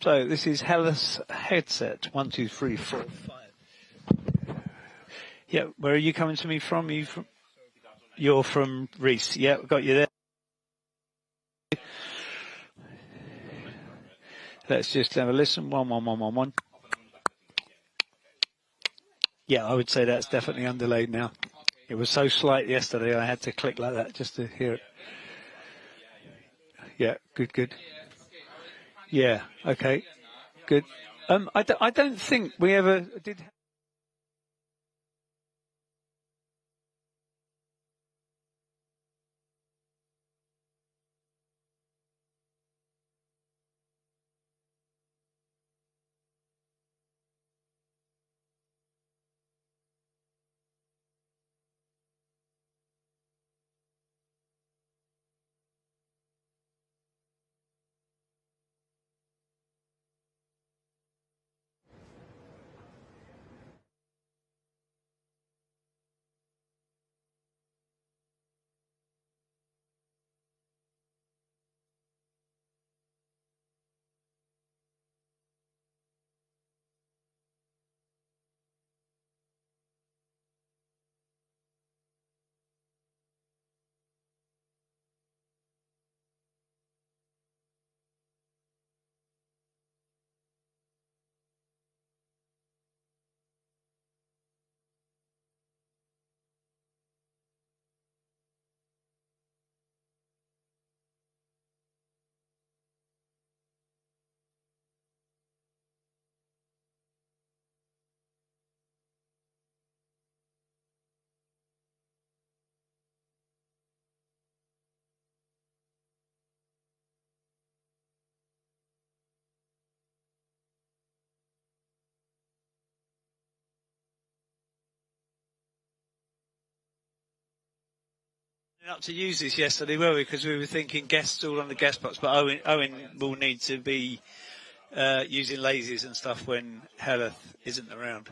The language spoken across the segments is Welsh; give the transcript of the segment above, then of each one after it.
So this is Heledd headset. 1, 2, 3, 4, 5. Yeah, where are you coming to me from? Are you from? You're from Reese. Yeah, got you there. Let's just have a listen. 1, 1, 1, 1, 1. Yeah, I would say that's definitely undelayed now. It was so slight yesterday, I had to click like that just to hear it. Yeah, good, good. Yeah, okay, good. I don't think we ever did. Up to use this yesterday, were we? Because we were thinking guests all on the guest box, but Owen will need to be using lasers and stuff when Heledd isn't around.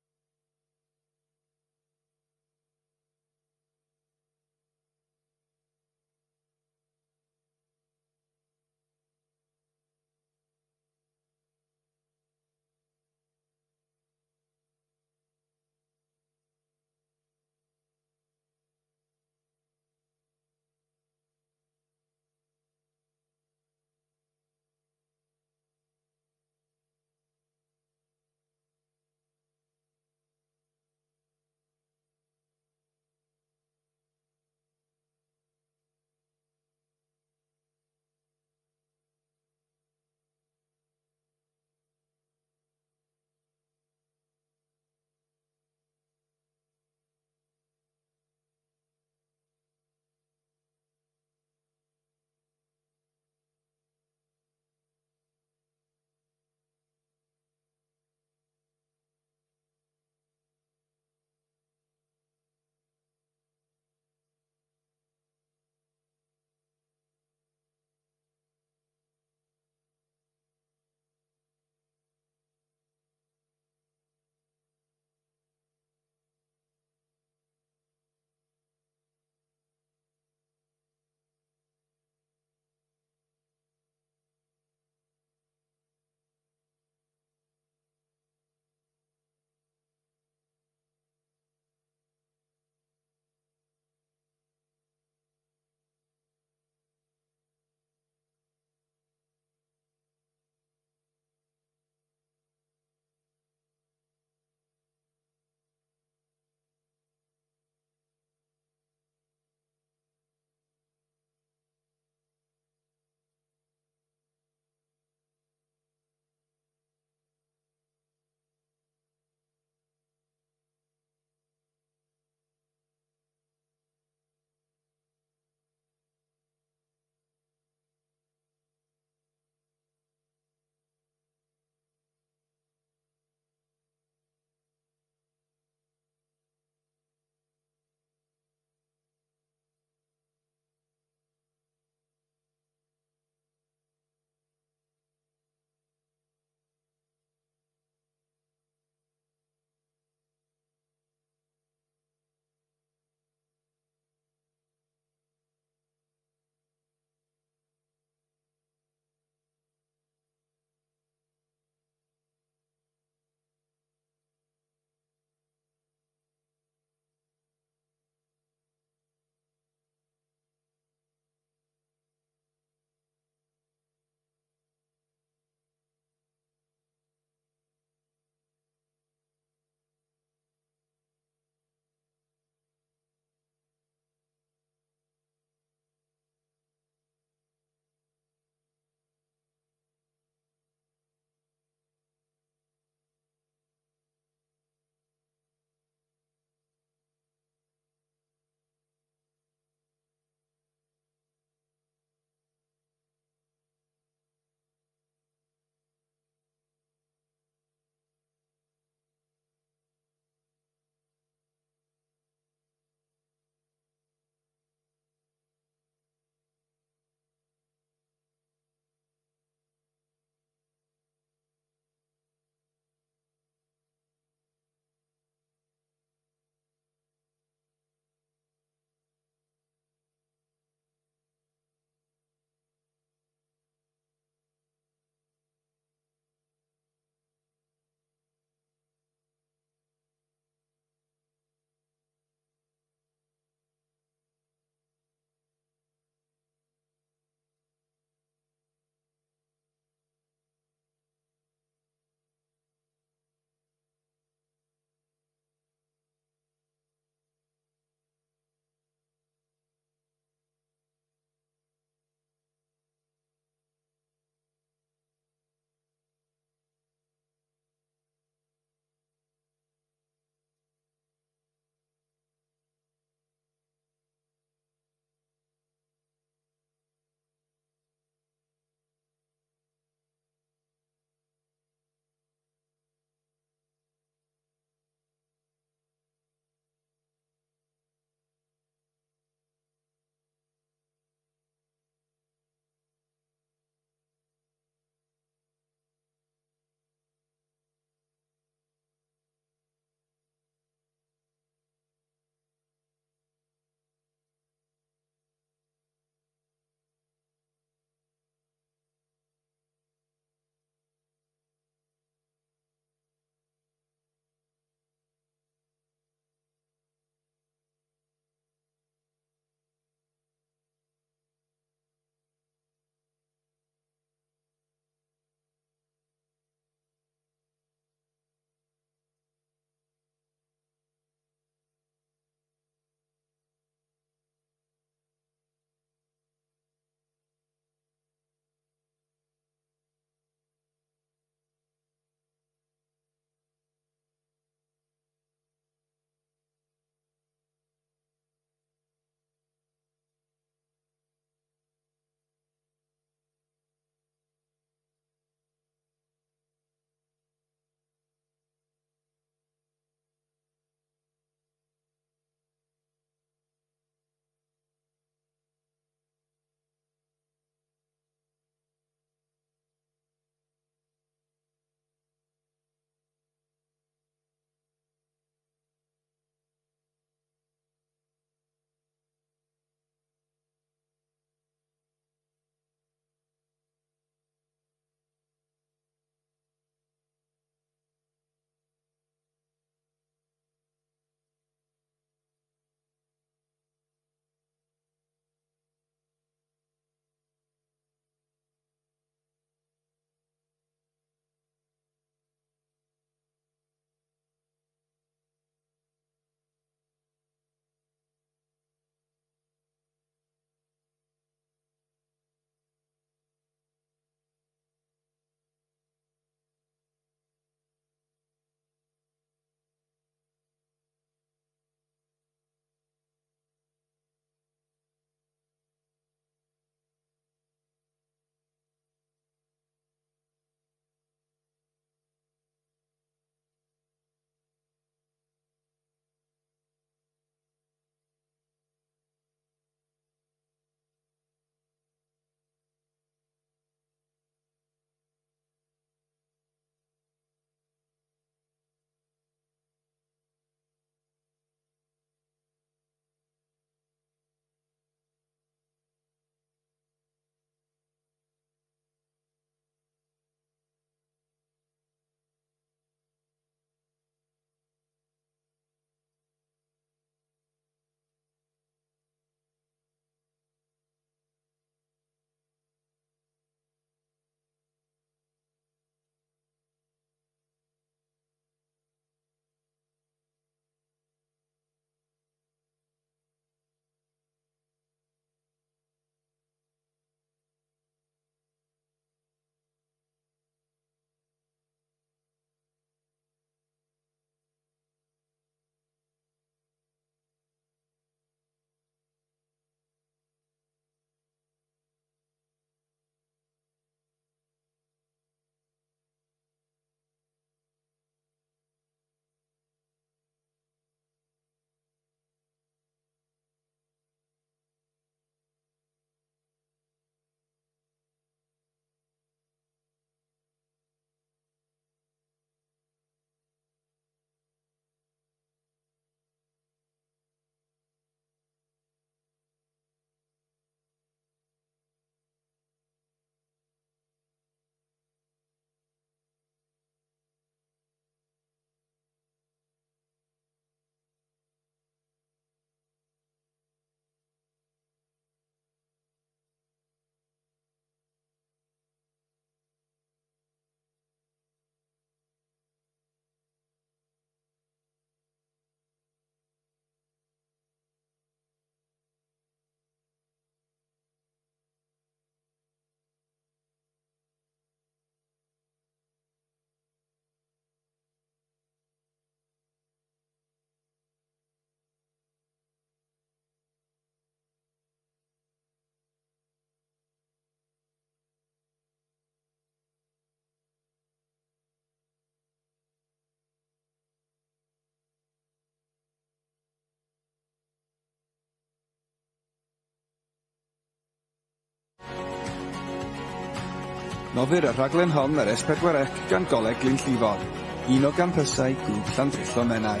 Noddir y rhaglen hon ar S4C gan Goleg Glynllifon, un o gampysau Grŵp Llandrillo Menai.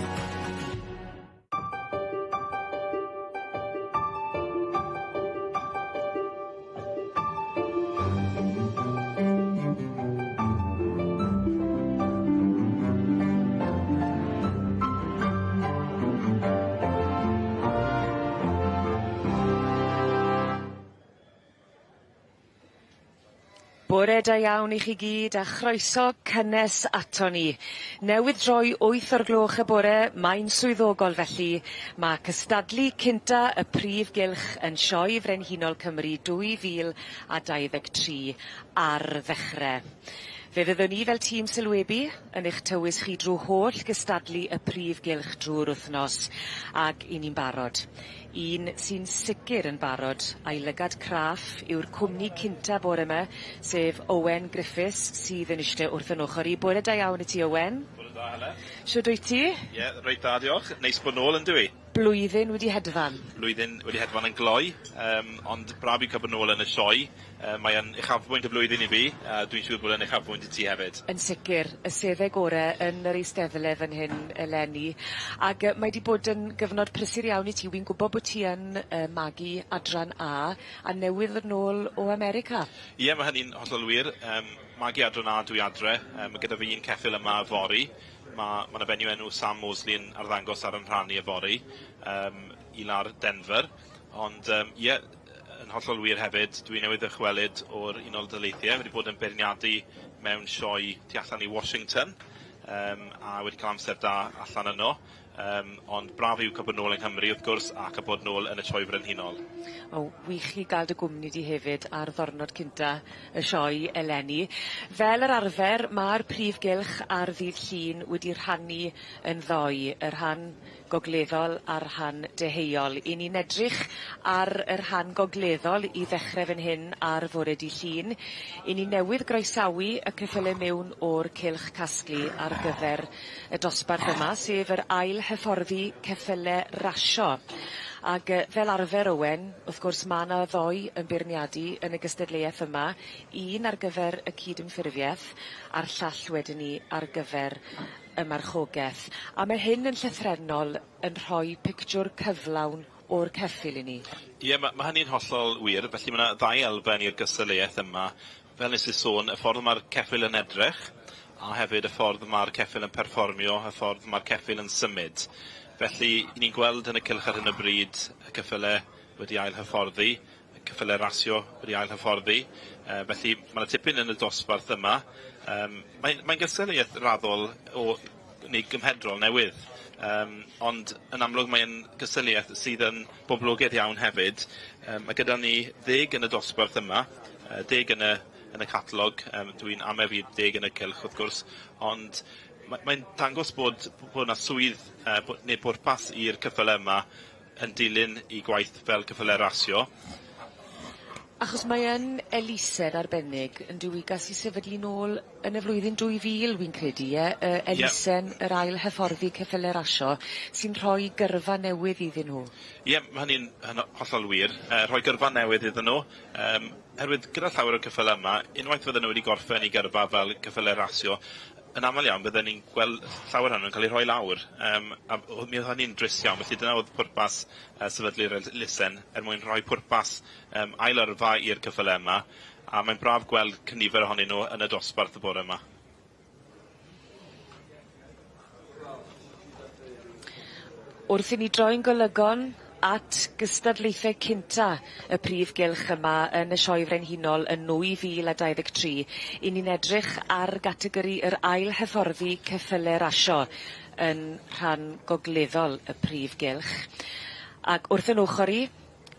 Bore da iawn i chi gyd a chroeso cynnes ato ni. Newydd droi 8 o'r gloch y bore, mae'n swyddogol felly, ma' cystadlu cynta y prif gylch yn Sioe Frenhinol Cymru 2023 ar ddechre. Fe fyddwn ni fel tîm sylwebu yn eich tywys chi drw holl gystadlu y prif gylch drw'r wythnos ag 'yn ni'n barod. Un sy'n sicir yn barod a'i lygad craff yw'r cwmni cynta bore 'ma sef Owen Griffiths sydd yn iste wrth 'yn ochor i. Bore da iawn i ti Owen. Bore da Helen. Shwd wyt ti? Ie, reit dda diolch. Neis bod nôl yndyw 'i? Blwyddyn wedi hedfan. Blwyddyn wedi hedfan yn gloi, yym ond braf i cael bod nôl yn y sioe. Yy mae yn uchafbwynt y flwyddyn i fi, a dwi'n siŵr bod e'n uchafbwynt i ti hefyd. Yn sicir, y sedde gore yn yr eisteddle fan hyn eleni. Ag yy mae 'di bod yn gyfnod prysur iawn i ti. Wi'n gwbo bo' ti yn yy magu adran A a newydd ddod nôl o America. Ie, ma' hynny'n hollol wir. Yym magu adran A dwi adre. Yy ma' gyda fi un ceffyl yma yfory. Ma' ma' 'na fenyw enw Sam Mosley yn arddangos ar 'yn rhan i yfory yym i lawr Denver ond yym ie yn hollol wir hefyd dwi newydd ddychwelyd o'r Unol Daleithiau wedi bod yn beirniadu mewn sioe tu allan i Washington yym a wedi cael amser da allan yno. Yym ond braf yw cael bod nôl yng Nghymru wrth gwrs a cael bod nôl yn y Sioe Frenhinol. O wych i ga'l dy gwmni di hefyd ar ddornod cynta y sioe eleni. Fel yr arfer ma'r prif gylch ar ddydd Llun wedi rhannu yn ddoi, y rhan gogleddol a'r rhan deheuol. 'Yn ni'n edrych ar y rhan gogleddol i ddechre fan hyn ar fore dy' Llun. 'Yn ni newydd groesawu y ceffyle mewn o'r cylch casglu ar gyfer y dosbarth yma, sef yr ail hyfforddi ceffyle rasio. Ag yy fel arfer Owen, wrth gwrs ma' 'na ddoi yn beirniadu yn y gystadleuaeth yma, un ar gyfer y cydymffurfieth a'r llall wedyn 'ny ar gyfer y marchogeth. A ma' hyn yn llythrennol yn rhoi pictiwr cyflawn o'r ceffyl i ni. Ie, ma' ma' hynny'n hollol wir, felly ma' 'na ddau elfen i'r gystadleuaeth yma. Fel nes i sôn, y ffordd ma'r ceffyl yn edrych, a hefyd y ffordd ma'r ceffyl yn perfformio, y ffordd ma'r ceffyl yn symud. Felly, 'yn ni'n gweld yn y cylch ar hyn o bryd y ceffyle wedi ail hyfforddi, y ceffyle rasio wedi ail hyfforddi, yy felly ma' 'na tipyn yn y dosbarth yma. Yym mae'n mae'n gystadleuaeth raddol o neu gymhedrol newydd, yym ond yn amlwg mae'n gystadleuaeth sydd yn boblogaidd iawn hefyd. Yym ma' gyda ni ddeg yn y dosbarth yma, yy deg yn y yn y catalog, yym dwi'n ame fydd deg yn y cylch wrth gwrs, ond ma- mae'n dangos bod bod 'na swydd yy bo- neu pwrpas i'r ceffyle yma yn dilyn 'u gwaith fel ceffyle rasio. Achos mae yn elusen arbennig yndyw 'i gas 'i sefydlu nôl yn y flwyddyn 2000 wi'n credu ie? Yy elusen yr ail hyfforddi ceffyle rasio sy'n rhoi gyrfa newydd iddyn nhw. Ie, ma' hynny'n yn hollol wir. Yy rhoi gyrfa newydd iddyn nhw, yym herwydd gyda llawer o'r ceffyle yma, unwaith fydden nhw wedi gorffen 'u gyrfa fel ceffyle rasio, yn amal iawn bydden ni'n gweld llawer ohonyn nhw'n cael eu rhoi lawr, yym a mi oedd hynny'n drist iawn, felly dyna oedd pwrpas yy sefydlu'r elusen, er mwyn rhoi pwrpas yym ail yrfa i'r ceffyle yma, a mae'n braf gweld cynifer ohonyn nhw yn y dosbarth y bore yma. Wrth i ni droi'n golygon at gystadlaethau cynta y prif gylch yma yn y Sioe Frenhinol yn 2023, 'yn ni'n edrych ar gategori yr ail hyfforddi ceffyle rasio yn rhan gogleddol y prif gylch. Ac wrth 'yn ochor i,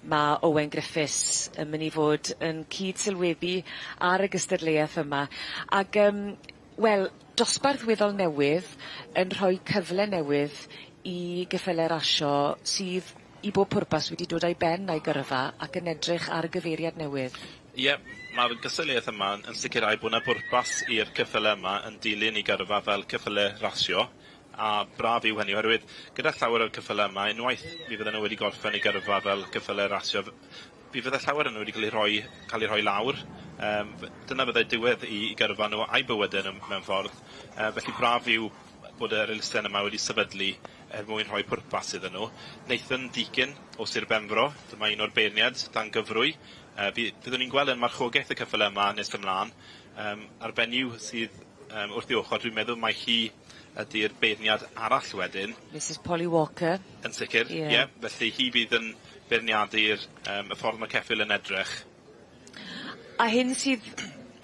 ma' Owen Griffiths yn myn' i fod yn cyd-sylwebu ar y gystadleuaeth yma ag yym wel, dosbarth weddol newydd yn rhoi cyfle newydd i geffyle rasio sydd i bob pwrpas wedi dod a'i ben a'i gyrfa ac yn edrych ar gyfeiriad newydd. Ie, ma'r gystadleuaeth yma yn sicirau bo' 'na bwrpas i'r ceffyle yma yn dilyn 'u gyrfa fel ceffyle rasio, a braf yw hynny oherwydd gyda llawer o'r ceffyle yma unwaith mi fydden nhw wedi gorffen 'u gyrfa fel ceffyle rasio mi fydde llawer o'n nhw wedi cael eu rhoi cael eu rhoi lawr. Dyna fyddai diwedd 'u gyrfa nhw a'u bywyde nhw mewn ffordd. Felly braf yw bod yr elusen yma wedi sefydlu er mwyn rhoi pwrpas iddyn nhw. Nathan Deakin o Sir Benfro, dyma un o'r beirniad dan gyfrwy. Fyddwn ni'n gweld yn marchogaeth y ceffyle yma nes ymlaen. A'r fenyw sydd wrth ei ochr, dwi'n meddwl mai hi ydi'r beirniad arall wedyn. Mrs Polly Walker. Yn sicr, ie. Yeah. Felly hi fydd yn beirniadu'r y ffordd ma' ceffyl yn edrych. A hyn sydd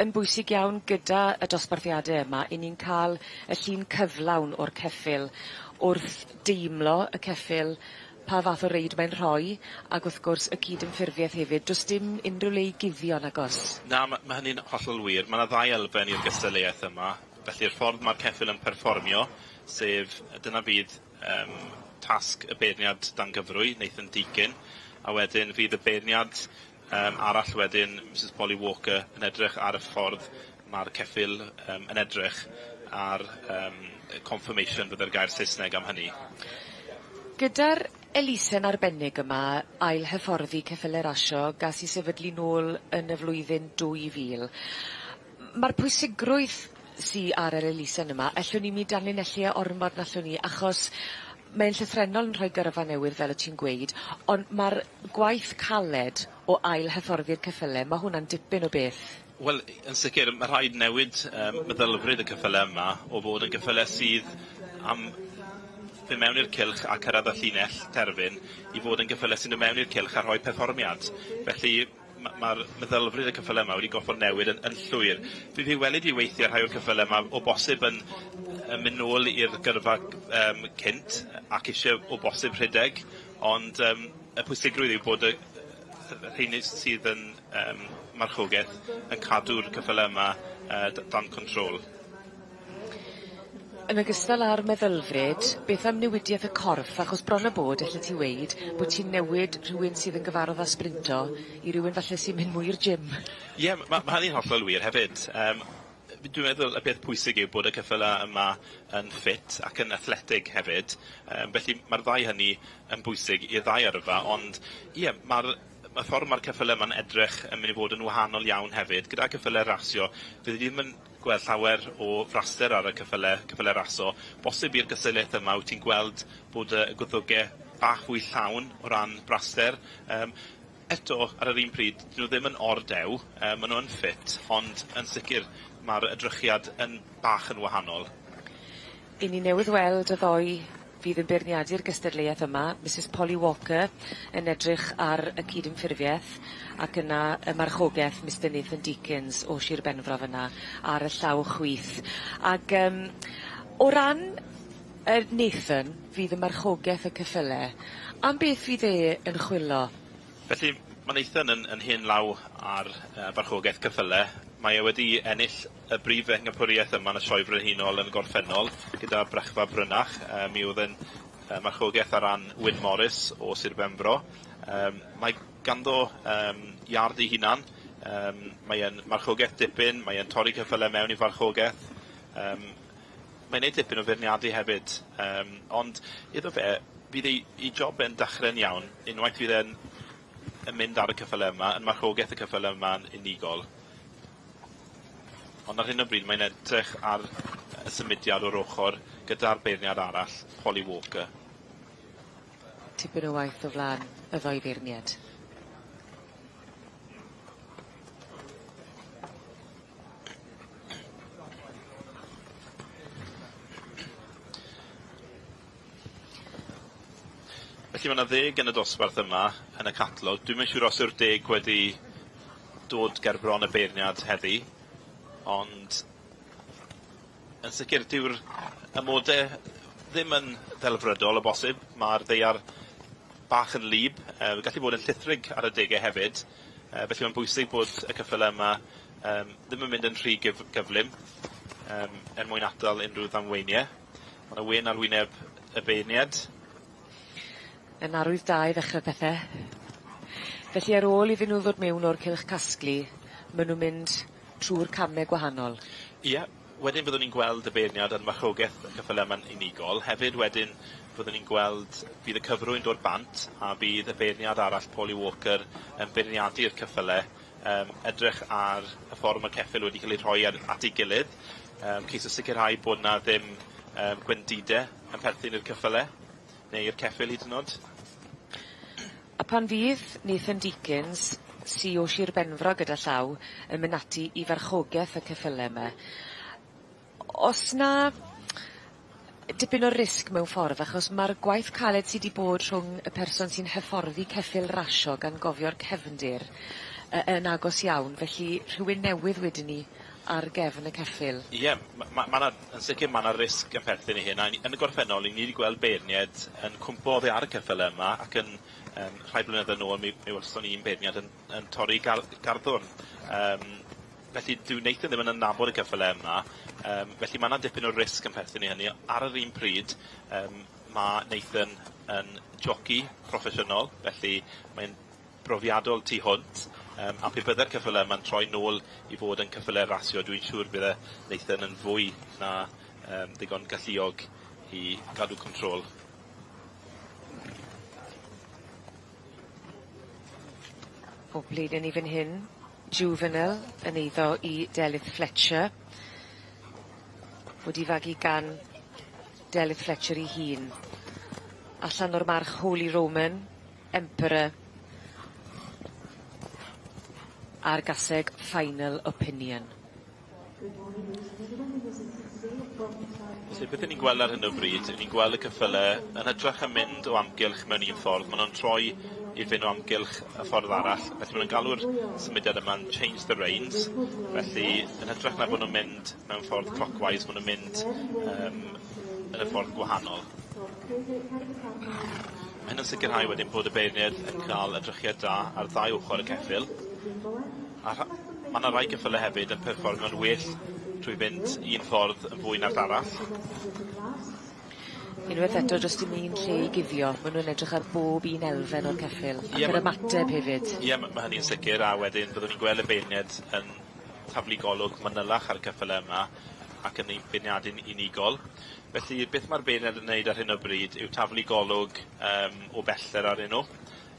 yn bwysig iawn gyda y dosbarthiade yma, 'yn ni'n ca'l y llun cyflawn o'r ceffyl wrth deimlo y ceffyl pa fath o reid mae'n rhoi ag wrth gwrs y cyd-ymffurfieth hefyd. Do's dim unryw le i guddio nagos? Na, ma' hynny'n hollol wir. Ma' 'na ddau elfen i'r gystadleuaeth yma. Felly'r ffordd ma'r ceffyl yn perfformio, sef dyna fydd tasg y beirniad dan gyfrwy, Nathan Deakin, a wedyn fydd y beirniad arall wedyn, Mrs Polly Walker, yn edrych ar y ffordd ma'r ceffyl yn edrych ar confirmation fydde'r gair Saesneg am hynny. Gyda'r elusen arbennig yma, ail hyfforddi ceffyle rasio, gas 'i sefydlu nôl yn y flwyddyn 2000. Ma'r pwysigrwydd sy ar yr elusen yma, ellwn ni'm 'i danlinellu e ormod nallwn ni, achos mae'n llythrennol yn rhoi gyrfa newydd fel y ti'n gweud, ond ma'r gwaith caled o ail hyfforddi'r ceffyle, ma' hwnna'n dipyn o beth. Wel, yn sicr, ma' rhaid newid meddylfryd y ceffyle yma o fod yn geffyle sydd am fynd mewn i'r cylch a cyrraedd y llinell terfyn i fod yn geffyle sy'n dod mewn i'r cylch a rhoi perfformiad. Felly ma'r meddylfryd y ceffyle yma wedi goffod newid yn llwyr. Fi weled i weithiau rhai o'r ceffyle yma o bosib yn mynd nôl i'r gyrfa cynt ac eisiau o bosib rhedeg, ond y pwysigrwydd yw bod y rheiny sydd yn marchogaeth yn cadw'r ceffyle yma dan control. Yn ogystal â'r meddylfryd, beth am newidieth y corff, achos bron a bod, ellet ti weud, bod ti'n newid rhywun sydd yn gyfarwydd â sprinto i rywun falle sy'n mynd mwy i'r gym. Ie, yeah, ma' hynny'n hollol wir hefyd. Dwi'n meddwl y peth pwysig yw bod y ceffyle yma yn ffit ac yn athletig hefyd. Felly mae'r ddau hynny yn bwysig i'r ddau yrfa, ond ie, yeah, mae'r ffordd mae'r ceffyle yma'n edrych yn mynd i fod yn wahanol iawn hefyd. Gyda ceffyle rasio, fydd ddim yn gweld llawer o fraster ar y ceffyle raso. Bosib i'r gystadleuaeth yma wyt ti'n gweld bod y gwddwge bach fwy llawn o ran braster. Eto, ar yr un pryd, dyn nhw ddim yn ordew, maen nhw yn ffit, ond yn sicr mae'r edrychiad yn bach yn wahanol. I ni newydd weld y ddoi fydd yn beirniadu'r gystadleuaeth yma, Mrs Polly Walker yn edrych ar y cydymffurfieth ac yna y marchogaeth Mr Nathan Deakins o Sir Benfro fyna ar y llaw chwith. Ag o ran Nathan fydd y marchogaeth y ceffyle, am beth fydd e yn chwilo? Felly ma' Nathan yn hen law ar farchogaeth ceffyle. Mae e wedi ennill y brif fencampwriaeth yma yn y Sioe Frenhinol yn y gorffennol gyda Brechfa Brynach. Mi oedd yn marchogaeth ar ran Wyn Morris o Sir Benfro. Mae ganddo iard ei hunan. Mae e'n marchogaeth dipyn, mae e'n torri ceffyle mewn i farchogaeth. Mae'n neud dipyn o feirniadu hefyd. Ond iddo fe, fydd ei job e'n dechrau'n iawn unwaith fydd e'n yn mynd ar y ceffyle yma, yn marchogaeth y ceffyle yma'n unigol. Ond ar hyn o bryd mae'n edrych ar y symudiad o'r ochr gyda'r beirniad arall, Polly Walker. Tipyn o waith o flan y ddoi feirniad. Felly ma' 'na 10 yn y dosbarth yma yn y catalog. Dwi'm yn siŵr os yw'r 10 wedi dod ger bron y beirniad heddi, ond yn sicr dyw'r amode ddim yn ddelfrydol o bosib. Ma'r ddaear bach yn wlyb, gallu bod yn llithrig ar adege hefyd, felly mae'n bwysig bod y ceffyle yma ddim yn mynd yn rhy gyflym er mwyn atal unrhyw ddamweiniau. Ma' 'na wên ar wyneb y beirniad. Yn arwydd da i ddechrau pethe. Felly ar ôl iddyn nhw ddod mewn o'r cylch casglu, ma' nhw'n mynd trwy'r camau gwahanol. Ie, wedyn byddwn ni'n gweld y beirniad yn marchogaeth y ceffyle yma'n unigol. Hefyd wedyn byddwn ni'n gweld bydd y cyfrwy'n dod bant a bydd y beirniad arall, Polly Walker, yn beirniadu'r ceffyle Edrych ar y ffordd ma' ceffyl wedi cael ei rhoi ar at ei gilydd, ceisio sicirhau bod 'na ddim gwendide yn perthyn i'r cyffyle, neu i'r ceffyl hyd yn o'd. A pan fydd Nathan Deakins, sy o Shir Benfro gyda llaw yn mynd ati i farchogeth y ceffyle 'my o's 'na dipyn o risg mewn ffordd achos ma'r gwaith caled sy 'di bod rhwng y person sy'n hyfforddi ceffyl rasio gan gofio'r cefndir yn agos iawn felly rhywun newydd wedyn 'ny ar gefn y ceffyl. Ie ma' 'na yn sicir ma' 'na risg yn perthyn i hyn a yn y gorffennol 'yn ni 'di gweld beirnied yn cwmpo oddi ar y ceffyle yma ac yn rhai blynydde nôl mi welson ni un beirniad yn torri garddwrn. Felly dyw Nathan ddim yn adnabod y ceffyle yma, felly ma' 'na dipyn o risg yn perthyn i hynny. Ar yr un pryd, ma' Nathan yn joci proffesiynol, felly mae'n brofiadol tu hwnt, a pe bydde'r ceffyle yma'n troi nôl i fod yn ceffyle rasio, dwi'n siŵr bydde Nathan yn fwy na ddigon galluog i gadw control. O blaen ni fan hyn, Juvenile yn eiddo i Delyth Fletcher. Wedi fagu gan Delyth Fletcher 'i hun. Allan o'r march Holy Roman, Emperor a'r gaseg Final Opinion. Felly beth 'yn ni'n gweld ar hyn o bryd, 'yn ni'n gweld y cyffyle yn hytrach yn mynd o amgylch mewn un ffordd, ma' nw'n troi i fynd o amgylch y ffordd arall, felly ma' nw'n galw'r symudiad yma'n change the reins, felly yn hytrach na bod nw'n mynd mewn ffordd clockwise, ma' nw'n mynd yn y ffordd gwahanol. Ma' hyn yn sicirhau wedyn bod y beirniad yn ca'l edrychiad da ar ddau ochor y ceffyl, a ma' 'na rai ceffyle hefyd yn perfformio'n well trwy fynd un ffordd yn fwy na'r arall. Unwaith eto do's dim un lle i guddio, ma' nw'n edrych ar bob un elfen o'r ceffyl, ac yr ymateb hefyd. Ie, ma' hynny'n sicir, a wedyn byddwn ni'n gweld y beirniad yn taflu golwg manylach ar y ceffyle yma ac yn eu beirniadu'n unigol. Felly beth ma'r beirniad yn neud ar hyn o bryd yw taflu golwg o bellter arnyn nw.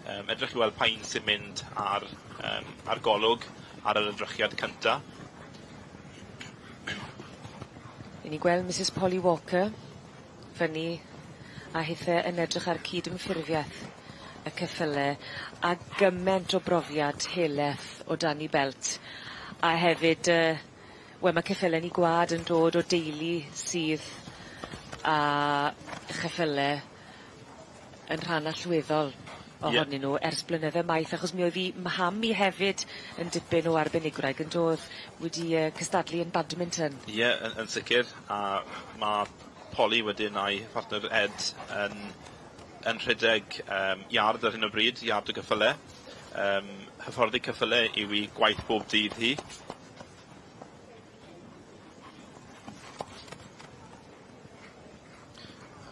Edrych i weld pa un sy'n mynd ar golwg ar yr edrychiad cynta. 'Yn ni gweld Misys Polly Walker fyny a hithe yn edrych ar cyd-ymffurfieth y ceffyle a gyment o brofiad heleth o dan 'i belt a hefyd wel ma' ceffyle'n 'u gwa'd yn dod o deulu sydd â cheffyle yn rhan allweddol ohonyn nw ers blynydde maith achos mi oedd 'i mham i hefyd yn dipyn o arbenigwraig yn dodd wedi cystadlu yn badminton. Ie, yn sicir, a ma' Polly wedyn a'i partner Ed yn rhedeg iard ar hyn o bryd, iard o gyffyle. Hyfforddi cyffyle yw 'i gwaith bob dydd hi.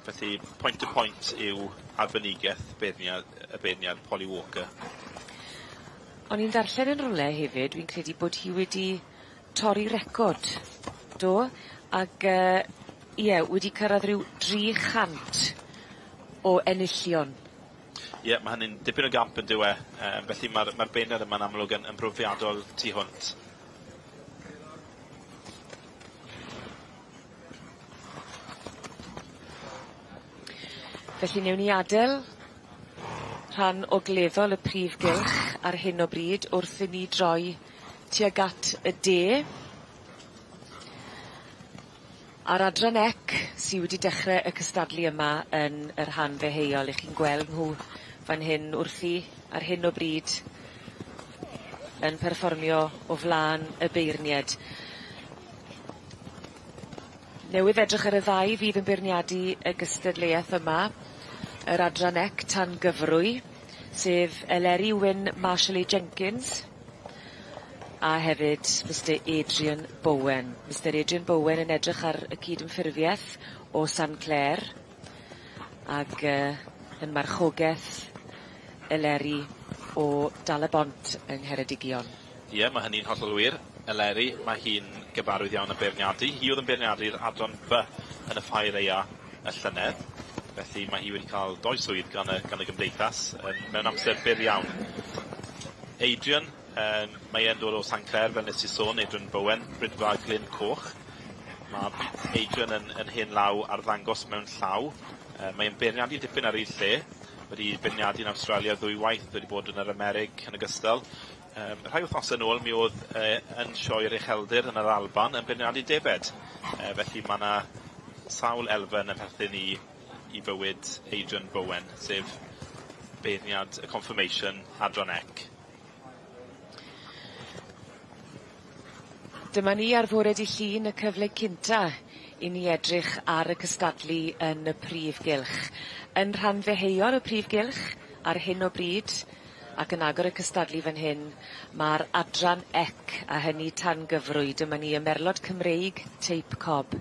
Felly point to point yw arbenigeth y beirniad Polly Walker. O'n i'n darllen yn rwle hefyd, fi'n credu bod hi wedi torri record, do, ag ie, wedi cyrraedd ryw 300 o enillion. Ie, ma' hynny'n dipyn o gamp yn dyw e, felly ma'r beirniad yma'n amlwg yn brofiadol tu hwnt. Felly newn ni adel rhan ogleddol y prif gylch ar hyn o bryd wrth i ni droi tuag at y de. A'r adran ec sy wedi dechre y cystadlu yma yn y rhan ddeheuol 'ych chi'n gweld nhw fan hyn wrthi ar hyn o bryd yn perfformio o flan y beirnied. Newydd edrych ar y ddau fydd yn beirniadu y gystadleuaeth yma, yr adran ec tan gyfrwy, sef Eleri Wyn Marshall A Jenkins, a hefyd Mr Adrian Bowen. Mr Adrian Bowen yn edrych ar y cydymffurfieth o San Clêr, ag yn marchogeth Eleri o Dal-y-bont yng Ngheredigion. Ie, ma' hynny'n hollol wir. Eleri, mae hi'n gyfarwydd iawn â beirniadu. Hi oedd yn beirniadu'r adran B yn y ffair aea y llynedd. Felly mae hi wedi cael doi swydd gan y gymdeithas mewn amser byr iawn. Adrian Mae e'n dod o Sanclêr, fel nes i sôn, Adrian Bowen, Rhydfa Glyn Coch. Mae Adrian yn, yn hen law arddangos mewn llaw. Mae e'n beirniadu dipyn ar ei lle, wedi beirniadu yn Awstralia ddwywaith, wedi bod yn yr Amerig yn ogystal. Rhai wythnosau nôl mi oedd yn sioe'r Ucheldir yn yr Alban yn beirniadu defed. Felly mae yna sawl elfen yn perthyn i fywyd Adrian Bowen, sef beirniad y Conformation Adran Ec. Dyma ni ar fore dy Llun y cyfle cynta i ni edrych ar y cystadlu yn y prif gylch. Yn rhan ddeheuol y prif gylch ar hyn o bryd ac yn agor y cystadlu fan hyn ma'r adran ec a hynny tan gyfrwy. Dyma ni y merlod Cymreig teip cob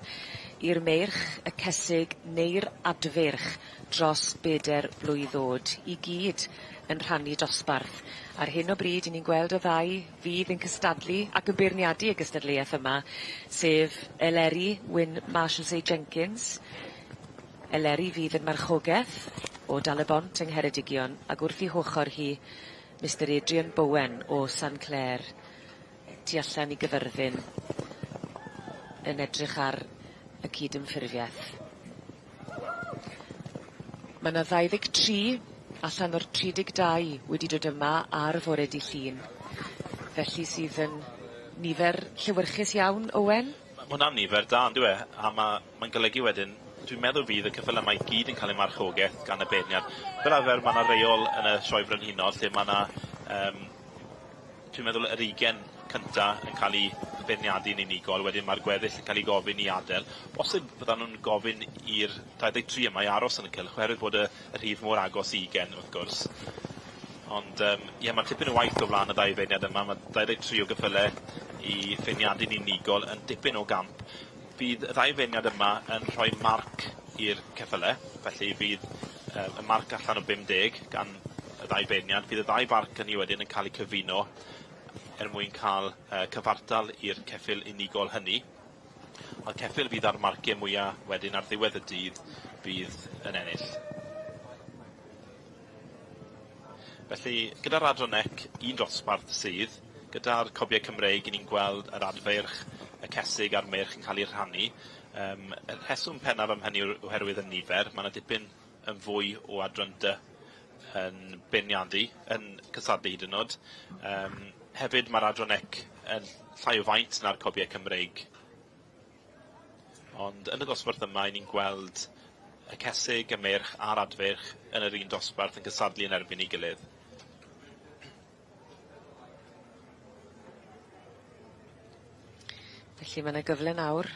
i'r meirch, y cesig neu'r adfeirch dros beder blwydd o'd i gyd yn rhannu dosbarth. Ar hyn o bryd 'yn ni'n gweld y ddau fydd yn cystadlu ac yn beirniadu y gystadleueth yma sef Eleri Wyn Marshalsea Jenkins. Eleri fydd yn marchogeth o Dal-y-bont yng Ngheredigion ag wrth 'i hochor hi Mistar Adrian Bowen o Sanclêr tu allan i Gyfyrddin yn edrych ar y cydymffurfieth. Ma' 'na 23 allan o'r 32 wedi dod yma ar fore dy Llun felly sydd yn nifer llewyrchus iawn, Owen? Ma' hwnna'n nifer da on'd yw e? A ma' mae'n golygu wedyn dwi'n meddwl fydd y ceffyle 'ma i gyd yn cael eu marchogeth gan y beirniad. Fel arfer ma' 'na reol yn y Sioe Frenhinol lle ma' 'na yym dwi'n meddwl yr ugen cynta yn cael 'u beirniadu'n unigol, wedyn ma'r gweddill yn cael 'u gofyn i adel. Bosib byddan nw'n gofyn i'r 23 yma i aros yn y cylch oherwydd bod y y rhif mor agos i ugen wrth gwrs. Ond yym ie ma' tipyn o waith o flan y ddau feirniad yma, ma' 23 o geffyle i feirniadu'n unigol yn dipyn o gamp. Bydd y ddau feirniad yma yn rhoi marc i'r ceffyle, felly bydd y marc allan o 50 gan y ddau beirniad. Bydd y ddau farc hynny wedyn yn cael eu cyfuno er mwyn cael cyfartal i'r ceffyl unigol hynny. A'r ceffyl fydd â'r marciau mwya wedyn ar ddiwedd y dydd bydd yn ennill. Felly, gyda'r adran ec, un dosbarth sydd, gyda'r cobiau Cymreig, 'yn ni'n gweld yr adfeirch, y cesig a'r meirch yn cael eu rhannu. Y rheswm pennaf am hynny yw oherwydd y nifer, ma' 'na dipyn yn fwy o adran dy yn beirniadu, yn cystadlu hyd yn o'd. Hefyd ma'r adran ec yn llai o faint na'r cobiau Cymreig. Ond yn y dosbarth yma, 'yn ni'n gweld y cesig, y meirch a'r adfeirch yn yr un dosbarth yn cystadlu yn erbyn ei gilydd. Felly ma' 'na gyfle nawr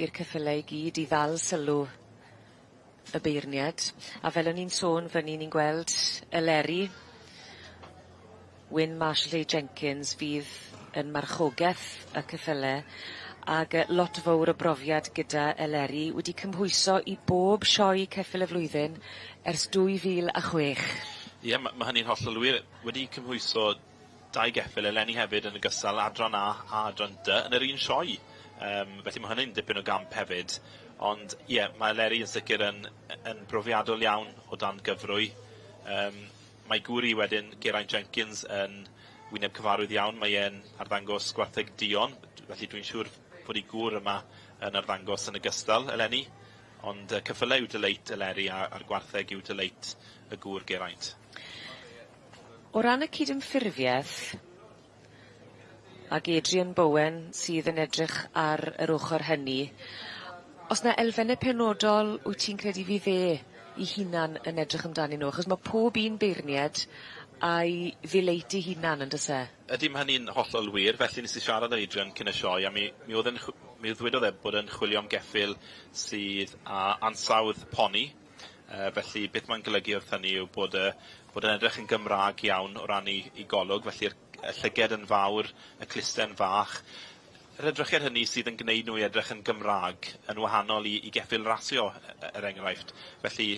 i'r ceffyle i gyd i ddal sylw y beirniad a fel o'n i'n sôn fyn 'ny ni'n gweld Eleri Wyn Marshall A Jenkins fydd yn marchogeth y ceffyle ag lot fowr o brofiad gyda Eleri wedi cymhwyso i bob sioe ceffyl y flwyddyn ers 2006. Ie ma' hynny'n hollol wir. Wedi cymhwyso dau geffyl eleni hefyd yn ogystal adran A a adran D yn yr un sioe. Felly ma' hynny'n dipyn o gamp hefyd. Ond ie, ma' Eleri yn sicir yn yn brofiadol iawn o dan gyfrwy. Mae gŵr i wedyn, Geraint Jenkins, yn wyneb cyfarwydd iawn. Mae e'n arddangos gwartheg duon, felly dwi'n siŵr fod ei gŵr yma yn arddangos yn ogystal eleni. Ond ceffyle yw delight Eleri a'r gwartheg yw delight y gŵr Geraint. O ran y cydymffurfieth, ag Adrian Bowen sydd yn edrych ar yr ochor hynny, o's 'na elfenne penodol wyt ti'n credu fydd e 'i hunan yn edrych amdanyn nw achos ma' pob un beirnied a'i ddileith 'i hunan on'd o's e? Ydy, ma' hynny'n hollol wir, felly nes i siarad â Adrian cyn y sioe a mi mi o'dd e'n mi ddwedodd e bod e'n chwilio am geffyl sydd â ansawdd poni, felly beth mae'n golygu wrth hynny yw bod y bod e'n edrych yn Gymraeg iawn o ran 'i 'i golwg, felly'r y llyged yn fawr, y clusten fach. Yr edrychiad hynny sydd yn gwneud nhw i edrych yn Gymraeg yn wahanol i geffyl rasio, er enghraifft. Felly,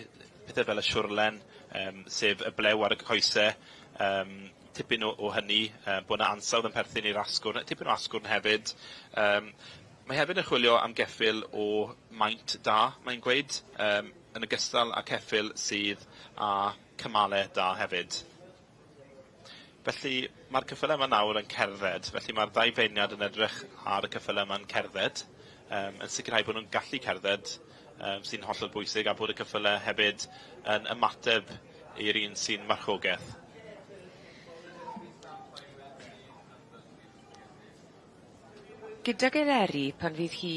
pethe fel y siwrlen, sef y blew ar y coese, tipyn o hynny, bod 'na ansawdd yn perthyn i'r asgwrn, tipyn o asgwrn hefyd. Mae hefyd yn chwilio am geffyl o maint da, mae'n gweud, yn ogystal â ceffyl sydd â cymale da hefyd. Felly, Ma'r ceffyle yma nawr yn cerdded, felly ma'r ddau feirniad yn edrych ar y ceffyle yma'n cerdded, yn sicrhau bod nhw'n gallu cerdded, sy'n hollol bwysig, a bod y ceffyle hefyd yn ymateb i'r un sy'n marchogeth. Gydag Eleri, pan fydd hi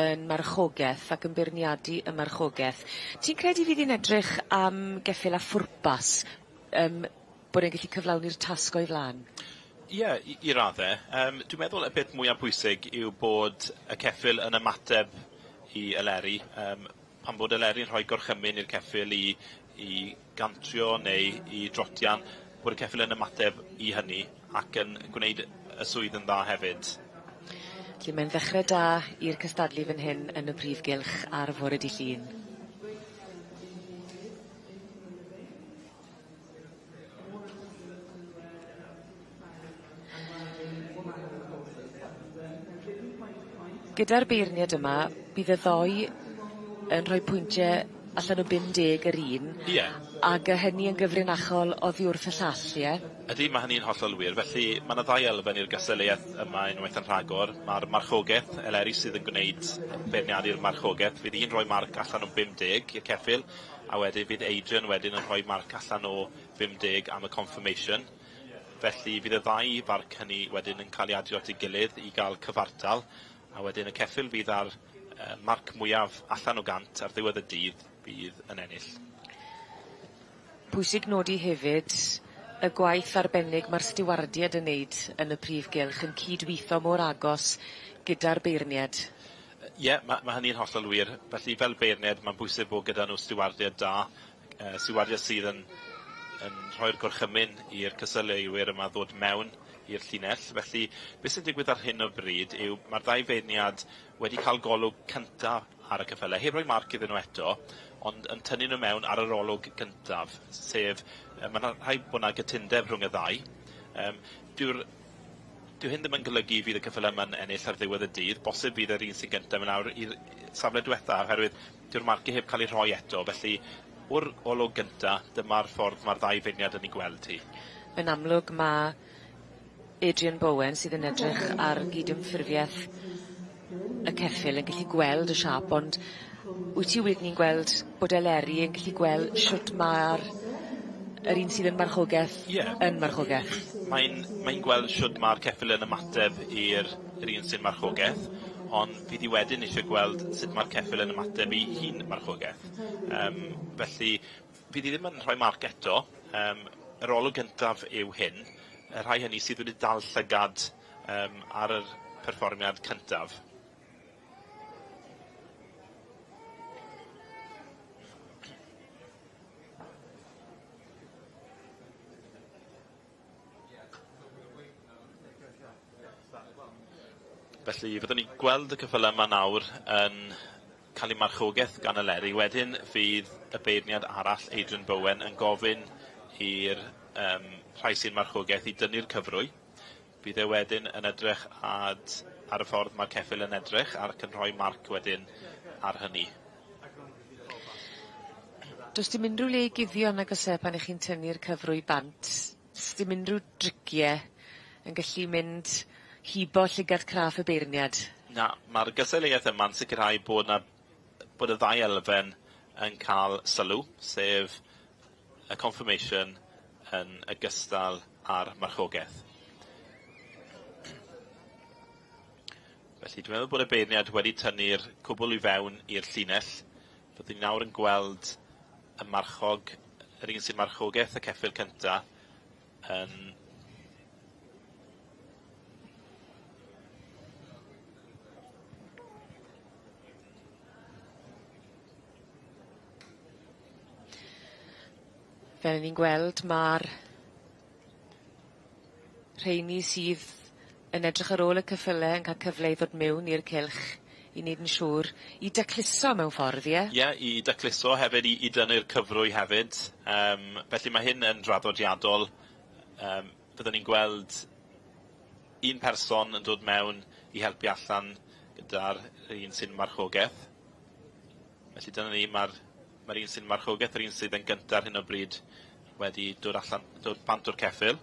yn marchogeth ac yn beirniadu y marchogeth, ti'n credu fydd 'i'n edrych am geffyl â phwrpas bod e'n gallu cyflawni'r tasg o'i flan? Ie, i radde. Dwi'n meddwl y peth mwya pwysig yw bod y ceffyl yn ymateb i Eleri. Pan bod Eleri'n rhoi gorchymyn i'r ceffyl i gantrio neu i drotian, bod y ceffyl yn ymateb i hynny ac yn gwneud y swydd yn dda hefyd. Felly mae'n ddechre da i'r cystadlu fan hyn yn y prif gylch ar fore dy Llun. Gyda'r beirniad yma, bydd y ddoi yn rhoi pwyntie allan o 50 yr un. Ie. Ag y hynny yn gyfrinachol oddi wrth y llall, ie? Ydy, ma' hynny'n hollol wir. Felly, ma' 'na ddau elfen i'r gystadleuaeth yma unwaith yn rhagor. Ma'r marchogeth, Eleri sydd yn gwneud beirniadu'r marchogeth, fydd hi'n rhoi marc allan o 50 i'r ceffyl, a wedyn fydd Adrian wedyn yn rhoi marc allan o 50 am y conformation. Felly, fydd y ddau farc hynny wedyn yn cael ei adio at ei gilydd i gael cyfartal, a wedyn y ceffyl fydd ar marc mwyaf allan o 100 ar ddiwedd y dydd bydd yn ennill. Pwysig nodi hefyd y gwaith arbennig ma'r stiwardiad yn neud yn y prif gylch yn cydwitho mor agos gyda'r beirniad. Ie, ma' hynny'n hollol wir. Felly fel beirniad ma'n bwysig bod gyda nhw stiwardiad da, stiwardiad sydd yn rhoi'r gorchymyn i'r cystadleuwyr yma ddod mewn i'r llinell. Felly beth sy'n digwydd ar hyn o bryd yw ma'r ddau feirniad wedi cael golwg cynta ar y ceffyle, heb roi marc iddyn nhw eto, ond yn tynnu nhw mewn ar yr olwg gyntaf, sef ma' rhaid bod 'na gytundeb rhwng y ddau. Dyw hyn ddim yn golygu fydd y ceffyle yma'n ennill ar ddiwedd y dydd, bosib fydd yr un sy'n gyntaf yn awr i'r safle diwetha, oherwydd dyw'r marciau heb cael eu rhoi eto, felly o'r olwg gynta, dyma'r ffordd mae'r ddau feirniad yn ei gweld hi. Yn amlwg ma' Adrian Bowen sydd yn edrych ar gydymffurfiaeth y ceffyl yn gallu gweld y siâp, ond wyt ti wedyn ni'n gweld bod Eleri yn gallu gweld shwt ma'r yr un sydd yn marchogeth yn marchogeth? Mae'n gweld shwt ma'r ceffyl yn ymateb i'r yr un sy'n marchogeth, ond fydd hi wedyn eisiau gweld sut ma'r ceffyl yn ymateb i hun marchogeth. Felly, fydd hi ddim yn rhoi marc eto. Yr olwg gyntaf yw hyn, y rhai hynny sydd wedi dal llygad ar yr perfformiad cyntaf. Felly, fyddwn ni'n gweld y ceffyle yma nawr yn cael eu marchogeth gan Eleri. Wedyn fydd y beirniad arall, Adrian Bowen, yn gofyn i'r rhai sy'n marchogeth i dynnu'r cyfrwy. Fydd e wedyn yn edrych ar y ffordd mae'r ceffyl yn edrych ac yn rhoi marc wedyn ar hynny. Does dim unrhyw le i guddio nag o's e pan 'ych chi'n tynnu'r cyfrwy bant. Sdim unrhyw dricie yn gallu mynd hibo llygad craff y beirniad. Na, ma'r gystadleuaeth yma'n sicrhau bod y ddau elfen yn cael sylw, sef y conformation yn ogystal â'r marchogeth. Felly dwi'n meddwl bod y beirniad wedi tynnu'r cwbl i fewn i'r llinell. Byddwn ni nawr yn gweld y marchog, yr un sy'n marchogeth y ceffyl cynta, yn Fel ni'n gweld, ma'r rheini sydd yn edrych ar ôl y ceffyle yn cael cyfle i ddod mewn i'r cylch i wneud yn siŵr i dacluso mewn ffordd, ie? Ie, i dacluso hefyd, i dynnu'r cyfrwy hefyd. Felly mae hyn yn draddodiadol. Byddwn ni'n gweld un person yn dod mewn i helpu allan gyda'r un sy'n marchogeth. Felly dyna ni, mae'r un sy'n marchogeth, yr un sydd yn gyntaf ar hyn o bryd wedi dod allan, dod bant o'r ceffyl.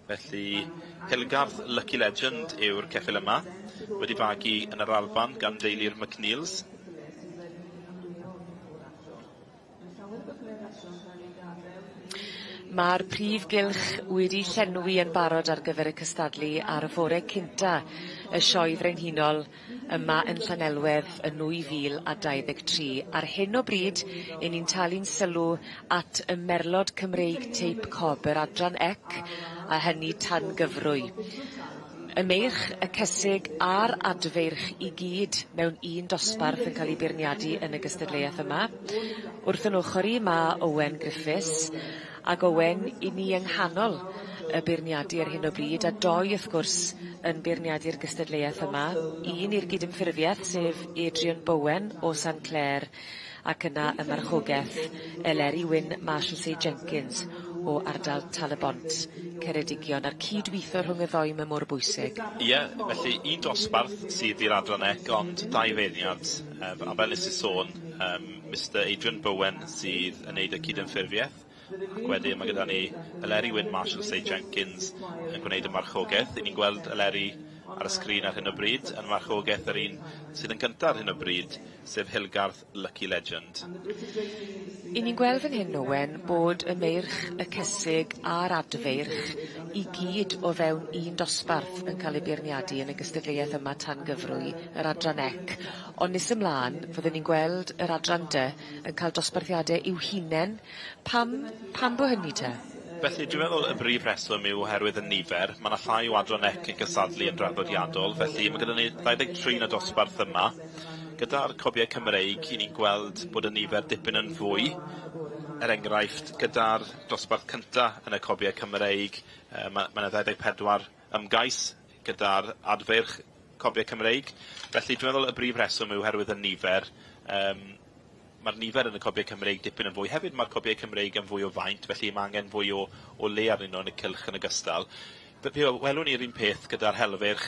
Felly Hilgarth Lucky Legend yw'r ceffyl yma, wedi fagu yn yr Alban gan deulu'r McNeils. Ma'r prif gylch wedi llenwi yn barod ar gyfer y cystadlu ar y fore cynta y Sioe Frenhinol yma yn Llanelwedd yn 2023. Ar hyn o bryd 'yn ni'n talu'n sylw at y merlod Cymreig teip cob yr adran ec a hynny tan gyfrwy. Y meirch, y cesig a'r adfeirch i gyd mewn un dosbarth yn ca'l 'u beirniadu yn y gystadleuaeth yma. Wrth 'yn ochor i ma' Owen Griffiths ag Owen 'yn ni yng nghanol y beirniadu ar hyn o bryd a doi wrth gwrs yn beirniadu'r gystadleuaeth yma. Un i'r gydymffurfieth sef Adrian Bowen o San Clêr ac yna y marchogeth Eleri Wyn Marshalsea Jenkins o ardal Tal-y-bont, Ceredigion, a'r cydwitho rhwng y ddou 'ma mor bwysig. Ie, felly un dosbarth sydd i'r adran ec, ond dau feirniad, a fel nes i sôn, Mister Adrian Bowen sydd yn neud y cydymffurfieth, ac wedyn mae gyda ni Eleri Wyn Marshalsea Jenkins yn gwneud y marchogaeth. 'Yn ni'n gweld Eleri ar y sgrin ar hyn o bryd, yn marchogaeth yr un sydd yn gyntaf ar hyn o bryd, sef Hilgarth Lucky Legend. I ni'n gweld fan hyn Owen bod y meirch, y cesig a'r adfeirch i gyd o fewn un dosbarth yn ca'l eu beirniadu yn y gystadleuaeth yma tan gyfrwy, yr adran ec. Ond nes ymlan fyddwn ni'n gweld yr adran dy yn ca'l dosbarthiade i'w hunen. Pam pam bo hynny te? Felly dwi'n meddwl y brif rheswm yw oherwydd y nifer. Ma' 'na llai o adran ec yn cystadlu yn draddodiadol, felly ma' gyda ni 23 yn y dosbarth yma. Gyda'r cobiau Cymreig, 'yn ni'n gweld bod y nifer dipyn yn fwy. Er enghraifft, gyda'r dosbarth cynta yn y cobiau Cymreig, ma' ma' 'na 24 ymgais gyda'r adfeirch cobiau Cymreig. Felly dwi'n meddwl y brif rheswm yw oherwydd y nifer. Ma'r nifer yn y cobiau Cymreig dipyn yn fwy. Hefyd ma'r cobiau Cymreig yn fwy o faint, felly ma' angen fwy o o le arnyn nhw yn y cylch yn ogystal. Fe welwn ni'r un peth gyda'r helfyrch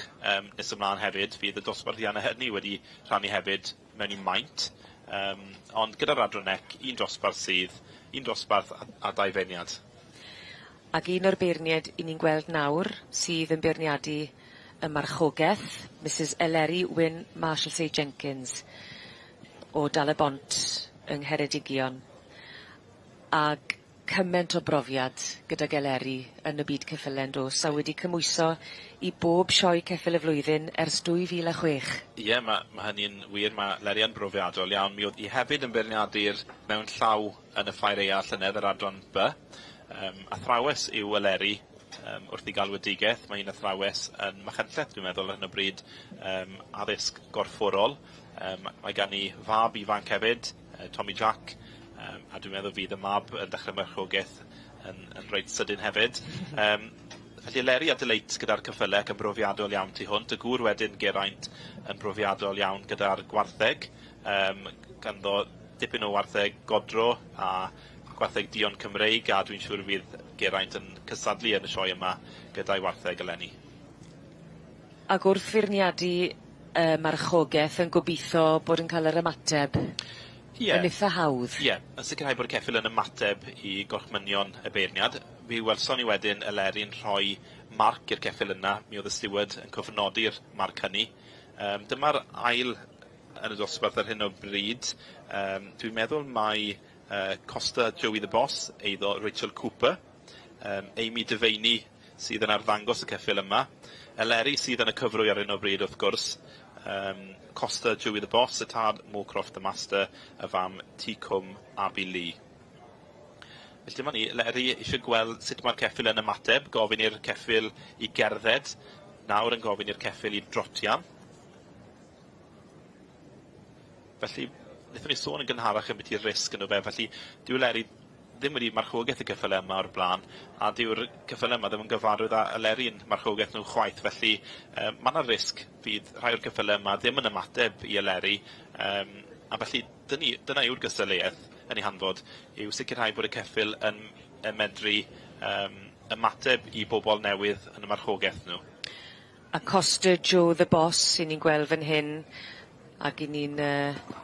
nes ymlaen hefyd, fydd y dosbarthiannau hynny wedi rhannu hefyd mewn i maint, ond gyda'r adran ec, un dosbarth sydd, un dosbarth a dau feirniad. Ac un o'r beirniaid 'yn ni'n gweld nawr sydd yn beirniadu y marchogeth, Mrs Eleri Wyn Marshalsea Jenkins o Dal-y-bont yng Ngheredigion. Ag cyment o brofiad gydag Eleri yn y byd ceffyle yndos a wedi cymwyso i bob sioe ceffyl y flwyddyn ers 2006. Ie, ma' ma' hynny'n wir, ma' Leri yn brofiadol iawn. Mi o'dd 'i hefyd yn beirniadu'r mewn llaw yn y ffair aea llynedd yr adran B. Athrawes yw Eleri wrth ei galwedigaeth. Mae hi'n athrawes yn Machynlleth, dwi'n meddwl, ar hyn o bryd, addysg gorfforol. Mae gan 'i fab ifanc hefyd, Tommy Jack, a dwi'n meddwl fydd y mab yn dechrau marchogaeth yn reit sydyn hefyd. Felly Eleri a Delight gyda'r ceffyle ac yn brofiadol iawn tu hwnt. Y gŵr wedyn, Geraint, yn brofiadol iawn gyda'r gwartheg. Ganddo dipyn o wartheg godro a gwartheg duon Cymreig, a dwi'n siŵr fydd Geraint yn cystadlu yn y sioe yma gyda'i wartheg eleni. Ac wrth feirniadu y marchogaeth yn gobeithio bod yn cael yr ymateb yn itha hawdd. Ie, yn sicrhau bod y ceffyl yn ymateb i gorchmynion y beirniad. Mi welson ni wedyn Eleri'n rhoi marc i'r ceffyl yna, mi oedd y steward yn cofnodi'r marc hynny. Dyma'r ail yn y dosbarth ar hyn o bryd. Dwi'n meddwl mai Costa Joey the Boss, eiddo Rachel Cooper. Amy Devaney sydd yn arddangos y ceffyl yma. Eleri sydd yn y cyfrwy ar hyn o bryd wrth gwrs. Costa Joey the Boss, y tad Moorcroft the Master, y fam T Cwm Abbey Lee. Felly dyma ni, Eleri eisiau gweld sut mae'r ceffyl yn ymateb, gofyn i'r ceffyl i gerdded, nawr yn gofyn i'r ceffyl i drotian. Felly, wnaethon ni sôn yn gynharach ambiti'r risg ynddo fe, felly dyw Eleri ddim wedi marchogaeth y ceffyle yma o'r blaen, a dyw'r ceffyle yma ddim yn gyfarwydd â Eleri'n marchogaeth nhw chwaith, felly ma' 'na risg fydd rhai o'r ceffyle yma ddim yn ymateb i Eleri, a felly dyna yw'r gystadleuaeth yn ei hanfod, yw sicrhau bod y ceffyl yn medru ymateb i bobl newydd yn y marchogaeth nhw. A Costa Joe the Boss, 'yn ni'n gweld fan hyn, ac 'yn ni'n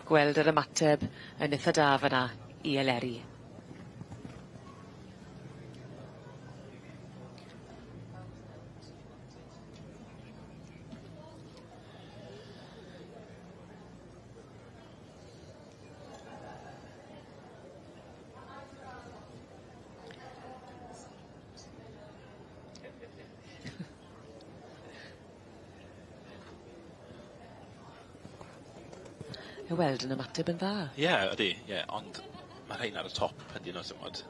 gweld yr ymateb yn itha da fan'na i Eleri. I weld yn ymateb yn dda. Ie, ydi, ie, ond ma' rhein ar y top ydyn nhw, t'mod.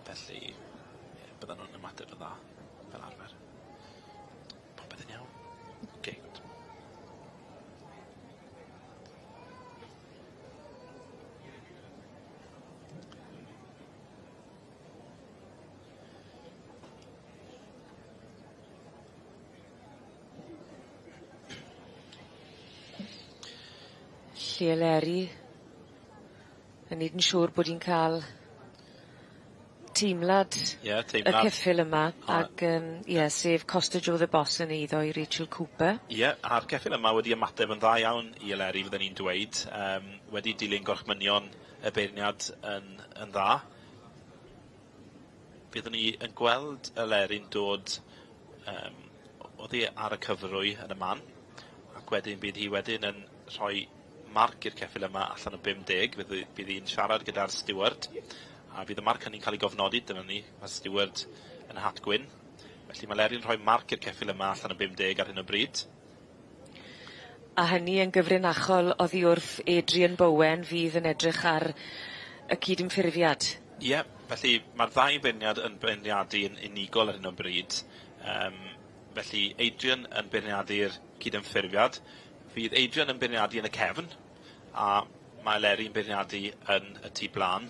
Felly, ie, byddan nhw'n ymateb yn dda, fel arfer. Popeth yn iawn. Oce, good. Lle Eleri yn neud yn siŵr bod 'i'n ca'l teimlad... Ie teimlad. ...y ceffyl yma ag ie sef Costa Joe the Boss yn eiddo i Rachel Cooper. Ie, a'r ceffyl yma wedi ymateb yn dda iawn i Eleri fydden i'n dweud, yym wedi dilyn gorchmynion y beirniad yn yn dda. Byddwn ni yn gweld Eleri'n dod yym oddi ar y cyfrwy yn y man, ac wedyn bydd hi wedyn yn rhoi marc i'r ceffyl yma allan o 50, fydd bydd hi'n siarad gyda'r steward, a fydd y marc hynny'n cael ei gofnodi, dyna ni, mae steward yn hat gwyn. Felly mae Leri'n rhoi marc i'r ceffyl yma allan o 50 ar hyn o bryd. A hynny yn gyfrinachol oddi wrth Adrian Bowen fydd yn edrych ar y cydymffurfiad. Ie, felly mae'r ddau beirniad yn beirniadu yn unigol ar hyn o bryd. Yym, felly Adrian yn beirniadu'r cydymffurfiad. Fydd Adrian yn beirniadu yn y cefn, a mae Eleri yn beirniadu yn y tu blaen.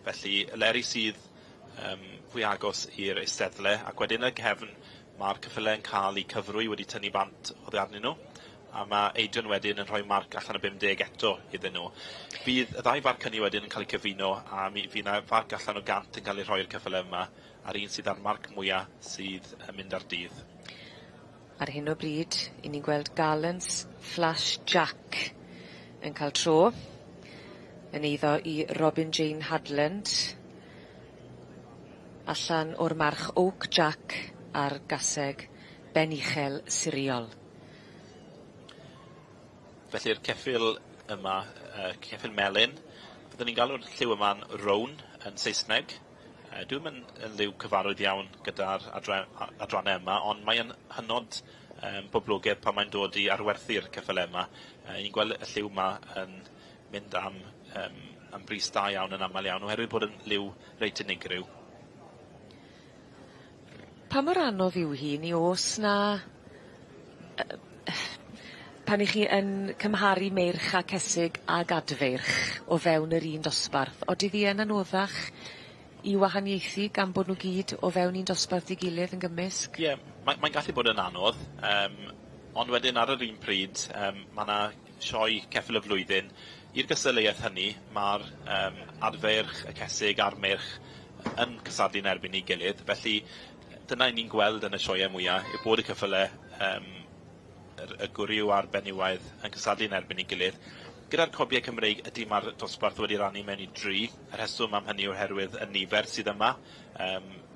Felly Eleri sydd yym fwy agos i'r eisteddle, ac wedyn yn y cefn ma'r ceffyle'n cael eu cyfrwy wedi tynnu bant oddi arnyn nhw, a ma' Adrian wedyn yn rhoi marc allan o 50 eto iddyn nhw. Bydd y ddau farc hynny wedyn yn cael eu cyfuno, a mi fydd 'na farc allan o 100 yn cael ei rhoi i'r ceffyle yma, a'r un sydd â'r marc mwya sydd yn mynd ar dydd. Ar hyn o bryd, 'yn ni'n gweld Gallant Flash Jack yn cael tro yn eiddo i Robin Jane Hadland allan o'r march Oak Jack a'r gaseg ben uchel siriol. Felly'r ceffyl yma, ceffyl melyn, byddwn ni'n galw'r lliw yma'n roan yn Saesneg. Dwi'm yn yn liw cyfarwydd iawn gyda'r adrannau yma, ond mae yn hynod boblogaidd pan mae'n dod i arwerthu'r ceffyle yma. Ni'n gweld y lliw yma yn mynd am bris da iawn yn aml iawn, oherwydd bod yn liw reit unigryw. Pa mor anodd yw hi ni o's 'na pan 'ych chi yn cymharu meirch a cesig ag adfeirch o fewn yr un dosbarth, odi ddi yn anoddach i wahaniaethu gan bod nw gyd o fewn un dosbarth 'i gilydd yn gymysg? Ie, mae'n gallu bod yn anodd, ond wedyn ar yr un pryd, ma' 'na sioe ceffyl y flwyddyn. I'r gystadleuaeth hynny, ma'r adfeirch, y cesig a'r meirch yn cystadlu yn erbyn ei gilydd, felly dyna 'yn ni'n gweld yn y sioee mwya, yw bod y ceffyle y gwryw a'r benywaidd yn cystadlu yn erbyn ei gilydd. Gyda'r cobiau Cymreig, ydy mae'r dosbarth wedi rannu mewn i dri. Y rheswm am hynny oherwydd y nifer sydd yma.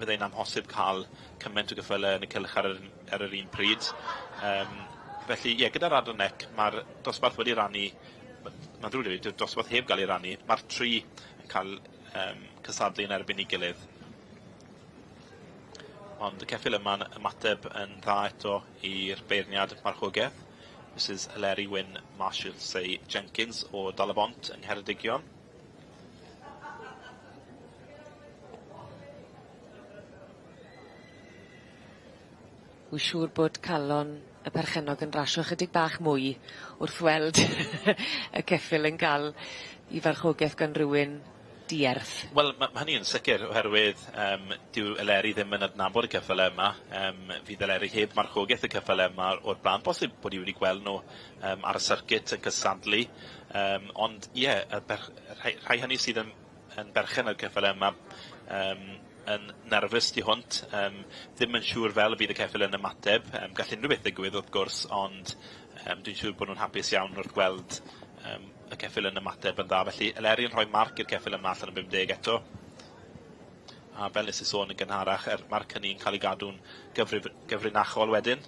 Byddai'n amhosib cael cymaint o geffyle yn y cylch ar yr un pryd. Felly, ie, gyda'r adran C, mae'r dosbarth wedi rannu, mae'n ddrwg 'da fi, dyw'r dosbarth heb gael ei rannu, mae'r tri yn cael cystadlu yn erbyn ei gilydd. Ond y ceffyl yma'n ymateb yn dda eto i'r beirniad marchogaeth, Mrs Eleri Wyn Marshallsay Jenkins o Dalybont yng Ngheredigion. Wi siŵr bod calon y perchennog yn rasio chydig bach mwy wrth weld y ceffyl yn ca'l 'i farchogeth gan rywun dierth. Wel, ma' hynny yn sicir oherwydd dyw Eleri ddim yn adnabod y ceffyle yma. Fydd Eleri heb marchogeth y ceffyle yma o'r bla'n. Bosib bod 'i wedi gweld nhw ar y circuit yn cystadlu. Ond ie, y rhai, rhai hynny sydd yn berchen ar ceffyle yma yn nerfus tu hwnt, ddim yn siŵr fel y bydd y ceffyl yn ymateb. Gall unrhyw beth ddigwydd wrth gwrs, ond dwi'n siŵr bod nhw'n hapus iawn wrth gweld y ceffyl yn ymateb yn dda. Felly Eleri yn rhoi marc i'r ceffyl yma allan o 50 eto. A fel nes i sôn yn gynharach, er marc hynny'n cael ei gadw'n gyfrinachol wedyn.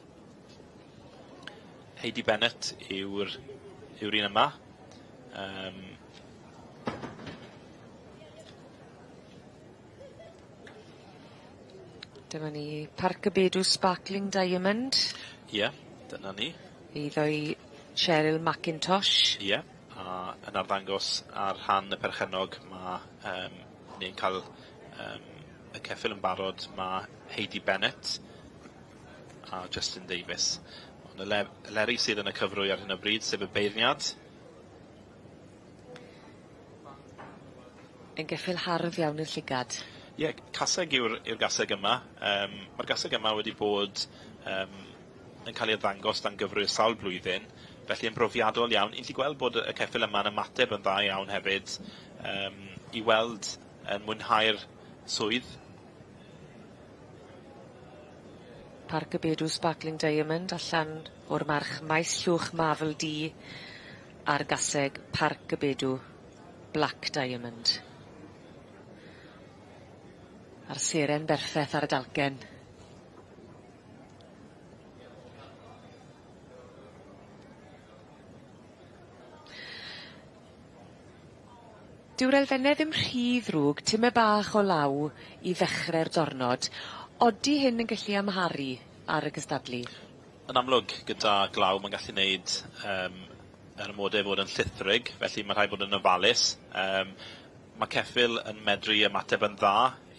Heidi Bennett yw'r un yma. Dyma ni Parc y Bedw Sparkling Diamond. Ie, dyna ni. Eiddo i Cheryl McIntosh. Ie, a yn arddangos ar rhan y perchennog ma' ni'n ca'l y ceffyl yn barod ma' Heidi Bennett a Justin Davies. Ond Eleri sydd yn y cyfrwy ar hyn o bryd, sef y beirniad. Yn geffyl hardd iawn i'r llygad. Ie, caseg yw'r yw'r gaseg yma. Ma'r gaseg yma wedi bod yn cael ei arddangos dan gyfrwy sawl blwyddyn, felly yn brofiadol iawn. Ni'n gallu gweld bod y ceffyl yma'n ymateb yn dda iawn hefyd, i weld yn mwynhau'r swydd. Parc y Bedw Sparkling Diamond allan o'r march Maes Llwch Marvel D a'r gaseg Parc y Bedw Black Diamond. A'r seren berffeth ar y dalcen. Dyw'r elfenne ddim rhy ddrwg, time bach o law i ddechre'r dornod. Odi hyn yn gallu amharu ar y cystadlu? Yn amlwg, gyda glaw mae'n gallu neud yr amode fod yn llithrig, felly ma' rhaid bod yn ofalus. Ma' ceffyl yn medru ymateb yn dda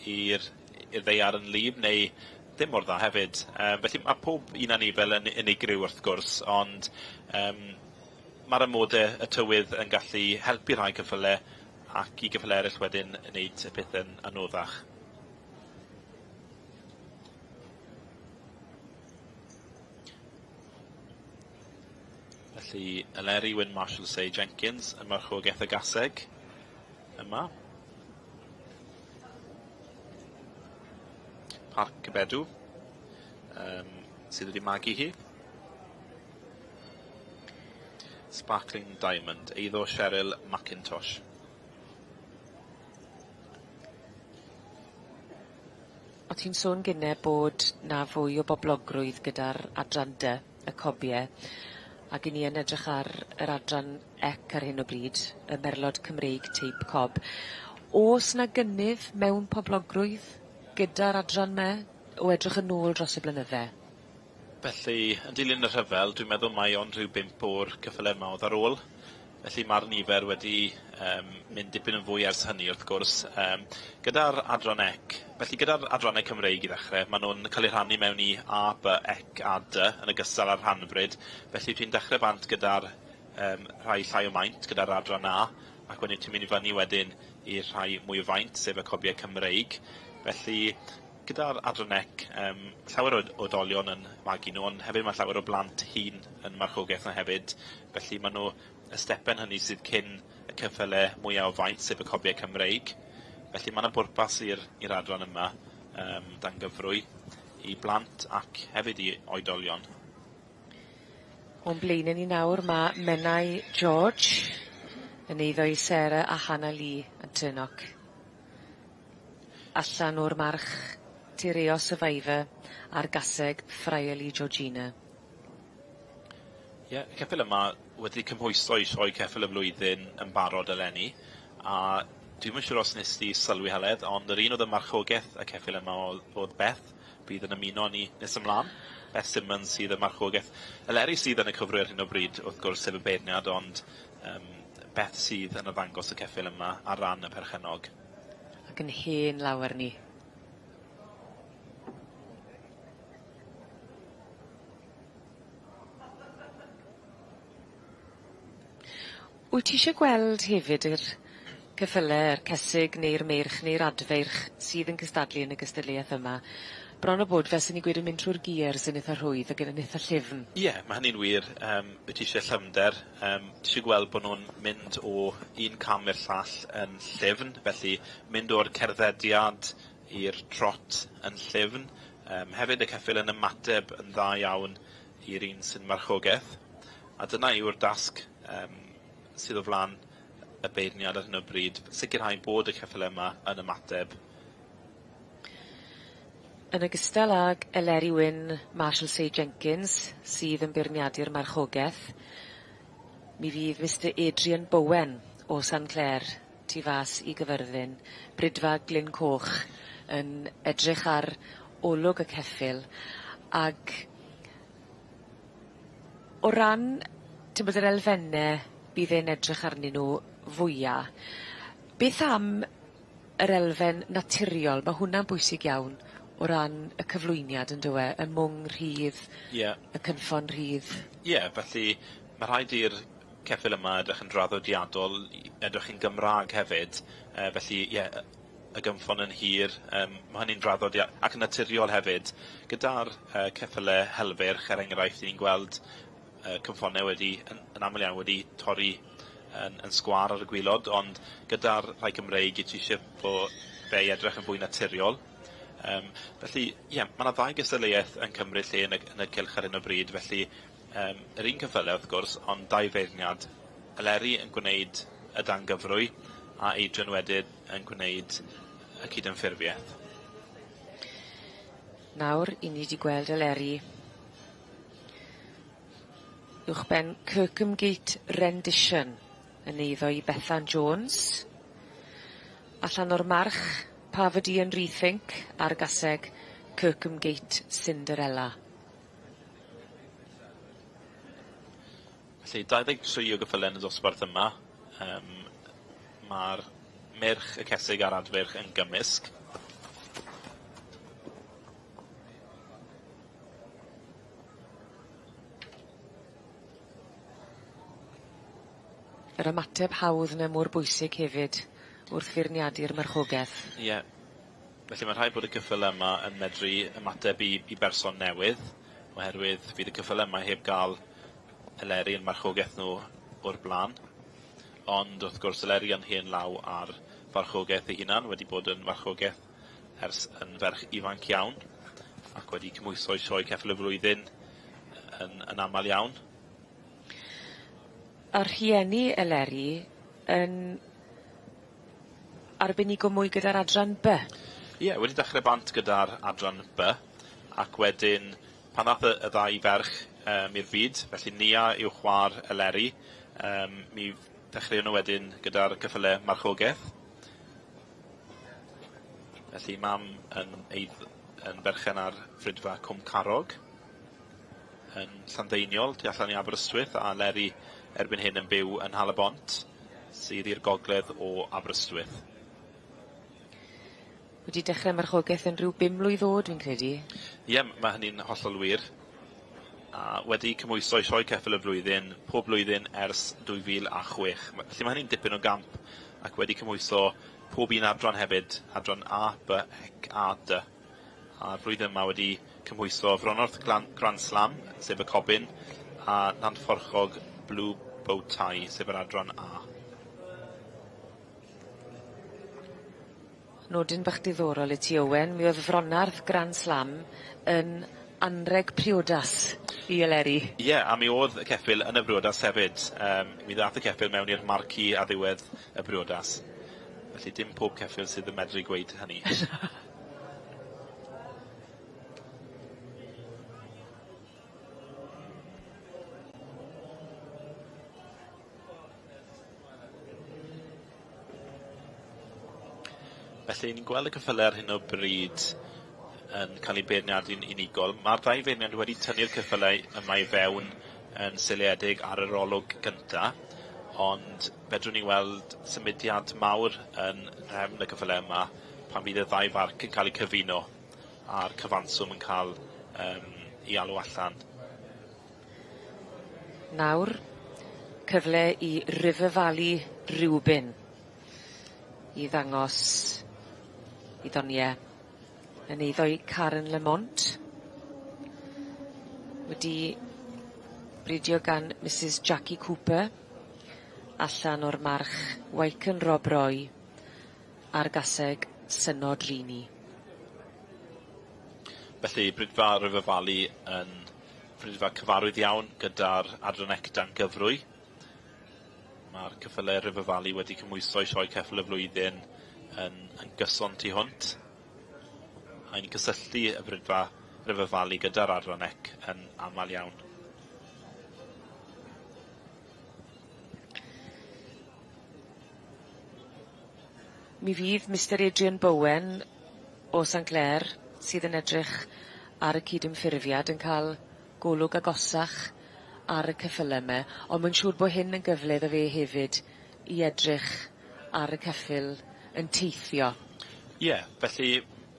i'r i'r ddaear yn wlyb neu ddim mor dda hefyd. Felly ma' pob un anifel yn unigryw wrth gwrs, ond ma'r amode y tywydd yn gallu helpu rhai ceffyle ac i geffyle eryll wedyn wneud y pethe'n anoddach. Felly Eleri Wyn Marshall Say Jenkins yn marchogaeth y gaseg yma. Parc y Bedw sydd wedi magu hi. Sparkling Diamond, eiddo Cheryl McIntosh. O' ti'n sôn gynne bod 'na fwy o boblogrwydd gyda'r adran dy, y cobie ag 'yn ni yn edrych ar yr adran ec ar hyn o bryd, y merlod Cymreig teip cob. O's 'na gynnydd mewn poblogrwydd gyda'r adran 'me o edrych yn ôl dros y blynydde? Felly, yn dilyn y rhyfel, dwi'n meddwl mai ond rhyw bump o'r ceffyle 'ma o'dd ar ôl. Felly ma'r nifer wedi mynd dipyn yn fwy ers hynny wrth gwrs. Gyda'r adran ec, felly gyda'r adrannau Cymreig i ddechrau, ma' nhw'n cael eu rhannu mewn i A, B, ec a D yn ogystal â'r rhanfryd. Felly ti'n dechrau bant gyda'r rhai llai o maint, gyda'r adran A, ac wedyn ti'n mynd i fyny wedyn i'r rhai mwy o faint, sef y cobiau Cymreig. Felly gyda'r adran ec, llawer o oedolion yn magu nhw, ond hefyd mae llawer o blant hŷn yn marchogaeth yna hefyd. Felly maen nhw y stepen hynny sydd cyn y ceffyle mwyaf o faint, sef y cobiau Cymreig. Felly mae yna bwrpas i'r i'r adran yma dan gyfrwy i blant ac hefyd i oedolion. O'n blaenau ni nawr ma' Menai George yn eiddo i Sarah a Hannah Lee yn Tyrnock. Allan o'r march Tireo Survivor a'r gaseg Friarly Georgina. Ie, y ceffyl yma wedi cymhwyso i sioe ceffyl y flwyddyn yn barod eleni, a dwi'm yn siŵr os nes di sylwi Heledd, ond yr un oedd y marchogaeth y ceffyl yma o'dd Beth, bydd yn ymuno â ni nes ymlaen. Beth Simmons sydd y marchogaeth. Eleri sydd yn y cyfrwy ar hyn o bryd, wrth gwrs, sef y beirniad, ond Beth sydd yn arddangos y ceffyl yma ar ran y perchennog. Ac yn hen lawer ni. Wyt ti isie gweld hefyd yr ceffyle yr cesig neu'r meirch neu'r adfeirch sydd yn cystadlu yn y gystadleuaeth yma bron a bod fel swn i'n gweud yn mynd trw'r gears yn itha rhwydd ag yn itha llyfn. Ie, ma' hynny'n wir. Wyt ti isie llyfnder, ti isie gweld bo' nw'n mynd o un cam i'r llall yn llyfn, felly mynd o'r cerddediad i'r trot yn llyfn. Hefyd y ceffyl yn ymateb yn dda iawn i'r un sy'n marchogeth. A dyna yw'r dasg sydd o flan y beirniad ar hyn o bryd, sicrhau bod y ceffyle yma yn ymateb. Yn ogystal ag Eleri Wyn Marshall Say Jenkins sydd yn beirniadu'r marchogeth, mi fydd Mr Adrian Bowen o San Clêr tu fas i Gyfyrddin, Bridfa Glyn Coch yn edrych ar olwg y ceffyl ag o ran Ti'mbod yr elfenne bydd e'n edrych arnyn nw fwya. Beth am yr elfen naturiol? Ma' hwnna'n bwysig iawn o ran y cyflwyniad yndyw e? Y mwng rhydd. Ie. Y cynffon rhydd. Ie felly ma' rhaid i'r ceffyl yma edrych yn draddodiadol edrych yn Gymra'g hefyd felly ie y gynffon yn hir yym ma' hynny'n draddodia- ac yn naturiol hefyd gyda'r ceffyle helfyrch er enghraifft 'yn ni'n gweld cynffonne wedi yn yn amal iawn wedi torri yn yn sgwâr ar y gwilod ond gyda'r rhai Cymreig i ti isie bo' fe i edrych yn fwy naturiol. Yym felly ie ma' 'na ddau gystadleuaeth yn cymryd lle yn y yn y cylch ar hyn o bryd felly yym yr un ceffyle wrth gwrs ond dau feirniad. Eleri yn gwneud y dan gyfrwy a Adrian wedyn yn gwneud y cydymffurfieth. Nawr 'yn ni 'di gweld Eleri uwchben Kirkhamgate Rendition yn eiddo i Bethan Jones. Allan o'r march Paverdean Rethink ar gaseg Kirkhamgate Cinderella. Felly 23 o gyffyle yn y dosbarth yma. Yym ma'r meirch y cesig a'r adfeirch yn gymysg. Yr ymateb hawdd 'na mor bwysig hefyd wrth feirniadu'r marchogeth. Ie. Felly ma' rhaid bod y cyffyle yma yn medru ymateb i i berson newydd oherwydd fydd y cyffyle yma heb ga'l Eleri yn marchogeth nhw o'r bla'n. Ond wrth gwrs Eleri yn hen law ar farchogeth ei hunan wedi bod yn farchogeth ers yn ferch ifanc iawn ac wedi cymhwyso i sioe ceffyl y flwyddyn yn yn amal iawn. A rhieni Eleri yn arbenigo mwy gyda'r adran By. Ie wedi dechre bant gyda'r adran By ac wedyn pan ddath y y ddau ferch yym i'r byd felly Nia yw chwa'r Eleri yym mi ddechreuon nw wedyn gyda'r cyffyle marchogeth. Felly mam yn eidd- yn berchen ar Fridfa Cwm Carrog yn Llanddeiniol tu allan i Aberystwyth a Eleri erbyn hyn yn byw yn Nhalybont sydd i'r gogledd o Aberystwyth. Wedi dechre marchogeth yn rhyw bum mlwydd o'd fi'n credu. Ie ma' hynny'n hollol wir. A wedi cymhwyso i sioe ceffyl y flwyddyn pob blwyddyn ers 2006. Felly ma' hynny'n dipyn o gamp ac wedi cymhwyso pob un adran hefyd, adran A, By, Ec a Dy. A'r flwyddyn yma wedi cymhwyso Fronnorth Grand Slam, sef y Cobyn, a Nantforchog Blue Bow Tie, sef yr adran A. Nodyn bach diddorol i ti Owen, mi o'dd Fronarth Grand Slam yn anreg priodas i Eleri. Ie, a mi o'dd y ceffyl yn y briodas hefyd. Yym mi ddath y ceffyl mewn i'r marquee ar ddiwedd y briodas. Felly dim pob ceffyl sydd yn medru gweud hynny. Felly ni'n gweld y cyffyle ar hyn o bryd yn cael eu beirniadu'n unigol. Ma'r ddau feirniad wedi tynnu'r cyffylau yma i fewn yn seiliedig ar yr olwg gynta, ond fedrwn ni weld symudiad mawr yn nhrefn y cyffyle yma pan fydd y ddau farc yn cael eu cyfuno a'r cyfanswm yn cael yym 'i alw allan. Nawr, cyfle i River Valley Rhiwbin i ddangos 'i ddonie yn eiddo i Karen Lamont. Wedi bridio gan Misys Jackie Cooper allan o'r march Wyken Rob Roy a'r gaseg Synod Rini. Felly Bridfa River Valley yn Bridfa cyfarwydd iawn gyda'r adran ec dan gyfrwy. Ma'r cyffyle River Valley wedi cymhwyso i sioe ceffyl y flwyddyn yn yn gyson tu hwnt. A ni'n cysylltu y Bridfa River Valley gyda'r adran ec yn amal iawn. Mi fydd Mistar Adrian Bowen o Saint Clear sydd yn edrych ar y cydymffurfiad yn ca'l golwg agosach ar y ceffyle 'my on' ma'n siŵr bo' hyn yn gyfle iddo fe hefyd i edrych ar y ceffyl yn teithio. Ie, felly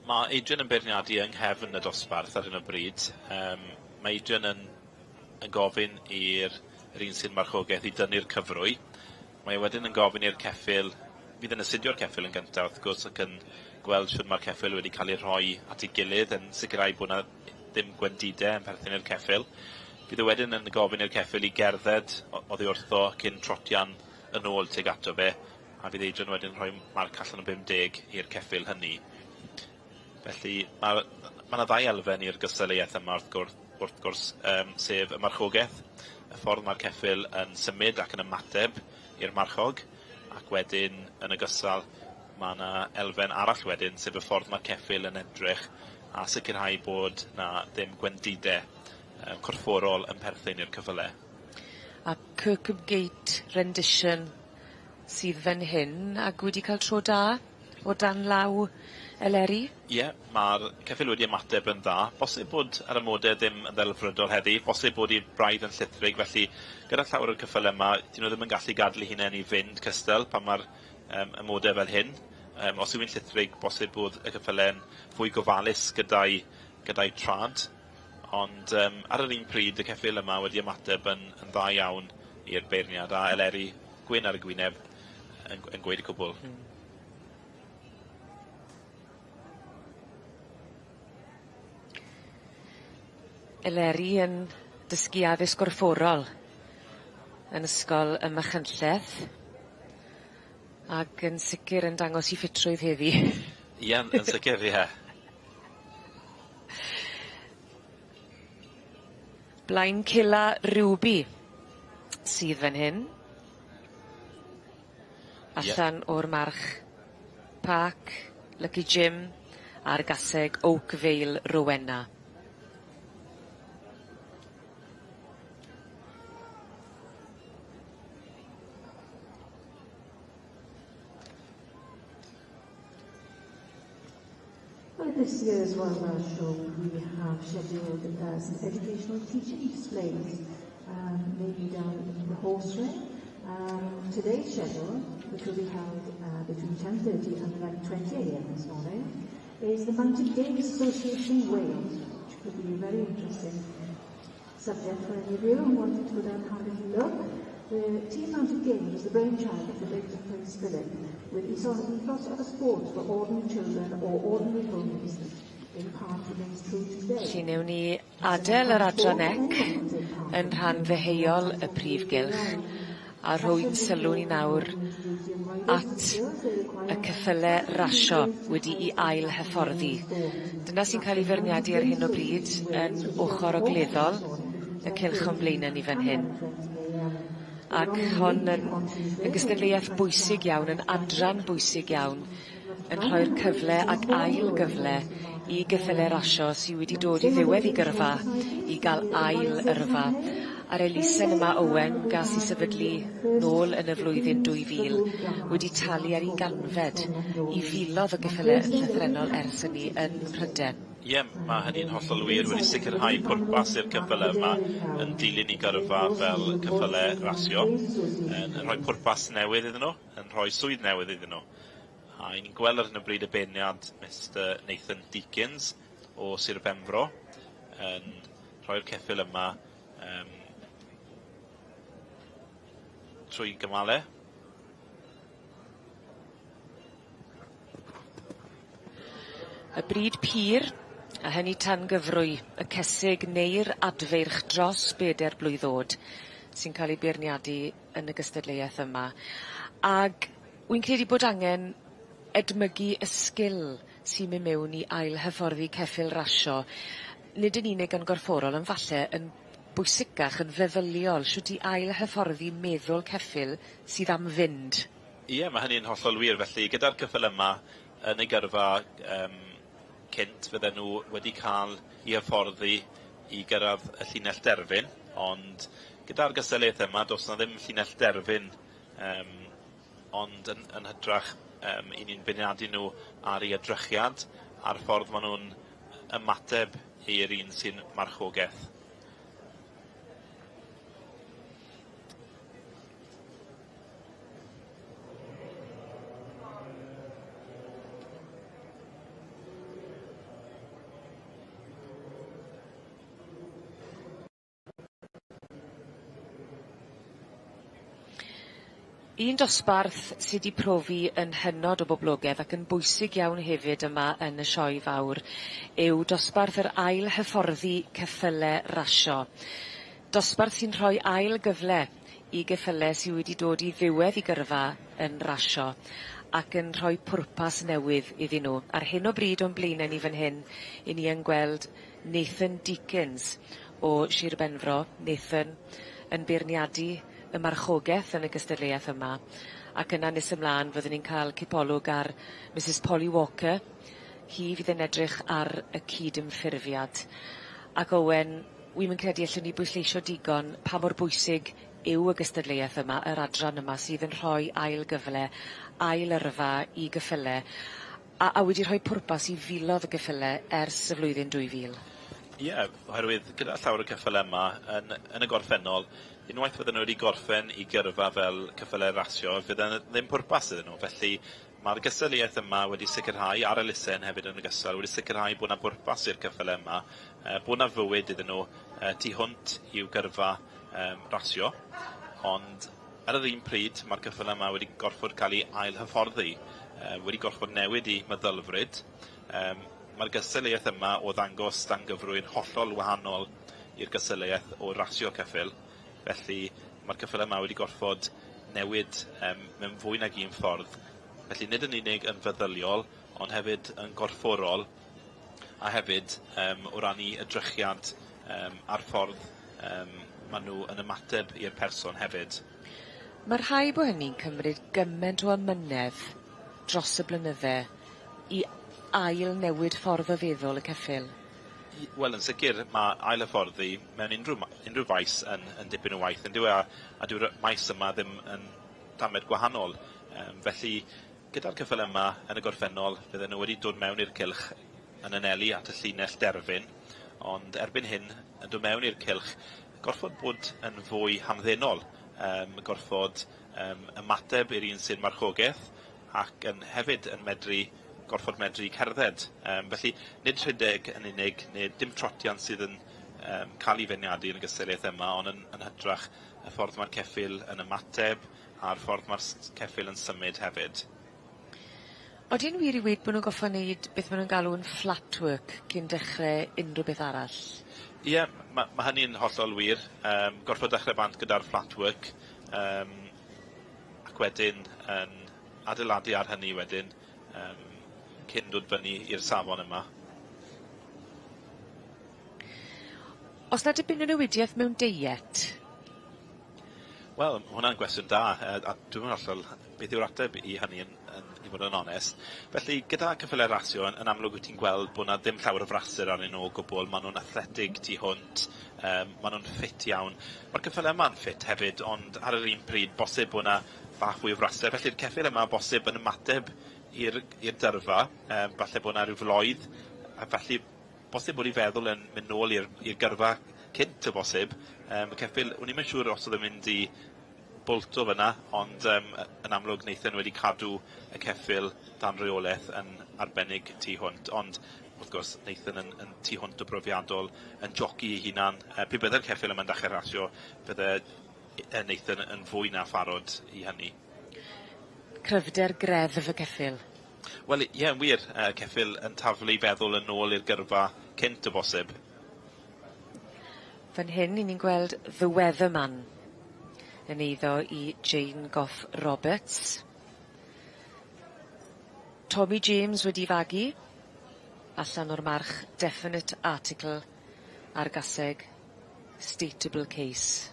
ma' Adrian yn beirniadu yng nghefn y dosbarth ar hyn o bryd. Yym ma' Adrian yn yn gofyn i'r yr un sy'n marchogeth i dynnu'r cyfrwy. Mae e wedyn yn gofyn i'r ceffyl, fydd yn asidio'r ceffyl yn gyntaf wrth gwrs ac yn gweld shwd ma'r ceffyl wedi cael ei rhoi at ei gilydd yn sicrhau bo' 'na ddim gwendide yn perthyn i'r ceffyl. Bydd e wedyn yn gofyn i'r ceffyl i gerdded oddi wrtho cyn trotian yn ôl tuag ato fe, a fydd Adrian wedyn rhoi marc allan o 50 i'r ceffyl hynny. Felly ma' ma' 'na ddau elfen i'r gystadleuaeth yma wrth gwrth wrth gwrs yym sef y marchogeth, y ffordd ma'r ceffyl yn symud ac yn ymateb i'r marchog, ac wedyn yn ogystal ma' 'na elfen arall wedyn sef y ffordd ma'r ceffyl yn edrych a sicrhau bod 'na ddim gwendide yy corfforol yn perthyn i'r ceffyle. A Kirkham Gate rendition sydd fan hyn ag wedi ca'l tro da o dan law Eleri? Ie, ma'r ceffyl wedi ymateb yn dda. Bosib bod yr amode ddim yn ddelfrydol heddi, bosib bod 'i braidd yn llithrig, felly gyda llawer o'r ceffyle 'ma, 'dyn nw ddim yn gallu gadel 'u hunen i fynd cystal pan ma'r yym amode fel hyn. Yym os yw 'i'n llithrig, bosib bod y ceffyle'n fwy gofalus gyda'i gyda'i trad. Ond yym ar yr un pryd, y ceffyl yma wedi ymateb yn yn dda iawn i'r beirniad, a Eleri gwyn ar y gwyneb yn yn gweud y cwbwl. Hmm. Eleri yn dysgu addysg gorfforol yn ysgol ym Machynlleth ag yn sicir yn dangos 'i ffitrwydd heddi. Ie yn sicir ie. Blaencila Ruby sydd fan hyn. Allan o'r march Park, Lucky Jim a'r gaseg Oak Vale Rowena. For this year's Royal Welsh Show, we have scheduled some educational teaching displays, mainly down in the horse ring. Today's schedule, which will be held between 10:30 and 11:20 a.m. this morning, is the Mounted Games Association Wales, which could be a very interesting subject for any of you who wanted to go down and have a little look. The Team Mounted Games was the brainchild of the late Prince Philip, with ethos of a sport for ordinary children or ordinary homes that in part remains true today. Felly newn ni adel yr adran ec yn rhan ddeheuol y prif gylch a rhwy'n sylw ni nawr at y ceffyle rasio wedi'i ail hyfforddi. Dyna sy'n cael ei feirniadu ar hyn o bryd yn ochor ogleddol y cylch o'n blaene ni fan hyn. Ac hon yn yn gystadleuaeth bwysig iawn, yn adran bwysig iawn, yn rhoi'r cyfle ac ail gyfle i geffyle rasio sy wedi dod i ddiwedd 'u gyrfa i ga'l ail yrfa. A'r elusen yma Owen gas 'i sefydlu nôl yn y flwyddyn dwy fil wedi talu ar 'i ganfed i filodd o geffyle yn llythrennol ers hynny yn Mhryden. Ie, ma' hynny'n hollol wir, wedi sicrhau pwrpas i'r ceffyle yma yn dilyn 'u gyrfa fel ceffyle rasio, yn rhoi pwrpas newydd iddyn nhw, yn rhoi swydd newydd iddyn nhw. A 'yn ni'n gweld ar hyn o bryd y beirniad Mr Nathan Deakins o Sir Benfro yn rhoi'r ceffyl yma yym trwy gymale. Y brid pur, a hynny tan gyfrwy, y cesig neu'r adfeirch dros beder blwydd o'd sy'n ca'l 'i beirniadu yn y gystadleuaeth yma. Ag wi'n credu bod angen edmygu y sgil sy'n myn' mewn i ail hyfforddi ceffyl rasio nid yn unig yn gorfforol on' falle yn bwysicach yn feddyliol shwt i ail hyfforddi meddwl ceffyl sydd am fynd. Ie, ma' hynny'n hollol wir, felly gyda'r ceffyl yma yn ei gyrfa yym cynt fydden nhw wedi cael 'u hyfforddi i gyrradd y llinell derfyn, ond gyda'r gystadleuaeth yma do's 'na ddim llinell derfyn yym ond yn yn hytrach yym 'yn ni'n beirniadu nhw ar 'u edrychiad a'r ffordd ma' nhw'n ymateb i'r un sy'n marchogeth. Un dosbarth sy 'di profi yn hynod o boblogedd ac yn bwysig iawn hefyd yma yn y sioe fawr yw dosbarth yr ail hyfforddi ceffyle rasio. Dosbarth sy'n rhoi ail gyfle i geffyle sy wedi dod i ddiwedd 'u gyrfa yn rasio ac yn rhoi pwrpas newydd iddyn nhw. Ar hyn o bryd o'n blaene ni fan hyn 'yn ni yn gweld Nathan Deakins o Shir Benfro, Nathan yn beirniadu y marchogeth yn y gystadleuaeth yma ac yna nes ymlaen fyddwn ni'n ca'l cipolwg ar Mrs Polly Walker hi fydd yn edrych ar y cydymffurfiad. Ac Owen, wi'm yn credu allwn ni bwysleisio digon pa mor bwysig yw y gystadleuaeth yma, yr adran yma sydd yn rhoi ail gyfle, ail yrfa i gyffyle a, a wedi rhoi pwrpas i filodd o gyffyle ers y flwyddyn 2000. Ie, oherwydd gyda llawer o ceffyle yma yn yn y gorffennol, unwaith fydden nhw wedi gorffen 'u gyrfa fel ceffyle rasio, fydden ddim pwrpas iddyn nhw. Felly ma'r gystadleuaeth yma wedi sicrhau, a'r elusen hefyd yn ogystal, wedi sicrhau bod 'na bwrpas i'r ceffyle yma, bod 'na fywyd iddyn nhw tu hwnt i'w gyrfa rasio. Ond ar yr un pryd, ma'r ceffyle yma wedi gorfod cael eu ail-hyfforddi, wedi gorfod newid 'u meddylfryd. Ma'r gystadleuaeth yma o ddangos dangyfrwy'n hollol wahanol i'r gystadleuaeth o rasio ceffyl. Felly ma'r ceffyle yma wedi gorfod newid mewn fwy nag un ffordd. Felly nid yn unig yn feddyliol, ond hefyd yn gorfforol, a hefyd o ran 'u edrychiad a'r ffordd ma' nhw yn ymateb i'r person hefyd. Ma' rhai bo' hynny'n cymryd gyment o amynedd dros y blynydde i ail newid ffordd o feddwl y ceffyl. Wel, yn sicr ma' ail hyfforddi mewn unrhyw unrhyw faes yn yn dipyn o waith yndyw e? A dyw'r maes yma ddim yn tamed gwahanol. Felly gyda'r ceffyle yma yn y gorffennol, fydden nhw wedi dod mewn i'r cylch yn anelu at y llinell derfyn, ond erbyn hyn yn dod mewn i'r cylch, gorfod bod yn fwy hamddenol, gorfod ymateb i'r un sy'n marchogeth, ac yn hefyd yn medru gorfod medru cerdded. Felly nid rhedeg yn unig, neu dim trotiant sydd yn cael ei feirniadu yn y gystadleuaeth yma, ond yn hytrach y ffordd mae'r ceffyl yn ymateb a'r ffordd mae'r ceffyl yn symud hefyd. Ody'n wir i weud bo' nw'n goffo neud beth ma' nw'n galw'n flat work cyn dechre unrhyw beth arall? Ie, ma' hynny'n hollol wir. Gorffod dechre bant gyda'r flat work, ac wedyn yn adeiladu ar hynny wedyn, cyn dod fyny i'r safon yma. O's 'na dipyn o newidieth mewn deiet? Wel, ma' hwnna'n gwestiwn da, a dwi'm yn hollol beth yw'r ateb i hynny yn i fod yn onest. Felly, gyda ceffyle rasio, yn amlwg wyt ti'n gweld bod 'na ddim llawer o fraster arnyn nhw o gwbl, ma' nhw'n athletig tu hwnt, ma' nhw'n ffit iawn. Ma'r ceffyle yma'n ffit hefyd, ond ar yr un pryd, bosib bod 'na bach fwy o fraster. Felly'r ceffyl yma bosib yn ymateb i'r dyrfa, falle bod 'na ryw floedd, a felly bosib bod 'i feddwl yn mynd nôl i'r gyrfa cynt o bosib. Y ceffyl, o'n i'm yn siŵr os oedd yn mynd i bolto fyna, ond yn amlwg Nathan wedi cadw y ceffyl dan reolaeth yn arbennig tu hwnt, ond wrth gwrs Nathan yn tu hwnt o brofiadol, yn joci ei hunan. Pe bydde'r ceffyl yma'n dechrau rasio, bydde Nathan yn fwy na pharod i hynny. Cryfder greddf y ceffyl. Wel, ie, yn wir, ceffyl yn taflu feddwl yn ôl i'r gyrfa cynt o bosib. Fan hyn, 'yn ni'n gweld The Weatherman yn eiddo i Jane Gough Roberts. Tommy James wedi fagu allan o'r march Definite Article a'r gaseg Stateable Case.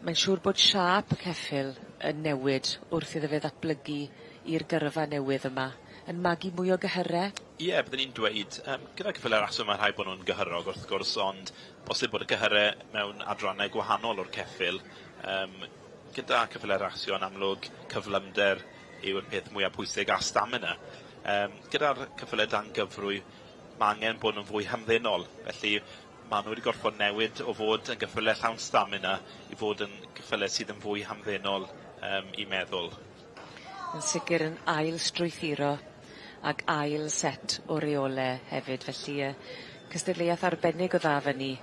Mae'n siŵr bod siâp y ceffyl yn newid wrth iddo fe ddatblygu i'r gyrfa newydd yma, yn magu mwy o gyhyre. Ie, byddwn i'n dweud, gyda ceffyle rasio mae rhaid bod nhw'n gyhyrog wrth gwrs, ond bosib bod y cyhyre mewn adrannau gwahanol o'r ceffyl. Gyda ceffyle rasio yn amlwg cyflymder yw'r peth mwyaf pwysig a stamina. Gyda'r ceffyle dan gyfrwy, mae angen bod nhw'n fwy hamddenol, felly ma' nhw wedi gorfod newid o fod yn gyffyle llawn stamina i fod yn gyffyle sydd yn fwy hamddenol i meddwl. Yn sicr yn ail strwythuro ag ail set o reole hefyd, felly cystadleuaeth arbennig o dda fyny.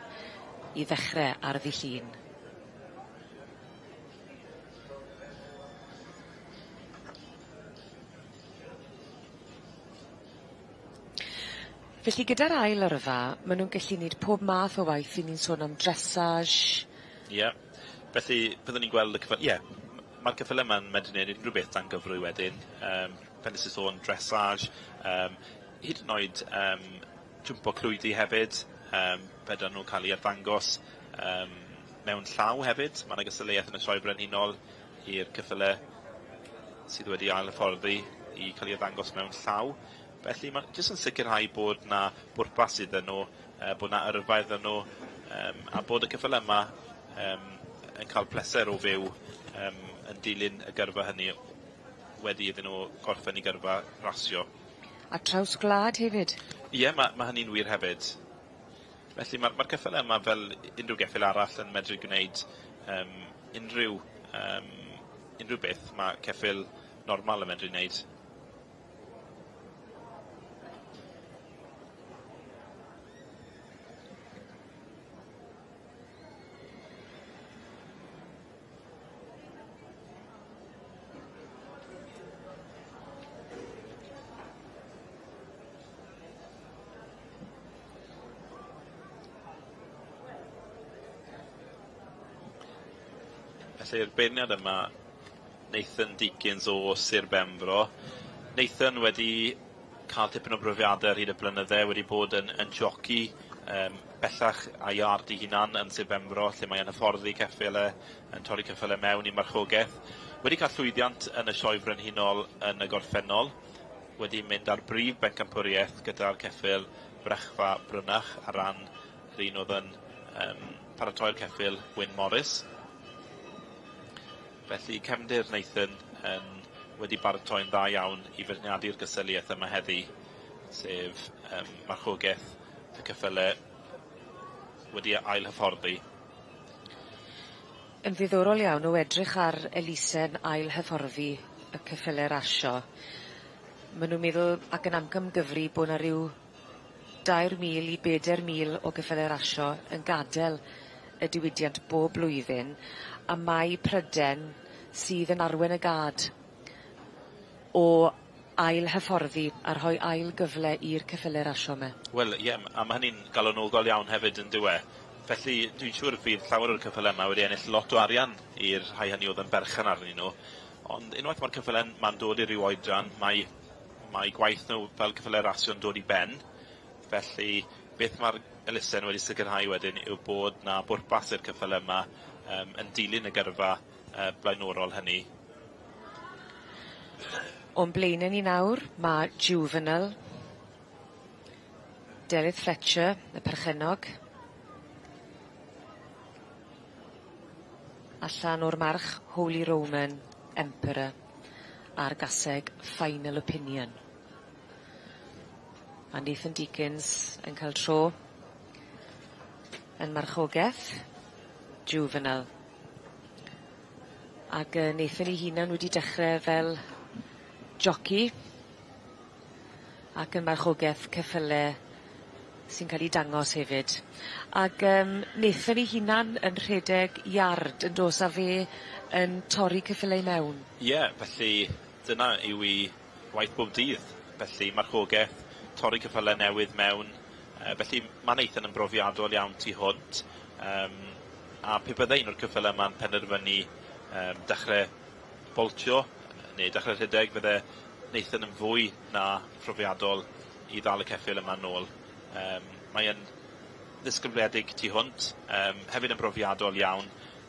i ddechre ar ddy' Llun. Felly gyda'r ail yrfa ma' nw'n gellu neud pob math o waith 'yn ni'n sôn am dressage. Ie. Felly byddwn ni'n gweld y cyff- ie ma'r ceffyle 'ma'n medru neud unrhyw beth dan gyfrwy wedyn yym fel nes i sôn dressage yym hyd yn oed yym jwmpo clwydi hefyd yym fedran nw ca'l 'u arddangos yym mewn llaw hefyd. Ma' 'na gystadleuaeth yn y Sioe Brenhinol i'r ceffyle sydd wedi ail hyfforddi i ca'l 'u arddangos mewn llaw. Felly ma' jyst yn sicirhau bod 'na bwrpas iddyn nw yy bod 'na yrfa iddyn nw yym a bod y ceffyle yma yym yn ca'l pleser o fyw yym yn dilyn y gyrfa hynny wedi iddyn nw gorffen 'u gyrfa rasio. A traws gwlad hefyd. Ie ma' ma' hynny'n wir hefyd. Felly ma'r ma'r ceffyle yma fel unrhyw geffyl arall yn medru gwneud yym unrhyw yym unrhyw beth ma' ceffyl normal yn medru neud. Felly'r beirniad yma, Nathan Deakins o Sir Benfro. Nathan wedi cael tipyn o brofiade ar hyd y blynydde, wedi bod yn yn joci yym bellach a'i iard 'i hunan yn Sir Benfro, lle mae e'n hyfforddi ceffyle, yn torri ceffyle mewn i marchogeth. Wedi cael llwyddiant yn y Sioe Frenhinol yn y gorffennol, wedi mynd ar brif bencampwriaeth gyda'r ceffyl Brechfa Brynach ar ran yr un o'dd yn yym paratoi'r ceffyl Wyn Morris. Felly cefndir Nathan yn wedi baratoi'n dda iawn i feirniadu'r gystadleuaeth yma heddi, sef yym marchogeth y ceffyle wedi ail hyfforddi. Yn ddiddorol iawn o edrych ar elusen ail hyfforddi y ceffyle rasio ma' nw'n meddwl ac yn amcamgyfri bo' 'na ryw 3,000 i 4,000 o geffyle rasio yn gad'el y diwydiant bob blwyddyn a mai Pryden sydd yn arwen y gad o ail hyfforddi a rhoi ail gyfle i'r ceffyle rasio 'my. Wel ie a ma' hynny'n galonogol iawn hefyd on'd yw e? Felly dwi'n siŵr fydd llawer o'r ceffyle yma wedi ennill lot o arian i'r rhai hynny o'dd yn berchen arnyn nw ond unwaith ma'r ceffyle'n ma'n dod i ryw oedran mae mae gwaith nhw fel ceffyle rasio'n dod i ben felly beth ma'r elusen wedi sicirhau wedyn yw bod 'na bwrpas i'r ceffyle yma yym yn dilyn y gyrfa yy blaenorol hynny. O'n blaene ni nawr ma' Juvenile. Delyth Fletcher, y perchennog. Allan o'r march Holy Roman Emperor a'r gaseg Final Opinion. A Nathan Deakins yn ca'l tro yn marchogeth Juvenile. Ag yy Nathan 'i hunan wedi dechre fel joci ac yn marchogeth ceffyle sy'n ca'l 'i dangos hefyd. Ag yym Nathan 'i hunan yn rhedeg iard yn do's a fe yn torri ceffyle i mewn. Ie, felly dyna yw 'i waith bob dydd. Felly marchogeth, torri ceffyle newydd mewn, yy felly ma' Nathan yn brofiadol iawn tu hwnt yym a pe bydde un o'r ceffyle yma'n penderfynu yym dechre boltio neu dechre rhedeg fydde Nathan yn fwy na phrofiadol i ddal y ceffyl yma nôl. Yym mae yn ddisgybledig tu hwnt, yym hefyd yn brofiadol iawn,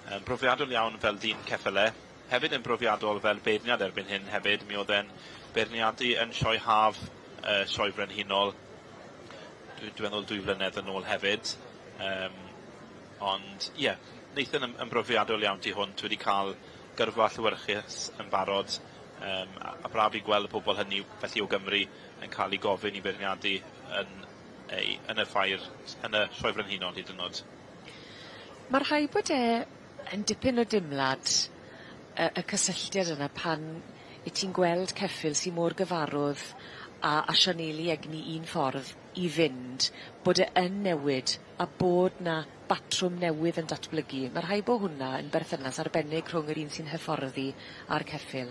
yym brofiadol iawn fel dyn ceffyle, hefyd yn brofiadol fel beirniad erbyn hyn hefyd, mi o'dd e'n beirniadu yn sioe haf y Sioe Frenhinol dwi dwi meddwl dwy flynedd yn ôl hefyd, yym ond ie, Nathan yn yn brofiadol iawn tu hwnt, wedi ca'l gyrfa llewyrchus yn barod, yym a a braf i gweld y pobol hynny felly o Gymru yn ca'l 'u gofyn i beirniadu yn ei yn y ffair yn y Sioe Frenhinol hyd yn o'd. Ma' rhai' bod e yn dipyn o dimlad y y cysylltiad yna pan 'yt ti'n gweld ceffyl sy mor gyfarwdd a a sianeli egni un ffordd. i fynd bod e yn newid a bod 'na batrwm newydd yn datblygu. Ma' rhai' bo' hwnna yn berthynas arbennig rhwng yr un sy'n hyfforddi a'r ceffyl.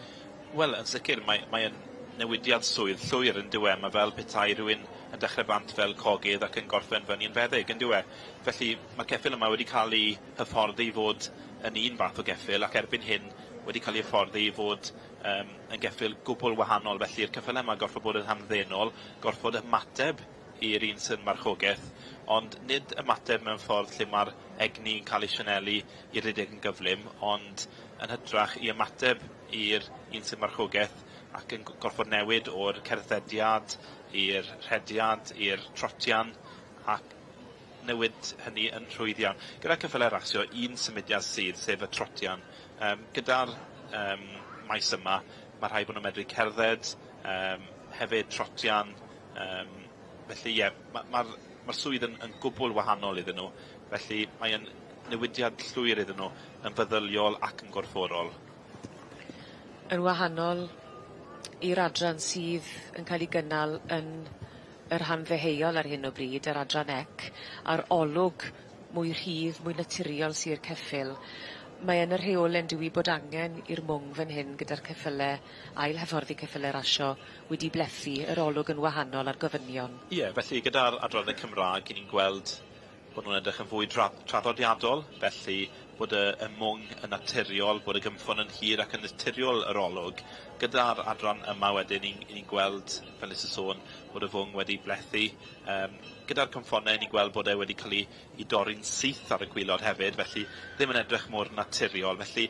Wel yn sicir mae mae yn newidiad swydd llwyr on'd yw e? Ma' fel petai rhywun yn dechre bant fel cogydd ac yn gorffen fyny yn feddyg on'd yw e? Felly ma'r ceffyl yma wedi ca'l 'i hyfforddi i fod yn un fath o geffyl ac erbyn hyn wedi ca'l 'i hyfforddi i fod yym yn geffyl gwbwl wahanol felly'r ceffyle yma gorffod bod yn hamddenol, gorffod ymateb i'r un sy'n marchogeth, ond nid ymateb mewn ffordd lle ma'r egni'n cael ei sianelu i redeg yn gyflym, ond yn hytrach i ymateb i'r un sy'n marchogeth ac yn gorfod newid o'r cerddediad i'r rhediad i'r trotian ac newid hynny yn rhwydd iawn. Gyda ceffyle rasio, un symudiad sydd, sef y trotian. Gyda'r maes yma, mae rhaid bod nhw'n medru cerdded, hefyd trotian, felly ie, ma'r swydd yn gwbl wahanol iddyn nhw, felly mae yn newidiad llwyr iddyn nhw yn feddyliol ac yn gorfforol. Yn wahanol i'r adran sydd yn cael ei gynnal yn y rhan ddeheuol ar hyn o bryd, yr adran ec, a'r olwg mwy rhydd, mwy naturiol sy'r ceffyl. Mae yn y rheole on'd yw 'i bod angen i'r mwng fan hyn gyda'r ceffyle ail hyfforddi ceffyle rasio wedi blethu yr olwg yn wahanol a'r gofynion. Ie, felly gyda'r adranne Cymra'g, 'yn ni'n gweld bod nhw'n edrych yn fwy traddodiadol, felly bod y mwng yn naturiol, bod y gymffon yn hir ac yn naturiol yr olwg. Gyda'r adran yma wedyn, ni'n gweld, fel nes i sôn, bod y fwng wedi blethu. Gyda'r cymffonau, ni'n gweld bod e wedi cael ei dorri'n syth ar y gwylod hefyd, felly ddim yn edrych mor naturiol. Felly,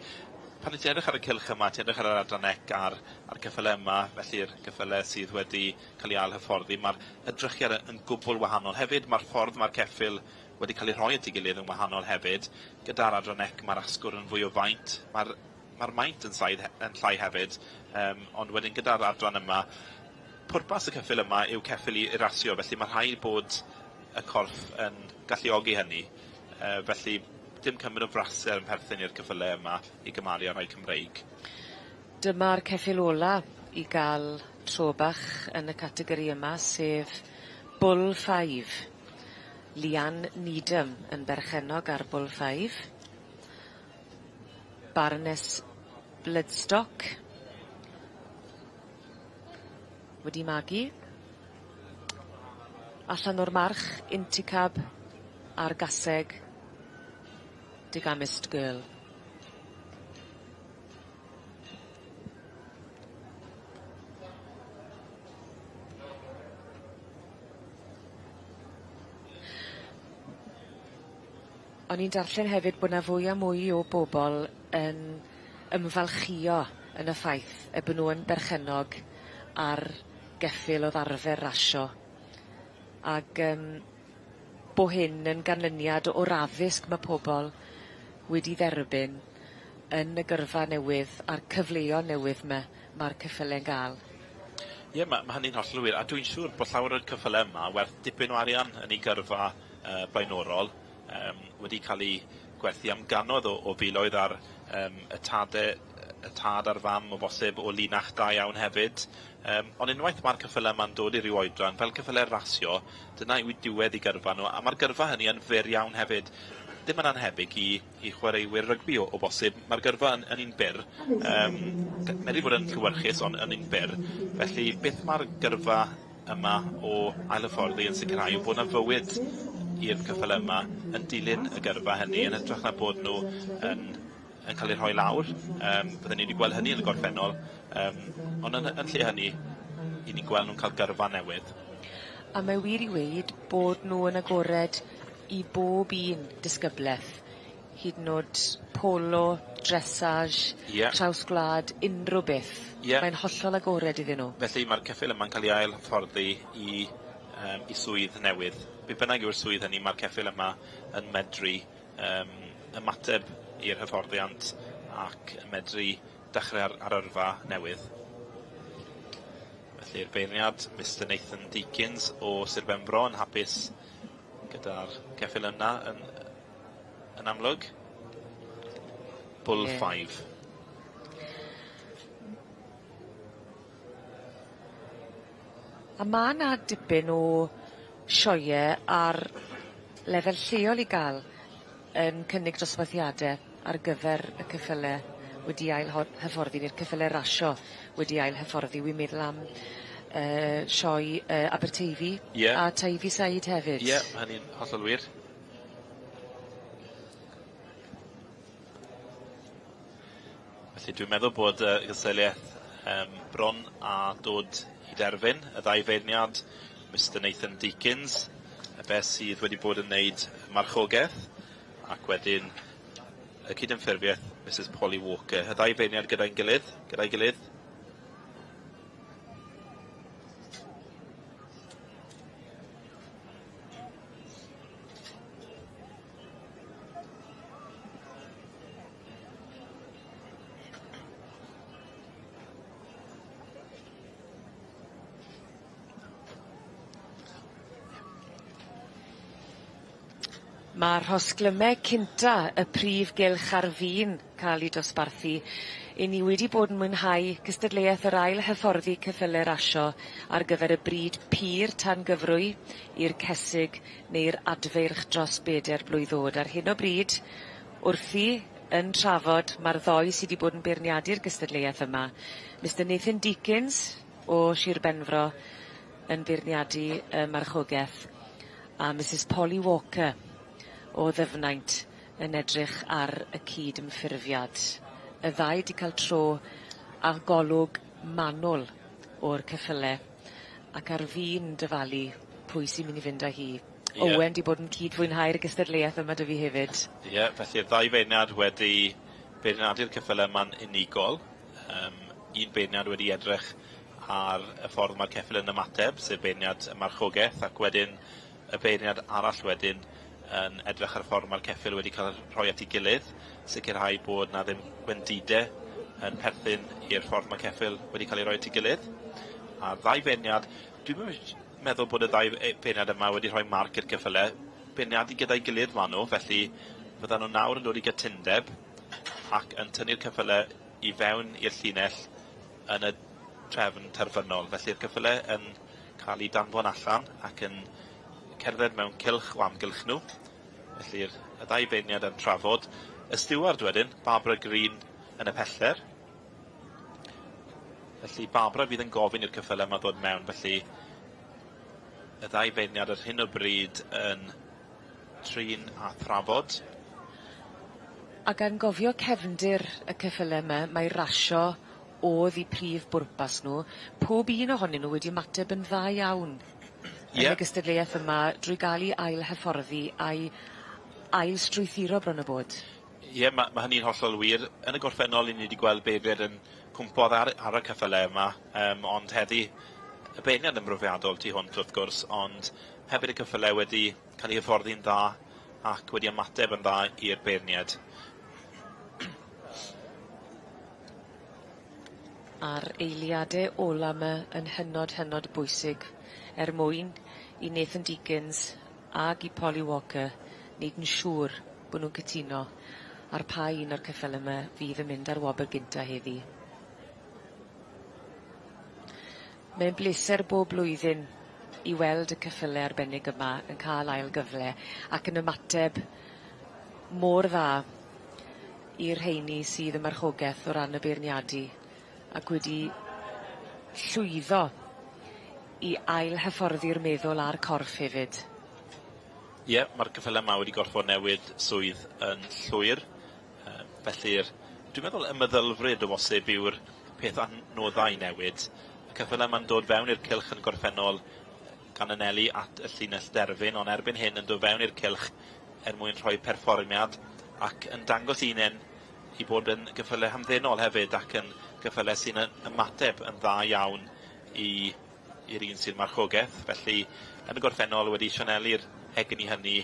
pan ti'n edrych ar y cylch yma, ti'n edrych ar yr adran ec a'r ceffyle yma, felly'r ceffyle sydd wedi cael ei ail-hyfforddi, mae'r edrychiad yn gwbl wahanol. Hefyd, mae'r ffordd mae'r ceffyl wedi cael ei rhoi at ei gilydd yn wahanol hefyd. Gyda'r adran ec, mae'r asgwrn yn fwy o faint, mae'r maint yn yn llai hefyd, ond wedyn gyda'r adran yma, pwrpas y ceffyl yma yw ceffyl i rasio, felly mae rhaid bod y corff yn galluogi hynny, felly dim cymryd o fraser yn perthyn i'r ceffylau yma i gymharu â rhai Cymreig. Dyma'r ceffyl ola i gael tro bach yn y categori yma, sef Bull 5. Leanne Needham yn berchennog ar Bull 5. Baroness Bloodstock wedi magu. Allan o'r march, Inticab a'r gaseg, Digamist Girl. O'n i'n darllen hefyd bo' 'na fwy a mwy o bobol yn ymfalchio yn y ffaith y bo' nw yn berchennog ar geffyl o'dd arfer rasio. Ag bo' hyn yn ganlyniad o'r addysg ma' pobol wedi dderbyn yn y gyrfa newydd a'r cyfleon newydd 'my ma'r ceffyle'n ga'l. Ie, ma' hynny'n hollol wir, a dwi'n siŵr bo' llawer o'r ceffyle yma werth dipyn o arian yn 'u gyrfa blaenorol, wedi cael eu gwerthu am gannoedd o filoedd ar y tade, y tad a'r fam o bosib o linach da iawn hefyd. Ond unwaith ma'r ceffyle yma'n dod i ryw oedran, fel ceffyle rasio, dyna yw diwedd 'u gyrfa nhw, a ma'r gyrfa hynny yn fyr iawn hefyd. Dim yn anhebyg i chwaraewyr rygbi o bosib, ma'r gyrfa yn un byr, medru bod yn llewyrchus, ond yn un byr. Felly beth ma'r gyrfa yma o ail-hyfforddi yn sicrhau yw bod 'na fywyd i'r ceffyle yma yn dilyn y gyrfa hynny, yn hytrach na bod nhw yn cael eu rhoi lawr. Bydden ni wedi gweld hynny yn y gorffennol, ond yn lle hynny, i ni'n gweld nhw'n cael gyrfa newydd. A mae wir i weud bod nhw yn agored i bob un disgybleth, hyd yn o'd polo, dressage, traws gwlad, unrhyw beth. Mae'n hollol agored iddyn nhw. Felly mae'r ceffyl yma'n cael ei ail-hyfforddi i swydd newydd. Be bynnag yw'r swydd hynny, mae'r ceffyl yma yn medru ymateb i'r hyfforddiant ac yn medru dechrau ar yrfa newydd. Felly'r beirniad, Mister Nathan Deakins o Sir Benfro, yn hapus gyda'r ceffyl yna yn amlwg. Bull 5. A ma' 'na dipyn o sioee ar lefel lleol i ga'l yn cynnig dosbarthiade ar gyfer y ceffyle wedi ail ho- hyfforddi ne'r ceffyle rasio wedi ail hyfforddi. Wi'n meddwl am sioe Aberteifi. Ie. A Teifi Said hefyd. Ie, ma' hynny'n hollol wir. Felly dwi'n meddwl bod y gystadleuaeth bron a dod i derfyn. Y ddau feirniad, Mr Nathan Deakins, y beth sydd wedi bod yn neud marchogeth, ac wedyn y cydymffurfiaeth Mrs Polly Walker. Y ddau feirniad gyda'n gilydd, gyda'i gilydd. Ma' rhosglyme cynta y prif gylch ar fin ca'l 'u dosbarthu. 'Yn ni wedi bod yn mwynhau cystadleueth yr ail hyfforddi ceffyle rasio ar gyfer y brid pur tan gyfrwy i'r cesig neu'r adfeirch dros beder blwydd o'd. Ar hyn o bryd wrthi yn trafod ma'r ddoi sy 'di bod yn beirniadu'r gystadleueth yma. Mistar Nathan Deakins o Shir Benfro yn beirniadu y marchogeth a Misys Polly Walker o Ddyfnaint yn edrych ar y cyd-ymffurfiad. Y ddau 'di ca'l tro a golwg manwl o'r ceffyle ac ar fin dyfalu pwy sy'n myn' i fynd â hi. Ie. Owen 'di bod yn cyd-fwynhau'r gystadleueth yma 'dy fi hefyd. Ie, felly'r ddau feirniad wedi beirniadu'r ceffyle yma'n unigol. Un beirniad wedi edrych ar y ffordd mae'r ceffyl yn ymateb, sef beirniad y marchogeth, ac wedyn y beirniad arall wedyn yn edrych ar y ffordd mae'r ceffyl wedi cael rhoi at ei gilydd, sicrhau bod na ddim gwendide yn perthyn i'r ffordd mae ceffyl wedi cael ei roi at ei gilydd. A'r ddau beirniad, dwi'm yn meddwl bod y ddau beirniad yma wedi rhoi marc i'r ceffyle, beirniadu gyda'i gilydd maen nhw, felly fyddan nhw nawr yn dod i gytundeb ac yn tynnu'r ceffyle i fewn i'r llinell yn y trefn terfynol. Felly'r ceffyle yn cael ei danfon allan ac yn cerdded mewn cylch o amgylch nhw. Felly'r y ddau beirniad yn trafod. Y stiward wedyn, Barbara Green yn y peller. Felly Barbara fydd yn gofyn i'r ceffyle yma ddod mewn, felly y ddau feirniad ar hyn o bryd yn trin a thrafod. A gan gofio cefndir y ceffyle yma, mae rasio o'dd 'u prif bwrpas nw. Pob un ohonyn nw wedi ymateb yn dda iawn. Ie. Yn y gystadleueth yma drwy ga'l 'u ail hyfforddi a'i ail strwythuro bron a bod. Ie, ma' hynny'n hollol wir. Yn y gorffennol, 'yn ni wedi gweld beirniaid yn cwmpo ar y ceffyle yma, ond heddi y beirniad yn brofiadol tu hwnt wrth gwrs, ond hefyd y ceffyle wedi cael eu hyfforddi'n dda ac wedi ymateb yn dda i'r beirniad. A'r eiliade ola 'ma yn hynod hynod bwysig er mwyn i Nathan Deakins ag i Polly Walker neud yn siŵr bo' nw'n cytuno ar pa un o'r ceffyle 'ma fydd yn mynd ar wobr gynta heddi. Mae'n bleser bob blwyddyn i weld y ceffyle arbennig yma yn ca'l ail gyfle ac yn ymateb mor dda i'r rheini sydd ym marchogeth o ran y beirniadu ac wedi llwyddo i ail hyfforddi'r meddwl a'r corff hefyd. Ie, ma'r ceffyle yma wedi gorfod newid swydd yn llwyr. Felly'r, dwi'n meddwl y meddylfryd o bosib yw'r peth anoddau i newid. Y ceffyle yma'n dod fewn i'r cylch yn gorffennol gan anelu at y llinell derfyn, ond erbyn hyn yn dod fewn i'r cylch er mwyn rhoi perfformiad ac yn dangos unen i bod yn gyffyle hamddenol hefyd ac yn gyffyle sy'n ymateb yn dda iawn i'r un sy'n marchogeth. Felly yn y gorffennol wedi sianelu'r egni hynny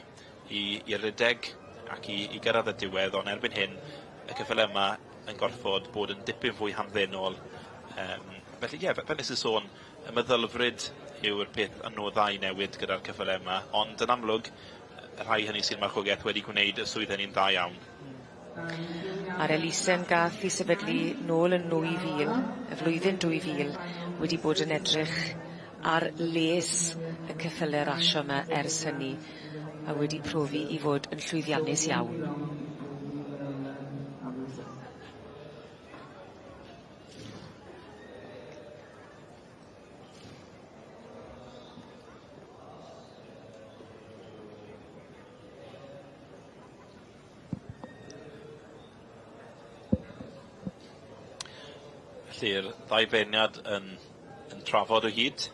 i rydeg ac i gyrraedd y diwedd, ond erbyn hyn y ceffyle yma yn gorfod bod yn dipyn fwy hamddenol. Felly ie, fel nes i sôn, y meddylfryd yw'r peth anoddau newid gyda'r ceffyle yma, ond yn amlwg, y rhai hynny sy'n marchogaeth wedi gwneud y swydd hynny'n dda iawn. A'r elusen gath ei sefydlu nôl yn 2000, y flwyddyn 2000, wedi bod yn edrych ar les y ceffyle rasio 'ma ers hynny a wedi profi i fod yn llwyddiannus iawn. Felly'r ddau beirniad yn yn trafod o hyd.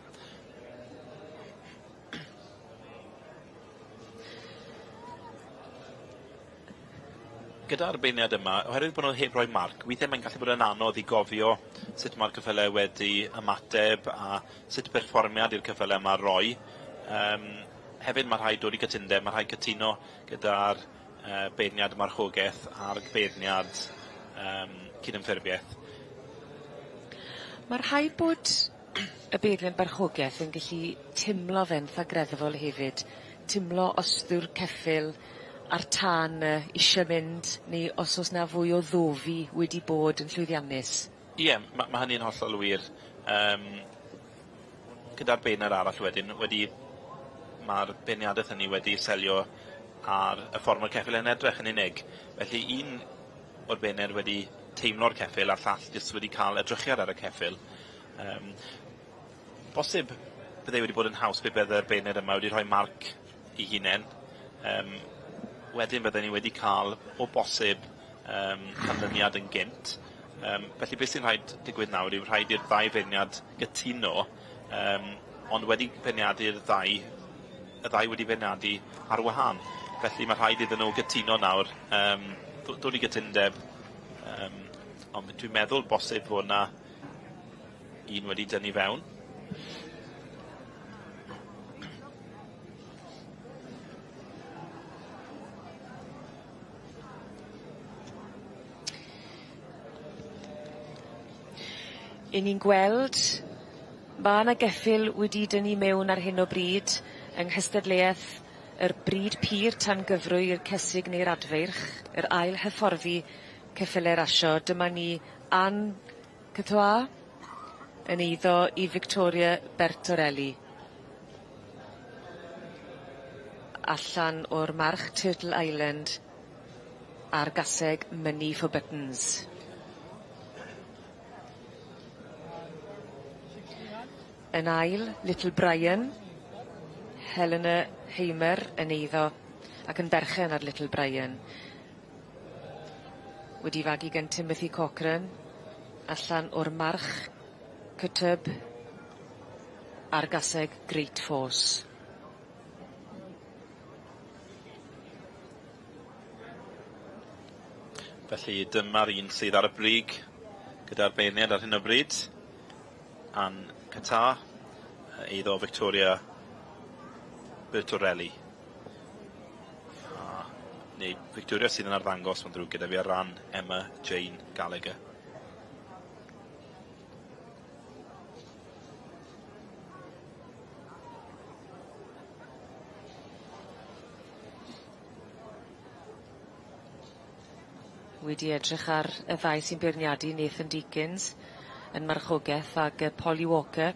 Gyda'r beirniad yma, oherwydd bod nhw heb roi marc, weithiau mae'n gallu bod yn anodd i gofio sut mae'r ceffylau wedi ymateb a sut perfformiad i'r ceffylau yma roi. Um, hefyd mae rhaid dod i gytundeb, mae rhaid cytuno gyda'r beirniad marchogaeth a'r beirniad cydymffurfiaeth. Ma' rhaid bod y beirniad barchogaeth yn gallu timlo fe'n 'tha greddfol hefyd timlo os yw'r ceffyl a'r tân isie mynd neu os o's 'na fwy o ddofi wedi bod yn llwyddiannus. Ie, ma' hynny'n hollol wir. Gyda'r beirniad arall wedyn wedi ma'r beirniadaeth hynny wedi selio ar y ffordd ma'r ceffyl yn edrych yn unig. Felly un o'r beirniad wedi teimlo'r ceffyl a'r llall jyst wedi cael edrychiad ar y ceffyl. Bosib bydde wedi bod yn haws pe bydde'r beirniad yma wedi rhoi marc 'i hunen. Wedyn bydden ni wedi cael o bosib canlyniad yn gynt. Felly beth sy'n rhaid digwydd nawr yw rhaid i'r ddau feirniad gytuno, ond wedi beirniadu'r ddau, y ddau wedi beirniadu ar wahân. Felly mae rhaid iddyn nhw gytuno nawr, dod i gytundeb, ond dwi'n meddwl bosib fod 'na un wedi dynnu fewn. 'Yn ni'n gweld ma' 'na geffyl wedi dynnu mewn ar hyn o bryd yng nghystadleueth yr brid pur tan gyfrwy i'r cesig neu'r adfeirch, yr ail hyfforddi ceffyle rasio. Dyma ni Anne Catois yn eiddo i Victoria Bertorelli. Allan o'r march Turtle Island a'r gaseg Money for Buttons. Yn ail, Little Brian, Helena Heimer yn eiddo ac yn berchen ar Little Brian. Wedi fagu gan Timothy Corcoran, allan o'r march Cytyb a'r gaseg Great Force. Felly dyma'r un sydd ar y brig gyda'r beirniad ar hyn o bryd. Anne Qatar, eiddo Victoria Bertorelli. A, neu Victoria sydd yn arddangos, mae'n ddrwg gyda fi ar ran Emma Jane Gallagher. Wedi edrych ar y ddau sy'n beirniadu Nathan Deakins yn marchogeth ag Polly Walker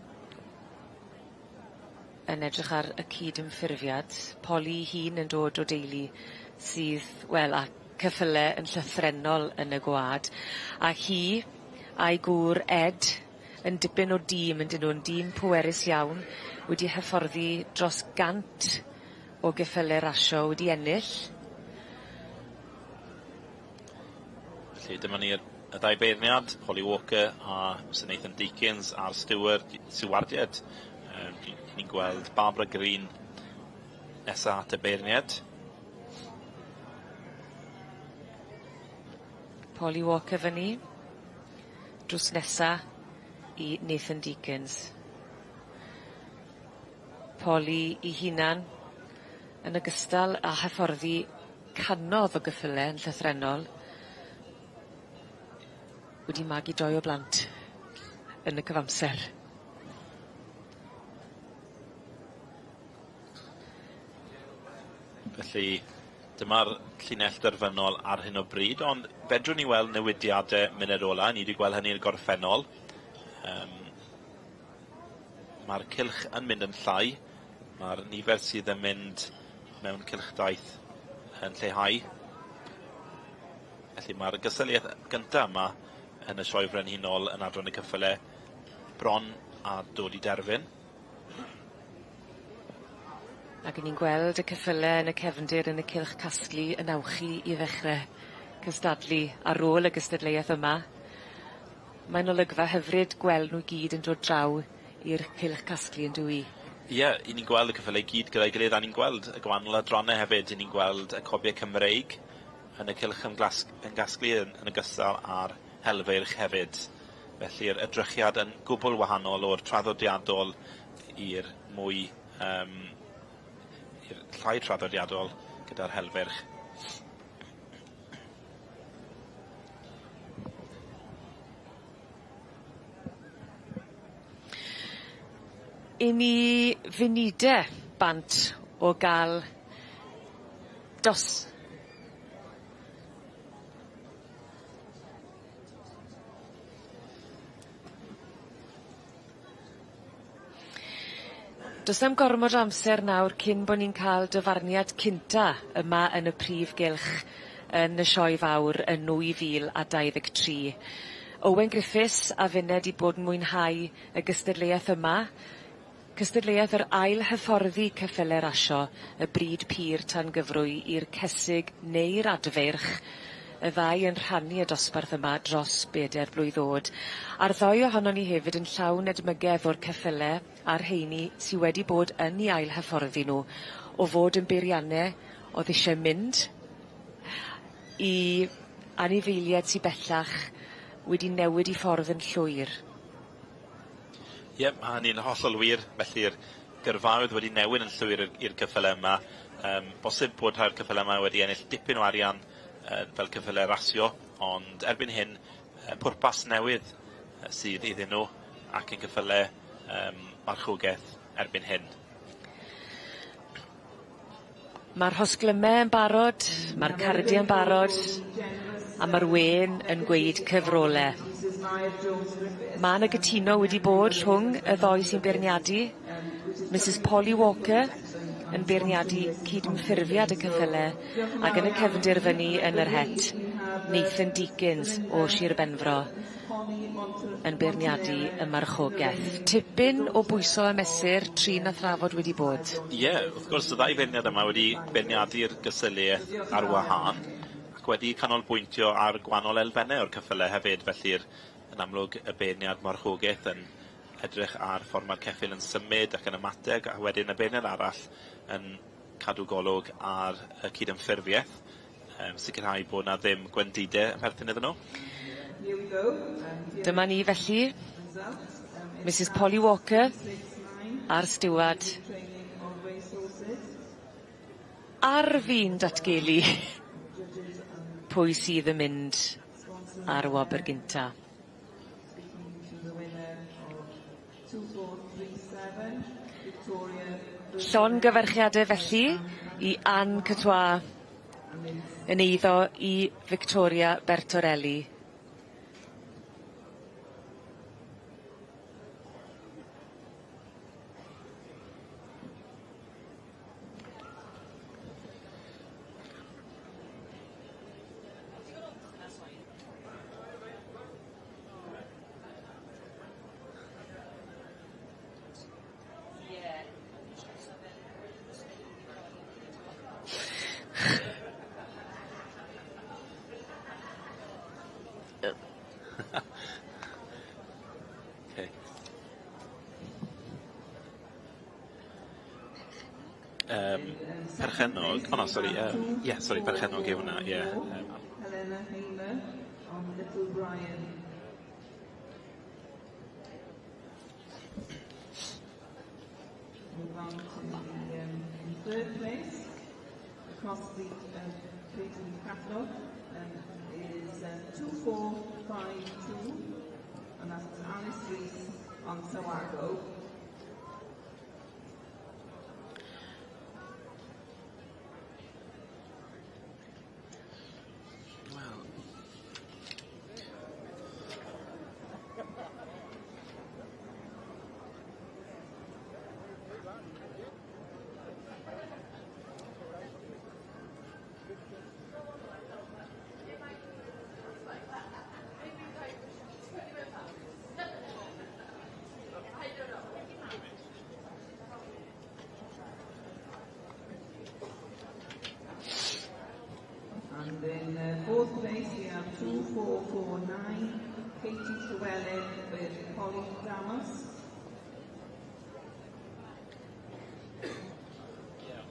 yn edrych ar y cyd-ymffurfiad. Polly hun yn dod o deulu sydd, wel, a ceffyle yn llythrennol yn y gwlad a hi a'i gŵr Ed yn dipyn o dîm yndyn nw yn dîm pwerus iawn wedi hyfforddi dros 100 o geffyle rasio wedi ennill. Felly dyma ni'r y ddau beirniad, Polly Walker a Sir Nathan Deakins a'r steward, stiwardiad. Ni'n gweld Barbara Green nesa at y beirniad. Polly Walker fyny. Drws nesa i Nathan Deakins. Polly 'i hunan yn ogystal â hyfforddi canodd o gyffyle yn llythrennol wedi magu doi o blant yn y cyfamser. Felly dyma'r llinell derfynol ar hyn o bryd, ond fedrwn ni weld newidiade munud ola, ni wedi gweld hynny yn y gorffennol. Mae'r cylch yn mynd yn llai, mae'r nifer sydd yn mynd mewn cylchdaith yn lleihau. Felly mae'r gystadleuaeth gyntaf yma yn y Sioe Frenhinol yn Adran y Ceffyle bron a dod i derfyn. Ac 'yn ni'n gweld y ceffyle yn y cefndir yn y cylch casglu yn awchu i ddechre cystadlu ar ôl y gystadleueth yma. Mae'n olygfa hyfryd gweld nw gyd yn dod draw i'r cylch casglu on'd yw 'i? Ie, 'yn ni'n gweld y ceffyle i gyd gyda'i gilydd a ni'n gweld y gwahanol adranne hefyd. 'Yn ni'n gweld y cobie Cymreig yn y cylch ymglas- ymgasglu yn, yn ogystal â'r helfeirch hefyd. Felly'r edrychiad yn gwbl wahanol o'r traddodiadol i'r mwy i'r llai traddodiadol gyda'r helfeirch. 'Yn ni funude bant o ga'l dos Do's na'm gormod o amser nawr cyn bo' ni'n ca'l dyfarniad cynta yma yn y prif gylch yn y sioe fawr yn 2023. Owen Griffiths a finne 'di bod yn mwynhau y gystadleueth yma. Cystadleueth yr ail hyfforddi ceffyle rasio y bryd pur tan gyfrwy i'r cesig neu'r adfeirch y ddau yn rhannu y dosbarth yma dros beder blwydd o'd. A'r ddou ohonon ni hefyd yn llawn edmygedd o'r ceffyle a'r rheini sy wedi bod yn 'u ail hyfforddi nw o fod yn beirianne o'dd isie mynd i anifeilied sy bellach wedi newid 'u ffordd yn llwyr. Ie, ma' hynny'n hollol wir. Felly'r gyrfaoedd wedi newid yn llwyr i'r ceffyle yma. Bosib bod rhai o'r ceffyle yma wedi ennill dipyn o arian fel ceffyle rasio, ond erbyn hyn pwrpas newydd sydd iddyn nhw ac yn ceffyle marchogaeth erbyn hyn. Ma'r rhosglyme yn barod, ma'r cardie yn barod, a ma'r wên yn gweud cyfrole. Ma' 'ny gytuno wedi bod rhwng y ddou sy'n beirniadu, Mrs Polly Walker yn beirniadu cydymffurfiad y ceffyle ac yn y cefndir fyny yn yr het, Nathan Deakins o Shir Benfro yn beirniadu y marchogeth. Tipyn o bwyso a mesur, trin a thrafod wedi bod. Ie, wrth gwrs, y ddau feirniad yma wedi beirniadu'r gystadleuaeth ar wahân ac wedi canolbwyntio ar gwahanol elfennau o'r ceffyle hefyd, felly'r yn amlwg y beirniad marchogaeth yn edrych ar ffordd mae'r ceffyl yn symud ac yn ymateb, a wedyn y beirniad arall yn cadw golwg ar y cydymffurfiaeth, sicrhau bod 'na ddim gwendidau yn perthyn iddyn nhw. Dyma ni felly, Mrs Polly Walker a'r stiward ar fin datgelu pwy sydd yn mynd ar y wobr gynta. Llongyfarchiade felly i Anne Catois yn eiddo i Victoria Bertorelli. Okay. Perchennog, oh no, sorry, yeah, sorry, perchennog yw hwnna, ie. Yeah. Helena Hamer on Little Brian. Move on to the in third place across the page in the catalogue is 2452, and that's Alice Rees on Sawago. Wel. 2449, Katie Llewellyn with Polly Damas. Yeah.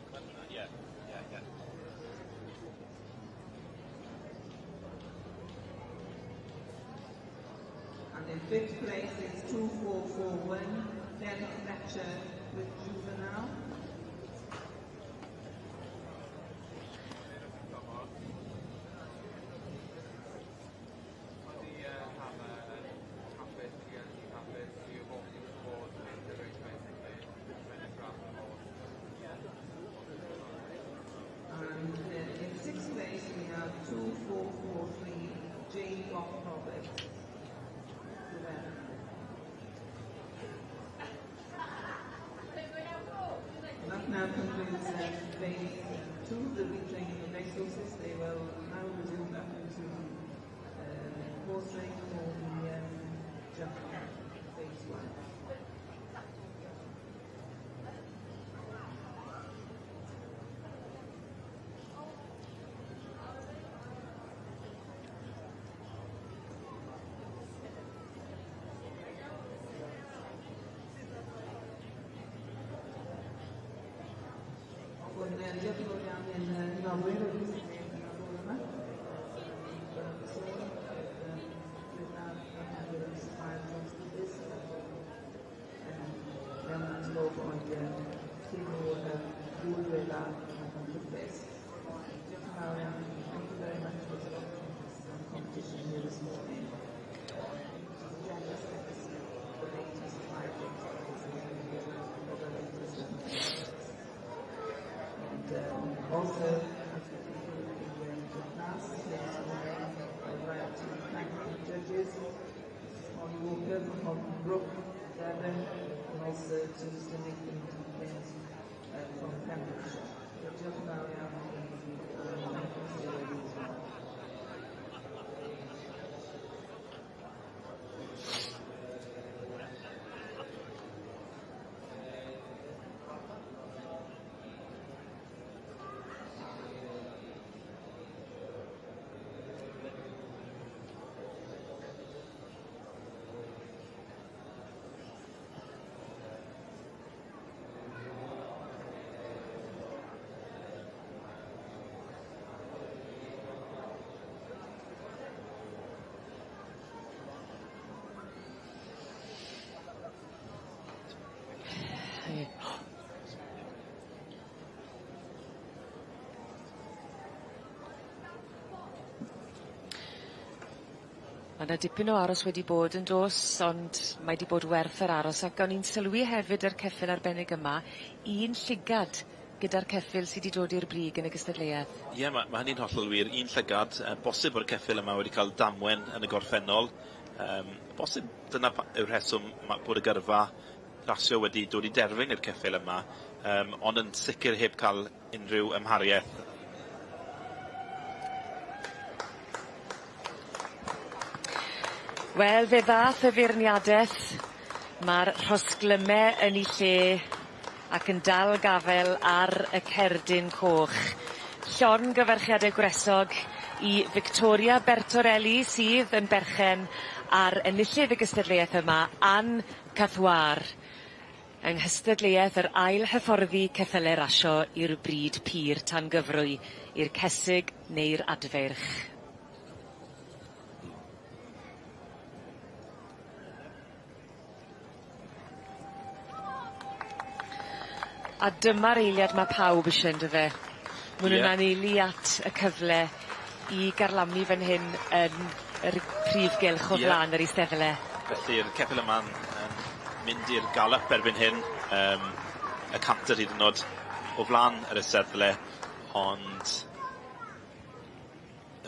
And in fifth place is 2441, Ben Fletcher with Juvenile. And in sixth place we have 2443, Jane Goff Roberts. Llewellyn. And that now concludes phase 2, the retraining of racehorses. They will now resume up into the horse ring for the jump phase 1. Wel, diolch yn fawr iawn i'n noddwyr wedi symud yn y bore yma. Fel o'n sôn, mewn atgof o'i tîm nhw ddwy wela yn Cyffes. Diolch yn fawr iawn. Thank you very much for sponsoring this competition here this morning. It is a generous courtesy of the late Mr. Clive James Roberts and the late Mr. And also, as we conclude the class here this morning, I'd like to thank the judges, Mrs. Holly Walker from Holton Brook, Devon, and also to Mr. Nathan Tompkins from Pembrokeshire. So diolch yn fawr iawn i chi, thank you, Mr. Lady, as well. Ma' 'na dipyn o aros wedi bod yn do's ond mae 'di bod werth yr aros ac o'n i'n sylwi hefyd yr ceffyl arbennig yma un llygad gyda'r ceffyl sy 'di dod i'r brig yn y gystadleuaeth. Ie, ma' hynny'n hollol wir. Un llygad, bosib bod y ceffyl yma wedi cael damwen yn y gorffennol. Bosib dyna yw'r rheswm bod y gyrfa rasio wedi dod i derfyn i'r ceffyl yma, ond yn sicr heb cael unrhyw amhariaeth. Wel, fe ddath y feirniadeth, ma'r rhosglyme yn 'u lle ac yn dal gafel ar y cerdyn coch. Llongyfarchiade gwresog i Victoria Bertorelli sydd yn berchen ar enillydd y gystadleuaeth yma, Anne Cathwar, yng nghystadleuaeth yr ail hyfforddi ceffyle rasio i'r brid pur tan gyfrwy i'r cesig neu'r adfeirch. A dyma'r eiliad ma' pawb isie on'd yfe? Ma' nw'n anelu at y cyfle i garlamu fan hyn yn yr prif gylch o flan yr eisteddle. Felly'r ceffyl yma'n yn mynd i'r galop erbyn hyn, y canter hyd yn o'd o flan yr eisteddle, ond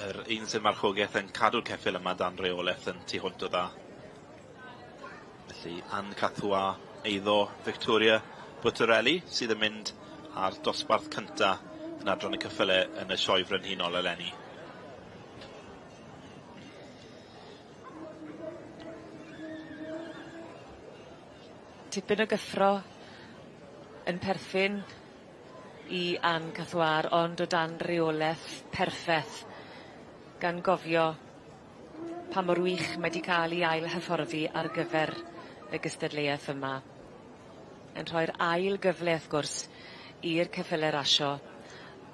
yr un sy'n marchogaeth yn cadw'r ceffyl yma dan reoleth yn tu hwnt o dda. Felly Anne Cathwa eiddo Victoria Buttarelli sydd yn mynd ar dosbarth cynta yn adran y ceffyle yn y sioe frenhinol eleni. Tipyn o gyffro yn perthyn i Anne Cathwar ond o dan reoleth perffeth gan gofio pa mor wych mae 'di ca'l 'i ail hyfforddi ar gyfer y gystadleuaeth yma. Yn rhoi'r ail gyfle wrth gwrs i'r ceffyle rasio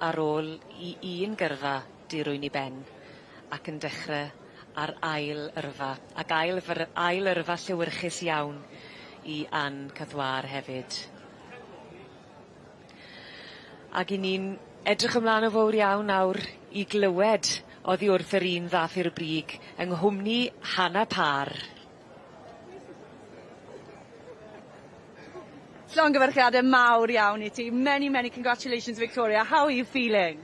ar ôl i un gyrfa dirwyn i ben ac yn dechre ar ail yrfa ac ail fyr- ail yrfa llewyrchus iawn i Ann Cathwar hefyd. Ag 'yn ni'n edrych ymlaen yn fowr iawn nawr i glywed oddi wrth yr un ddath i'r brig yng nghwmni Hannah Parr. Llongyfarchiade mawr iawn i ti. Many, many congratulations, Victoria. How are you feeling?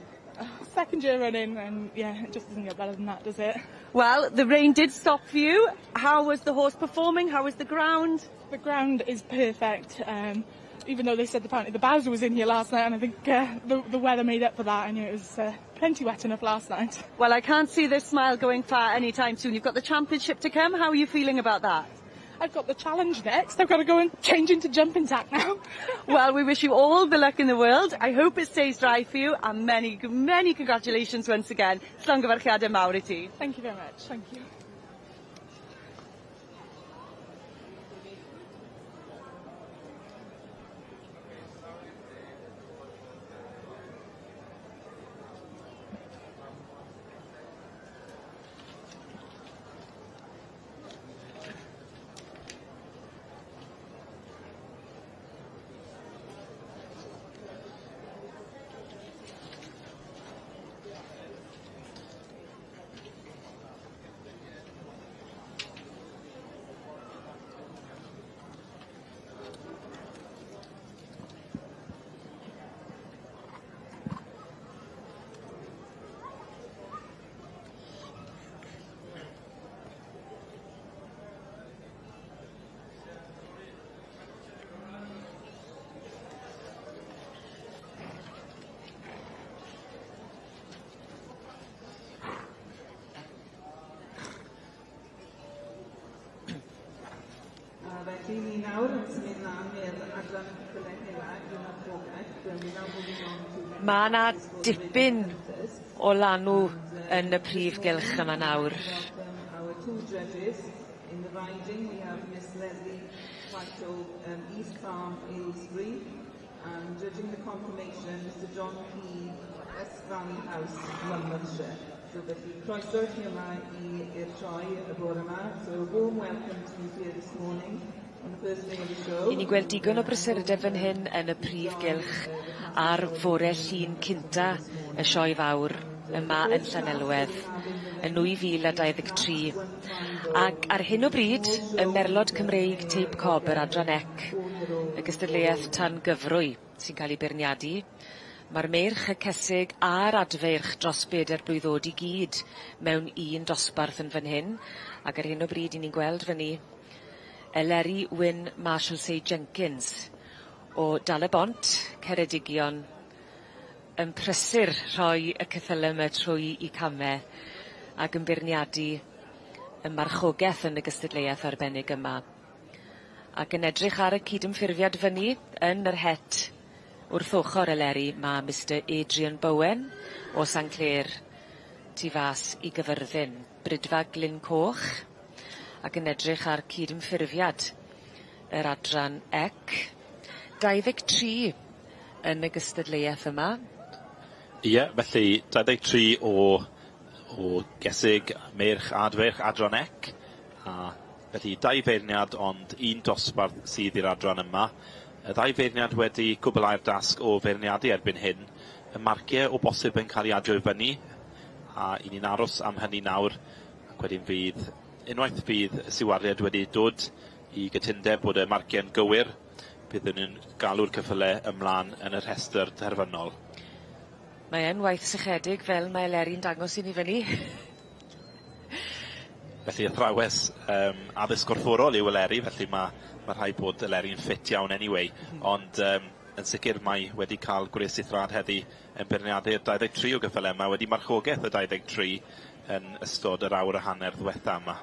Second year running and yeah, it just doesn't get better than that, does it? Well, the rain did stop for you. How was the horse performing? How was the ground? The ground is perfect. Even though they said apparently the Bowser was in here last night, and I think the weather made up for that. I knew it was plenty wet enough last night. Well, I can't see this smile going far anytime soon. You've got the championship to come. How are you feeling about that? I've got the challenge next. I've got to go and change into jumping tack now. Well, we wish you all the luck in the world. I hope it stays dry for you, and many, many congratulations once again. Llongyfarchiadau mawr i ti. Thank you very much. Thank you. A felly ni nawr yn symud mlaen i'r adran ceffyle hela i marchogaeth. Ma' 'na dipyn o lanw yn y prif gylch yma nawr. Our two judges. In the riding we have Miss Leslie White of East Farm, Aylesbury, and judging the conformation, Mr John P. Esk Valley House, Monmouthshire. So felly croeso i chi yma i'r sioe y bore yma. So a warm welcome to you here this morning on the first day of the show. I ni'n gweld digon o brysurdeb fan hyn yn y prif gylch ar fore Llun cynta y sioe fawr yma yn Llanelwedd yn 2023. Ac ar hyn o bryd, y Merlod Cymreig Teip Cob yr Adran Ec, y gystadleuaeth tan gyfrwy sy'n cael ei beirniadu. Ma'r meirch, y cesig a'r adfeirch dros beder blwydd o'd i gyd mewn un dosbarth yn fan hyn, ac ar hyn o bryd 'yn ni'n gweld fyny Eleri Wyn Marshalsea Jenkins o Dalybont, Ceredigion, yn prysur rhoi y ceffyle yma trwy 'u came ac yn beirniadu y marchogeth yn y gystadleuaeth arbennig yma. Ac yn edrych ar y cydymffurfiad fyny yn yr het wrth ochor Eleri ma' Mr Adrian Bowen o San Clêr tu fas i Gyfyrddin. Brydfa Glyn Coch ac yn edrych ar cydymffurfiad yr adran ec. 23 yn y gystadleuaeth yma. Ie, felly 23 o gesig, meirch, adfeirch, adran ec, a felly dau feirniad ond un dosbarth sydd i'r adran yma. Y ddau feirniad wedi cwblhau'r dasg o feirniadu erbyn hyn, y marciau o bosib yn cael ei adio i fyny, a 'yn ni'n aros am hynny nawr, ac wedyn fydd, unwaith fydd y siwaried wedi dod i gytundeb bod y marciau'n gywir, byddwn nhw'n galw'r ceffyle ymlaen yn y rhestr terfynol. Mae yn waith sychedig fel mae Eleri'n dangos i ni fyny. Felly athrawes addysg gorfforol yw Eleri, felly ma' rhaid bod Eleri'n ffit iawn anyway, ond yn sicr mae wedi cael gwres i'th rad heddi yn beirniadu'r 23 o geffyle yma, wedi marchogaeth y 23 yn ystod yr awr a hanner ddwetha yma.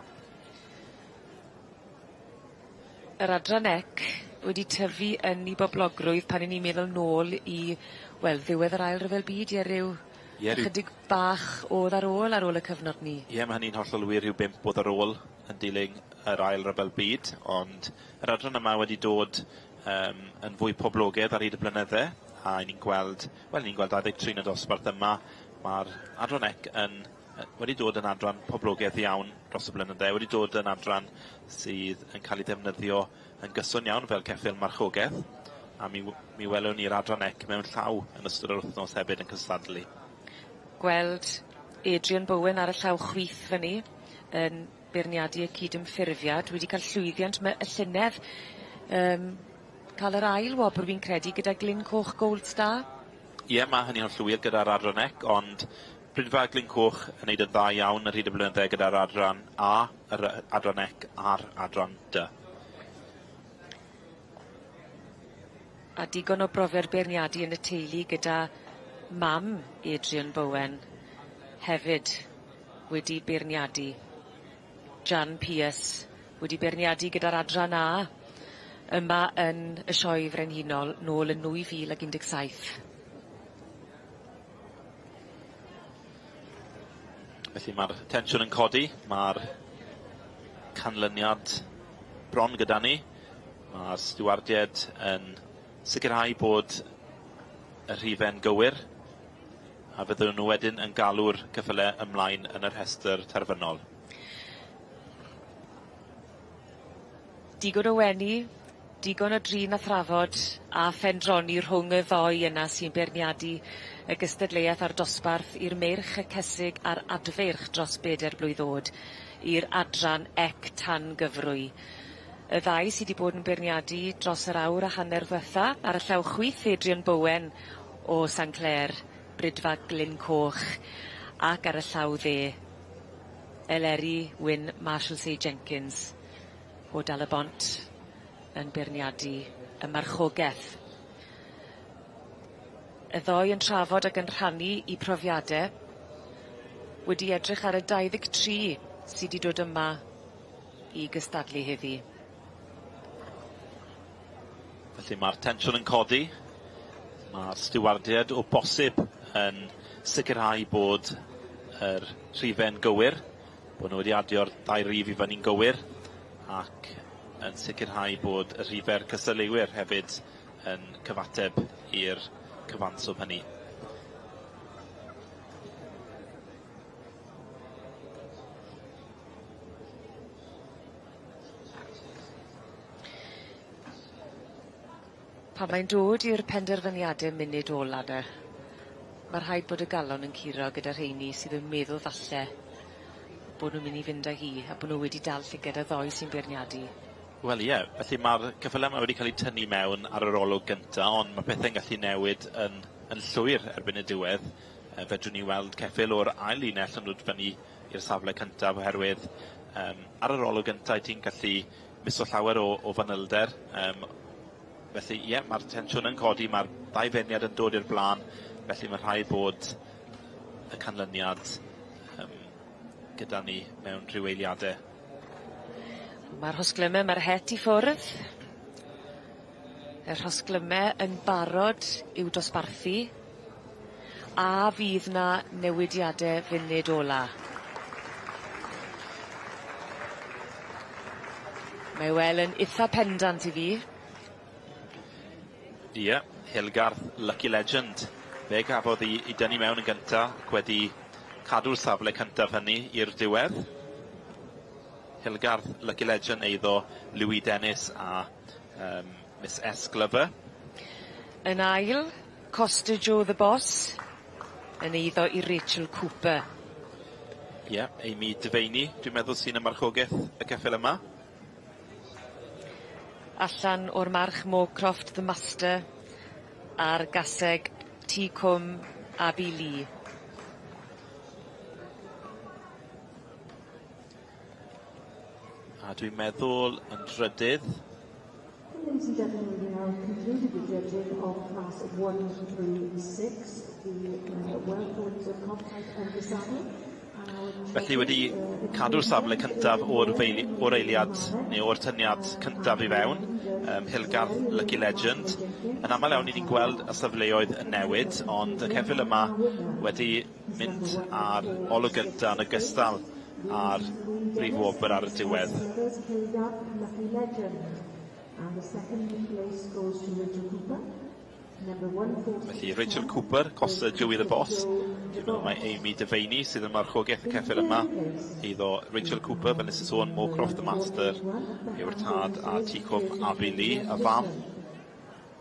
Yr adran ec wedi tyfu yn 'i boblogrwydd pan 'yn ni'n meddwl nôl i wel ddiwedd yr ail ryfel byd ie ryw Ie ryw... Ychydig bach o'dd ar ôl ar ôl y cyfnod 'ny. Ie ma' hynny'n hollol wir rhyw bump o'dd ar ôl yn dilyn yr ail ryfel byd ond yr adran yma wedi dod yym yn fwy poblogedd ar hyd y blynydde a 'yn ni'n gweld wel ni'n gweld 23 yn y dosbarth yma ma'r adran ec yn yy wedi dod yn adran poblogedd iawn dros y blynydde wedi dod yn adran sydd yn ca'l 'i ddefnyddio yn gyson iawn fel ceffyl marchogeth a mi w- mi welwn ni'r adran ec mewn llaw yn ystod yr wthnos hefyd yn cystadlu. Gweld Adrian Bowen ar y llaw chwith fyn 'ny yn beirniadu y cydymffurfiad wedi ca'l llwyddiant my- y llynedd yym ca'l yr ail wobr fi'n credu gyda Glyn Coch Gold Star. Ie ma' hynny hollol wir gyda'r adran ec ond Prydfa Glyn Coch yn neud yn dda iawn ar hyd y blynydde gyda'r adran A, yr yy adran ec a'r adran Dy. A digon o brofiad beirniadu yn y teulu gyda mam Adrian Bowen hefyd wedi beirniadu. Jan Pearce wedi beirniadu gyda'r adran A yma yn y Sioe Frenhinol nôl yn 2017. Felly ma'r tensiwn yn codi, ma'r canlyniad bron gyda ni. Ma'r stiwardied yn sicirhau bod y rhife'n gywir, a fyddwn nhw wedyn yn galw'r ceffyle ymlaen yn y rhestr terfynol. Digon o wenu, digon o drin a thrafod, a phendroni rhwng y ddoi yna sy'n beirniadu y gystadleuaeth a'r dosbarth i'r meirch y cesig a'r adfeirch dros beder blwydd o'd i'r adran ec tan gyfrwy. Y ddau sy 'di bod yn beirniadu dros yr awr a hanner ddwetha ar y llaw chwith Adrian Bowen o San Clêr, Brydfa Glyn Coch ac ar y llaw dde Eleri Wyn Marshall Jenkins o Dal y Bont yn beirniadu y marchogeth. Y ddoi yn trafod ac yn rhannu 'u profiade wedi edrych ar y 23 sy 'di dod yma i gystadlu heddi. Felly ma'r tensiwn yn codi. Ma'r stiwardied o bosib yn sicirhau bod yr rhife'n gywir, bo' nw wedi adio'r ddau rif i fyny'n gywir, ac yn sicirhau bod y rhife'r cystadleuwyr hefyd yn cyfateb i'r cyfanswm hynny. Pan mae'n dod i'r penderfyniade munud ola 'ny ma' rhaid bod y galon yn curo gyda rheini sydd yn meddwl falle bo' nw'n myn' i fynd â hi a bo' nw wedi dal llyged y ddoi sy'n beirniadu. Wel ie, felly ma'r ceffyle 'ma wedi ca'l 'u tynnu mewn ar yr olwg gynta, ond ma' pethe'n gallu newid yn yn llwyr erbyn y diwedd. Yy fedrwn ni weld ceffyl o'r ail linell yn dod fyny i'r safle cyntaf oherwydd yym ar yr olwg gynta ti'n gallu miso llawer o o fanylder yym felly ie ma'r tensiwn yn codi ma'r ddau feniad yn dod i'r bla'n felly ma' rhaid bod y canlyniad yym gyda ni mewn rhyw eiliade. Ma'r rhosglyme ma'r het i ffwrdd. Y rhosglyme yn barod i'w dosbarthu. A fydd 'na newidiade funud ola? Mae wel yn itha pendant i fi. Ie, Hillgarth Lucky Legend. Fe gafodd 'i 'i dynnu mewn yn gynta ac wedi cadw'r safle cyntaf hynny i'r diwedd. Hillgarth Lucky Legend eiddo Louis Dennis a yym Miss S Glover. Yn ail, Costa Joe the Boss yn eiddo i Rachel Cooper. Ie, Amy Devaney, dwi'n meddwl sy'n y marchogeth y ceffyl yma. Allan o'r march Moorcroft the Master a'r gaseg Tŷ Cwm Abi Lee. A dwi'n meddwl yn drydydd Ladies and gentlemen, we now concluded the judging of class 1 through 6, the Welsh Windsor Cobtype and the Saddle. Felly wedi cadw'r safle cyntaf o'r feili- o'r eiliad neu o'r tyniad cyntaf i fewn. Hillgarth Lucky Legend. Yn aml iawn, ni ni'n gweld y safleoedd yn newid, ond y ceffyl yma wedi mynd ar olwg gynta yn ogystal â'r brif wobr ar y diwedd. Lucky Legend. And the second place goes to Rachel Cooper. Number 146. Felly Rachel Cooper, Costa Joey the Boss. Dwi'n meddwl mai Amy Devaney sydd yn marchogaeth y ceffyl yma. Eiddo Rachel Cooper, fel nes i sôn, Moorcroft the Master yw'r tad a Tecwm Abbey Lee, y fam.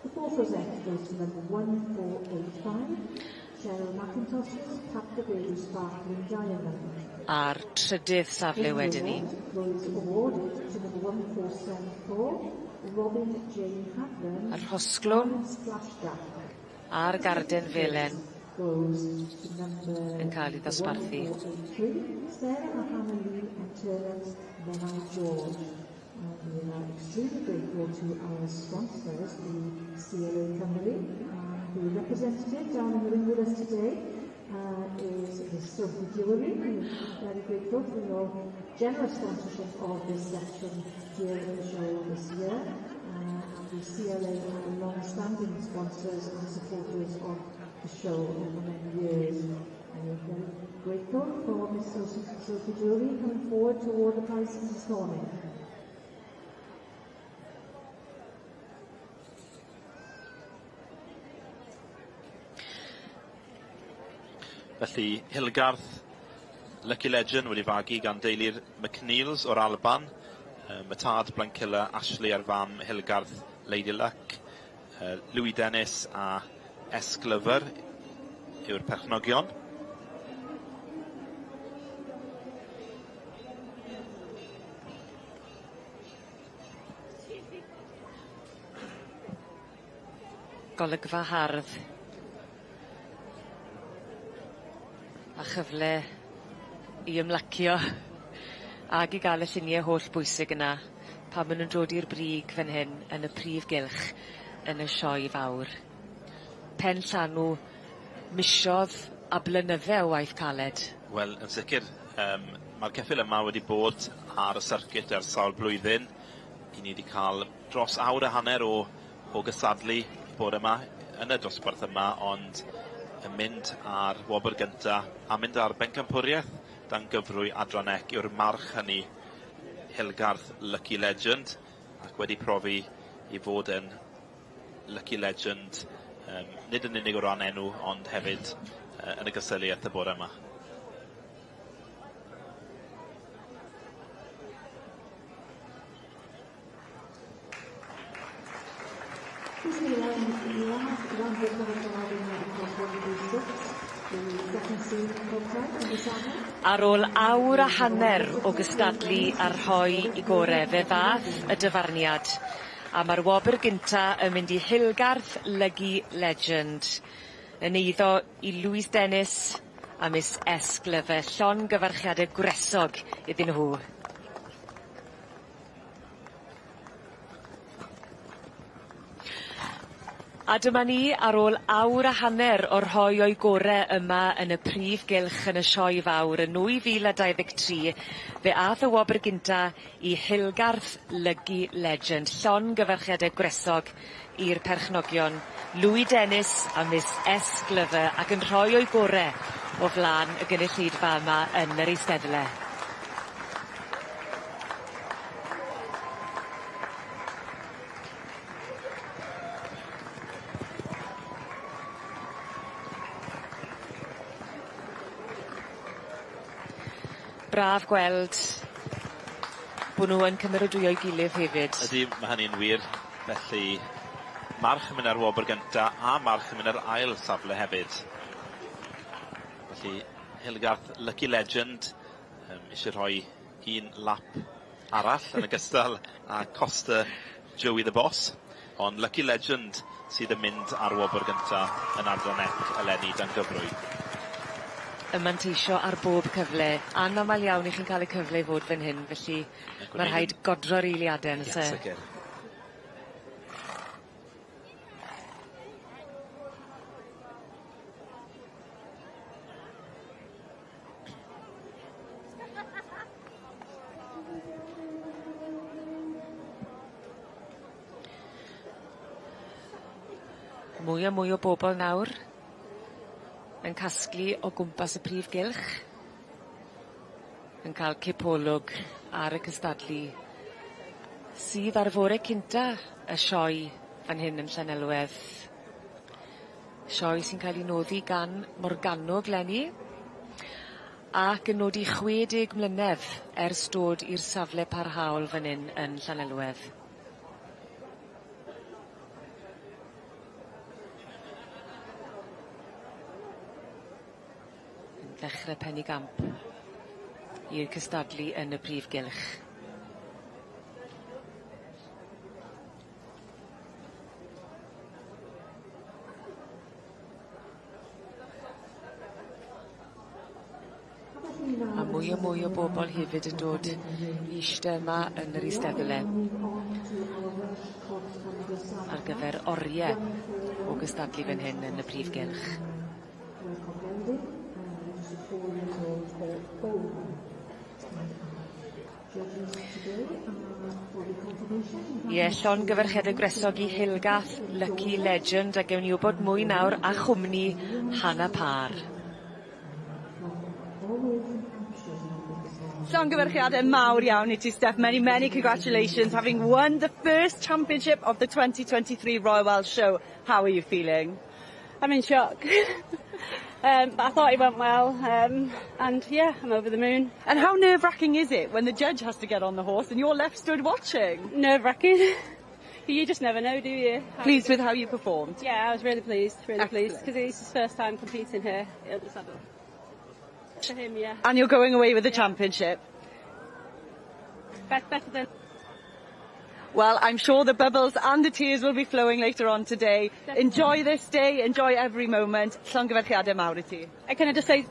The fourth rosette goes to number 1485, Cheryl McIntosh's Pat the Baby Sparkling Diamond. A'r trydydd safle wedyn ni. Goes awarded to number 1474, Robin Jane Hadland. A'r rhosglwm Splashjack. a'r garden felen Goes to number yn cael ei ddosbarthu. 1483, Sarah and Hannah Lee and Turner's Menai George. And we are extremely grateful to our sponsors, the CLA Cymru, and the representative down in the ring with us today is Miss Sophie Dewary. We are very grateful for your generous sponsorship of this section here at the show this year. And the CLA are long-standing sponsors and supporters of the show over many years. And we're very grateful for Miss Sophie Dewary coming forward to award the prize this morning. Felly, Hillgarth Lucky Legend wedi fagu gan deulu'r McNeils o'r Alban. Y tad Blancilla Ashley a'r fam Hillgarth Lady Luck. Louis Dennis a S. Glover yw'r perchnogion. Golygfa hardd. A chyfle i ymlacio ag i ga'l y llunie holl bwysig yna pan ma' nw'n dod i'r brig fan hyn yn y prif gylch yn y sioe fawr. Pen llanw misodd a blynydde o waith caled. Wel, yn sicr, ma'r ceffyl yma wedi bod ar y circuit ers sawl blwyddyn. I ni wedi cael dros awr a hanner o gystadlu bore yma yn y dosbarth yma, ond yn mynd ar wobr gynta a mynd ar bencampwriaeth dan gyfrwy Adran Ec yw'r march hynny Hillgarth Lucky Legend, ac wedi profi i fod yn Lucky Legend, nid yn unig o ran enw, ond hefyd yn y gystadleuaeth y bore yma. This is the last round of the across 136, the second season program in the summer. Ar ôl awr a hanner o gystadlu a rhoi i gore, fe ddath y dyfarniad. A ma'r wobr gynta yn mynd i Hillgarth Lucky Legend. Yn eiddo i Louise Dennis a Miss S Glover, llongyfarchiade gwresog iddyn nhw. A dyma ni ar ôl awr a hanner o rhoi o'i gore yma yn y prif gylch yn y sioe fawr yn 2023, fe ath y wobr gynta i Hillgarth Lucky Legend, llongyfarchiade gwresog i'r perchnogion Louis Dennis a Miss S Glover, ac yn rhoi o'i gore o flan y gynulleidfa yma yn yr eisteddle. Braf gweld bo' nw yn cymeradwyo'i gilydd hefyd. Ydy, ma' hynny'n wir. Felly, march yn mynd ar wobr gynta a march yn mynd ar ail safle hefyd. Felly, Hillgarth Lucky Legend, isie rhoi un lap arall yn ogystal â Costa Joey the Boss. Ond Lucky Legend sydd yn mynd ar wobr gynta yn Adran Ec eleni dan gyfrwy. Y manteisio ar bob cyfle. Anamal iawn i chi'n cael y cyfle i fod fan hyn, felly ma' rhaid godro'r eiliade yn Ie, o's e? sicr. Mwy a mwy o bobl nawr yn casglu o gwmpas y prif gylch, yn ca'l cipolwg ar y cystadlu sydd ar fore cynta y sioe fan hyn yn Llanelwedd. Sioe sy'n cael 'i noddi gan Morgannwg leni ac yn nodi 60 mlynedd ers dod i'r safle parhaol fan 'yn yn Llanelwedd. Yn ddechre penigamp i'r cystadlu yn y prif gylch. A mwy a mwy o bobl hefyd yn dod i iste yma yn yr eisteddle ar gyfer orie o gystadlu fan hyn yn y prif gylch. Ie, llongyfarchiade gwresog i Hilgath Lucky Legend a gewn ni wbod mwy nawr a chwmni Hannah Parr. Llongyfarchiade mawr iawn i ti Steph. Many, many congratulations having won the first championship of the 2023 Royal Welsh Show. How are you feeling? I'm in shock. But I thought it went well, and yeah, I'm over the moon. And how nerve-wracking is it when the judge has to get on the horse and you're left stood watching? Nerve-wracking. You just never know, do you? Pleased with how you performed? Yeah, I was really pleased, really pleased, Excellent. because it's his first time competing here. For him, yeah. And you're going away with the championship? Better than... Well, I'm sure the bubbles and the tears will be flowing later on today. Definitely. Enjoy this day, enjoy every moment. Llongyfarchiadau mawr i ti. Can I just say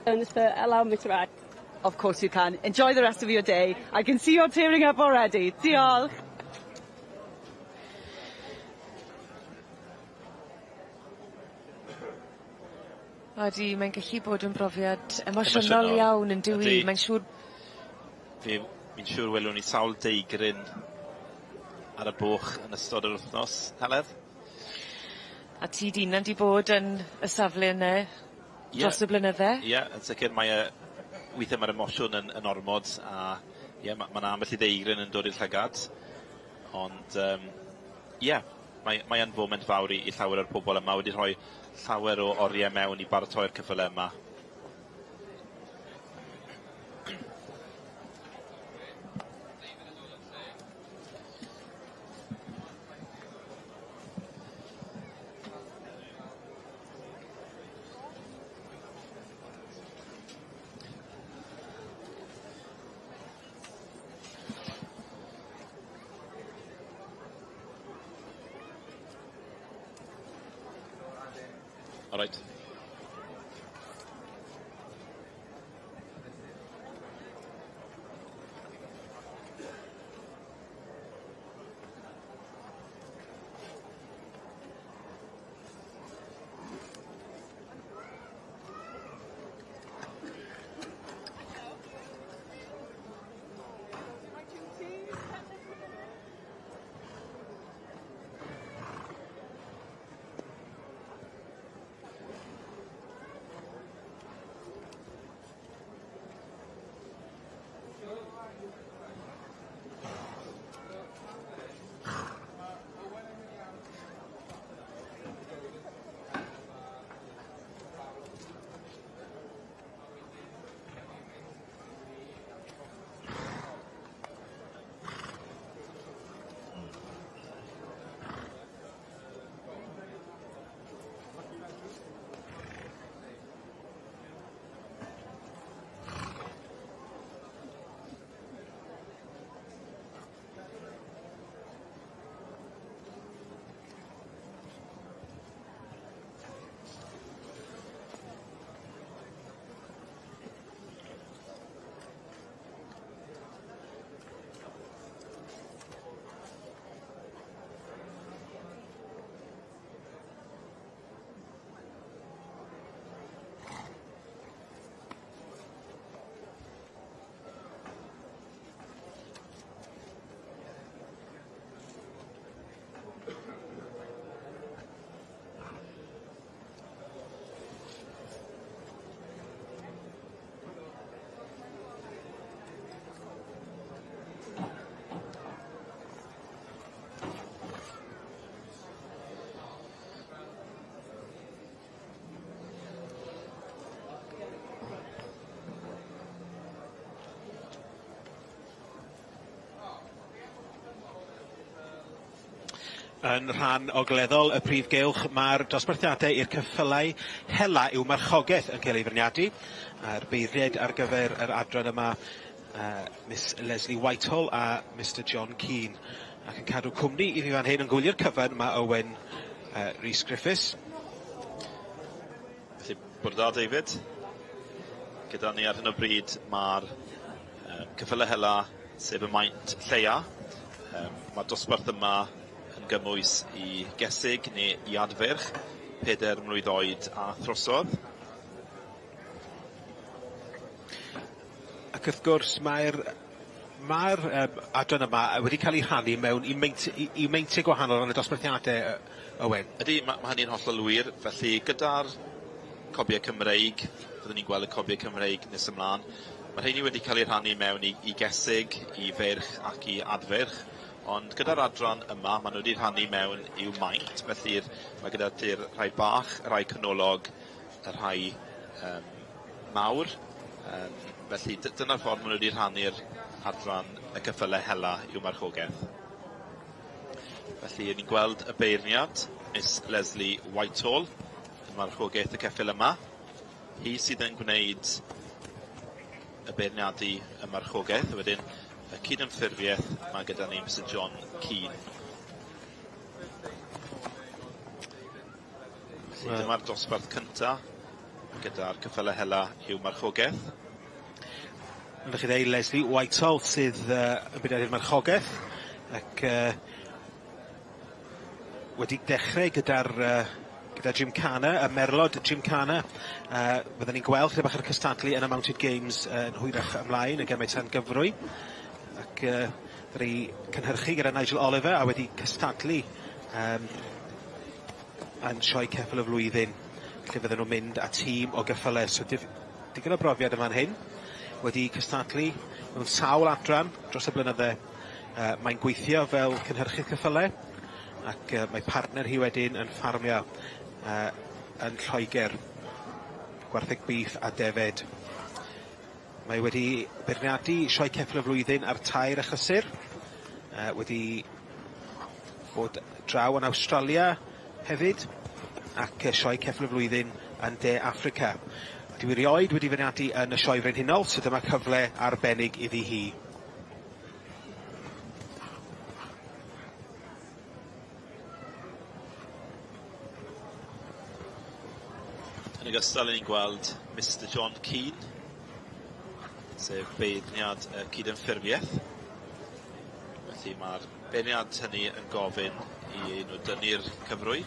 thanks for allowing me to ride? Of course you can. Enjoy the rest of your day. I can see you're tearing up already. Diolch. Odi, mae'n gallu bod yn brofiad emosiynol iawn yn dyw i? Mae'n siŵr... Fi'n siŵr welwn ni sawl deigryn ar y boch yn ystod yr wythnos, Heledd? A ti d'hunan di bod yn y safle yne dros y blynydde? Ie, yeah, yn sicr mae e, weithiau mae'r emosiwn yn ormod a ie, ma' 'na ambell i ddeigryn yn dod i'r llygad. Ond ie, mae yn foment fawr i llawer o'r pobol yma wedi rhoi llawer o oriau mewn i baratoi'r ceffyle yma. All right. Yn rhan ogleddol y prif gylch ma'r dosbarthiade i'r ceffylau hela i'w marchogaeth yn cael ei feirniadu a'r beirniaid ar gyfer yr adran yma Miss Lesley Whitehall a Mister John Keane. Ac yn cadw cwmni i fi fan hyn yn gwylio'r cyfan ma' Owen Rhys Griffiths. Felly, bore da David. Gyda ni ar hyn o bryd ma'r ceffyle hela sef y maint lleia. Ma'r dosbarth yma yn gymwys i gesig neu i adfyrch, 4 mlwydd oed a throsodd. Ac wrth gwrs mae'r ma'r adran yma wedi cael ei rhannu mewn i meint- i i meintie gwahanol yn y dosbarthiade Owen. Ydy, ma' hynny'n hollol wir. Felly gyda'r cobiau Cymreig, fyddwn ni'n gweld y cobiau Cymreig nes ymlaen, ma' rheini wedi cael eu rhannu mewn i gesig, i feirch ac i adfeirch. Ond gyda'r adran yma, maen nhw wedi rhannu mewn i'w maint, felly mae gyda ti'r rhai bach, y rhai canolog, y rhai mawr. Felly dyna'r ffordd maen nhw wedi rhannu'r adran y ceffylau hela i'w marchogaeth. Felly, ni'n gweld y beirniad, Miss Lesley Whitehall, yn marchogaeth y ceffyl yma. Hi sydd yn gwneud y beirniadu y marchogaeth, a wedyn y cydymffurfiaeth mae gyda ni Mister John Keane. Felly dyma'r dosbarth cynta gyda'r ceffylau hela i'w marchogaeth. Fel chi ddeud, Lesley Whitehall sydd yn beirniadu'r marchogaeth ac wedi dechrau gyda Gymkhana, y merlod Gymkhana. Fydden ni'n gweld chydig bach ar y cystadlu yn y Mounted Games yn hwyrach ymlaen, y gemau tan gyfrwy. Ac ddaru cynhyrchu gyda Nigel Oliver a wedi cystadlu yn sioe ceffyl y flwyddyn, lle fydden nhw'n mynd â tîm o geffylau. So digon o brofiad yn fan hyn, wedi cystadlu mewn sawl adran dros y blynydde. Mae'n gweithio fel cynhyrchydd ceffylau, ac mae partner hi wedyn yn ffarmio yn Lloegr, gwartheg beef a defed. Mae wedi beirniadu sioe ceffyl y flwyddyn ar 3 achlysur, wedi bod draw yn Awstralia hefyd, ac sioe ceffyl y flwyddyn yn De Affrica. Dwi erioed wedi feirniadu yn y sioe frenhinol, so dyma cyfle arbennig iddi hi. Yn ogystal, ni'n gweld Mister John Keane, sef beirniad y cydymffurfiaeth. Felly mae'r beirniad hynny yn gofyn i nhw dynnu'r cyfrwy.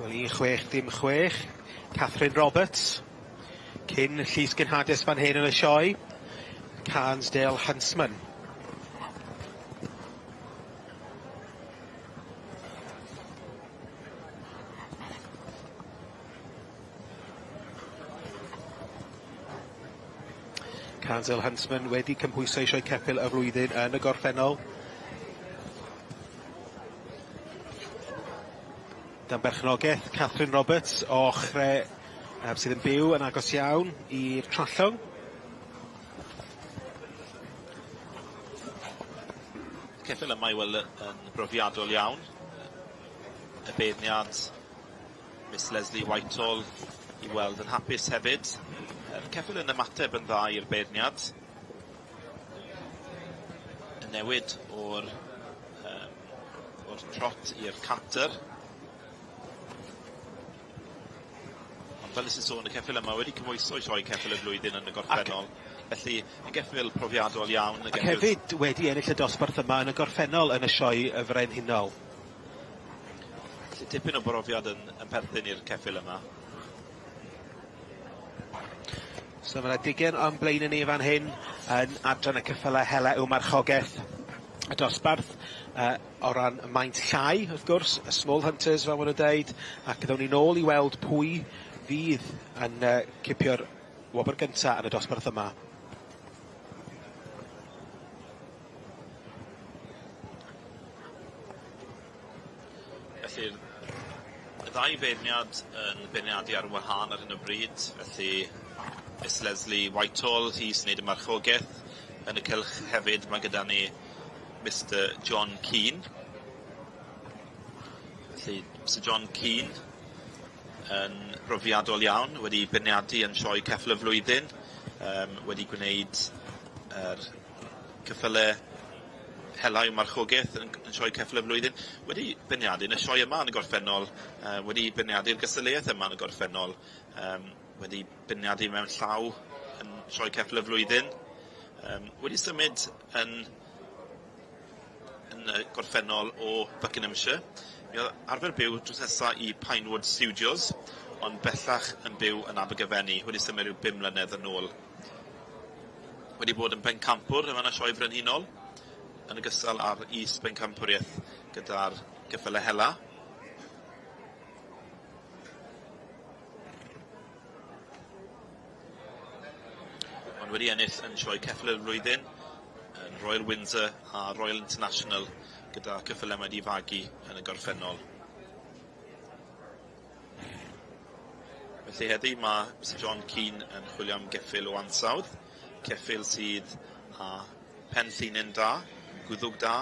Wel, 1 6 dim 6, Catherine Roberts, cyn Llys Genhades fan hyn yn y sioe, Cansdale Huntsman. Cansdale Huntsman wedi cymhwyso i sioe ceffyl y flwyddyn yn y gorffennol. Dan berchnogaeth Catherine Roberts o Ochre, sydd yn byw yn agos iawn i'r Trallwng. Ceffyl yma i weld yn brofiadol iawn. Y beirniad Miss Lesley Whitehall i weld yn hapus hefyd. Yr ceffyl yn ymateb yn dda i'r beirniad. Y newid o'r trot i'r canter. Ond fel nes i sôn, y ceffyl yma wedi cymhwyso i sioe ceffyl y flwyddyn yn y gorffennol. Felly, y geffyl profiadol iawn. Ac hefyd wedi ennill y dosbarth yma yn y gorffennol yn y sioe y frenhinol. Felly, tipyn o brofiad yn perthyn i'r ceffyl yma. So mae 'na digon o'n blaenau ni fan hyn yn adran y ceffylau hela yw marchogaeth y dosbarth o ran maint llai, wrth gwrs, y small hunters fel maen nhw'n deud, ac ddown ni nôl i weld pwy fydd yn cipio'r wobr gynta yn y dosbarth yma. Felly, y ddau feirniad yn beirniadu ar wahân ar hyn o bryd, felly Miss Lesley Whitehall, hi sy'n neud y marchogaeth yn y cylch hefyd. Mae gyda ni Mr John Keane. Felly, Mr John Keane yn brofiadol iawn, wedi beirniadu yn sioe Ceffyl y Flwyddyn, um, wedi gwneud yr ceffyle hela i'w marchogaeth yn, yn sioe Ceffyl y Flwyddyn, wedi beirniadu yn y sioe yma yn y gorffennol, wedi beirniadu'r gystadleuaeth yma yn y gorffennol, um, wedi beirniadu mewn llaw yn sioe Ceffyl y Flwyddyn, um, wedi symud yn yn y gorffennol o Buckinghamshire. Mi oedd arfer byw drws nesa i Pinewood Studios, ond bellach yn byw yn Abergavenny, wedi symud rhyw 5 mlynedd yn ôl. Wedi bod yn bencampwr yma yn y Sioe Frenhinol, yn ogystal â'r is-bencampwriaeth gyda'r Ceffylau Hela. Ond wedi ennill yn Sioe Ceffyl y Flwyddyn, yn Royal Windsor a Royal International gyda ceffylau mae wedi fagu yn y gorffennol. Felly heddi mae Mr John Keane yn chwilio am geffyl o ansawdd, ceffyl sydd â pen llinyn da, gwddwg da,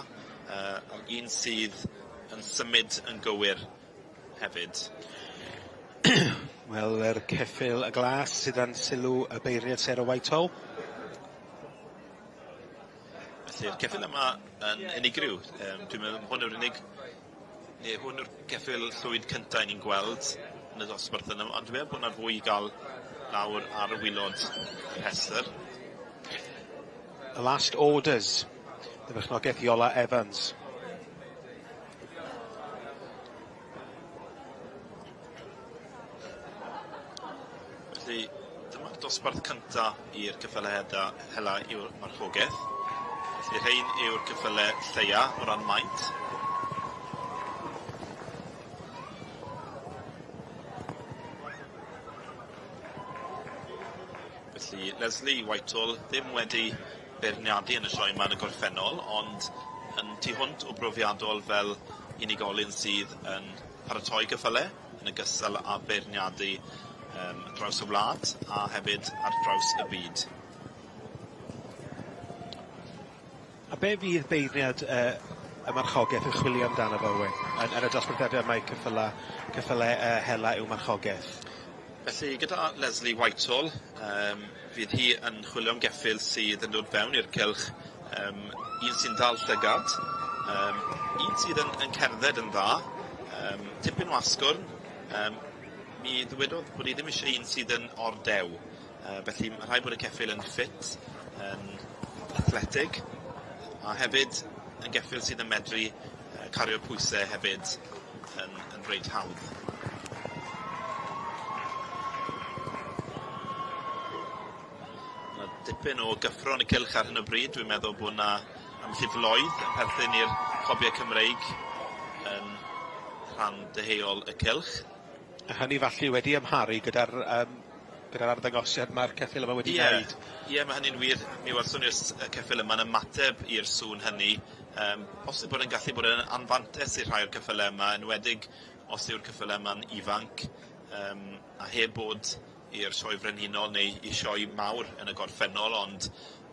uh, ac un sydd yn symud yn gywir hefyd. Wel, yr ceffyl y glas sydd dan sylw y beirniad Sarah Whitehall. Felly'r ceffyl yma yn unigryw. Um, dwi'n meddwl hwn yw'r unig neu hwn yw'r ceffyl llwyd cyntaf i ni'n gweld yn y dosbarth yna, ond dwi'n meddwl bod yna fwy i gael lawr ar y wylod y rhestr. The Last Orders, y berchnogaeth Iola Evans. Felly, dyma'r dosbarth cynta i'r ceffylau heda, hela yw'r marchogaeth. Felly, rhain yw'r ceffylau lleia o ran maint. Felly, Leslie Whitehall ddim wedi beirniadu yn y sioe yma yn y gorffennol, ond yn tu hwnt o brofiadol fel unigolyn sydd yn paratoi ceffylau yn ogystal â beirniadu um, draws y wlad a hefyd ar draws y byd. A be fydd beirniad uh, y marchogaeth yn chwilio amdano fo, Owen? Yn, yn y dosbarthiadau yma i ceffylau, ceffylau uh, hela yw marchogaeth. Felly gyda Leslie Whitehall, um, fydd hi yn chwilio am geffyl sydd yn dod fewn i'r cylch, um, un sy'n dal llygad, um, un sydd yn, yn cerdded yn dda, um, tipyn o asgwrn, um, mi ddywedodd bod hi ddim eisiau un sydd yn ordew. Felly mae rhaid bod y ceffyl yn ffit, yn athletig, a hefyd yn geffyl sydd yn medru cario pwysau hefyd yn, yn reit hawdd. Mae dipyn o gyffro yn y cylch ar hyn o bryd. Dwi'n meddwl bod yna ambell i floedd yn perthyn i'r cobiau Cymreig yn rhan deheuol y cylch. A hynny falle wedi amharu gyda'r um, gyda'r arddangosiad mae'r ceffyl yma wedi Ie, wneud. ie, mae hynny'n wir. Mi welson ni'r y ceffyl yma'n ymateb i'r sŵn hynny. Um, posib bod yn gallu bod yn anfantes i'r rhai o'r ceffylau yma, enwedig os yw'r ceffylau yma'n ifanc um, a heb bod i'r sioe frenhinol neu i sioe mawr yn y gorffennol, ond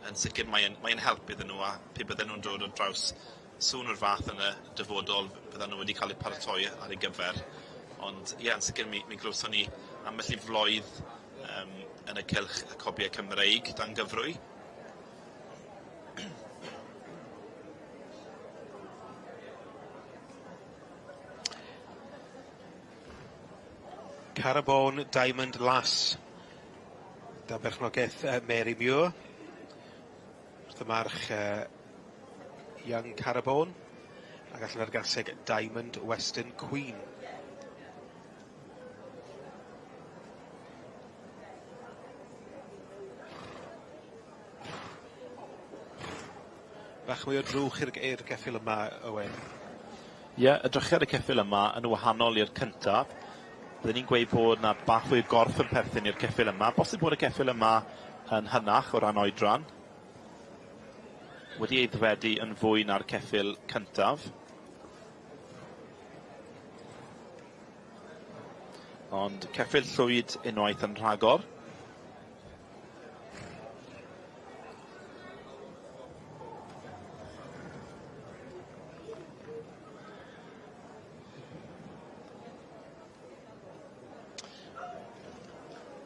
yn sicr mae'n mae help iddyn nhw a pe bydden nhw'n dod o draws sŵn o'r fath yn y dyfodol, bydden nhw wedi cael eu paratoi ar ei gyfer. Ond ie, yn sicr mi, mi glywson ni ambell i floedd um, yn y cylch y cobiau Cymreig dan gyfrwy. Carabon Diamond Lass. Dan berchnogaeth Mary Muir. Wrth y march Young Carabon. Ac allan ar gaseg Diamond Western Queen. Bach mwy o drwch i'r i'r geffyl yma, Owen. Ie, yeah, edrychiad y ceffyl yma yn wahanol i'r cyntaf. Byddwn ni'n gweud bod na bach fwy o gorff yn perthyn i'r ceffyl yma. Bosib bod y ceffyl yma yn hynach o ran oedran. Wedi ei ddwedu yn fwy na'r ceffyl cyntaf. Ond ceffyl llwyd unwaith yn rhagor.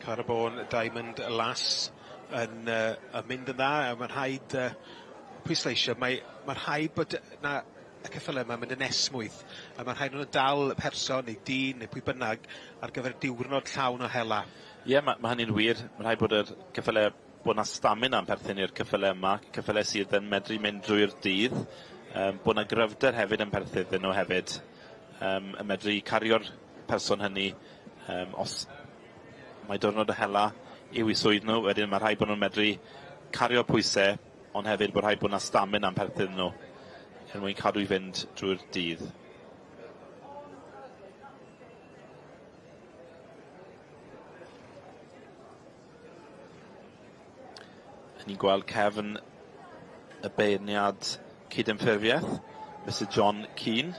Carabon Diamond Lass yn yy yn mynd yn dda a ma'n rhaid yy pwysleisio mae ma' rhaid bod 'na y ceffyle 'ma'n mynd yn esmwyth a ma' rhaid ma' nw dal person neu dyn neu pwy bynnag ar gyfer diwrnod llawn o hela. Ie ma' ma' hynny'n wir. Ma' rhaid bod yr ceffyle bod 'na stamina yn perthyn i'r ceffyle yma, ceffyle sydd yn medru mynd drwy'r dydd, yym bod 'na gryfder hefyd yn perthyn iddyn nhw hefyd, yym yn medru cario'r person hynny yym os mae diwrnod o hela yw 'u swydd nhw, wedyn ma' rhaid bod nhw'n medru cario pwyse, ond hefyd bod rhaid bod 'na stamina yn perthyn iddyn nhw er mwyn cadw i fynd drwy'r dydd. Ni'n gweld cefn y beirniad cydymffurfiaeth, Mister John Keane.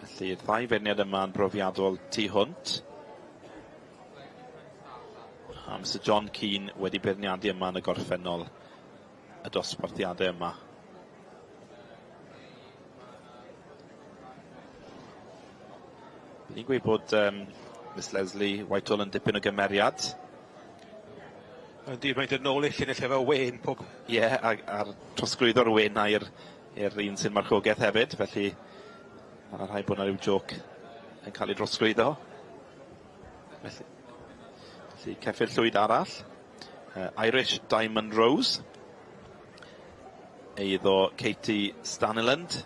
Felly'r ddau feirniad yma yn brofiadol tu hwnt. A Mister John Keane wedi beirniadu yma yn y gorffennol y dosbarthiadau yma. Ni'n gweud bod um, Miss Leslie Whitehall yn dipyn o gymeriad. Yndi, mae'n dod nôl i'r llinell efo wên pob... Ie, yeah, a'r trosglwyddo'r wên na i'r i'r un sy'n marchogaeth hefyd, felly mae rhaid bod 'na ryw jôc yn cael ei drosglwyddo. Felly, felly ceffyl llwyd arall. Irish Diamond Rose. Eiddo Katie Staniland.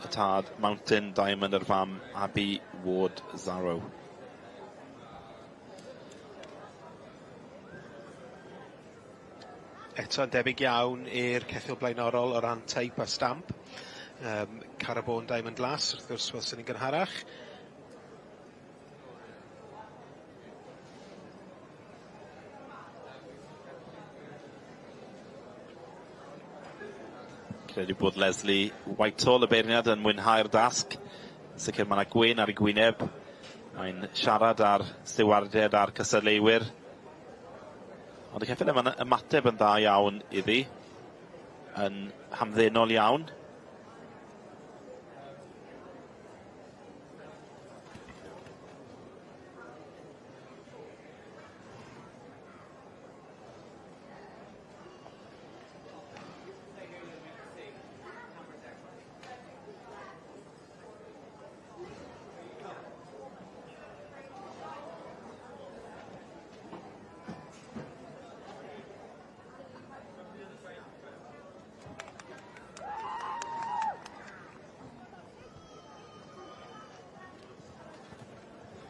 Y tad Mountain Diamond a'r fam Abby Ward Zarrow. Eto'n debyg iawn i'r ceffyl blaenorol o ran teip a stamp. Carabon Diamond Lass, wrth gwrs, welson ni'n gynharach. Credu bod Leslie Whitehall, y beirniad, yn mwynhau'r dasg. Sicr mae yna gwên ar ei gwyneb. Mae'n siarad â'r stiwardiaid a'r cystadleuwyr. Ond y ceffyl yma'n ymateb yn dda iawn iddi. Yn hamddenol iawn.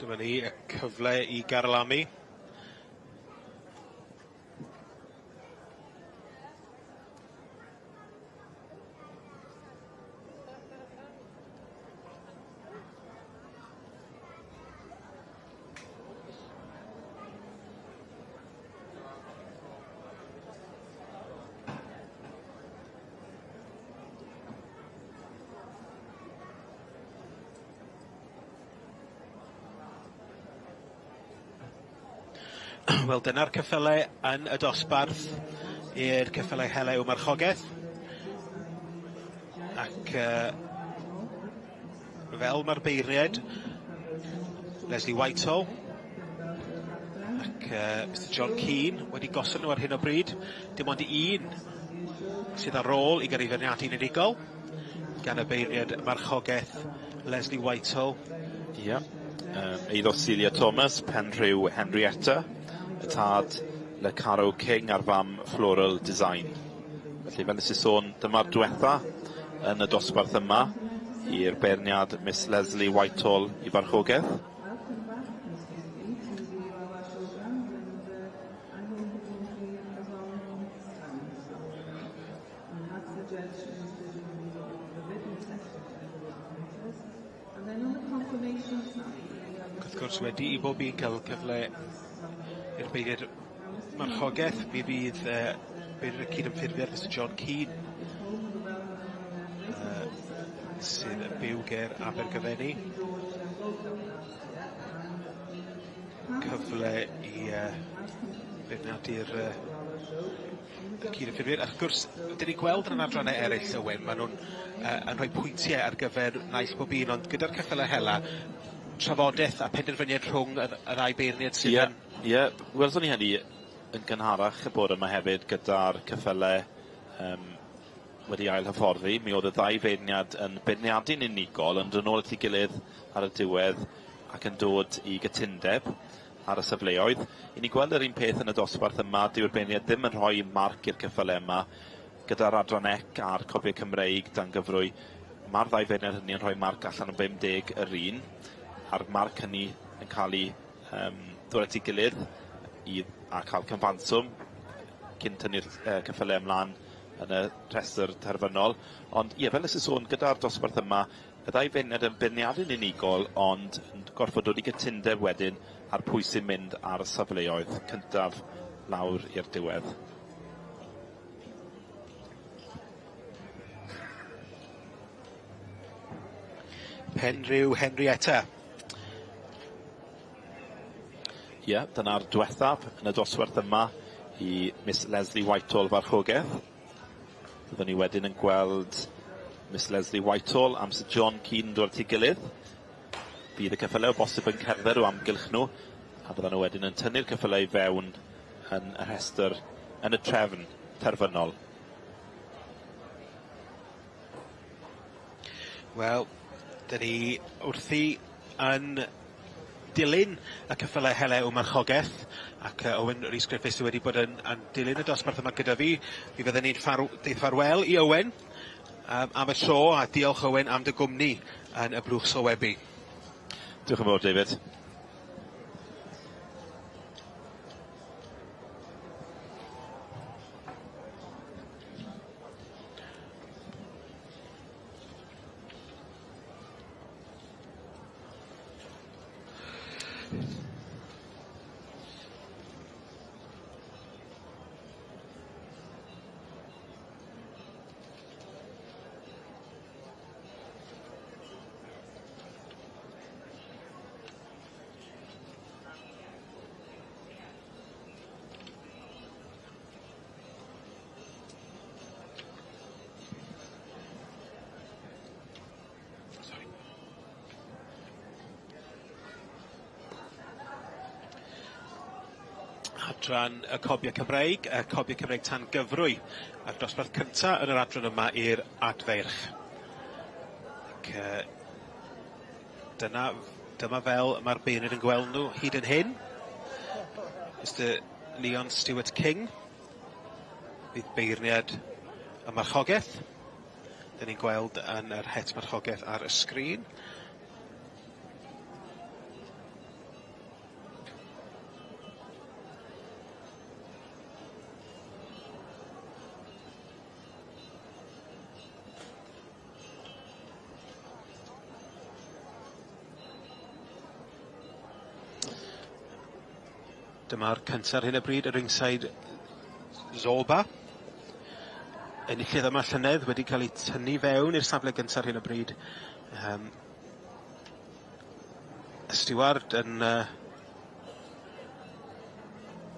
Dyma ni, y cyfle i garlamu. Wel dyna'r ceffyle yn y dosbarth i'r ceffylau hela i'w marchogaeth. Ac yy fel ma'r beirniaid Leslie Whitehall ac yy Mister John Keane wedi gosod nhw ar hyn o bryd, dim ond un sydd ar ôl i ga'l ei feirniadu'n unigol gan y beirniad marchogaeth Leslie Whitehall. Ie. Eiddo Celia Thomas, Penrhyw Henrietta, y tad Le Caro King a'r fam Floral Design. Felly fel nes i sôn, dyma'r dwetha yn y dosbarth yma i'r beirniad Miss Leslie Whitehall i farchogaeth. Ac wrth gwrs wedi i bob un ca'l cyfle i'r beirniad marchogaeth mi fydd yy beirniad y cydymffurfiad Mister John Keane yy sydd yn byw ger Abergyfenni. Cyfle i yy beirniadu'r yy y cyd-ffurfwyr. Wrth gwrs, dyn ni'n gweld yn adrannau eraill, Owen, maen nhw'n yn rhoi pwyntiau ar gyfer naill bob un, ond gyda'r ceffylau hela, trafodaeth a penderfyniad rhwng y ddau beirniad sydd yn... Ie, welson ni hynny yn gynharach y bore yma hefyd gyda'r ceffylau wedi ail hyfforddi. Mi oedd y ddau feirniad yn beirniadu'n unigol, yn dod nôl at ei gilydd ar y diwedd ac yn dod i gytundeb ar y safleoedd. I ni gweld yr un peth yn y dosbarth yma, dyw'r beirniad ddim yn rhoi marc i'r ceffylau yma. Gyda'r adran ec a'r cobiau Cymreig dan gyfrwy, mae'r ddau feirniad hynny yn rhoi marc allan o 50 yr un, a'r marc hynny yn cael ei dod at ei gilydd a cael cyfanswm cyn tynnu'r ceffylau ymlaen yn y rhestr terfynol. Ond ie, fel nes i sôn, gyda'r dosbarth yma, y ddau feirniad yn beirniadu'n unigol, ond yn gorfod dod i gytundeb wedyn ar pwy sy'n mynd ar y safleoedd cyntaf lawr i'r diwedd. Penrhyw Henrietta. Ie, dyna'r diwethaf yn y dosbarth yma i Miss Leslie Whitehall farchogaeth. Byddwn ni wedyn yn gweld Miss Leslie Whitehall am Sir John Keane dod at ei gilydd. Bydd y ceffylau o bosib yn cerdded o amgylch nhw, a byddan nhw wedyn yn tynnu'r ceffylau i fewn yn y rhestr, yn y trefn terfynol. Wel, dyn ni wrthi yn dilyn y ceffylau hela o marchogaeth, ac Owen Rhys Griffiths sydd wedi bod yn dilyn y dosbarth yma gyda fi. Mi fydden ni'n deud ffarwel i Owen am y tro, a diolch Owen am dy gwmni yn y blwch sylwebu. Diolch yn fawr, David. Adran y Cobiau Cymreig, y Cobiau Cymreig tan gyfrwy, a'r dosbarth cynta yn yr adran yma i'r adfeirch. Ac dyma fel mae'r beirniaid yn gweld nhw hyd yn hyn. Mr Leon Stewart King fydd beirniad y marchogaeth. Dyn ni'n gweld yn yr het marchogaeth ar y sgrin. Dyma'r cyntaf ar hyn o bryd, y Ringside Zorba. Enillydd yma llynedd wedi cael ei tynnu fewn i'r safle gyntaf ar hyn o bryd. Y stiward yn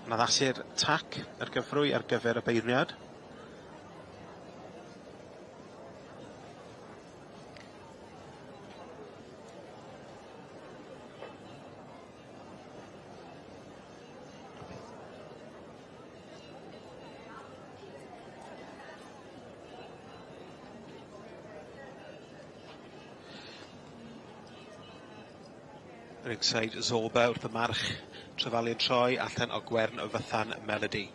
addasu'r tac ar gyfrwy ar gyfer y beirniad. Ringside Zorba wrth y march trafalu yn troi allan o Gwern o Fythan Melody.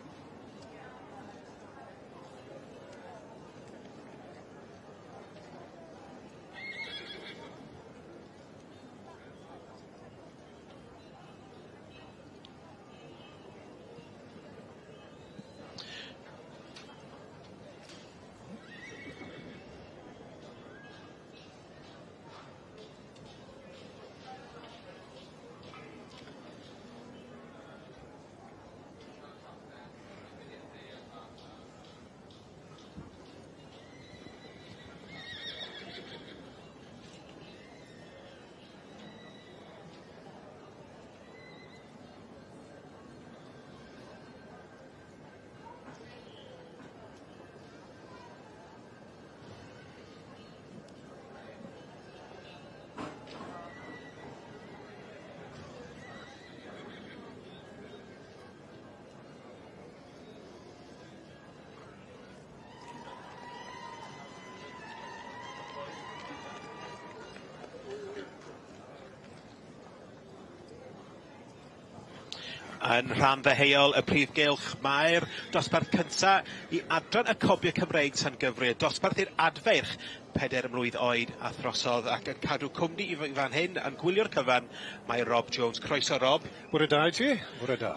Yn rhan ddeheuol y prif gylch mae'r dosbarth cynta i adran y Cobiau Cymreig tan gyfri, y dosbarth i'r adfeirch 4 mlwydd oed a throsodd, ac yn cadw cwmni i fan hyn yn gwylio'r cyfan mae Rob Jones. Croeso, Rob. Bore da i ti. Bore da.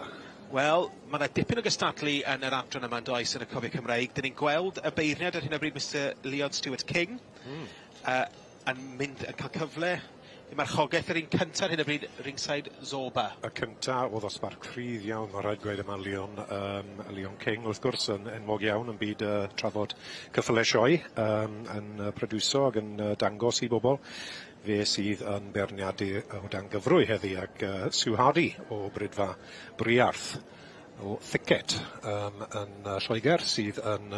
Wel, ma' 'na dipyn o gystadlu yn yr adran yma yndoes yn y Cobiau Cymreig. 'Dyn ni'n gweld y beirniad ar hyn o bryd, Mister Leon Stewart King. Yn mynd yn cael cyfle i marchogaeth yr un cynta ar hyn o bryd, Ringside Zorba. Y cynta o ddosbarth cryf iawn, mae rhaid gweud yma Leon, Leon King wrth gwrs yn enwog iawn yn byd trafod ceffyle sioe, yn produso ac yn dangos i bobl. Fe sydd yn beirniadu o dan gyfrwy heddi ac Sue Hardy o Bridfa Briarth o Thicket yn Lloegr sydd yn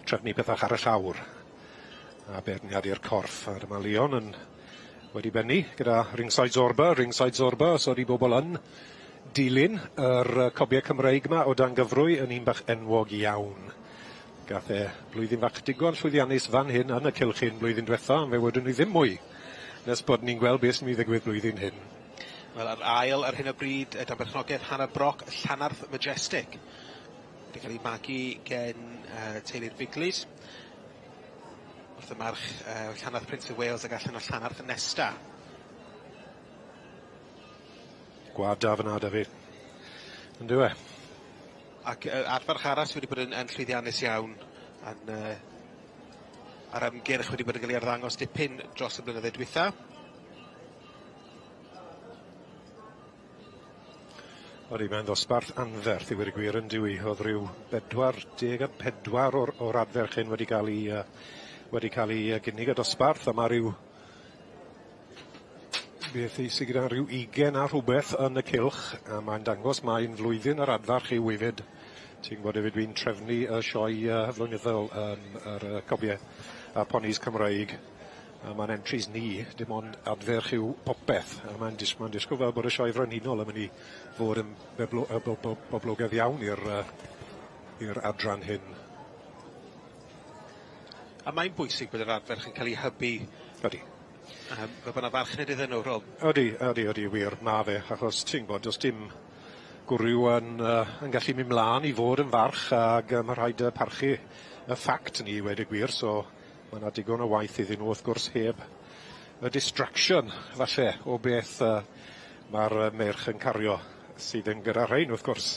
trefnu pethau ar y llawr a beirniadu'r corff. A dyma Leon yn wedi bennu gyda Ringside Zorba, Ringside Zorba, os ydy bobl yn dilyn yr cobiau Cymreig yma o dan gyfrwy yn un bach enwog iawn. Gath e blwyddyn fach digon llwyddiannus fan hyn yn y cylch hyn blwyddyn diwetha, ond fe wedwn ni ddim mwy nes bod ni'n gweld beth sy'n mynd i ddigwydd blwyddyn hyn. Wel, yr ail ar hyn o bryd, dan berchnogaeth Hannah Brock, Llanarth Majestic. Wedi cael ei magu gen teulu'r Bigleys. Wrth y march Llanarth Prince of Wales ac allan o Llanarth Nesta. Gwad da fyna, David. Yndyw e? Ac adfarch arall wedi bod yn llwyddiannus iawn yn a'r ymgyrch wedi bod yn cael ei arddangos dipyn dros y blynyddoedd dwytha. Odi, mae'n ddosbarth anferth i wir y gwir yn dyw i. Oedd rhyw 44 o'r adferch hyn wedi cael ei gynnig y dosbarth, a mae rhyw beth i sydd gyda rhyw 20 a rhywbeth yn y cylch, a mae'n dangos mae'n flwyddyn yr adfarch i'w hefyd. Ti'n gwybod hefyd dwi'n trefnu y sioe flynyddol yr cobiau a ponis Cymreig. A mae'n entries ni, dim ond adferch yw popeth. A mae'n disgwyl fel bod y sioe frenhinol yn mynd i fod yn boblogaidd iawn i'r adran hyn. A mae'n bwysig bod yr adferch yn cael ei hybu. Ydy. Fel bod yna farchnad iddyn nhw, Rob. Ydy, ydy, ydy, wir, ma fe. Achos ti'n gwybod, does dim gwryw yn gallu mynd mlaen i fod yn farch, ac mae rhaid parchu y ffact ni, wedi gwir, so mae yna digon o waith iddyn nhw, wrth gwrs, heb y distraction, falle, o beth mae'r merch yn cario sydd yn gyda rhain, wrth gwrs.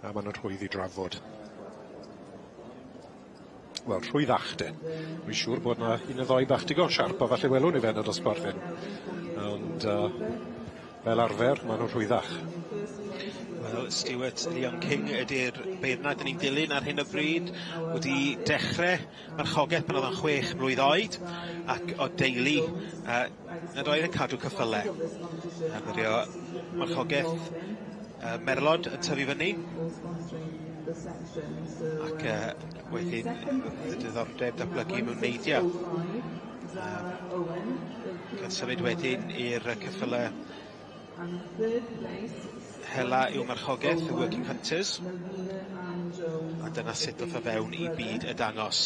A maen nhw'n rhwydd i drafod. Wel, rhwyddach de. Dwi'n siŵr bod yna un neu ddoi bach digon siarp, a falle welwn ni fe yn y dosbarth hyn. Ond fel arfer, maen nhw'n rhwyddach. Wel, Stuart Leon King ydy'r beirniad ni'n dilyn ar hyn o bryd, wedi dechrau marchogaeth pan oedd o'n 6 mlwydd oed, ac o deulu nad oedd yn cadw ceffylau. A marchogaeth merlod yn tyfu fyny, ac wedyn y diddordeb datblygu mewn neidio. Gan symud wedyn i'r ceffylau hela i'w marchogaeth, y Working Hunters, a dyna sut ddoth o fewn i byd y dangos.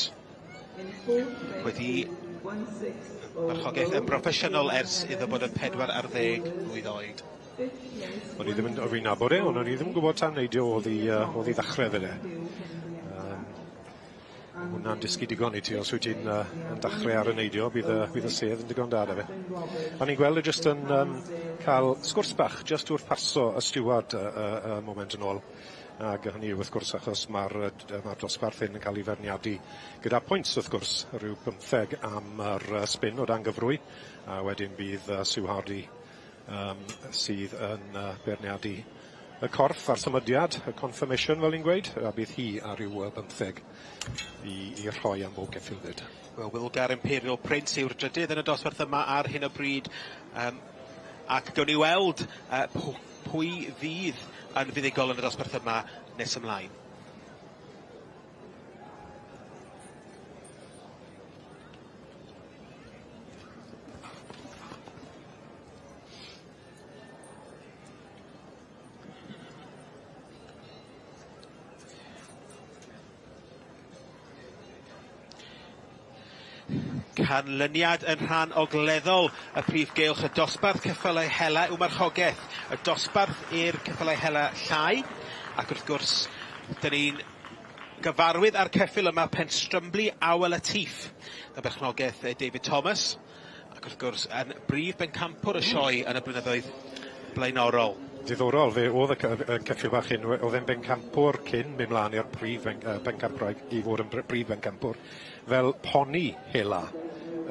Wedi marchogaeth yn broffesiynol ers iddo bod yn 40 mlwydd oed. O'n i ddim yn, fi'n nabod e, ond o'n i ddim yn gwybod tan neidio oedd i ddechrau fel e. Hwna'n dysgu digon i ti os wyt ti'n yn dechrau ar y neidio, bydd y sedd yn digon da, da fe. O'n i'n gweld e jyst yn cael sgwrs bach, jyst wrth paso y steward y moment yn ôl. Ac hynny yw, wrth gwrs, achos mae'r dosbarth hyn yn cael ei feirniadu gyda pwynt, wrth gwrs, rhyw 15 am yr spin o dan gyfrwy, a wedyn bydd Sue Hardy sydd yn beirniadu y corff a'r symudiad, y conformation fel ni'n gweud, a bydd hi ar ryw 15 i rhoi am bob ceffyl fyd. Wel, Wilgar Imperial Prince yw'r drydydd yn y dosbarth yma ar hyn o bryd, ac gawn ni weld pwy fydd yn fuddugol yn y dosbarth yma nes ymlaen. Canlyniad yn rhan ogleddol y prif gylch, y dosbarth ceffylau hela yw marchogaeth, y dosbarth i'r ceffylau hela llai, ac wrth gwrs, 'dyn ni'n gyfarwydd â'r ceffyl yma, Penstrymbu Awel Latif, y berchnogaeth David Thomas, ac wrth gwrs yn brif bencampwr y sioe yn y blynyddoedd blaenorol. Diddorol, fe oedd y y ceffyl bach hyn, oedd e'n bencampwr cyn mynd mlaen i'r prif bencampwraig i fod yn brif bencampwr, fel poni hela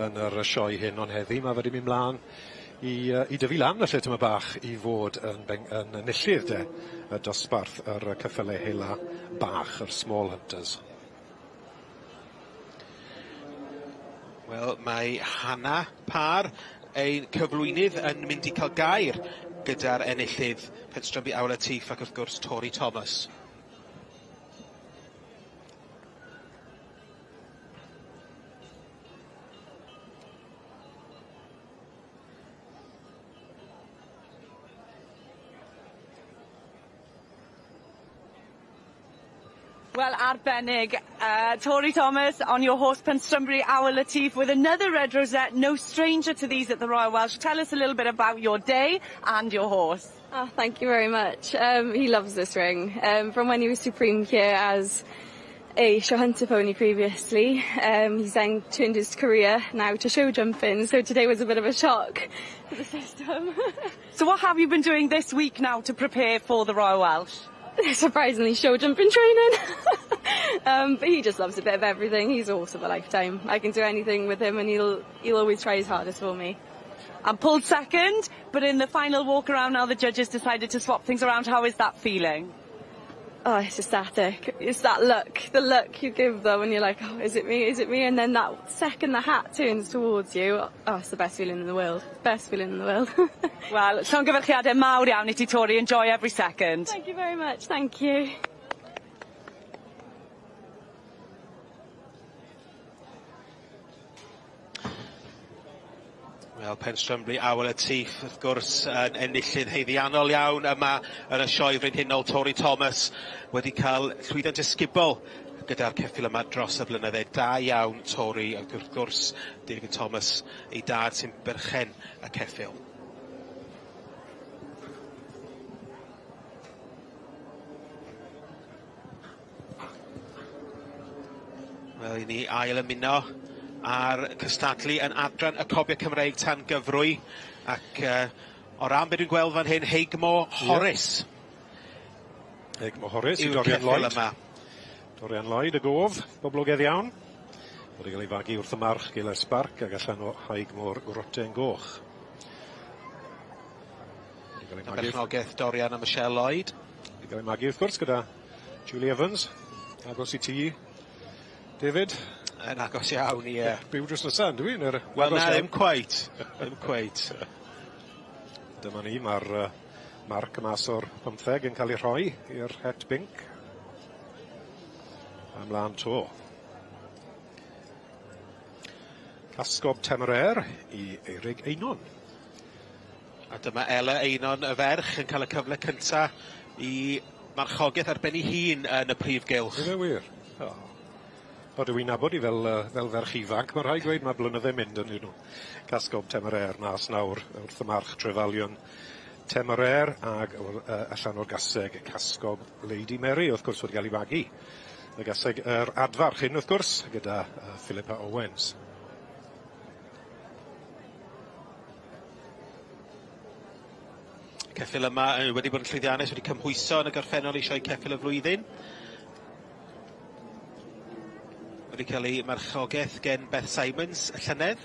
yn yr sioe hyn, ond heddi mae fe wedi mynd mlaen i dyfu lan felly tyma bach i fod yn yn enillydd de, y dosbarth yr ceffyle hela bach, yr small hunters. Wel, mae Hannah Parr, ein cyflwynydd, yn mynd i cael gair gyda'r enillydd Penstrymbu Awel Latif ac wrth gwrs Tori Thomas. Wel, arbennig. Tori Thomas on your horse Penstrymbu Awel Latif with another red rosette, no stranger to these at the Royal Welsh. Tell us a little bit about your day and your horse. Oh, thank you very much. He loves this ring. From when he was supreme here as a show hunter pony previously, he's then turned his career now to show jumping, so today was a bit of a shock to the system. So what have you been doing this week now to prepare for the Royal Welsh? Surprisingly, show jumping training. But he just loves a bit of everything. He's a horse of a lifetime. I can do anything with him and he'll always try his hardest for me. And pulled second, but in the final walk around now the judges decided to swap things around. How is that feeling? Oh, it's ecstatic. It's that look, the look you give them when you're like, oh, is it me, is it me? And then that second the hat turns towards you, oh, it's the best feeling in the world. Best feeling in the world. Wel, llongyfarchiadau mawr iawn i ti, Tori. Enjoy every second. Thank you very much, thank you. Wel, Penstrymbu Awel Latif, wrth gwrs, yn enillydd haeddiannol iawn yma yn y sioe frenhinol. Tori Thomas wedi cael llwyddiant ysgubol gyda'r ceffyl yma dros y blynydde. Da iawn, Tori, ac wrth gwrs David Thomas, ei dad, sy'n berchen y ceffyl. Wel, i ni ail ymuno ar cystadlu yn adran y Cobiau Cymreig tan gyfrwy, ac o ran be dwi'n gweld fan hyn, Heigmo Horace. Heigmo Horace i Yw'r Dorian ceffyl Lloyd. yma. Dorian Lloyd, y gof, boblogaidd iawn. Wedi cael ei fagu wrth y march Gilles Spark ac allan o Haigmo'r Groten Goch. Wedi cael ei Yn magu berchnogaeth Dorian a Michelle Lloyd. Wedi cael ei magu wrth gwrs gyda Julie Evans. Agos i ti, David. Yn agos iawn, ie. Byw drws nesa, yndw i? Neu'r Wel, agos na, iawn? ddim cweit. Ddim cweit. Dyma ni, mae'r marc mas o'r 15 yn cael ei rhoi i'r het binc. A mlaen to. Casgob Temeraire i Eirig Einon. A dyma Ela Einon, y ferch, yn cael y cyfle cynta i marchogaeth ar ben ei hun yn y prif gylch. Yfe wir? O. O, dwi'n nabod i fel ferch ifanc, mae rhaid gweud mae blynydde mynd yn nhw. Casgob Temeraire mas nawr wrth y march Trefalion Temeraire ag allan o'r gaseg Casgob Lady Mary, wrth gwrs wedi cael ei fagu. Y gaseg yr adfarch hyn, wrth gwrs, gyda Philippa Owens. Ceffyl yma wedi bod yn llwyddiannus, wedi cymhwyso yn y gorffennol i sioe ceffyl y flwyddyn. Wedi cael ei marchogaeth gen Beth Simons y llynedd.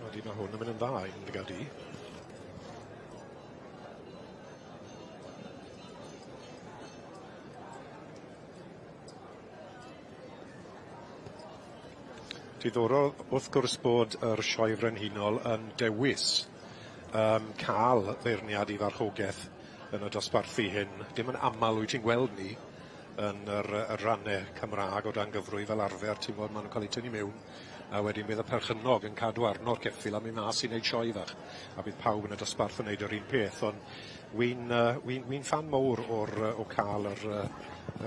Ydy, mae hwn yn mynd yn dda i'n lygad i. Diddorol wrth gwrs bod yr sioe frenhinol yn dewis cael beirniad i farchogaeth yn y dosbarthu hyn. Dim yn aml wyt ti'n gweld ni yn yr rannau Cymraeg o dan gyfrwy fel arfer, ti'n gwybod, maen nhw'n cael eu tynnu mewn A wedyn bydd y perchennog yn cadw arno'r ceffyl a mynd mas i wneud sioe fach. A bydd pawb yn y dosbarth yn wneud yr un peth. Ond wi'n uh, wi, wi fan mowr o'r, o cael yr,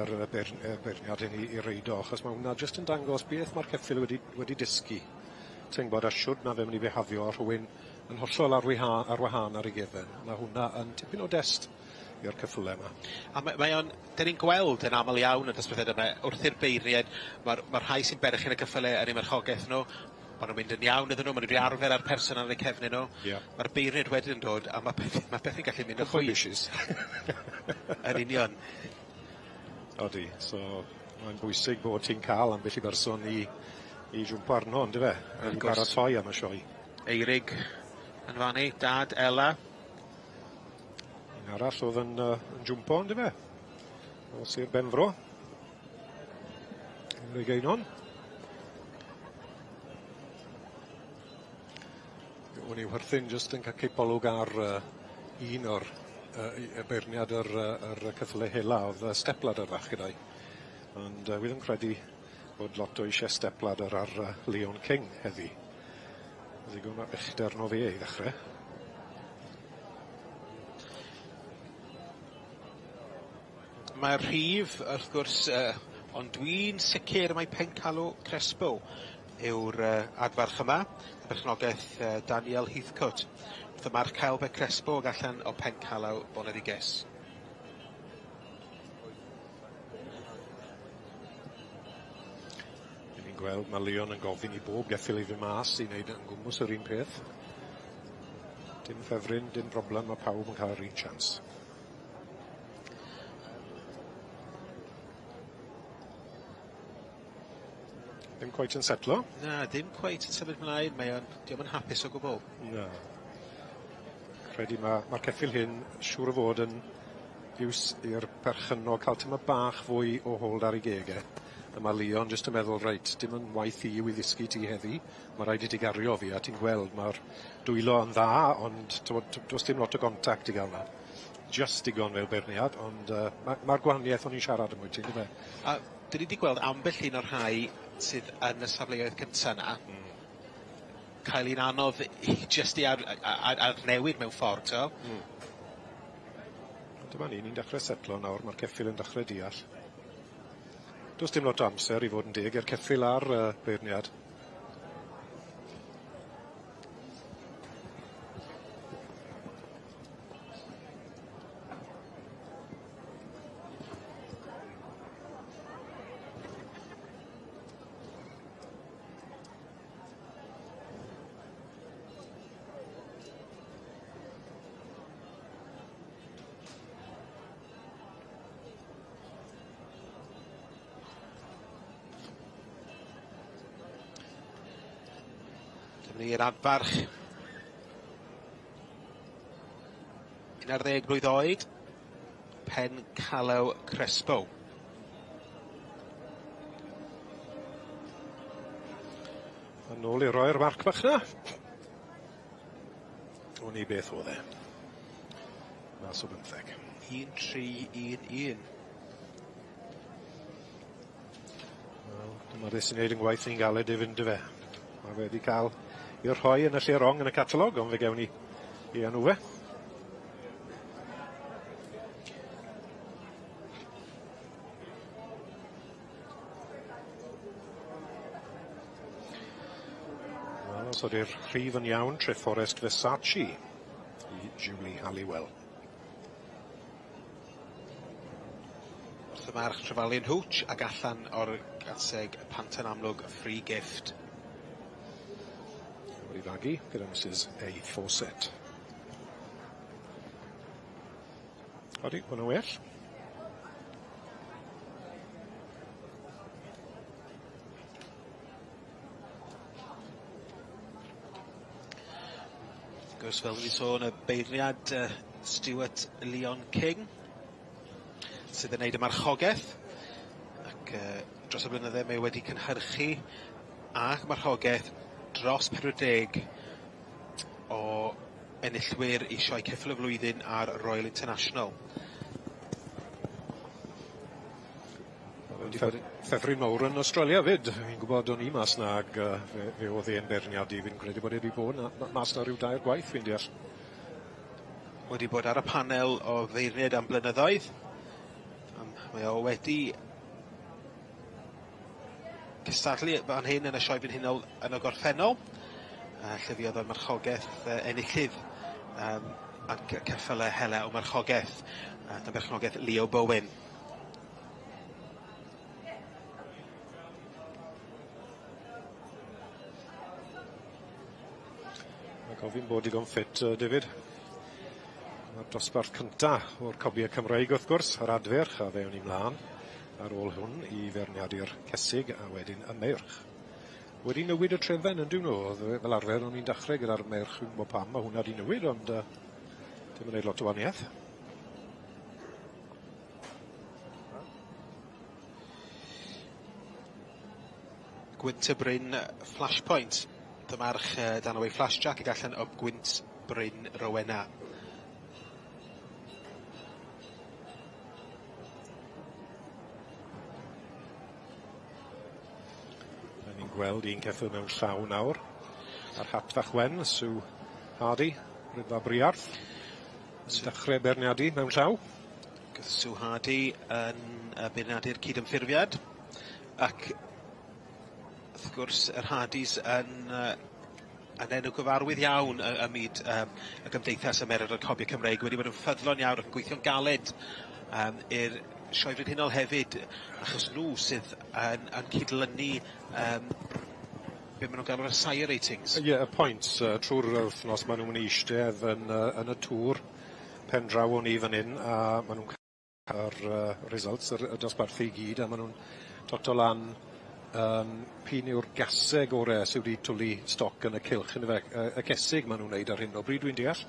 yr, yr beirniad hyn i, i reido, achos mae hwnna jyst yn dangos beth mae'r ceffyl wedi, wedi dysgu. Ti'n gwybod, a siwd mae fe mynd i behafio a rhywun yn hollol ar, ar wahân ar ei gefen. Mae hwnna yn tipyn o dest i'r ceffylau yma. A mae, mae o'n, dyn ni'n gweld yn aml iawn y dosbarthiad yma, wrth i'r beirniaid, mae'r ma rhai sy'n berchen y ceffylau yn eu marchogaeth nhw, maen nhw'n mynd yn iawn iddyn nhw, maen nhw wedi arfer â'r person ar eu cefnau nhw. Yeah. Mae'r beirniaid wedyn yn dod, a mae peth, mae pethau'n gallu mynd o chwith. Yn union. Odi, so mae'n bwysig bod ti'n cael ambell i berson i, i jwmpo arno, on'd yfe? I baratoi am y sioe. Eirig yn fannu, dad Ela. Un arall oedd yn, uh, yn jwmpo, on'd yfe? O Sir Benfro. Eirig Einon. O'n i wrthyn jyst yn cael cipolwg ar uh, un o'r uh, y beirniad yr, uh, yr ceffylau hela oedd uh, stepladder fach gyda'i. Ond uh, wi ddim credu bod lot o eisiau stepladder ar uh, Leon King heddi. Ddigon o uchder no fe i ddechrau. Mae'r rhif, wrth gwrs, uh, ond dwi'n sicr mai Pencalw Crespo yw'r uh, adfarch yma, y berchnogaeth uh, Daniel Heathcote. Wrth y march Calbe Crespo ag allan o Pencalaw Boneddiges. Ni'n ni'n gweld mae Leon yn gofyn i bob geffyl i fy mas i wneud yn gwmws yr un peth. Dim ffefryn, dim broblem, mae pawb yn cael yr un chance. Ddim cweit yn setlo. Na, ddim cweit yn symud mlaen. Mae o'n, dio'm yn hapus o gwbl. Na. Credu mae'r ma ceffyl hyn siŵr o fod yn iws i'r perchennog cael tyma bach fwy o hold ar ei geg e. A mae Leon jyst yn meddwl, reit, dim yn waith i yw i ddysgu ti heddi, mae rhaid i ti gario fi, a ti'n gweld mae'r dwylo yn dda, ond does dim lot o gontact i gael na. Just digon fel beirniad, ond uh, mae'r ma gwahaniaeth o'n i'n siarad am wyt ti, yndyfe? A dyn ni wedi gweld ambell un o'r rhai sydd yn y safleoedd cynta 'na. Hmm. Cael un anodd i jyst i ar- a- a- arnewid mewn ffordd t'o'? Hmm. Dyma ni, ni'n dechrau setlo nawr, mae'r ceffyl yn dechrau deall. Does dim lot o amser i fod yn deg i'r ceffyl a'r uh, beirniad. Dyma ni'r adfarch. 11 mlwydd oed. Pen Callow Crespo. A nôl i roi'r marc bach na. O'n i beth oedd e. Mas o bymtheg. 1, 3, 1, 1. Wel, dyma beth sy'n neud yn gwaith ni'n galed i fynd fe. Mae fe wedi cael i'r rhoi yn y lle rong yn y catalog, ond fe gewn ni i enw fe. Wel, os ydy'r rhif yn iawn, Treforest Versace i Julie Halliwell. Wrth y march Trefalion Hooch ac allan o'r gaseg Pantan Amlwg Free Gift. Wedi fagu gyda Mrs A Fawcett. Odi, hwnna'n well. Wrth gwrs, fel wedi sôn, y beirniad uh, Stuart Leon King sydd yn neud y marchogaeth ac uh, dros y blynydde mae wedi cynhyrchu a marchogaeth dros 40 o enillwyr i Sioe Ceffyl y Flwyddyn a'r Royal International. Ma' fe'n Yn ffefryn mawr yn Australia 'fyd. Fi'n gwbod o'n i mas 'na ag fe o'dd e'n beirniadu fi'n credu bod e 'di bod 'na mas 'na ryw dair gwaith fi'n deall. Wedi bod ar y panel o feirniaid am blynyddoedd. Mae o wedi cystadlu fan hyn yn y Sioe Frenhinol yn y gorffennol. Lle fuodd o'n marchogaeth enillydd ac ceffyle hela o marchogaeth dan berchnogaeth Leo Bowen. Mae gofyn bod digon ffit, David. Mae'r dosbarth cynta o'r cobiau Cymreig wrth gwrs, yr adferch, a fe wn i mlaen ar ôl hwn i feirniadu'r cesig a wedyn y meirch. Wedi newid y trefen yn dyn nhw, oedd fel arfer o'n i'n dechrau gyda'r meirch, fi'n gwybod pam mae hwnna wedi newid, ond dim yn gwneud lot o wahaniaeth. Gwynt y Bryn Flashpoint. Dyma'r Danaway Flashjack ag allan o Gwynt Bryn Rowena. Da ni'n gweld un ceffyl mewn llaw nawr. A'r hat fach wen, Sue Hardy, Rydfa Briarth. Yn dechrau beirniadu mewn llaw. Sue Hardy yn beirniadu'r cydymffurfiad ac wrth gwrs yr Hardys yn enw gyfarwydd iawn ym myd y gymdeithas y Merod a'r Cobiau Cymreig, wedi bod yn ffyddlon iawn ac yn gweithio'n galed i'r Sioe Frenhinol hefyd, achos nhw sydd yn cydlynu be maen nhw'n galw'r sire ratings. Ie, y points trwy'r wythnos maen nhw'n mynd i eistedd yn y tŵr pen draw o'n i fan hyn, a maen nhw'n cael yr results, y dosbarthu i gyd, a maen nhw'n toto lan p'un yw'r gaseg ore sydd wedi twlu stoc yn y cylch, yndyfe? Y cesig maen nhw'n wneud ar hyn o bryd, dwi'n deall.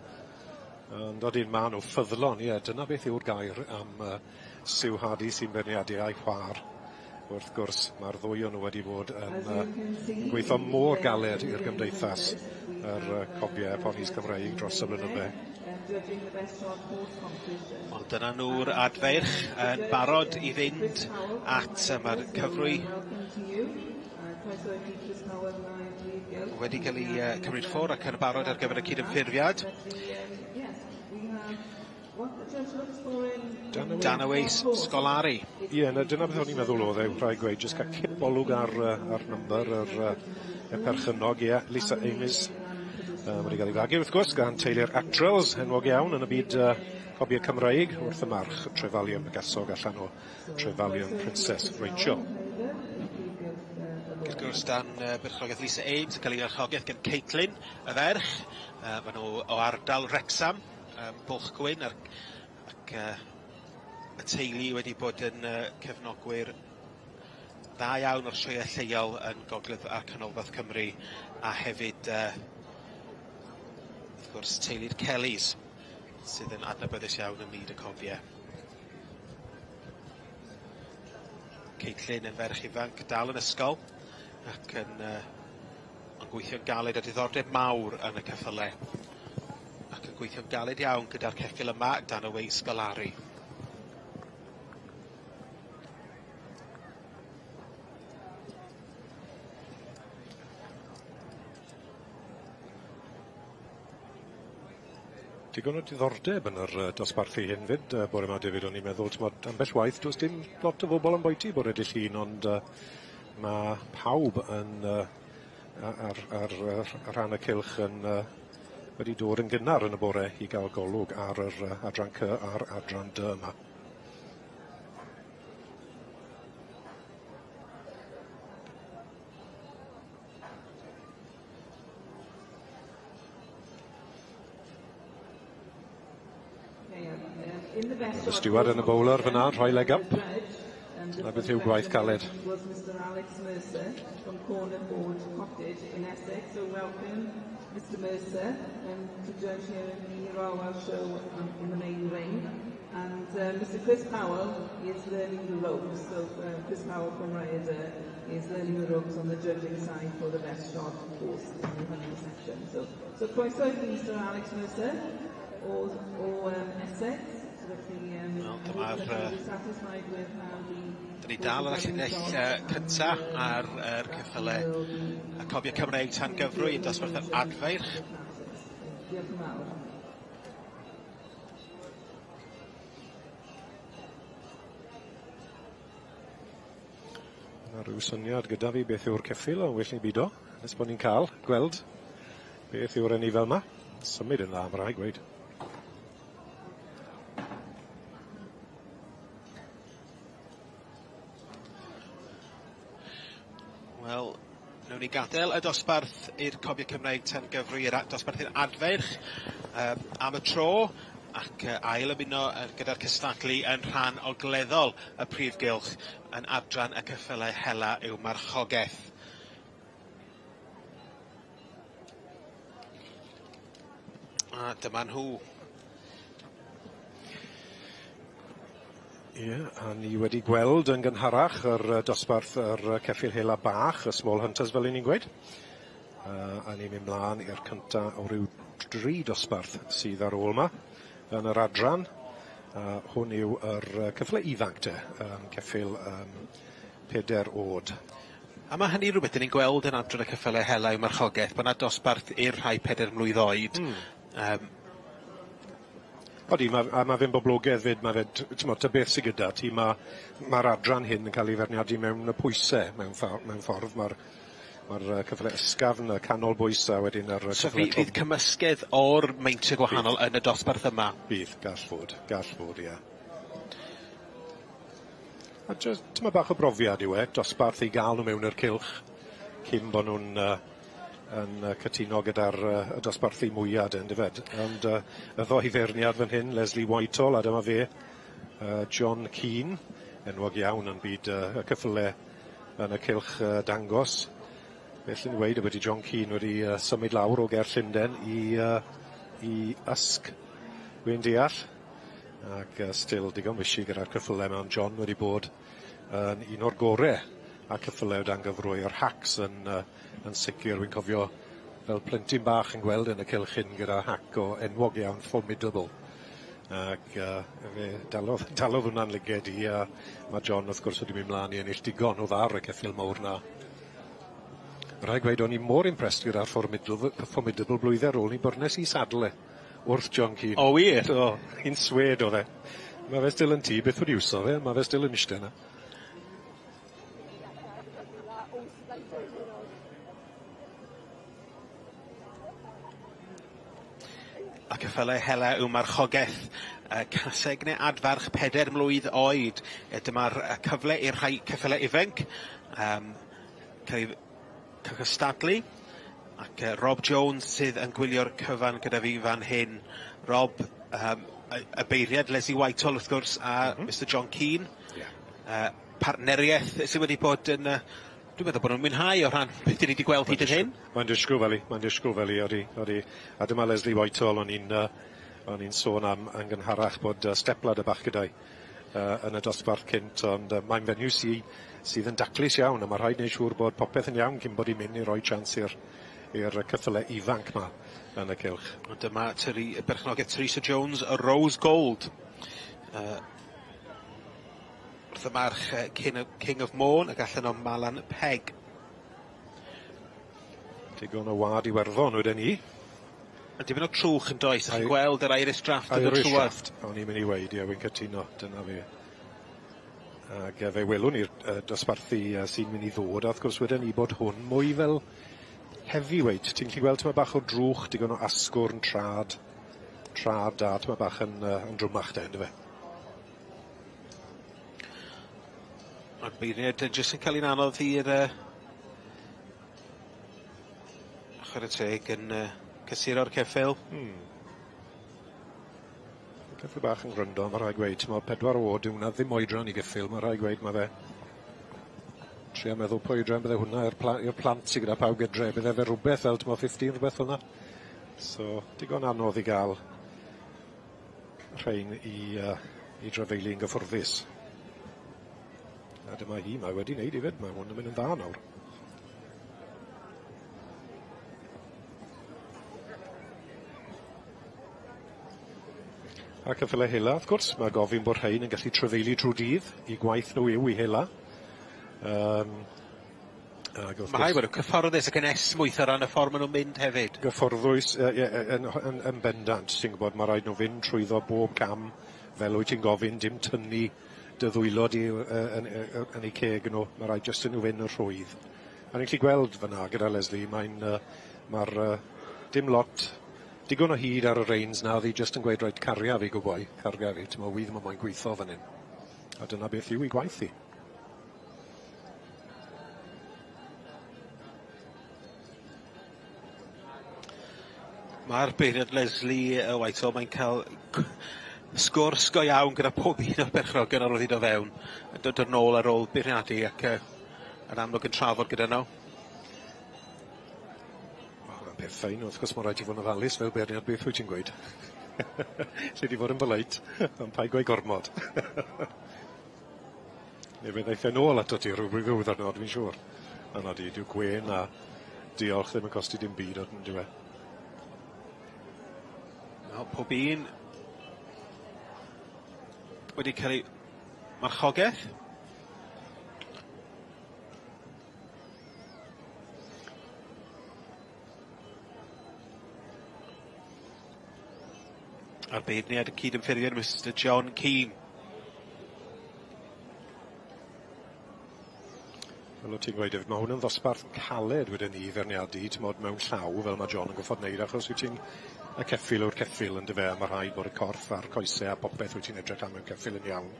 Ond odyn, maen nhw ffyddlon, ie, dyna beth yw'r gair am Sue Hardy sy'n beirniadu a'i chwaer. Wrth gwrs, mae'r ddwy o'n nhw wedi bod yn gweithio mor galed i'r gymdeithas yr cobiau ponis Cymreig dros y blynydde. Wel, dyna nhw'r adfeirch yn barod i fynd at mae'r cyfrwy wedi cael ei cymryd ffwrdd ac yn barod ar gyfer y cydymffurfiad. Danaway Scolari. Ie, yeah, dyna beth o'n i'n meddwl oedd e, rhaid gweud, jyst cael cip olwg ar number y perchennog, ie, yeah, Lisa Ames. Wedi cael ei fagu wrth gwrs gan teulu'r Attrells, enwog iawn yn y byd cobiau Cymreig, wrth y march Trefalion Gasog allan o Trefalion Princess Rachel. Wrth gwrs dan berchnogaeth Lisa Ames yn cael ei archogaeth gan Caitlin, y ferch. Maen nhw o ardal Wrexham, Bwlch Gwyn, ac y teulu wedi bod yn cefnogwyr dda iawn o'r sioeau lleol yn Gogledd a Canolbarth Cymru, a hefyd wrth gwrs teulu'r Kellys sydd yn adnabyddus iawn ym myd y cobiau. Caitlin yn ferch ifanc dal yn ysgol ac yn gweithio'n galed a diddordeb mawr yn y ceffylau ac yn gweithio'n galed iawn gyda'r ceffyl yma, Danaway Scolari. Digon o diddordeb yn yr dosbarthu hyn fyd bore 'ma, David, o'n i'n meddwl, t'mod, ambell waith does dim lot o bobl yn boiti bore dydd Llun, ond mae pawb yn ar rhan y cylch yn wedi dod yn gynnar yn y bore i gael golwg ar yr adran C a'r adran D yma. Y stiward yn y bowler fyna, rhoi leg up. Na beth yw gwaith caled. Was Mr Alex Mercer from Corner Board Cottage in Essex. So welcome, Mr Mercer, to judge here in the Royal Welsh Show in the main ring. And Mr Chris Powell is learning the ropes. So Chris Powell from Rhayader is learning the ropes on the judging side for the best shot horse in the hunting section. So croeso i Mr Alex Mercer o Essex. Wel, dyma'r... Dyn ni dal ar y llinell cynta ar yr ceffyle y Cobiau Cymreig tan gyfrwy yn dosbarth yr adfeirch. Diolch yn fawr. Yna rhyw syniad gyda fi beth yw'r ceffyl, ond well ni bido, nes bod ni'n cael gweld beth yw'r anifail 'ma. Symud yn dda, ma' rhaid gweud. Wel, newn ni gadael y dosbarth i'r Cobiau Cymraeg tan gyfri i'r dosbarth i'r adfeirch am y tro, ac ail ymuno gyda'r cystadlu yn rhan ogleddol y prif gylch yn adran y ceffylau hela yw marchogaeth. A dyma nhw. Ie, a ni wedi gweld yn gynharach yr dosbarth yr ceffyl hela bach, y small hunters fel 'yn ni'n gweud. A ni'n mynd mlaen i'r cynta o ryw dri dosbarth sydd ar ôl 'ma yn yr adran. Hwn yw yr ceffyle ifanc te, ceffyl peder o'd. A ma' hynny rwbeth 'dyn ni'n gweld yn adran y ceffyle hela yw marchogaeth, bo' 'na dosbarth i'r rhai peder mlwydd oed. Odi, ma' a ma' fe'n boblogedd 'fyd, ma' fe t'mod ta beth sy gyda ti, ma' ma'r adran hyn yn ca'l ei feirniadu mewn y pwyse mewn mewn ffordd, ma'r ma'r cyffyle ysgafn, y canol bwys a wedyn yr So fydd cymysgedd o'r meintie gwahanol yn y dosbarth yma? Bydd, gall fod, gall fod, ie. A jyst tymed bach o brofiad yw e, dosbarth i ga'l nw mewn i'r cylch cyn bo' nw'n yn cytuno gyda'r y dosbarthu mwya de yndyfed? Ond y ddou feirniad fan hyn, Leslie Whitehall a dyma fe, John Keane, enwog iawn yn byd y cyffyle yn y cylch dangos. Felly'n weud wedi John Keane wedi symud lawr o ger Llundain i Usk, wi'n deall. Ac still digon fishi gyda'r cyffyle 'ma, ond John wedi bod yn un o'r gore a cyffyle o dan gyfrwy yr hacks yn yn sicir, wi'n cofio fel plentyn bach yn gweld yn y cylch hyn gyda hac o enwog iawn, formidable. Ac fe dalodd dalodd hwnna'n lyged i a ma' John wrth gwrs wedi mynd mlaen i ennill digon o dda ar y ceffyl mowr 'na. Rhaid gweud o'n i mor impressed gyda'r formidable formidable blwyddyn ar ôl 'ny bwrnes i saddle e wrth John Keane. O wir? Do, un swêd o'dd e. Ma' fe still yn tŷ, byth wedi iwso fe, ma' fe still yn ishte 'na. A ceffyle hela yw marchogeth caseg neu adfarch peder mlwydd oed. Dyma'r cyfle i'r rhai ceffyle ifanc cael ei cystadlu. Ac Rob Jones sydd yn gwylio'r cyfan gyda fi fan hyn. Rob, y beirniad Leslie Whitehall wrth gwrs a Mr John Keane. Partneriaeth sydd wedi bod yn dwi'n meddwl bod nhw'n mwynhau o rhan beth 'dyn ni wedi gweld hyd yn hyn. Mae'n disgwyl fel 'i, mae'n disgwyl fel 'i, odi, odi. A dyma Leslie Whitehall, o'n i'n sôn am yn gynharach bod stepladder bach gyda'i yn y dosbarth cynt, ond mae'n fenyw sydd yn daclus iawn, a mae rhaid wneud siŵr bod popeth yn iawn cyn bod hi'n mynd i roi chance i'r cyffyle ifanc 'ma yn y cylch. Dyma berchnogaeth Teresa Jones, y Rose Gold. Wrth y march King of Môn ac allan o Malan Peg. Digon o wad Iwerddon wedyn ni. A dipyn o trwch yn does, chi'n gweld yr Irish Draft yn y Irish trwad. Draft, o'n i'n mynd i weud, ie, wy'n cytuno, dyna fi. Ac fe welwn ni'r dosbarthu sy'n mynd i ddod, a wrth gwrs wedyn ni bod hwn mwy fel heavyweight. Ti'n gallu gweld tyma bach o drwch, digon o asgwrn, trad a tyma bach yn drwmach de, yndyfe? Mae'r beirniaid jyst yn cael un anodd i'r chwarae teg yn cysuro'r ceffyl. Ceffyl bach yn gryndo, mae rhaid gweud, t'mo' 4 oed yw hwnna ddim oedran i geffyl, mae rhaid gweud ma' fe trio meddwl pwy oedran bydde hwnna i'r plant sy gyda pawb gydre, bydde fe rwbeth fel t'mo' 15 rwbeth fel 'na. So digon anodd i ga'l rhein i drafeilu'n gyffwrddus. A dyma hi, mae wedi wneud hefyd, mae hwn yn mynd yn dda nawr. A ceffylau hela, wrth gwrs, mae gofyn bod rhain yn gallu trafeili trwy dydd, i gwaith nhw yw i hela. Ac wrth Mae rhaid gwrs... bod nhw'n cyfforddus ac yn esmwyth o ran y ffordd maen nhw'n mynd hefyd. Gyfforddus, ie, yn bendant, ti'n gwybod, mae rhaid nhw fynd trwyddo bob cam, fel wyt ti'n gofyn, dim tynnu dy ddwylo di yn eu ceg nhw, mae rhaid jyst i nhw fynd yn rhwydd. A ni'n gallu gweld fyna gyda Leslie, mae'n, mae'r dim lot, digon o hyd ar y reins na, oedd hi jyst yn gweud, reit, caria fi, good boy, caria fi, ti'n wi ddim yn moyn gweithio fan hyn. A dyna beth yw ei gwaith hi. Mae'r beirniad Leslie Whitehall, mae'n cael sgwrs go iawn gyda pob un o'r berchnogion ar ôl hyd o fewn. Yn dod yn ôl ar ôl beirniadu ac yn amlwg yn trafod gyda nhw. Wel, mae'n peth ffein, wrth gwrs mae'n rhaid i fod yn ofalus fel beirniad, beth wyt ti'n gweud? Lle di fod yn polite, ond paid gweud gormod. Neu fe ddaeth e nôl ato ti rhyw ryw ddiwrnod, fi'n siŵr. Yna di, dyw gwên a diolch ddim yn costi dim byd ond dyw e. Wel, pob un wedi cael ei marchogaeth. A'r beirniad y cydymffurfiad Mr John Keane. Fel o't ti'n gweud, David, mae hwn yn ddosbarth caled wedyn ni i feirniadu, t'mod, mewn llaw, fel mae John yn gorfod wneud, achos wyt ti'n y ceffyl yw'r ceffyl yn dyfe, a mae rhaid bod y corff a'r coesau a popeth wyt ti'n edrych am mewn ceffyl yn iawn.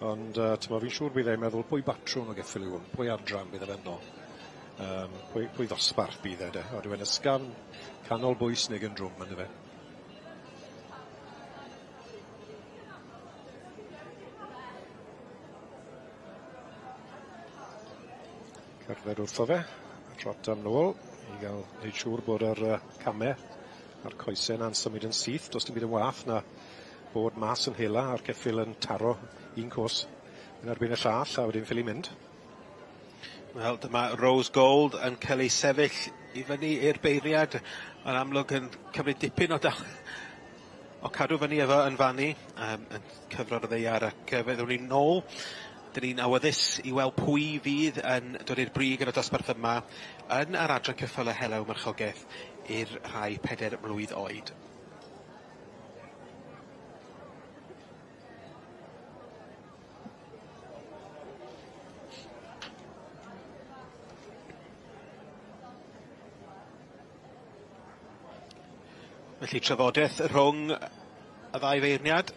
Ond, t'mod, fi'n siŵr bydd e'n meddwl pwy batrwm o geffyl yw hwn, pwy adran bydd e fel no. Pwy ddosbarth bydd e, de? Odyw e'n ysgafn, canol bwys neu yn drwm, yn dyfe? Cerdded wrtho fe, a trot am nôl i gael neud siŵr bod yr camau a'r coesau yna'n symud yn syth. Does dim byd yn wath na bod mas yn hela a'r ceffyl yn taro un cws yn erbyn y llall a wedyn ffili mynd. Wel, dyma Rose Gold yn cael ei sefyll i fyny i'r beirniad. Yn amlwg yn cymryd dipyn o o cadw fyny efo yn fannu, yn cyfro'r ddaear, ac fe ddown ni nôl. Dyn ni'n awyddus i weld pwy fydd yn dod i'r brig yn y dosbarth yma yn yr adran ceffylau hela marchogaeth i'r rhai 4 mlwydd oed. Felly trafodaeth rhwng y ddau feirniad.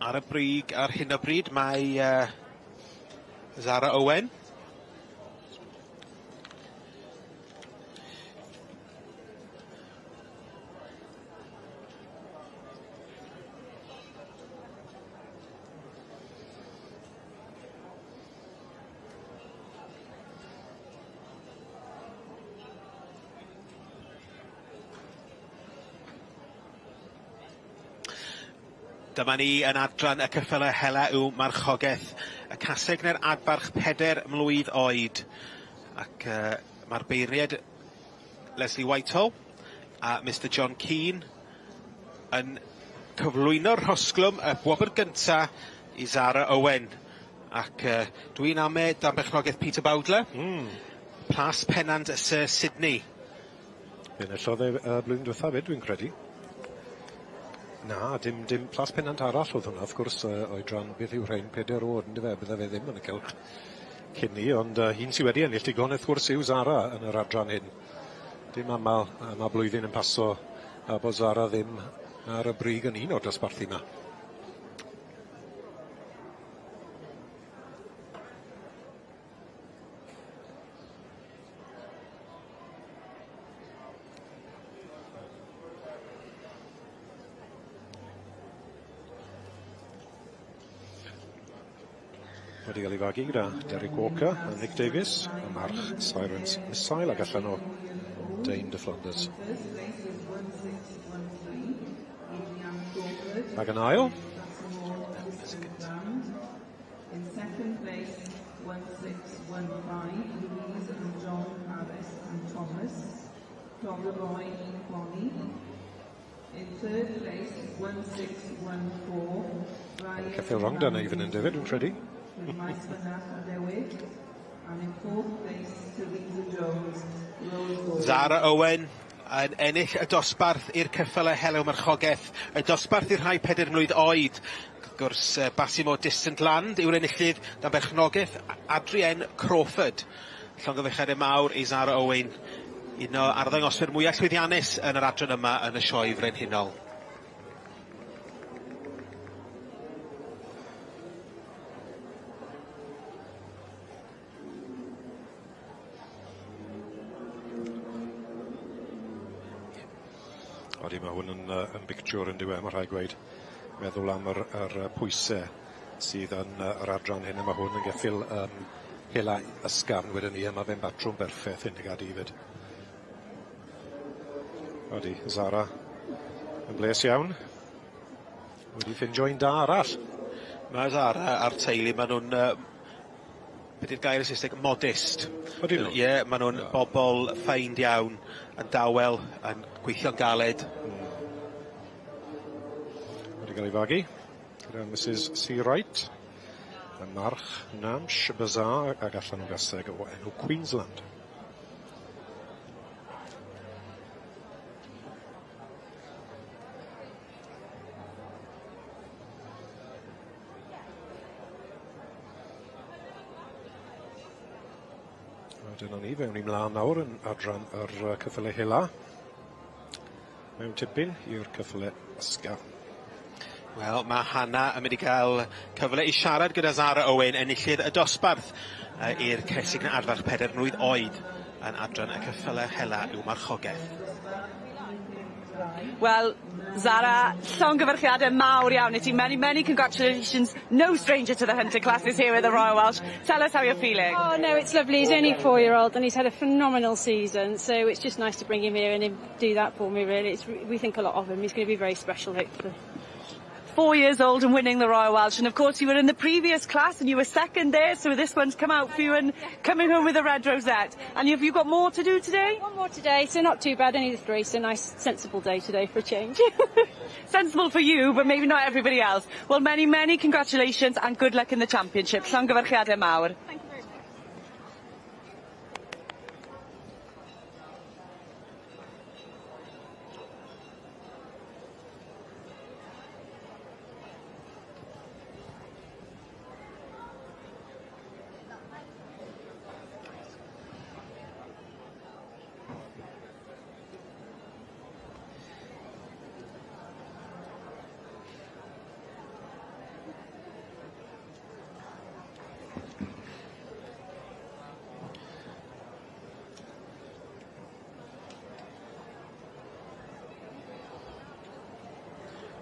Ar y brig ar hyn o bryd mae Zara Owen. Dyma ni yn adran y ceffylau hela yw marchogaeth y caseg neu'r adfarch 4 mlwydd oed. Ac mae'r beirniad Leslie Whitehall a Mr John Keane yn cyflwyno'r rhosglwm y gwobr gynta i Zara Owen. Ac dwi'n ame dan berchnogaeth Peter Bowdler. Plas Pennant Sir Sydney. Fe enillodd e blwyddyn diwetha fyd, dwi'n credu. Na, dim Plas Pennant arall oedd hwnna, wrth gwrs, oedran beth yw rhain, 4 oed, yndyfe, bydde fe ddim yn y cylch cyn ni, ond un sydd wedi ennill digon, wrth gwrs, yw Zara yn yr adran hyn. Dim aml, mae blwyddyn yn paso a bod Zara ddim ar y brig yn un o'r dosbarthu yma. Wedi cael ei fagu gyda Derek Walker a Nick Davies, y march Sirens Missile ac allan o Dane de Flanders. Ac yn ail. In second place, 1615, Louise and John Harris and Thomas, Dogoboy Bonnie. In third place, 1614, Brian Ceffyl wrong dan ei fan hyn, David, dwi'n credu. From Maes Dewig. And in fourth place, Teresa Jones, Rose Gold. Zara Owen yn ennill y dosbarth i'r ceffyle hela marchogaeth, y dosbarth i'r rhai 4 mlwydd oed. Wrth gwrs, Basimo Distant Land yw'r enillydd dan berchnogaeth Adrienne Crawford. Llongyfarchiadau mawr i Zara Owen, un o arddangoswyr mwyaf llwyddiannus yn yr adran yma yn y sioe frenhinol. Odi, mae hwn yn bictiwr yn diwe, mae rhaid gweud. Meddwl am yr pwysau sydd yn yr adran hyn, a mae hwn yn geffyl hela ysgafn wedyn ni, a mae fe'n batrwm berffaith hyn i gadu hefyd. Odi, Zara yn bles iawn. Wedi ffindio un da arall. Mae Zara a'r teulu, maen nhw'n, beth yw'r gair yn Saesneg, modest. Ydyn nhw? Ie, maen nhw'n bobl ffeind iawn, yn dawel, yn gweithio'n galed. Wedi cael ei fagu gyda Mrs C. Wright, y march Namsh Bazaar ag allan o gaseg o enw Queensland. A dyna ni, fewn i mlaen nawr yn adran yr ceffyle hela. Mewn tipyn i'r ceffyle ysgafn. Wel, mae Hannah yn mynd i gael cyfle i siarad gyda Zara Owen, enillydd y dosbarth i'r cesign adfarch 4 mlwydd oed yn adran y ceffyle hela i'w marchogaeth. Wel, Zara, llongyfarchiadau mawr iawn i ti. Many, many congratulations. No stranger to the hunter classes here at the Royal Welsh. Tell us how you're feeling. Oh, no, it's lovely. He's only 4-year-old and he's had a phenomenal season, so it's just nice to bring him here and him do that for me, really. We think a lot of him. He's going to be very special, hopefully. 4 years old and winning the Royal Welsh, and of course you were in the previous class and you were second there, so this one's come out for you and coming home with a red rosette. And have you got more to do today? One more today, so not too bad, only the 3, so nice sensible day today for a change. Sensible for you, but maybe not everybody else. Well, many, many congratulations and good luck in the championship. Llongyfarchiadau mawr. Thank you very much.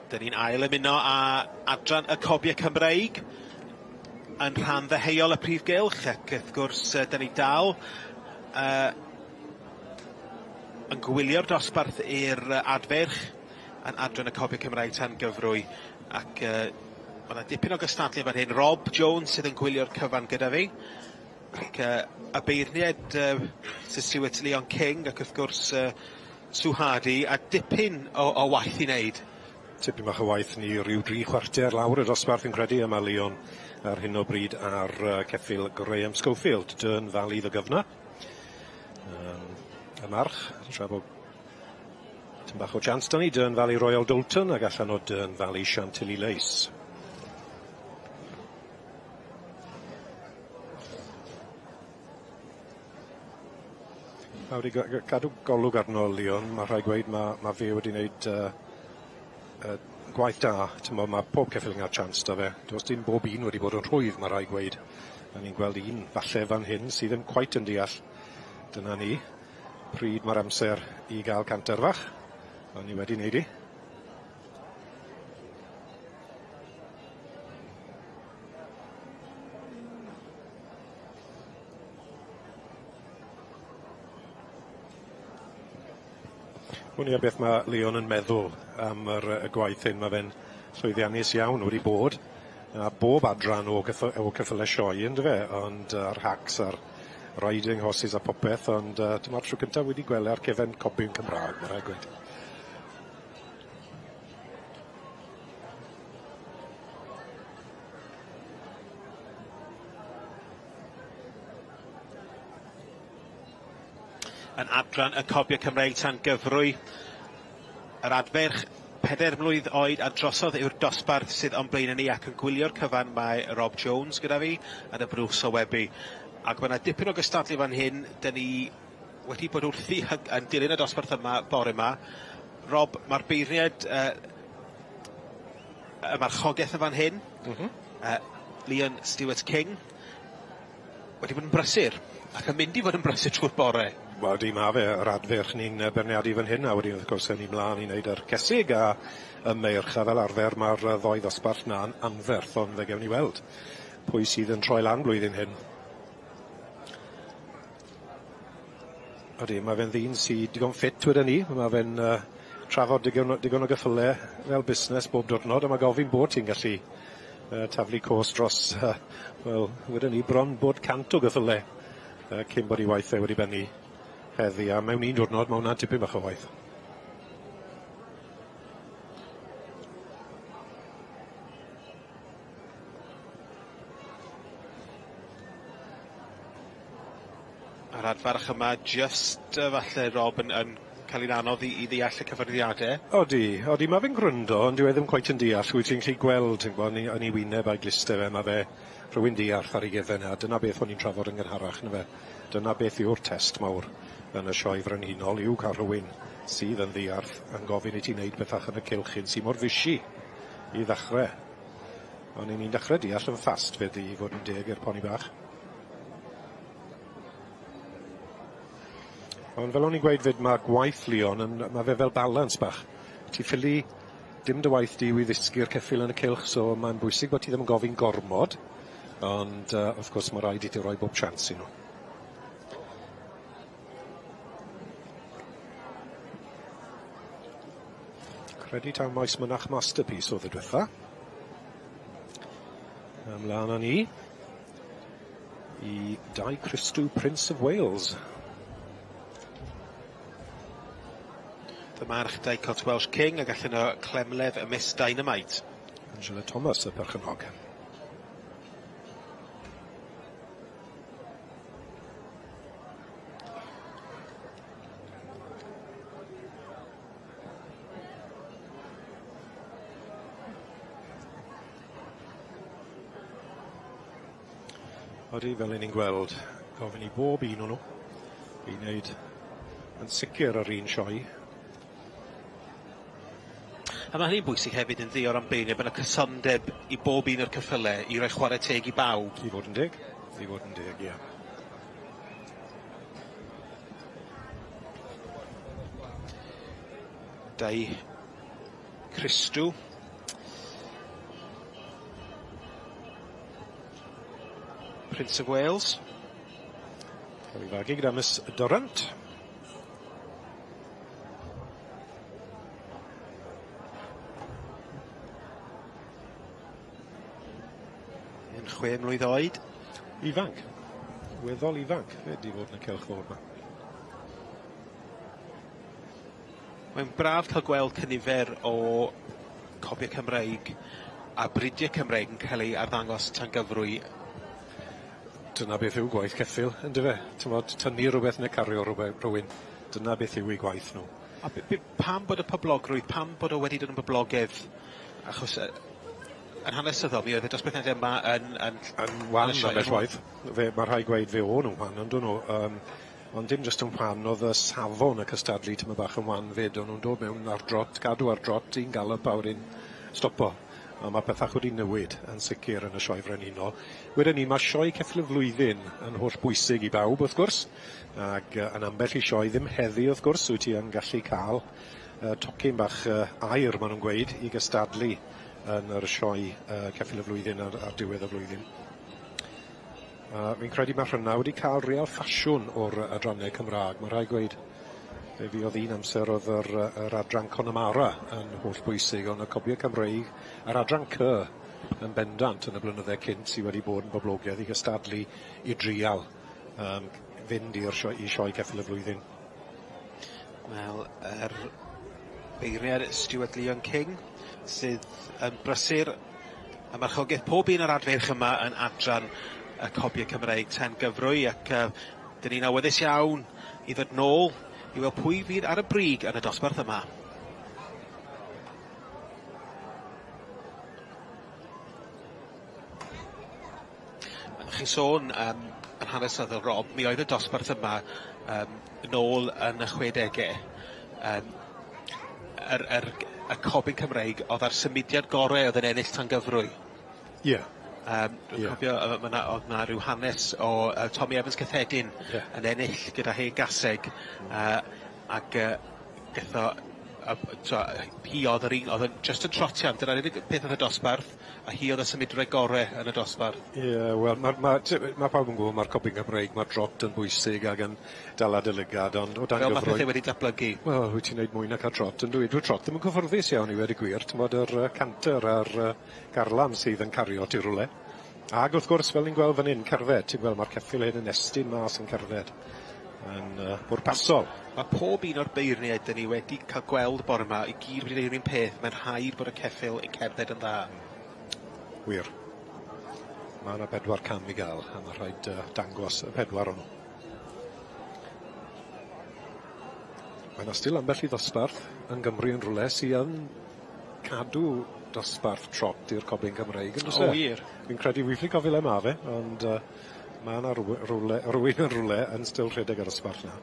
Dyn ni'n ail ymuno â adran y Cobiau Cymreig yn rhan ddeheuol y prif gylch, ac wrth gwrs dyn ni dal yn gwylio'r dosbarth i'r adferch yn adran y Cobiau Cymreig tan gyfrwy, ac ma' 'na dipyn o gystadlu fan hyn. Rob Jones sydd yn gwylio'r cyfan gyda fi, ac y beirniaid Sir Stuart Leon King ac wrth gwrs Sue Hardy, a dipyn o waith i wneud. Tipyn bach o waith ni ryw 3/4 lawr y dosbarth yn credu, yma Leon ar hyn o bryd ar ceffyl Graham Schofield, Dern Valley the Governor. Y march, tra bod tipyn bach o chance da ni, Dern Valley Royal Doulton ac allan o Dern Valley Chantilly Lace. Mae wedi cadw golwg arno Leon, mae rhaid gweud ma fe wedi wneud gwaith da. T'mo, mae pob ceffyl yn cael chance da fe. Does dim bob un wedi bod yn rhwydd, mae rhaid gweud. A ni'n gweld un falle fan hyn sydd ddim cweit yn deall. Dyna ni. Pryd mae'r amser i gael canter fach. O'n ni wedi wneud i. Hwn i beth mae Leon yn meddwl am y gwaith hyn. Mae fe'n llwyddiannus iawn wedi bod. A bob adran o o ceffyle sioe yndyfe, ond a'r hacks a'r riding horses a popeth, ond dyma'r tro cyntaf wedi gweld e ar cefen cobyn Cymraeg, ma' raid gweud. Yn adran y cobie Cymreig tan gyfrwy yr adferch pedair mlwydd oed a drosodd yw'r dosbarth sydd o'n blaenau ni ac yn gwylio'r cyfan mae Rob Jones gyda fi yn y brwch sylwebu. Ac mae 'na dipyn o gystadlu fan hyn, 'dyn ni wedi bod wrthi yn dilyn y dosbarth yma bore 'ma. Rob, mae'r beirniaid y marchogaeth yn fan hyn. Leon Stewart King wedi bod yn brysur ac yn mynd i fod yn brysur trwy'r bore. Wel di ma' fe yr adferch ni'n beirniadu fan hyn a wedyn wrth gwrs ewn ni mlan i neud yr cesig a y meirch a fel arfer ma'r ddoi ddosbarth 'na'n anferth ond fe gewn ni weld pwy sydd yn troi lan blwyddyn hyn. Odi ma' fe'n ddyn sy digon ffit weden i ma' fe'n trafod digon o digon o gyffyle fel busnes bob diwrnod a ma' gofyn bod ti'n gallu taflu cos dros wel weden i bron bod 100 o gyffyle cyn bod 'i waith e wedi bennu heddi a mewn un diwrnod ma' hwnna'n tipyn bach o waith. A'r adfarch yma jyst falle Rob yn yn ca'l 'i'n anodd i ddeall y cyfarwyddiade. Odi odi ma' fe'n gryndo ond dyw e ddim cweit yn deall wyt ti'n gallu gweld ti'n gwbod yn 'i yn 'i wyneb a'i gluste fe ma' fe rhywun diarth ar ei gefen e a dyna beth o'n i'n trafod yn gynharach on'd yfe? Dyna beth yw'r test mawr yn y sioe frenhinol yw ca'l rhywun sydd yn ddiarth yn gofyn i ti wneud pethach yn y cylch hyn sy mor fishi i ddachre. Ond 'yn ni'n dechre deall yn fast fyd i fod yn deg i'r poni bach. Ond fel o'n i'n gweud 'fyd ma' gwaith Leon yn ma' fe fel balans bach. Ti ffili dim dy waith di yw i ddysgu'r ceffyl yn y cylch so mae'n bwysig bod ti ddim yn gofyn gormod ond wrth gwrs ma' raid i ti roi bob chance i nhw. Credu taw Maes Mynach Masterpiece oedd y dwetha. Ymlaen â ni i Dai Christu Prince of Wales. The march Dicot Welsh King ag allan o Clemlef y Miss Dynamite. Angela Thomas y perchennog. Odi, fel 'yn ni'n gweld, gofyn i bob un o'n nhw i wneud yn sicr yr un sioe. A ma' hynny'n bwysig hefyd yndi o ran beirniaid bo' 'na cysondeb i bob un o'r ceffyle i roi chware teg i bawb. I fod yn deg, i fod yn deg, ie. Dau Christw. Prince of Wales. Cael ei fagu gyda Miss Durrant. Yn chwe mlwydd oed. Ifanc. Weddol ifanc, fyd i fod yn y cylch fawr 'ma. Mae'n braf cael gweld cynifer o cobiau Cymreig a bridiau Cymreig yn cael ei arddangos tan gyfrwy. Dyna beth yw gwaith ceffyl yndyfe? T'mod tynnu rwbeth ne' cario rwbe- rhywun. Dyna beth yw eu gwaith nhw. A be- be- pam bod y poblogrwydd, pam bod o wedi dod yn boblogedd? Achos yn hanesyddol mi oedd y dosbarthiade yma yn yn Yn wan ambell waith. Fe ma' rhai gweud fe o'n nhw'n wan on'd o'n nhw? Yym ond dim jyst yn wan o'dd y safon y cystadlu tymed bach yn wan 'fyd o'n nw'n dod mewn ar drot cadw ar drot un galop a wedyn stopo. A ma' pethach wedi newid yn sicir yn y Sioe Frenhinol. Weden ni ma' Sioe Ceffyl y Flwyddyn yn hollbwysig i bawb wrth gwrs ag yn ambell i sioe ddim heddi wrth gwrs wyt ti yn gallu ca'l tocyn bach aur ma' nw'n gweud i gystadlu yn yr sioe Ceffyl y Flwyddyn ar diwedd y flwyddyn. A fi'n credu ma' rhynna wedi ca'l real ffasiwn o'r adrannau Cymra'g, ma' rhaid gweud. Fe fuodd un amser oedd yr yy yr adran Connemara yn holl bwysig ond y cobie Cymreig yr adran Cy yn bendant yn y blynydde cynt sy wedi bod yn boblogaidd i gystadlu i drial yym fynd i'r sioe i sioe ceffyl y flwyddyn. Wel yr beirniad Stuart Leon King sydd yn brysur y marchogaeth pob un o'r adfeirch yma yn adran y cobie Cymreig ten gyfrwy ac yy 'dyn ni'n awyddus iawn i ddod nôl i weld pwy fydd ar y brig yn y dosbarth yma. Chi'n sôn yym yn hanesyddol Rob, mi oedd y dosbarth yma yym nôl yn y chwedege yym yr yr y cobyn Cymreig o'dd â'r symudiad gore o'dd yn ennill tangyfrwy. Ie. Yym dwi'n Ie. cofio yy ma' 'na o'dd 'na ryw hanes o yy Tommy Evans Cathedin. Ie. Yn ennill gyda hen gaseg yy ag yy getho yy t'o' hi o'dd yr un o'dd yn jyst yn trotian dyna'r unig peth yn y dosbarth a hi o'dd y symudwraig gore yn y dosbarth. Ie wel ma'r ma' ty- ma' pawb yn gwbo ma'r cobyn Cymreig ma'r drot yn bwysig ag yn dala dy lygad ond o dan Fel ma' gyfrwy... pethe wedi datblygu. Wel wyt ti'n neud mwy na ca'l trot yndw i? Dyw'r trot ddim yn cyffyrddus iawn i weud y gwir t'mod yr yy canter a'r yy garlam sydd yn cario ti rwle. Ag wrth gwrs fel ni'n gweld fan 'yn cerdded ti'n gweld ma'r ceffyl hyn yn estyn mas yn cerdded yn yy bwrpasol. Ma' pob un o'r beirniaid 'dyn ni wedi ca'l gweld bore 'ma i gyd wedi deud yr un peth mae'n rhaid bod y ceffyl yn cerdded yn dda. Wir. Ma' 'na bedwar cam i ga'l a ma' rhaid yy dangos y pedwar o nw. Mae 'na still ambell i ddosbarth yn Gymru yn rwle sy yn cadw dosbarth trot i'r cobyn Cymreig on'd o's e? O wir? Fi'n credu wi ffili cofio le ma' fe ond yy ma' 'na rw- rwle rywun yn rwle yn still rhedeg y dosbarth 'na.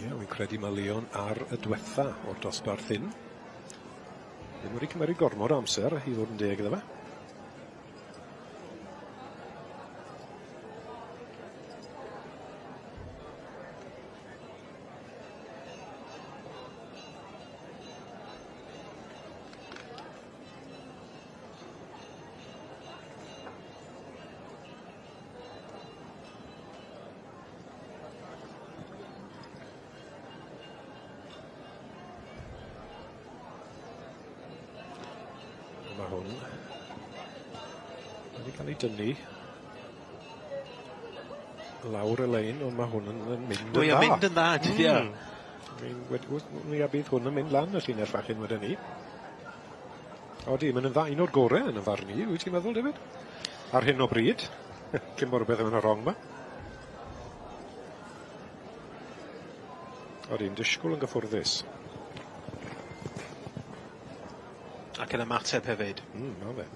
Ie wi'n credu ma' Leon ar y dwetha o'r dosbarth hyn. Ddim wedi cymeryd gormod o amser i fod yn deg iddo fe. Ma' hwn wedi ca'l ei dynnu lawr y lein on' ma' hwn yn yn mynd yn dda. Mae o'n mynd yn dda tydi o? Fi'n wedi mi a bydd hwn yn mynd lan y llinell fach hyn wedyn 'ny. Odi ma'n yn dda un o'r gore yn 'yn farn i, wyt ti'n meddwl David? Ar hyn o bryd. Cyn bo' rwbeth yn myn' yn rong 'ma. Odi'n disgwl yn gyffwrddus. Ac yn ymateb hefyd. Ma' fe.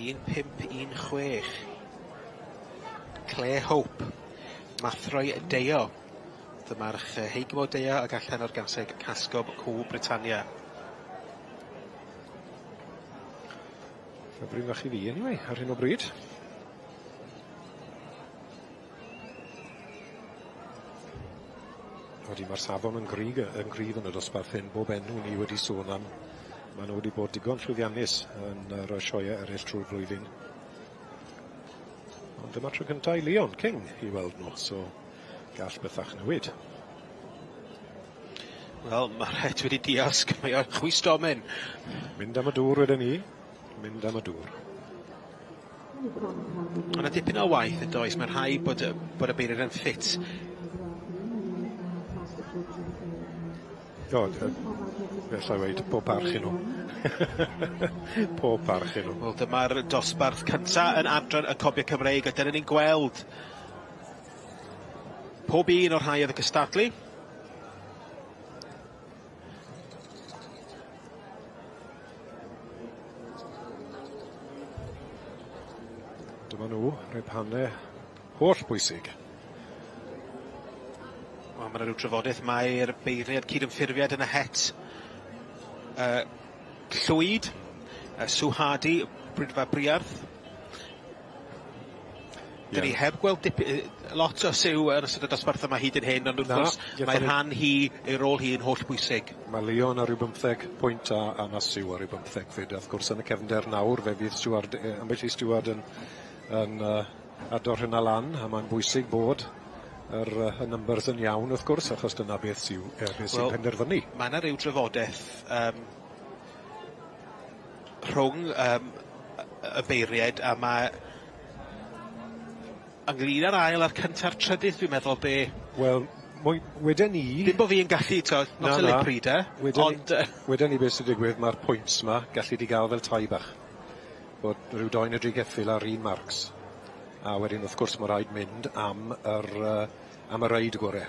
Un pump un chwech. Claire Hope. Mathroi Deio. Dyma'r Heigmo Deio ag allan o'r gaseg Casgob Cw Britannia. Ffefryn fach i fi anyway, ar hyn o bryd. Odi, ma'r safon yn gryg yn gryf yn y dosbarth hyn, bob enw ni wedi sôn am. Ma' nw wedi bod digon llwyddiannus yn yr sioee eryll trwy'r flwyddyn. Ond dyma tro cynta i Leon King i weld nw, so gall bethach newid. Wel, ma' Rhett wedi diosg, mae o'n chwys domen. Mynd am y dŵr wedyn 'ny. Mynd am y dŵr. Ma' 'na dipyn o waith yn does, ma' rhaid bod y bod y beirniad yn ffit. O fe allai weud pob parch i nw. Pob parch i nw. Wel dyma'r dosbarth cynta yn adran y Cobie Cymreig a dyna ni'n gweld pob un o'r rhai oedd yn cystadlu. Dyma nhw, rhoi panne holl bwysig. Wel ma' 'na ryw trafodaeth mae'r beirniad cydymffurfiad yn y het llwyd, Sue Hardy, Brydfa Briarth. Dyn ni heb gweld lot o Siw yn ystod y dosbarth yma hyd yn hyn, ond wrth gwrs mae rhan hi, ei rôl hi yn holl bwysig. Mae Leon ar ryw 15 pwynt a mae Siw ar ryw 15 fyd. Wrth gwrs yn y cefnder nawr fe fydd Stiward, ambell i Stiward yn ador hynna lan, a mae'n bwysig bod yr y numbers yn iawn wrth gwrs, achos dyna beth sy'n beth sy'n penderfynu. Mae yna ryw drafodaeth rhwng y beirniaid, a mae ynglyn â'r ail a'r cynta'r trydydd, dwi'n meddwl be... Wel, weden i... Dim bo' fi'n gallu, t'od, not a lip reader, ond... Weden i beth sy'n digwydd, mae'r pwynt 'ma gallu di gael fel tai bach. Bod rhyw 2 neu 3 geffyl ar un marks. A wedyn wrth gwrs mae rhaid mynd am y reid gore.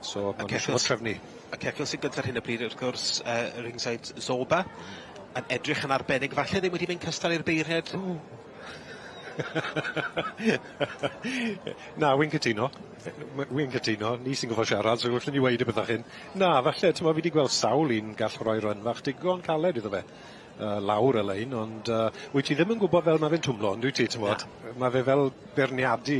So ma'n siŵr trefnu. Y ceffyl sy'n gyntaf ar hyn o bryd wrth gwrs, Ringside Zorba, yn edrych yn arbennig, falle ddim wedi mynd cystal i'r beirniaid. Na, wy'n cytuno. Wy'n cytuno. Ni sy'n gofio siarad, so gallwn ni weud y bethach hyn. Na, falle, ti'n fi wedi gweld sawl un gall roi run fach digon caled iddo fe lawr y lein, ond wyt ti ddim yn gwybod fel mae fe'n twmlo, ond wyt ti, ti'n bod? Mae fe fel beirniadu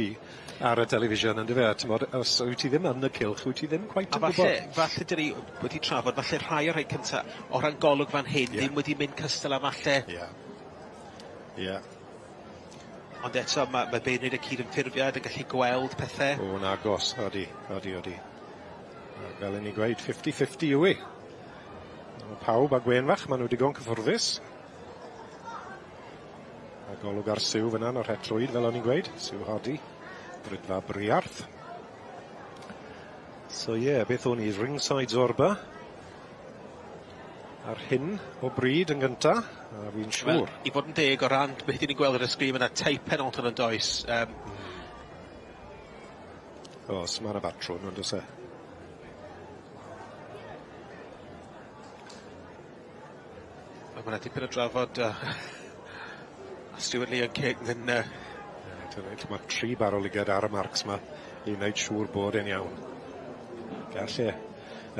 ar y television, ynddo fe, ti'n bod, os wyt ti ddim yn y cylch, wyt ti ddim cweit yn gwybod. Falle dyn ni wedi trafod, falle rhai o'r rhai cynta o ran golwg fan hyn, ddim wedi mynd cystal a falle. Ie. Ie. Ond eto, mae beirniaid y cydymffurfiad yn gallu gweld pethau. O, yn agos, odi, odi, odi. Fel i ni gweud, 50-50 yw i. Mae pawb a gwen fach, maen nhw digon cyffwrddus. A golwg ar Siw fyna, o'r het llwyd, fel o'n i'n gweud. Siw Hardy, Brydfa Briarth. So ie, yeah, beth o'n i? Ringside Zorba. Ar hyn o bryd yn gynta, a fi'n siŵr. Wel, i fod yn deg o ran beth ni'n gweld ar y sgrin yna, teip penodol yn does. Oes, mae'na batrwm, ond oes e? Mae yna dipyn o drafod Stuart Leon King yn... Mae 3 baroligad ar y marcs ma i wneud siŵr bod e'n iawn. Gall e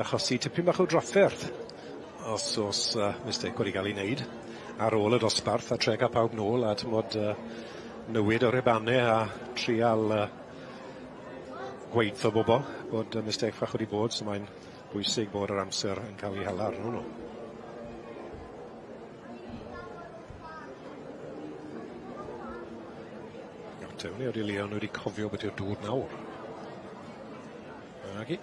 achosi tipyn bach o drafferth os oes mistake wedi cael ei wneud ar ôl y dosbarth a tre gael pawb nôl a t'mod newid o'r rhubanau a trial gweithio bobl bod y mistake fach wedi bod, so mae'n bwysig bod yr amser yn cael ei hala arnyn nhw. Tewn ni Leon wedi cofio beth yw'r dŵr nawr. Nagi.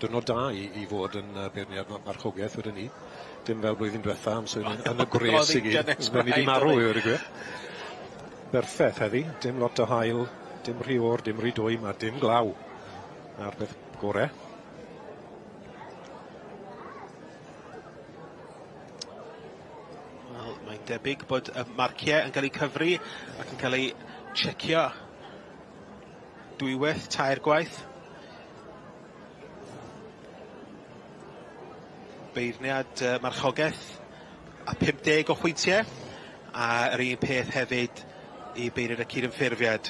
Diwrnod da i fod yn beirniad marchogaeth wedyn ni. Dim fel blwyddyn diwetha amser yn y gwres i gyd. Ni wedi marw i ddweud y gwir. Berffeth heddi, dim lot o haul, dim rhy oer, dim rhy dwym a dim glaw. A'r beth gore. Wel, mae'n debyg bod y marciau yn cael eu cyfri ac yn cael eu checio dwywaith, tair gwaith. Beirniad marchogaeth a 50 o chwyntiau, a yr un peth hefyd i beirniad y cydymffurfiad.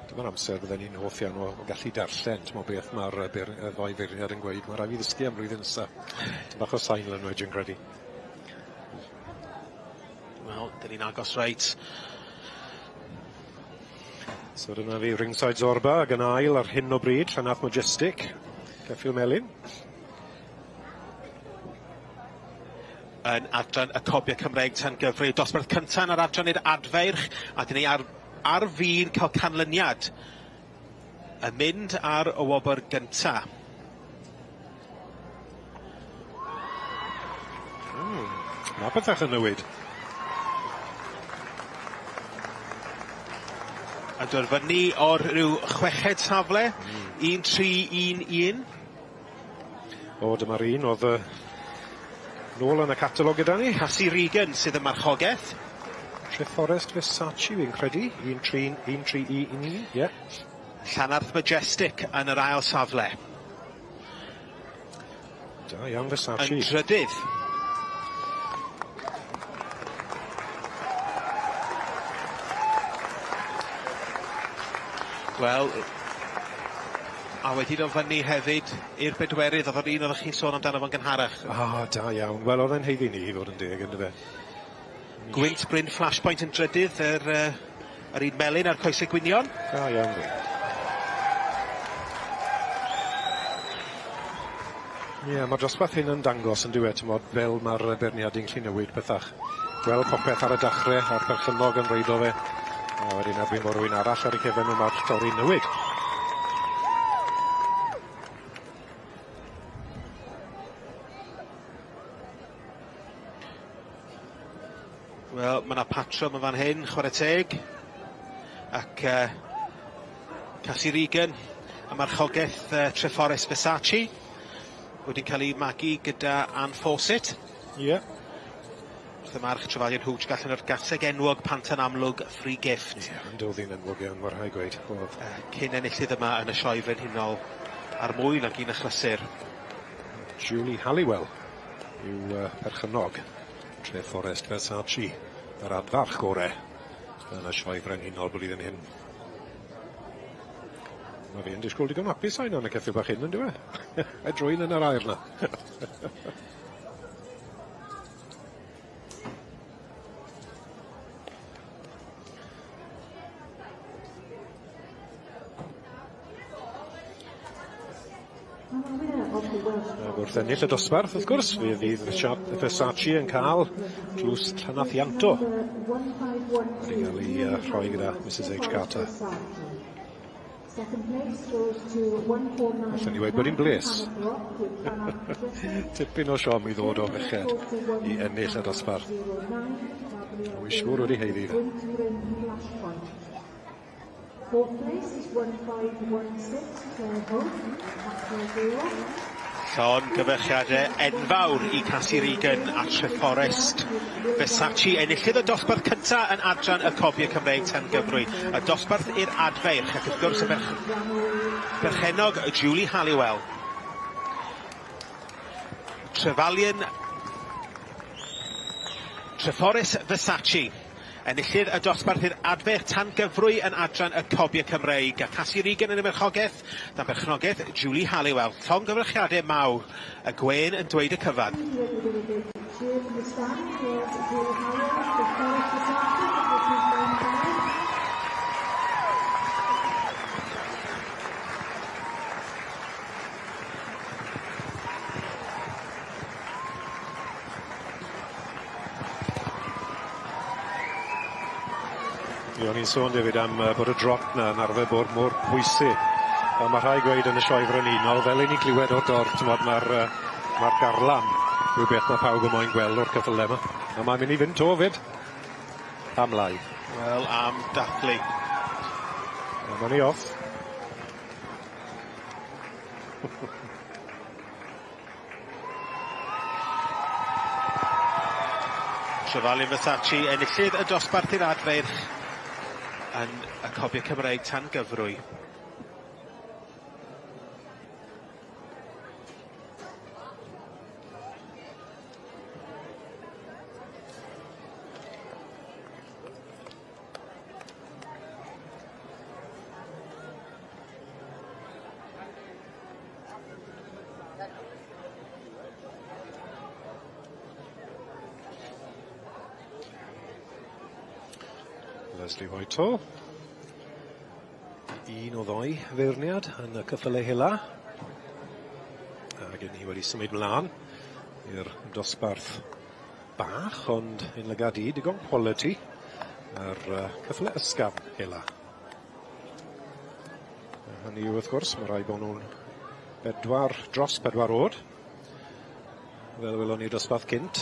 Dyma'r amser fydden ni'n hoff iawn o gallu darllen, t'mo' beth mae'r y ddoi feirniad yn gweud. Mae rhaid fi ddysgu am blwyddyn nesa. Tipyn bach o sign language yn credu. Wel, dyn ni'n agos reit. So dyna fi, Ringside Zorba ag yn ail ar hyn o bryd, Llanarth Majestic, Ceffyl Melyn. Yn adran y Cobiau Cymreig tan gyfri, dosbarth cynta yn yr adran i'r adfeirch, a dyn ni ar fin cael canlyniad yn mynd ar y wobr gynta. Mae pethau yn newid. A dod fyny o'r rhyw 6fed safle, 1-3-1-1. O, dyma'r un oedd nôl yn y catalog gyda ni. Cassie Regan sydd yn marchogaeth. Treforest Versace fi'n credu, 1-3-1-3-1-1, ie. Llanarth Majestic yn yr ail safle. Da iawn Versace. Yn trydydd. Wel, a wedi dod fyny hefyd i'r bedwerydd, oedd yr un oeddech chi'n sôn amdano fo'n gynharach. Ah, da iawn. Wel, oedd e'n haeddu ni, i fod yn deg, yndyfe? Gwynt Bryn Flashpoint yn drydydd, yr un melyn a'r coesau gwynion. Da iawn, fi. Ie, yeah, mae'r dosbarth hyn yn dangos yn diwedd, t'mod, fel mae'r beirniadu'n gallu newid pethach. Gweld popeth ar y dachrau, a'r perchennog yn reido fe. A wedyn erbyn bod rhywun arall ar ei cefen nhw, mae'r stori'n newid. Wel, mae yna patrwm yn fan hyn, chwarae teg. Ac Cassie Regan, y marchogaeth Treforest Versace, wedi cael ei magu gyda Ann Fawcett. Ie. Yeah. Wrth y march Trefalion Hooch gallan o'r gaseg enwog Pantan Amlwg Free Gift. Ie, yeah, yn dod hi'n enwog iawn, mae'r rhai gweud. Oedd. Cyn enillydd yma yn y sioe frenhinol ar mwy nag un achlysur. Julie Halliwell yw perchennog Treforest Versace, yr adfarch gore yn y sioe frenhinol blwyddyn hyn. Mae fi'n disgwyl digon hapus sain yn y ceffyl bach hyn, yn dyw e? A'i drwy'n yn yr aer na. Ac wrth ennill y dosbarth, wrth gwrs, fe fydd Versace yn cael tlws Llanathianto wedi cael ei rhoi gyda Mrs H Carter. Allen ni weud bod hi'n bles. Tipyn o siom i ddod o feched i ennill y dosbarth. Wi siŵr wedi haeddu fe. Fourth place is 1516, Claire Hope, Maxwell Zero. Llongyfarchiadau enfawr i Cassie Regan a Treforest Versace, enillydd y dosbarth cynta yn adran y Cobiau Cymreig tan gyfrwy. Y dosbarth i'r adfeirch ac wrth gwrs y berchennog Julie Halliwell. Trefalion Treforest Versace. Enillydd y dosbarth i'r adfeirch tan gyfrwy yn adran y Cobiau Cymreig. A Cassie Regan yn y merchogaeth, dan berchnogaeth Julie Halliwell. Llongyfarchiadau mawr, y gwên yn dweud y cyfan. O'n i'n sôn, David, am bod y drop na yn arfer bod mor pwysig. A mae rhai gweud yn y sioe frenhinol, fel i ni glywed o'r dorf, t'mod, mae'r garlam yw beth mae pawb yn moyn gweld o'r ceffylau yma. A mae'n mynd i fynd to fyd. Am lai. Wel, am dathlu. Dyma ni off. Trefalion Versace, enillydd y dosbarth i'r adfeirch yn y Cobiau Cymreig tan gyfrwy. Leslie Whitehall. Un o ddoi feirniad yn y ceffylau hela. A gen i wedi symud mlaen i'r dosbarth bach, ond un lygad i, digon quality, yr ceffylau ysgafn hela. A hynny yw, wrth gwrs, mae rhaid bod nhw'n dros 4 oed. Fel welon ni dosbarth cynt,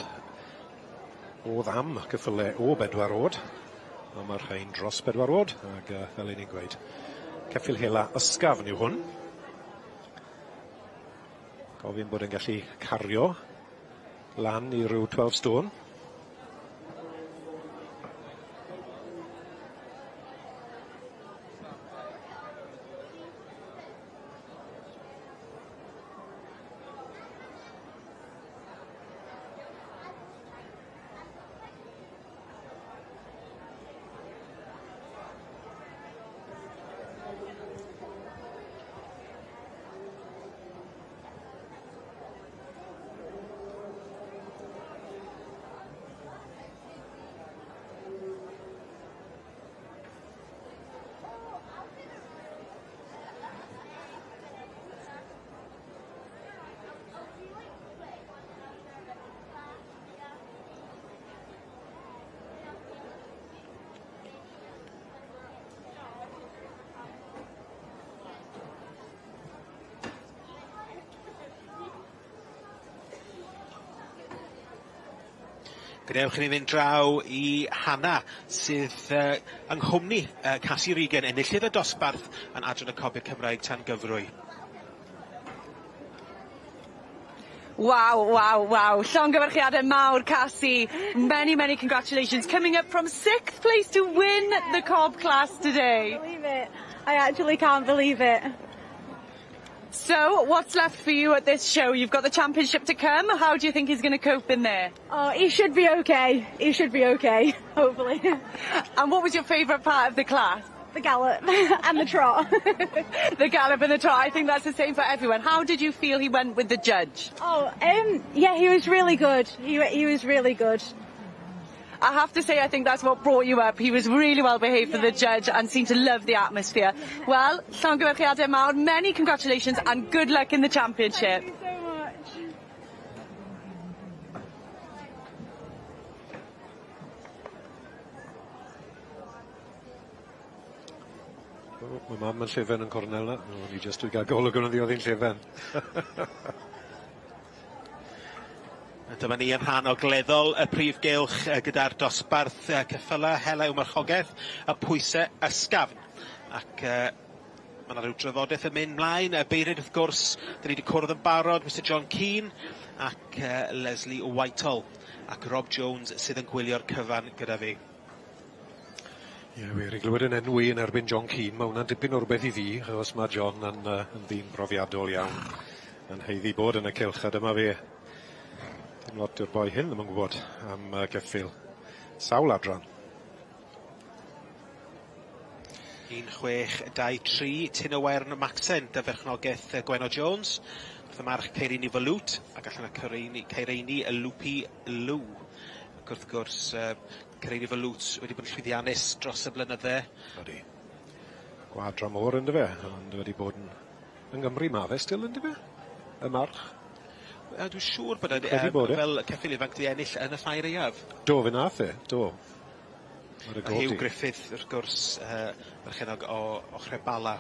oedd am ceffylau o 4 oed. Ond mae'r rhain dros 4 oed, ac fel i ni'n gweud, ceffyl hela ysgafn yw hwn. Gofyn bod yn gallu cario lan i ryw 12 stone. Gadewch i ni fynd draw i Hannah sydd yng nghwmni Cassie Regan, enillydd y dosbarth yn Adran y Cobydd Cymraeg tan gyfrwy. Waw, waw, waw. Llongyfarchiadau mawr, Cassie. Many, many congratulations. Coming up from sixth place to win the Cob class today. Believe it. I actually can't believe it. So, what's left for you at this show? You've got the championship to come. How do you think he's going to cope in there? Oh, he should be okay. He should be okay, hopefully. And what was your favourite part of the class? The gallop and the trot. The gallop and the trot. I think that's the same for everyone. How did you feel he went with the judge? Oh, yeah, he was really good. He was really good. I have to say, I think that's what brought you up. He was really well behaved for the judge and seemed to love the atmosphere. Well, llongyfarchiadau mawr, many congratulations and good luck in the championship. Thank you so much. O, mae mam yn llefen yn cornel na. O, ni jyst wedi cael golwg yn oedd hi'n llefen. A dyma ni yn rhan ogleddol y prif gylch gyda'r dosbarth ceffyla hela i'w marchogaeth, y pwysau ysgafn. Ac mae yna rhyw drafodaeth yn mynd mlaen. Y beirniaid wrth gwrs, dyn ni wedi cwrdd yn barod, Mr John Keane ac Leslie Whitehall ac Rob Jones sydd yn gwylio'r cyfan gyda fi. Ie, wir, i glywed yn enw i yn erbyn John Keane, mae hwnna'n dipyn o rywbeth i fi, achos mae John yn ddyn profiadol iawn, yn haeddu bod yn y cylch, a dyma fe. Dim lot o'r boi hyn ddim yn gwybod am geffyl. Sawl adran. 1623, Tyn y Wern Maxen, dan berchnogaeth Gwenno Jones. Wrth y march Ceirini Falut, ac allan y Ceirini y Lwpi Lw. Ac wrth gwrs, Ceirini Falut wedi bod yn llwyddiannus dros y blynydde. Ydy. Gwad dramor ynddo fe, ond wedi bod yn Nghymru ma fe still ynddo fe? Y march? Dwi'n siŵr bod e, Credu bod e. fel ceffyl ifanc di ennill yn y ffair aeaf. Do, fe nath e, do. Ar y A Hugh godi. Griffith, wrth gwrs, berchenog o Ochre Bala.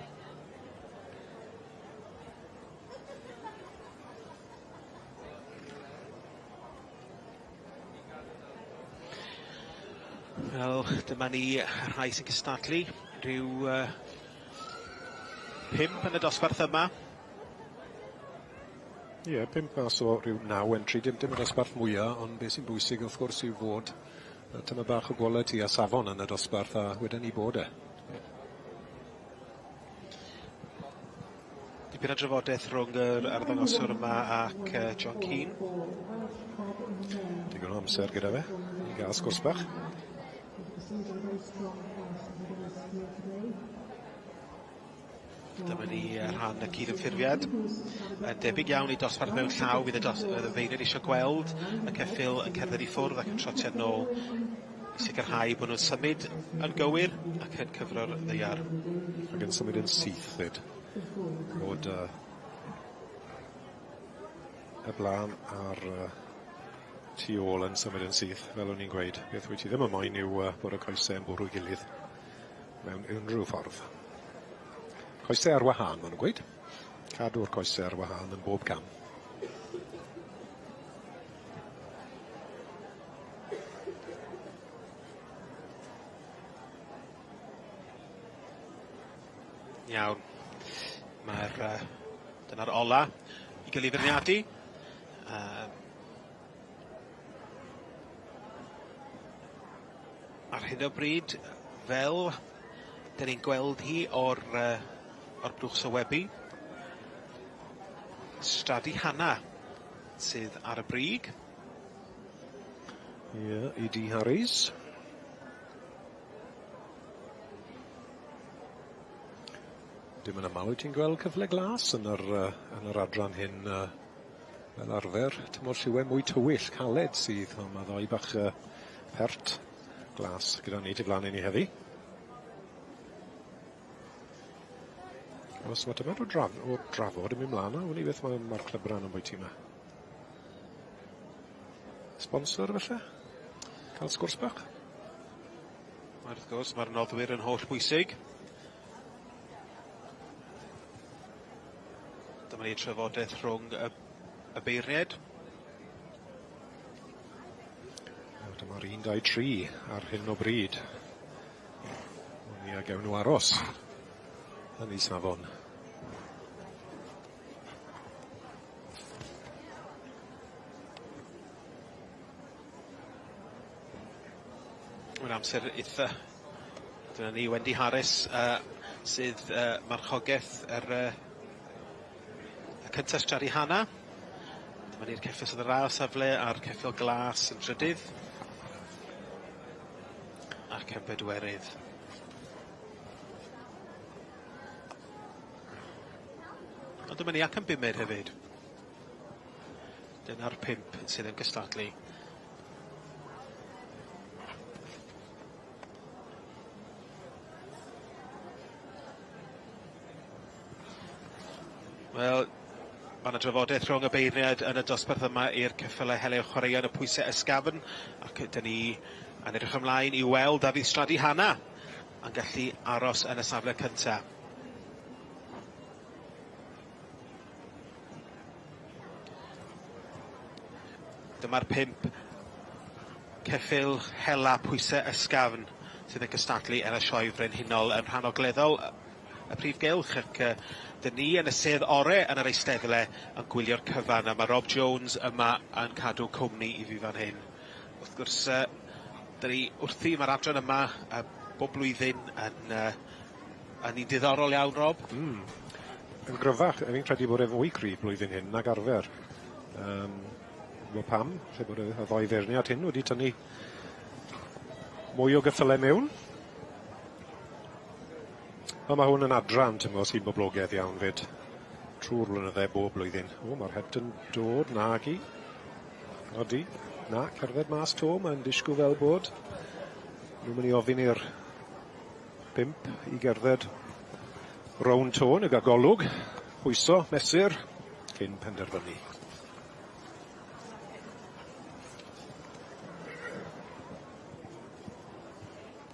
Wel, dyma ni rhai sy'n cystadlu. Rhyw 5 yn y dosbarth yma. Ie, 5 mas o rhyw 9 entry, dim y dosbarth mwyaf, ond beth sy'n bwysig wrth gwrs yw fod tyma bach o quality a safon yn y dosbarth a wedyn ni bod e. Dipyn o drafodaeth rhwng yr arddangoswr yma ac John Keane. Digon o amser gyda fe i gael sgwrs bach. Very strong class ahead of us here today. Dyma ni rhan y cydymffurfiad. Yn debyg iawn i dosbarth mewn llaw, fydd y feirniaid eisiau gweld y ceffyl yn cerdded i ffwrdd ac yn trotiad nôl i sicrhau bod nhw'n symud yn gywir ac yn cyfro'r ddaear. Ac yn symud yn syth fyd. Bod y blaen a'r tu ôl yn symud yn syth, fel o'n i'n gweud. Beth wyt ti ddim yn moyn yw bod y coesau yn bwrw'i gilydd mewn unrhyw ffordd. Coesau ar wahân, maen nhw'n gweud. Cadw'r coesau ar wahân yn bob cam. Iawn. Mae'r dyna'r ola i gael ei feirniadu. Ar hyn o bryd, fel dyn ni'n gweld hi o'r blwch sylwebu, Stradi Hanna sydd ar y brig. Ie, yeah, E.D. Harries. Dim yn aml wyt ti'n gweld cyfle glas yn yr adran hyn fel arfer. Tymor lliwiau mwy tywyll, caled sydd, ond mae ddoi bach pert glas gyda ni tu flaen i ni heddi. Os mae dyma o drafod yn mynd mlaen, a wn i beth mae Mark Lebran yn bwyty yma. Sponsor felly? Cael sgwrs bach? Wrth gwrs, mae'r noddwyr yn holl bwysig. Dyma ni trafodaeth rhwng y beirniaid. Mae'r 1, 2, 3 ar hyn o bryd. Ond ni a gewn nhw aros yn ei safon. Mae'n amser eitha... Dyna ni, Wendy Harris, sydd marchogaeth yr y cynta Stradi Hana. Dyma ni'r ceffyl sydd ar ail safle a'r ceffyl glas yn trydydd. Ac yn bedwerydd. Ond dyma ni ac yn bumed hefyd. Dyna'r 5 sydd yn cystadlu. Wel, ma' 'na drafodaeth rhwng y beirniaid yn y dosbarth yma i'r ceffyle hela chwaraeon y pwyse ysgafn, ac 'dyn ni yn edrych ymlaen i weld a fydd Stradi Hana yn gallu aros yn y safle cynta. Dyma'r 5 ceffyl hela pwyse ysgafn sydd yn cystadlu yn y Sioe Frenhinol yn rhan ogleddol y prif gylch, ac dyn ni yn y sedd ore yn yr eisteddle yn gwylio'r cyfan, a ma' Rob Jones yma yn cadw cwmni i fi fan hyn. Wrth gwrs dyn ni wrthi, ma'r adran yma bob blwyddyn yn yn un diddorol iawn, Rob. Yn gryfach, fi'n credu bod e fwy cryf blwyddyn hyn nag arfer. Wel pam, lle bod y ddoi feirniad hyn wedi tynnu mwy o gyffyle mewn. Ond mae hwn yn adran, ti'n gwybod, sy'n boblogaidd iawn fyd. Trwy'r blynydde, bob blwyddyn. O, mae'r het yn dod, nagi. Odi, na, cerdded mas to, mae'n disgwyl fel bod. Nhw'n mynd i ofyn i'r 5 i gerdded rownd to, neu gael golwg, pwyso, mesur, cyn penderfynu.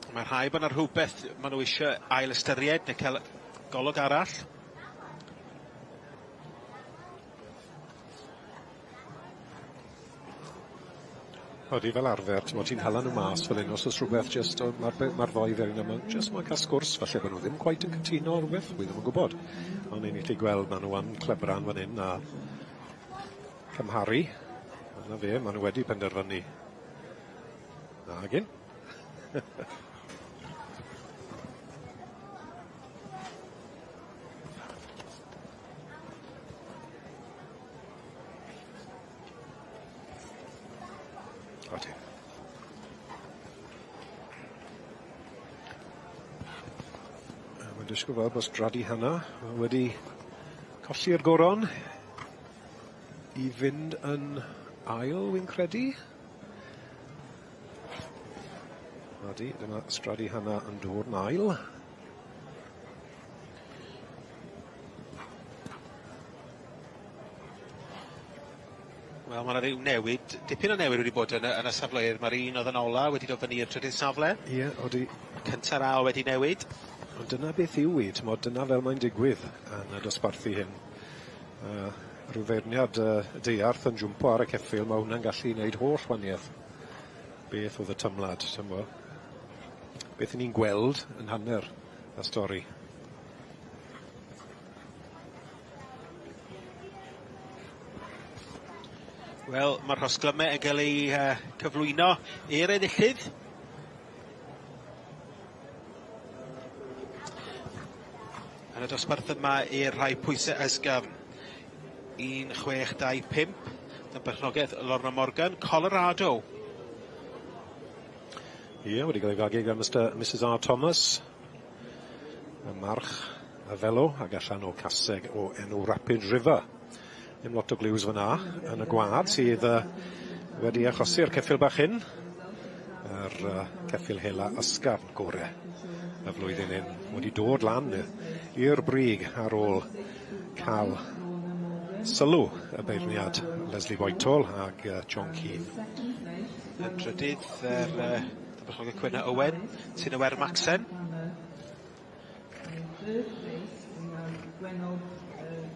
Mae rhai bod 'na rhywbeth maen nhw eisiau ail ystyried neu cael golwg arall. Odi, fel arfer, t'mod, ti'n hala nhw mas fel hyn, os oes rhywbeth jyst, mae'r ma ddoi fel yna, jyst moyn cael sgwrs, falle bod nhw ddim cweit yn cytuno ar rhywbeth, wi ddim yn gwybod. Ond ni'n gallu gweld maen nhw yn clebran fan hyn a cymharu. Yna fe, maen nhw wedi penderfynu. Nagyn. Odi. Mae'n disgwyl fel bod Stradi Hana wedi colli'r goron i fynd yn ail, wy'n credu. Odi, dyma Stradi Hana yn dod yn ail. Wel, ma' 'na ryw newid, dipyn o newid wedi bod yn y yn y safleoedd. Ma'r un o'dd yn ola wedi dod fyny i'r trydydd safle. Ie, odi. Cynta'r ail wedi newid. Ond dyna beth yw i, t'mod, dyna fel mae'n digwydd yn y dosbarthu hyn. Rhyw feirniad deiarth yn jwmpo ar y ceffyl, ma' hwnna'n gallu wneud holl waniaeth. Beth oedd y tymlad, t'mo'. Beth 'yn ni'n gweld yn hanner y stori. Wel, mae'r rhosglymau yn cael eu cyflwyno i'r enillydd. Yn y dosbarth yma i'r rhai pwysau ysgafn. 1, 6, 2, 5. Dyna berchnogaeth Lorna Morgan, Colorado. Ie, wedi cael ei fagu gan Mr Mrs R Thomas. Y march y felo ag allan o caseg o enw Rapid River. Ddim lot o gliws fyna yn y gwad sydd wedi achosi'r ceffyl bach hyn. Yr ceffyl hela ysgafn gore y flwyddyn hyn wedi dod lan i'r brig ar ôl cael sylw y beirniad Leslie Whitehall ag John Keane. Yn drydydd, yr berchnogaeth Cwena Owen, Tyn y Maxen. In third place, we have Gwenno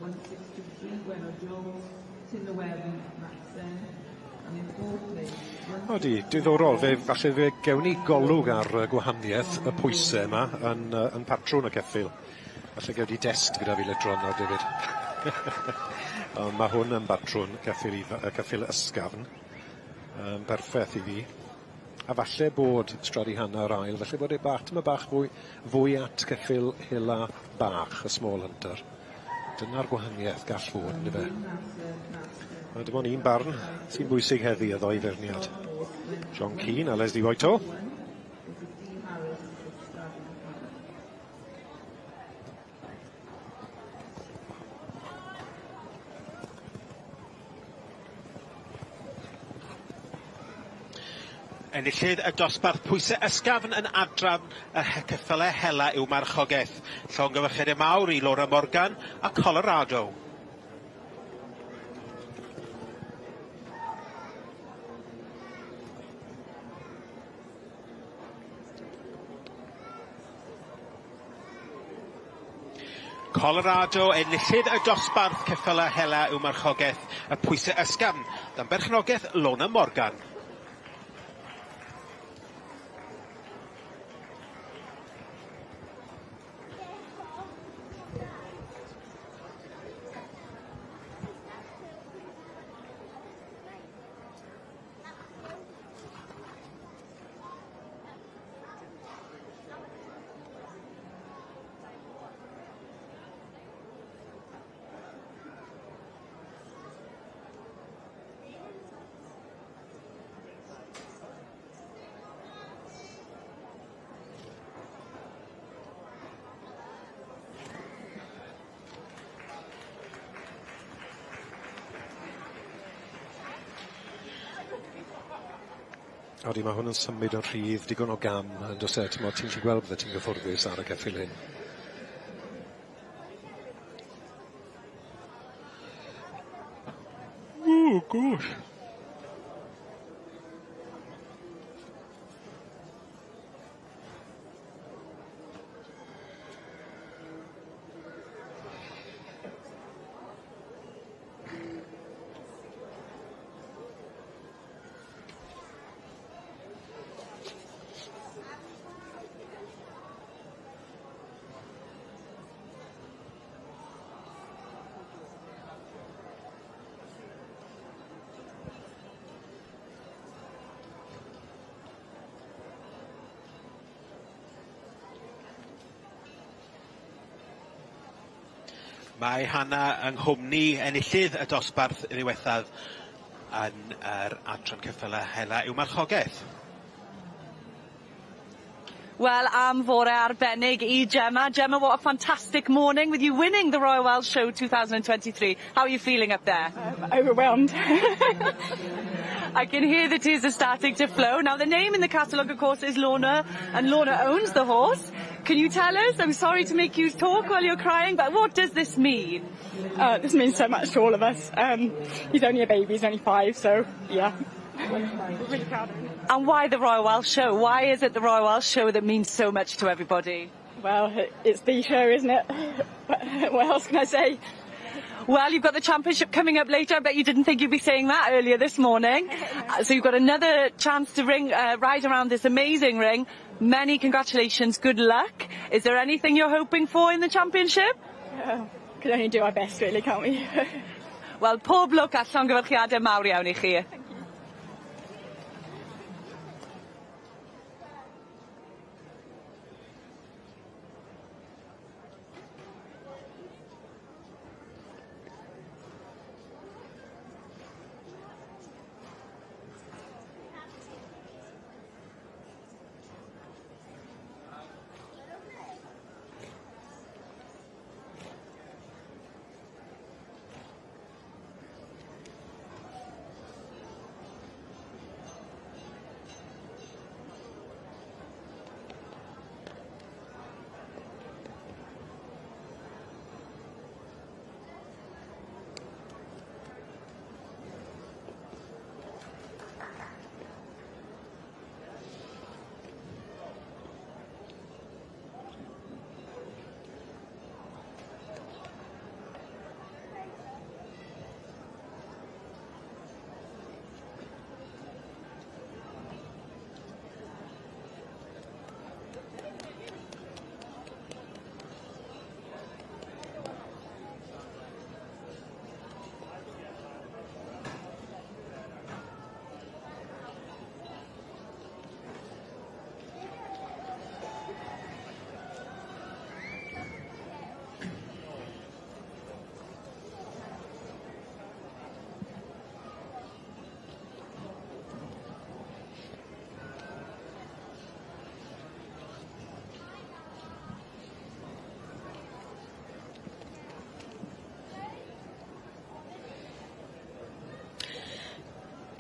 1623, Gwenno Jones, Tyn y Maxen. Odi, diddorol. Fe, falle fe gewn ni golwg ar gwahaniaeth y pwysau yma yn, yn patrwn y ceffyl. Falle gewn ni dest gyda fi later on nawr, David. Ond mae hwn yn batrwn ceffyl, ceffyl ysgafn. Berffeth i fi. A falle bod Stradi Hanna yr ail, falle bod e bach, tyma bach fwy, fwy at ceffyl hela bach, y small hunter. Dyna'r gwahaniaeth gall fod, ynddo fe? A dim ond un barn sy'n bwysig heddi, y ddoi feirniad. John Keane a Leslie Whitehall. Enillydd y dosbarth pwysau ysgafn yn adran y ceffylau hela yw marchogaeth. Llongyfarchiadau mawr i Laura Morgan a Colorado. Colorado, enillydd y dosbarth ceffylau hela yw marchogaeth y pwysau ysgafn, dan berchnogaeth Lona Morgan. Odi, mae hwn yn symud yn rhydd, digon o gam, yn does e? Ti'n gallu gweld bydde ti'n gyfforddus ar y ceffyl hyn. Oh, gosh. Mae Hannah yng nghwmni enillydd y dosbarth ddiwethaf yn yr adran ceffylau hela yw marchogaeth. Wel, am fore arbennig i Gemma. Gemma, what a fantastic morning with you winning the Royal Welsh Show 2023. How are you feeling up there? Overwhelmed. I can hear the tears are starting to flow. Now, the name in the catalogue, of course, is Lorna, and Lorna owns the horse. Can you tell us? I'm sorry to make you talk while you're crying, but what does this mean? This means so much to all of us. He's only a baby, he's only 5, so yeah. We're really proud of him. And why the Royal Welsh Show? Why is it the Royal Welsh Show that means so much to everybody? Well, it's the show, isn't it? What else can I say? Well, you've got the championship coming up later. I bet you didn't think you'd be saying that earlier this morning. So you've got another chance to ride around this amazing ring. Many congratulations. Good luck. Is there anything you're hoping for in the championship? Can only do our best, really, can't we? Well, pob lwc a llongyfarchiadau mawr iawn i chi.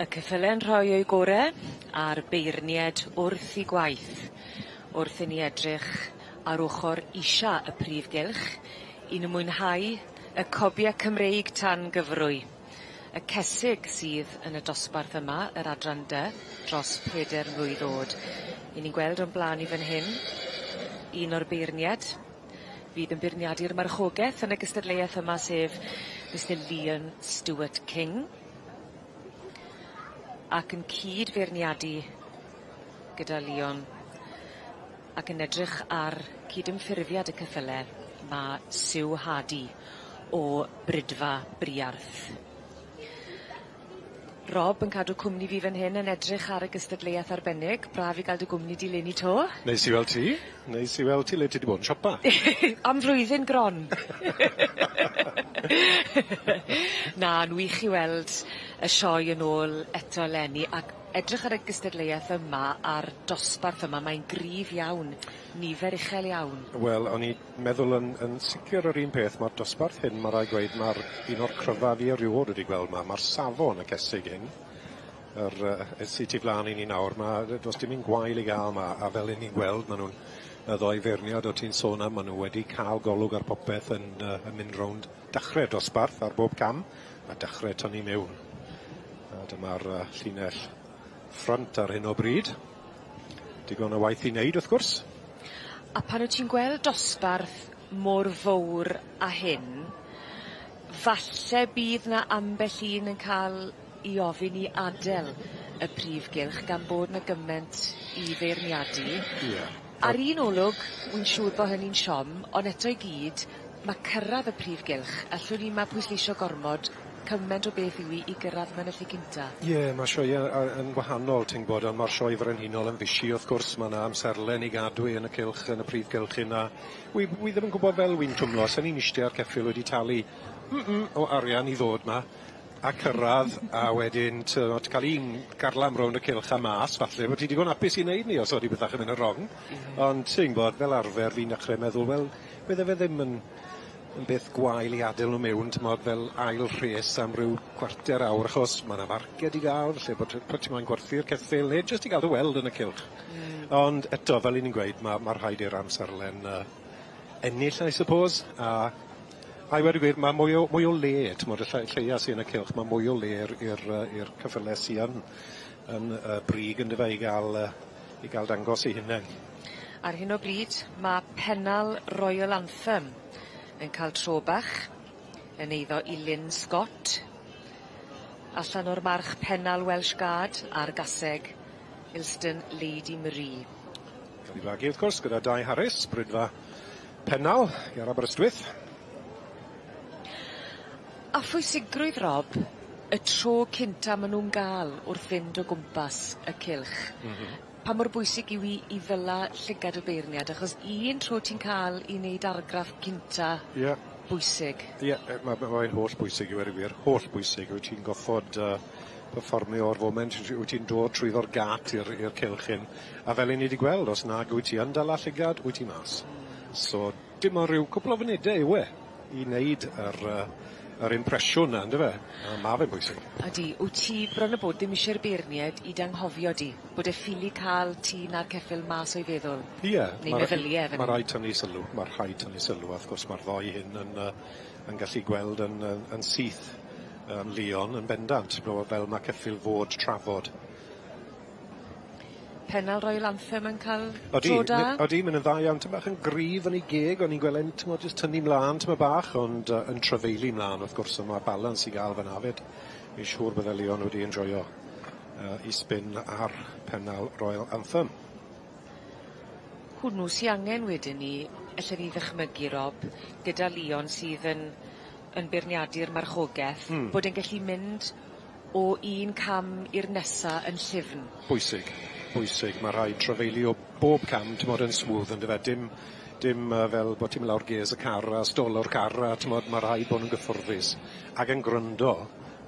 Y ceffyle'n rhoi o'u gore a'r beirnied wrth 'u gwaith wrth i ni edrych ar ochor isa y prif gylch i nw mwynhau y cobie Cymreig tan gyfrwy. Y cesig sydd yn y dosbarth yma, yr adran dy, dros peder mlwydd o'd. 'Yn ni'n gweld o'n bla'n i fan hyn un o'r beirnied fydd yn beirniadu'r marchogeth yn y gystadleueth yma sef Mister Leon Stewart King. Ac yn cyd feirniadu gyda Leon ac yn edrych ar cydymffurfiad y ceffyle ma' Sue Hardy o Bridfa Briarth. Rob yn cadw cwmni fi fan hyn yn edrych ar y gystadleueth arbennig. Braf i ga'l dy gwmni di leni 'to. Neis i weld ti. Neis i weld ti. Le ti 'di bod yn siopa? Am flwyddyn gron. Na'n wych i weld y sioe yn ôl eto eleni ac edrych ar y gystadleueth yma a'r dosbarth yma mae'n gryf iawn, nifer uchel iawn. Wel o'n i meddwl yn yn sicir yr un peth ma'r dosbarth hyn ma' rai' gweud ma'r un o'r cryfa fi eriôd wedi gweld 'ma ma'r safon y cesig hyn yr yy sy tu flan i ni nawr ma' do's dim un gwael i ga'l 'ma a fel 'yn ni'n gweld ma' nw'n y ddou feirniad o' ti'n sôn am ma' nw wedi ca'l golwg ar popeth yn yy yn mynd rownd dachre'r dosbarth ar bob cam a dachre tynnu miwn. A dyma'r yy llinell ffrynt ar hyn o bryd. Digon o waith i wneud wrth gwrs. A pan wt ti'n gweld dosbarth mor fowr â hyn, falle bydd 'na ambell un yn ca'l 'i ofyn i ad'el y prif gylch gan bod 'na gyment i feirniadu. Ie. Ar un olwg, wi'n siŵr bo' hynny'n siom, on' eto i gyd, ma' cyrradd y prif gylch, allwn ni'm a pwysleisio gormod cyment o beth yw 'i i gyrradd mewn y lle cynta. Ie ma' sioee yn wahanol ti'n gwbod on' ma'r sioe frenhinol yn fishi wrth gwrs ma' 'na amserlen i gadw 'i yn y cylch yn y prif gylch hyn a wi wi ddim yn gwbod fel wi'n twmlo sen i'n ishte ar ceffyl wedi talu o arian i ddod 'ma a cyrradd a wedyn t'wod ca'l un garlam rownd y cylch a mas falle bo' ti digon apus i neud 'ny os odi pethach yn myn' yn rong. Ond ti'n gwbod fel arfer fi'n dechre meddwl wel bydde fe ddim yn yn beth gwael i adel nw miwn t'mod fel ail rhes am ryw cwarter awr achos ma' 'na farced i ga'l falle bod yy pwy ti moyn gwerthu'r ceffyl ne' jyst i ga'l dy weld yn y cylch. Ond eto fel 'yn ni'n gweud ma' ma' rhaid i'r amserlen yy ennill I suppose a a i weud y gwir ma' mwy o mwy o le t'mod y llai lleia sy yn y cylch ma' mwy o le i'r i'r yy i'r ceffyle sy yn yn y brig yndyfe i ga'l yy i ga'l dangos eu hunen. Ar hyn o bryd ma' Pennal Royal Anthem yn ca'l tro bach yn eiddo i Lyn Scott. Allan o'r march Pennal Welsh Guard a'r gaseg Ilston Lady Marie. Ca'l 'i fagu wrth gwrs gyda Dai Harris, Brydfa Pennal ger Aberystwyth. A phwysigrwydd Rob, y tro cynta ma' nw'n ga'l wrth fynd o gwmpas y cylch. M-hm. Pa mor bwysig yw 'i i ddyla llygad y beirniad achos un tro ti'n ca'l i neud argraff cynta... Ie. ...bwysig. Ie yy ma' ma' mae'n holl bwysig i weud y gwir, holl bwysig wyt ti'n goffod yy perfformio o'r foment wyt ti'n dod trwyddo'r gât i'r i'r cylch hyn a fel 'yn ni 'di gweld os nag wyt ti yn dala llygad wyt ti mas. So dim on' ryw cwpwl o funede yw e i neud yr yy yr impresiwn 'na on'd yfe? A ma' fe'n bwysig. Ydi wyt ti bron a bod ddim isie'r beirnied i d'anghofio di bod e ffili ca'l ti na'r ceffyl mas o'i feddwl. Ie. Neu meddylie fan Ma' raid tynnu sylw ma' rhaid tynnu sylw a wrth gwrs ma'r ddoi hyn yn yy yn gallu gweld yn yn yn syth yn Leon yn bendant fel ma' ceffyl fod trafod. Pennal Royal Anthem yn ca'l Odi. tro da? Odi ma' nw'n dda iawn tym bach yn gryf yn 'i geg o'n i'n gwel' e'n t'mod jyst tynnu mlan tymed bach ond yy yn trafeilu mlan wrth gwrs on' ma' balans i ga'l fan 'na 'fyd. Fi'n siŵr bydde Leon wedi enjoio yy 'i spin ar Pennal Royal Anthem. Hwnnw sy angen wedyn 'ny ellen i ddychmygu Rob gyda Leon sydd yn yn beirniadu'r marchogeth. Hmm. Bod e'n gellu mynd o un cam i'r nesa yn llyfn. Bwysig bwysig ma' rhaid trafeilu o bob cam t'mod yn smooth on'd yfe dim dim yy fel bo' ti'n myn' lawr gêrs y car a stolo'r car a t'mod ma' rhaid bo' nw'n gyffwrddus ag yn gryndo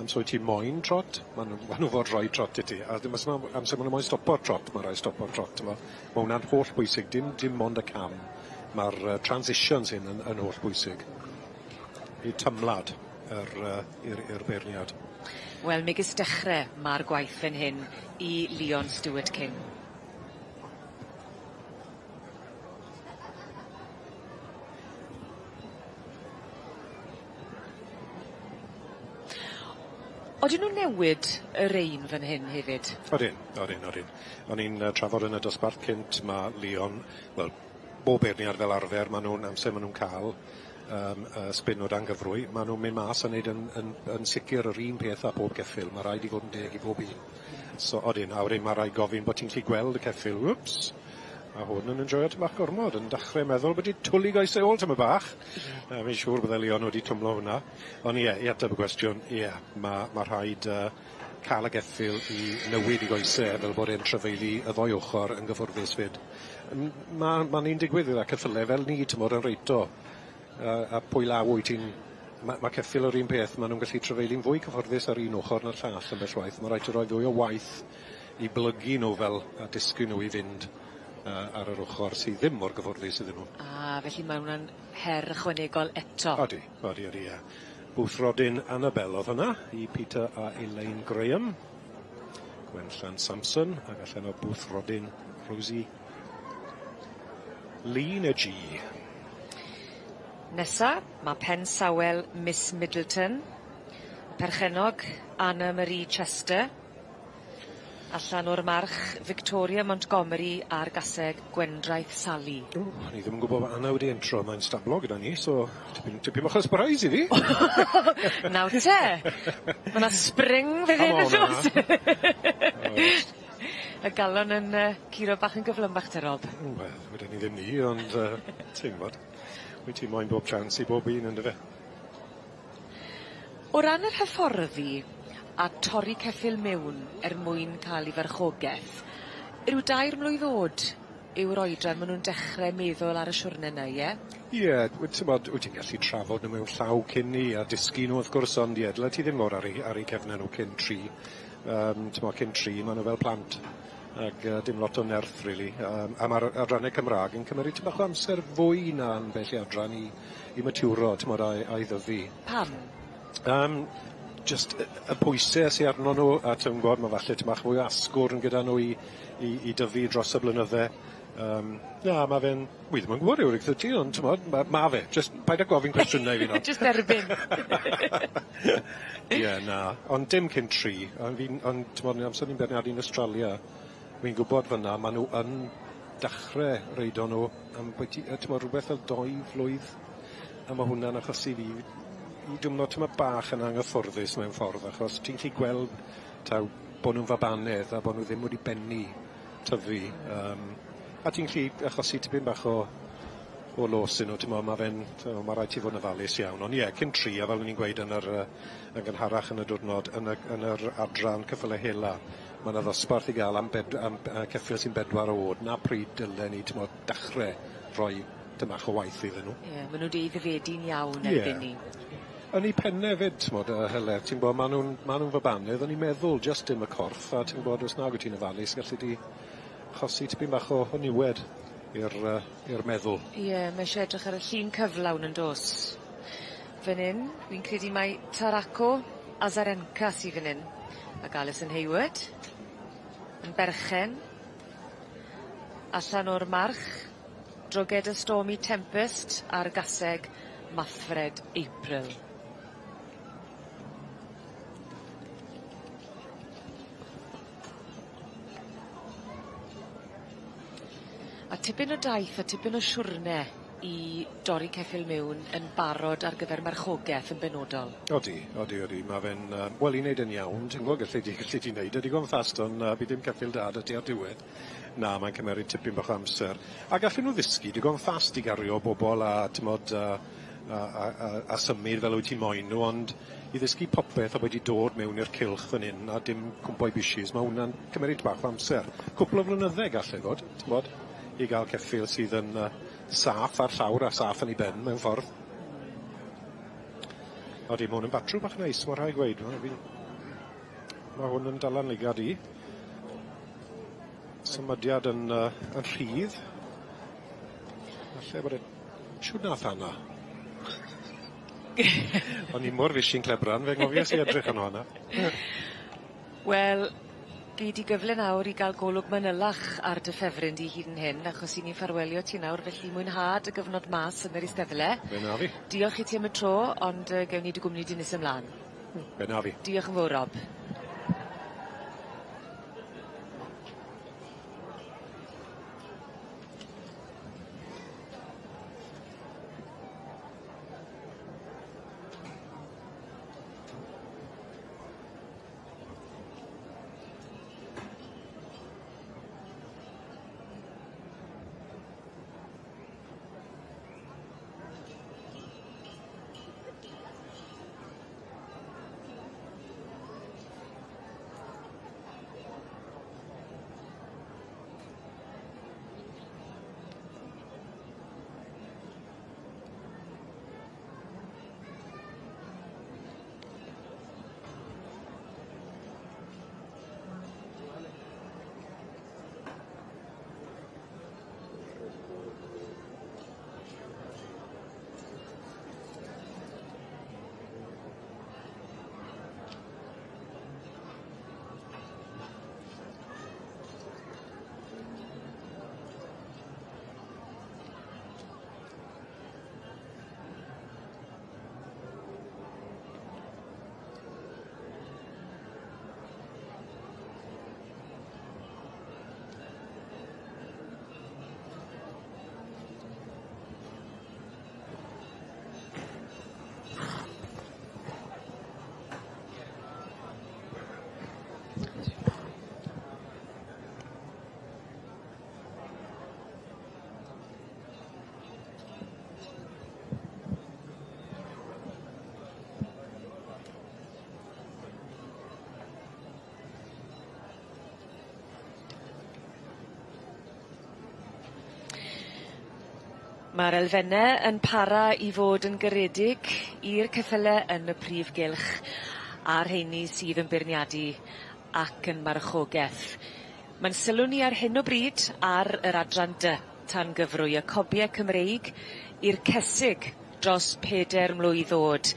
amser wyt ti moyn trot ma' nw ma' nw fod rhoi trot i ti a dim os ma' amser ma' nw moyn stopo'r trot ma' raid stopo'r trot t'mo'? Ma' wnna'n holl bwysig dim dim ond y cam ma'r yy transitions hyn yn yn holl bwysig. I tymlad yr yy i'r i'r beirniad. Wel, megis dechre ma'r gwaith fan hyn i Leon Stewart King. Odyn nw'n newid y rein fan hyn hefyd? Odyn, odyn, odyn. O'n i'n yy trafod yn y dosbarth cynt ma' Leon, wel, bob beirniad fel arfer, ma' nw'n amser ma' nw'n ca'l yym yy sbin o dan gyfrwy, ma' nw'n mynd mas a neud yn yn yn sicir yr un peth â pob ceffyl, ma' raid i fod yn deg i bob un. So odyn, a wedyn ma' raid gofyn bo' ti'n gallu gweld y ceffyl, wwps, ma' hwn yn enjoio tym bach gormod, yn dechre meddwl bod 'i twli goese ôl tymed bach. A fi'n siŵr bydde Leon wedi twmlo hwnna. Ond ie, i ateb y gwestiwn, ie, ma' ma' rhaid yy ca'l y geffyl i newid 'i goese fel bod e'n trafeilu y ddou ochor yn gyffwrddus 'fyd. Ma' ma'n un digwydd gyda ceffyle fel ni t'mod yn reito a pwy law wyt ti'n ma' ma' ceffyl yr un peth, ma' nw'n gallu trafeilu'n fwy cyfforddus ar un ochor na'r llall ambell waith. Ma' raid ti roi fwy o waith i blygu nw fel a disgu nw i fynd yy ar yr ochor sydd ddim mor gyfforddus iddyn nw. Ah, felly ma' wnna'n her ychwanegol eto. Odi, odi, odi, ie. Bwth Rodyn Annabel o'dd hwnna i Peter a Elaine Graham. Gwenllan Sampson ag allan o Bwth Rodyn Rosie Lee ne Gee. Nesa, ma' Pen Sawel Miss Middleton, perchennog Anna Marie Chester, allan o'r march Victoria Montgomery a'r gaseg Gwendraeth Sally. O, o'n i ddim yn gwbo bo' Anna wedi entro, mae'n stablo gyda ni, so tipyn tipyn bach o surprise i fi. Nawr te! Ma' 'na spring fyn 'yn Come on yndos? Anna. Y galon yn yy curo bach yn gyflymach te Rob. Wel, weden i ddim 'ny, ond yy ti'n gwbod. Wyt ti moyn bob chance i bob un on'd yfe? O ran yr hyfforddi a torri ceffyl mewn er mwyn ca'l 'i farchogeth ryw dair mlwydd o'd yw'r oedran ma' nw'n dechre meddwl ar y siwrne 'na ie? Ie, wyt t'mod wyt ti'n gallu trafod nw mewn llaw cyn 'ny a dysgu nw wrth gwrs ond ie dyle ti ddim mor ar 'u ar 'u cefne nw cyn tri. Yym t'mo' cyn tri ma' nw fel plant ag yy dim lot o nerth rili yym a ma'r adranne Cymra'g yn cymeru tym bach o amser fwy na ambell i adran i i maturo t'mod a i a i ddyfu. Pam? Yym jyst y y pwyse sy arno nw a ti'n gwbod ma' falle tym bach fwy o asgwrn gyda nw i i i dyfu dros y blynydde. Yym na ma' fe'n wi ddim yn gwbod rili wrth ti ond t'mod ma' ma' fe jyst paid â gofyn cwestiyne i fi nawr. Jyst derbyn. Ie na ond dim cyn tri ond fi'n ond t'mod amser ni'n beirniadu'n Australia wi'n gwbod fyn 'na ma' nw yn dechre reido nw am bwyty yy t'mod rwbeth fel doi flwydd a ma' hwnna'n achosi fi i dwmlo tymed bach yn anghyfforddus mewn ffordd achos ti'n gallu gweld taw bo' nw'n fabanedd a bo' nw ddim wedi bennu tyfu yym a ti'n gallu achosi tipyn bach o o los i nw t'mo' ma' fe'n t'mo' ma' raid ti fod yn ofalus iawn on' ie cyn tri a fel o'n i'n gweud yn yr yy yn gynharach yn y diwrnod yn y yn yr adran ceffyle hela ma' 'na ddosbarth i ga'l am bed- am yy ceffyl sy'n bedwar o'd 'na pryd dylen ni t'mod dechre rhoi tym bach o waith iddyn nw. Ie ma' nw 'di aeddfedu'n iawn erbyn 'ny. Yn 'u penne 'fyd t'mod yy Heledd ti'n gwbo ma' nw'n ma' nw'n fabanedd o'n i'n meddwl jyst dim y corff a ti'n gwbod os nag wyt ti'n ofalus gallu di achosi tipyn bach o o niwed i'r yy i'r meddwl. Ie ma' isie edrych ar y llun cyflawn yndos? Fyn 'yn wi'n credu mai Tarako Azarenka sy fyn 'yn ag Alison Hayward yn berchen allan o'r march Drogheda Stormy Tempest a'r gaseg Mathfred April. A tipyn o daith a tipyn o siwrne i dorri ceffyl miwn yn barod ar gyfer marchogeth yn benodol. Odi, odi, odi, ma' fe'n yy wel i neud e'n iawn ti'n gwbo gelli di gelli di neud e digon fast on' yy by' dim ceffyl da 'dy ti ar diwedd. Na mae'n cymeryd tipyn bach o amser. A gallen nw ddysgu digon fast i gario bobol a t'mod yy a a a a symud fel wyt ti moyn nw ond i ddysgu popeth a wedi dod mewn i'r cylch fan 'yn a dim cwmpo 'u bishys ma' wnna'n cymeryd bach o amser. Cwpwl o flynydde galle fod, t'mod, i ga'l ceffyl sydd yn yy saff ar llawr a saff yn 'i ben mewn ffordd. Odi ma' 'wn yn batrw bach neis ma' rhai' gweud ma' fi'n ma' hwn yn dala'n lygad i. Symudiad yn yy yn rhydd. Falle bod e... Shwd nath Anna? O'n i mor fishi'n clebran, fe ngofies i edrych arno hwnna. Wel, gei di gyfle nawr i ga'l golwg manylach ar dy ffefryn di hyd yn hyn, achos 'yn ni'n ffarwelio ti nawr, felly mwynha dy gyfnod mas yn yr eisteddle. Fe wnaf i. Diolch i ti am y tro, ond yy gewn ni dy gwmni di nes ymlan. Fe wnaf i. Diolch yn fowr Rob. Ma'r elfenne yn para i fod yn garedig i'r ceffyle yn y prif gylch a'r rheini sydd yn beirniadu ac yn marchogeth. Ma'n sylw ni ar hyn o bryd ar yr adran dy tan gyfrwy y cobie Cymreig i'r cesig dros peder mlwydd o'd.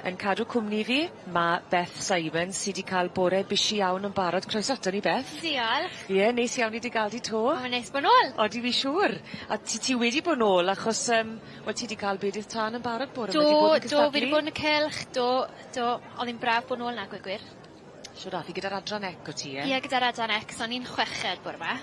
Yn cadw cwmni fi ma' Beth Simon sy 'di ca'l bore bishi iawn yn barod. Croeso aton ni Beth. Diolch. Ie neis iawn i dy ga'l di 'to. O neis bo' nôl. Odi fi siŵr. A ti ti wedi bo' nôl achos yym wel ti 'di ca'l bedydd tân yn barod bore 'ma 'di bod yn Do do fi 'di cystadlu. bod yn y cylch do do o'dd 'i'n braf bo' nôl 'na gweud gwir. Shwd ath 'i gyda'r adran ec o' ti ie? Ie gyda'r adran ec so o'n i'n chweched bore 'ma.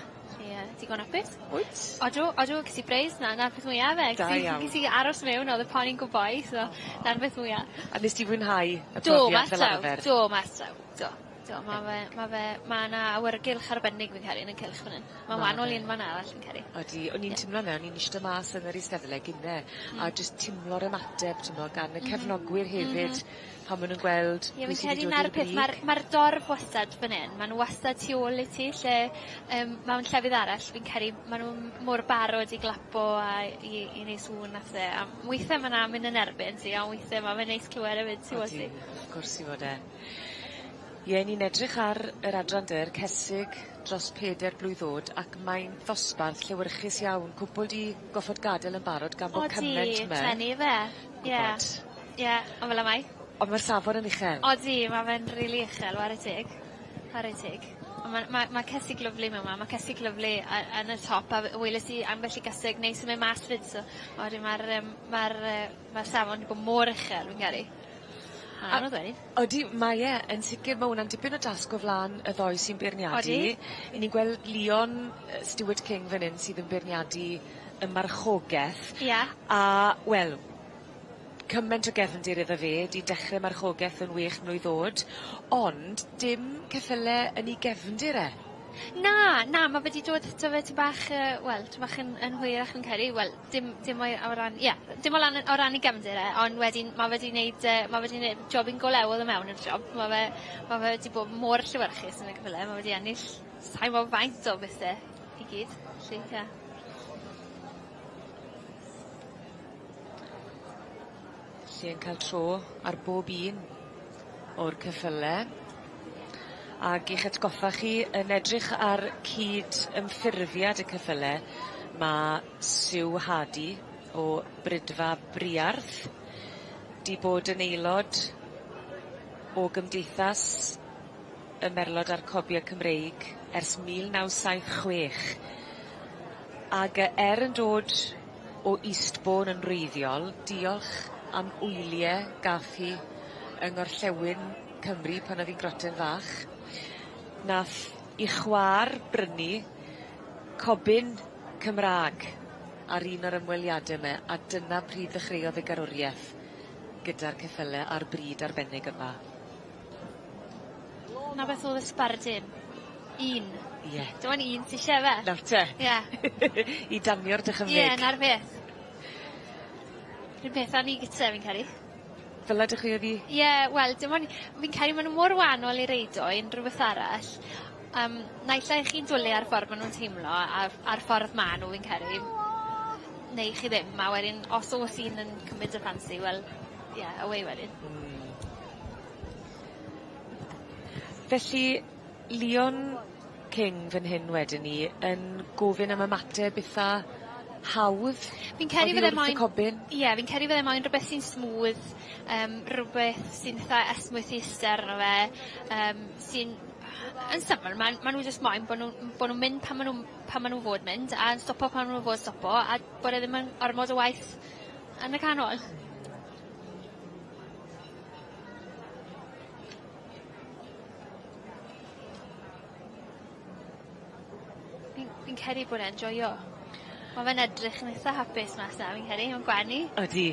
Ie digon apus. Wyt? Odw odw ces i preis 'na 'na'r peth mwya 'fe. Da iawn. Ges i aros mewn o'dd y poni'n good boy so 'na'r beth mwya. A nes di fwynhau y Do profiad fel master arfer? do master do do ma' fe ma' fe ma' 'na awyrgylch arbennig fi'n credu yn y cylch fyn 'yn. Ma'n wanol i unman arall fi'n credu. Odi o'n i'n timlo 'na o'n i'n ishte mas yn yr eisteddle gynne a jyst timlo'r ymateb t'mo' gan y cefnogwyr hefyd pan ma' nw'n gweld Ie pwy fi'n sy 'di credu dod 'na'r i'r peth brig. ma'r ma'r dorf wastad fyn 'yn ma' nw wastad tu ôl i ti lle yym mewn llefydd arall fi'n credu ma' nw mor barod i glapo a i i neu' sŵn a phethe a weithe ma' 'na mynd yn erbyn ti on' weithe ma' fe'n neis clywed efyd t'wod Odi ti? wrth gwrs 'i fod e. Ie ni'n edrych ar yr adran dy'r cesig dros peder blwydd o'd ac mae'n ddosbarth llewyrchus iawn cwpwl 'di goffod gad'el yn barod gan bo' cyment Odi 'my. trueni yfe? Ie. Gwbod. Ie on' fel 'a mae. On' ma'r safon yn uchel. Odi ma' fe'n rili uchel 'ware teg. 'Ware teg. On' ma' ma' ma' cesig lyfli 'ma ma' cesig lyfli yn y top a weles i ambell i gaseg neis yn myn' mas 'fyd so a wedyn ma'r yym ma'r yy ma'r safon 'di bo' mor uchel fi'n credu. A Anodd dweud. Odi mae e yn sicir ma' wnna'n dipyn o dasg o flan y ddoi sy'n beirniadu. Odi. 'Yn ni'n gweld Leon yy Stuart King fyn 'yn sydd yn beirniadu y marchogeth. Ie. A wel cyment o gefndir iddo fe 'di dechre marchogeth yn wech mlwydd o'd ond dim ceffyle yn 'i gefndir e. Na na ma' fe 'di dod ato fe tipyn bach yy wel tipyn bach yn yn hwyrach fi'n credu wel dim dim o'i o ran ie dim o lan o ran 'i gefndir e on' wedyn ma' fe 'di neud yy ma' fe 'di neud jobyn go lew o'dd e mewn i'r job ma' fe ma' fe 'di bod mor llewyrchus yn y cyffyle ma' wedi ennill sai'n gwbo faint o bethe i gyd 'lly ie. Felly yn ca'l tro ar bob un o'r ceffyle. Ag i'ch atgoffa chi yn edrych ar cyd ymffurfiad y ceffyle ma' Sue Hardy o Brydfa Briarth. 'Di bod yn aelod o gymdeithas y Merlod a'r Cobie Cymreig ers 1976. Ag yy er yn dod o Eastbourne yn wreiddiol, diolch am wylie gath hi yng ngorllewin Cymru pan o'dd 'i'n groten fach nath 'i chwar brynu cobyn Cymra'g ar un o'r ymweliade 'me a dyna pryd ddechreuodd y garwrieth gyda'r ceffyle a'r brîd arbennig yma. 'Na beth o'dd y sbardun. Un. Ie. Dim on' un sy isie yfe? Nawr te. Ie. I danio'r dychymyg. Ie, 'na'r peth. R'un peth â ni gytre fi'n credu. Fel 'a dechreuodd 'i? Ie wel dim on' fi'n credu ma' nw mor waanol i reido i unryw beth arall. Yym naill ai chi'n dwli ar ffordd ma' nw'n teimlo a'r a'r ffordd ma' nw fi'n credu. Neu chi ddim a wedyn os o's un yn cymryd dy ffansi wel ie away wedyn. Hmm. Felly Leon King fyn hyn wedyn 'ny yn gofyn am ymateb itha hawdd? Fi'n credu Oddi fydde wrth y moyn... cobyn? Ie fi'n credu fydde moyn rwbeth sy'n smooth yym rwbeth sy'n itha esmwyth i iste arno fe yym sy'n yn syml ma' ma' nw jyst moyn bo' nw'n bo' nw'n mynd pan ma' nw'n pan ma' nw fod mynd a yn stopo pan ma' nw fod stopo a bod e ddim yn ormod o waith yn y canol. Fi'n fi'n credu bod e'n joio. Ma' fe'n edrych yn itha hapus mas 'na fi'n credu ma'n gwenu. Odi.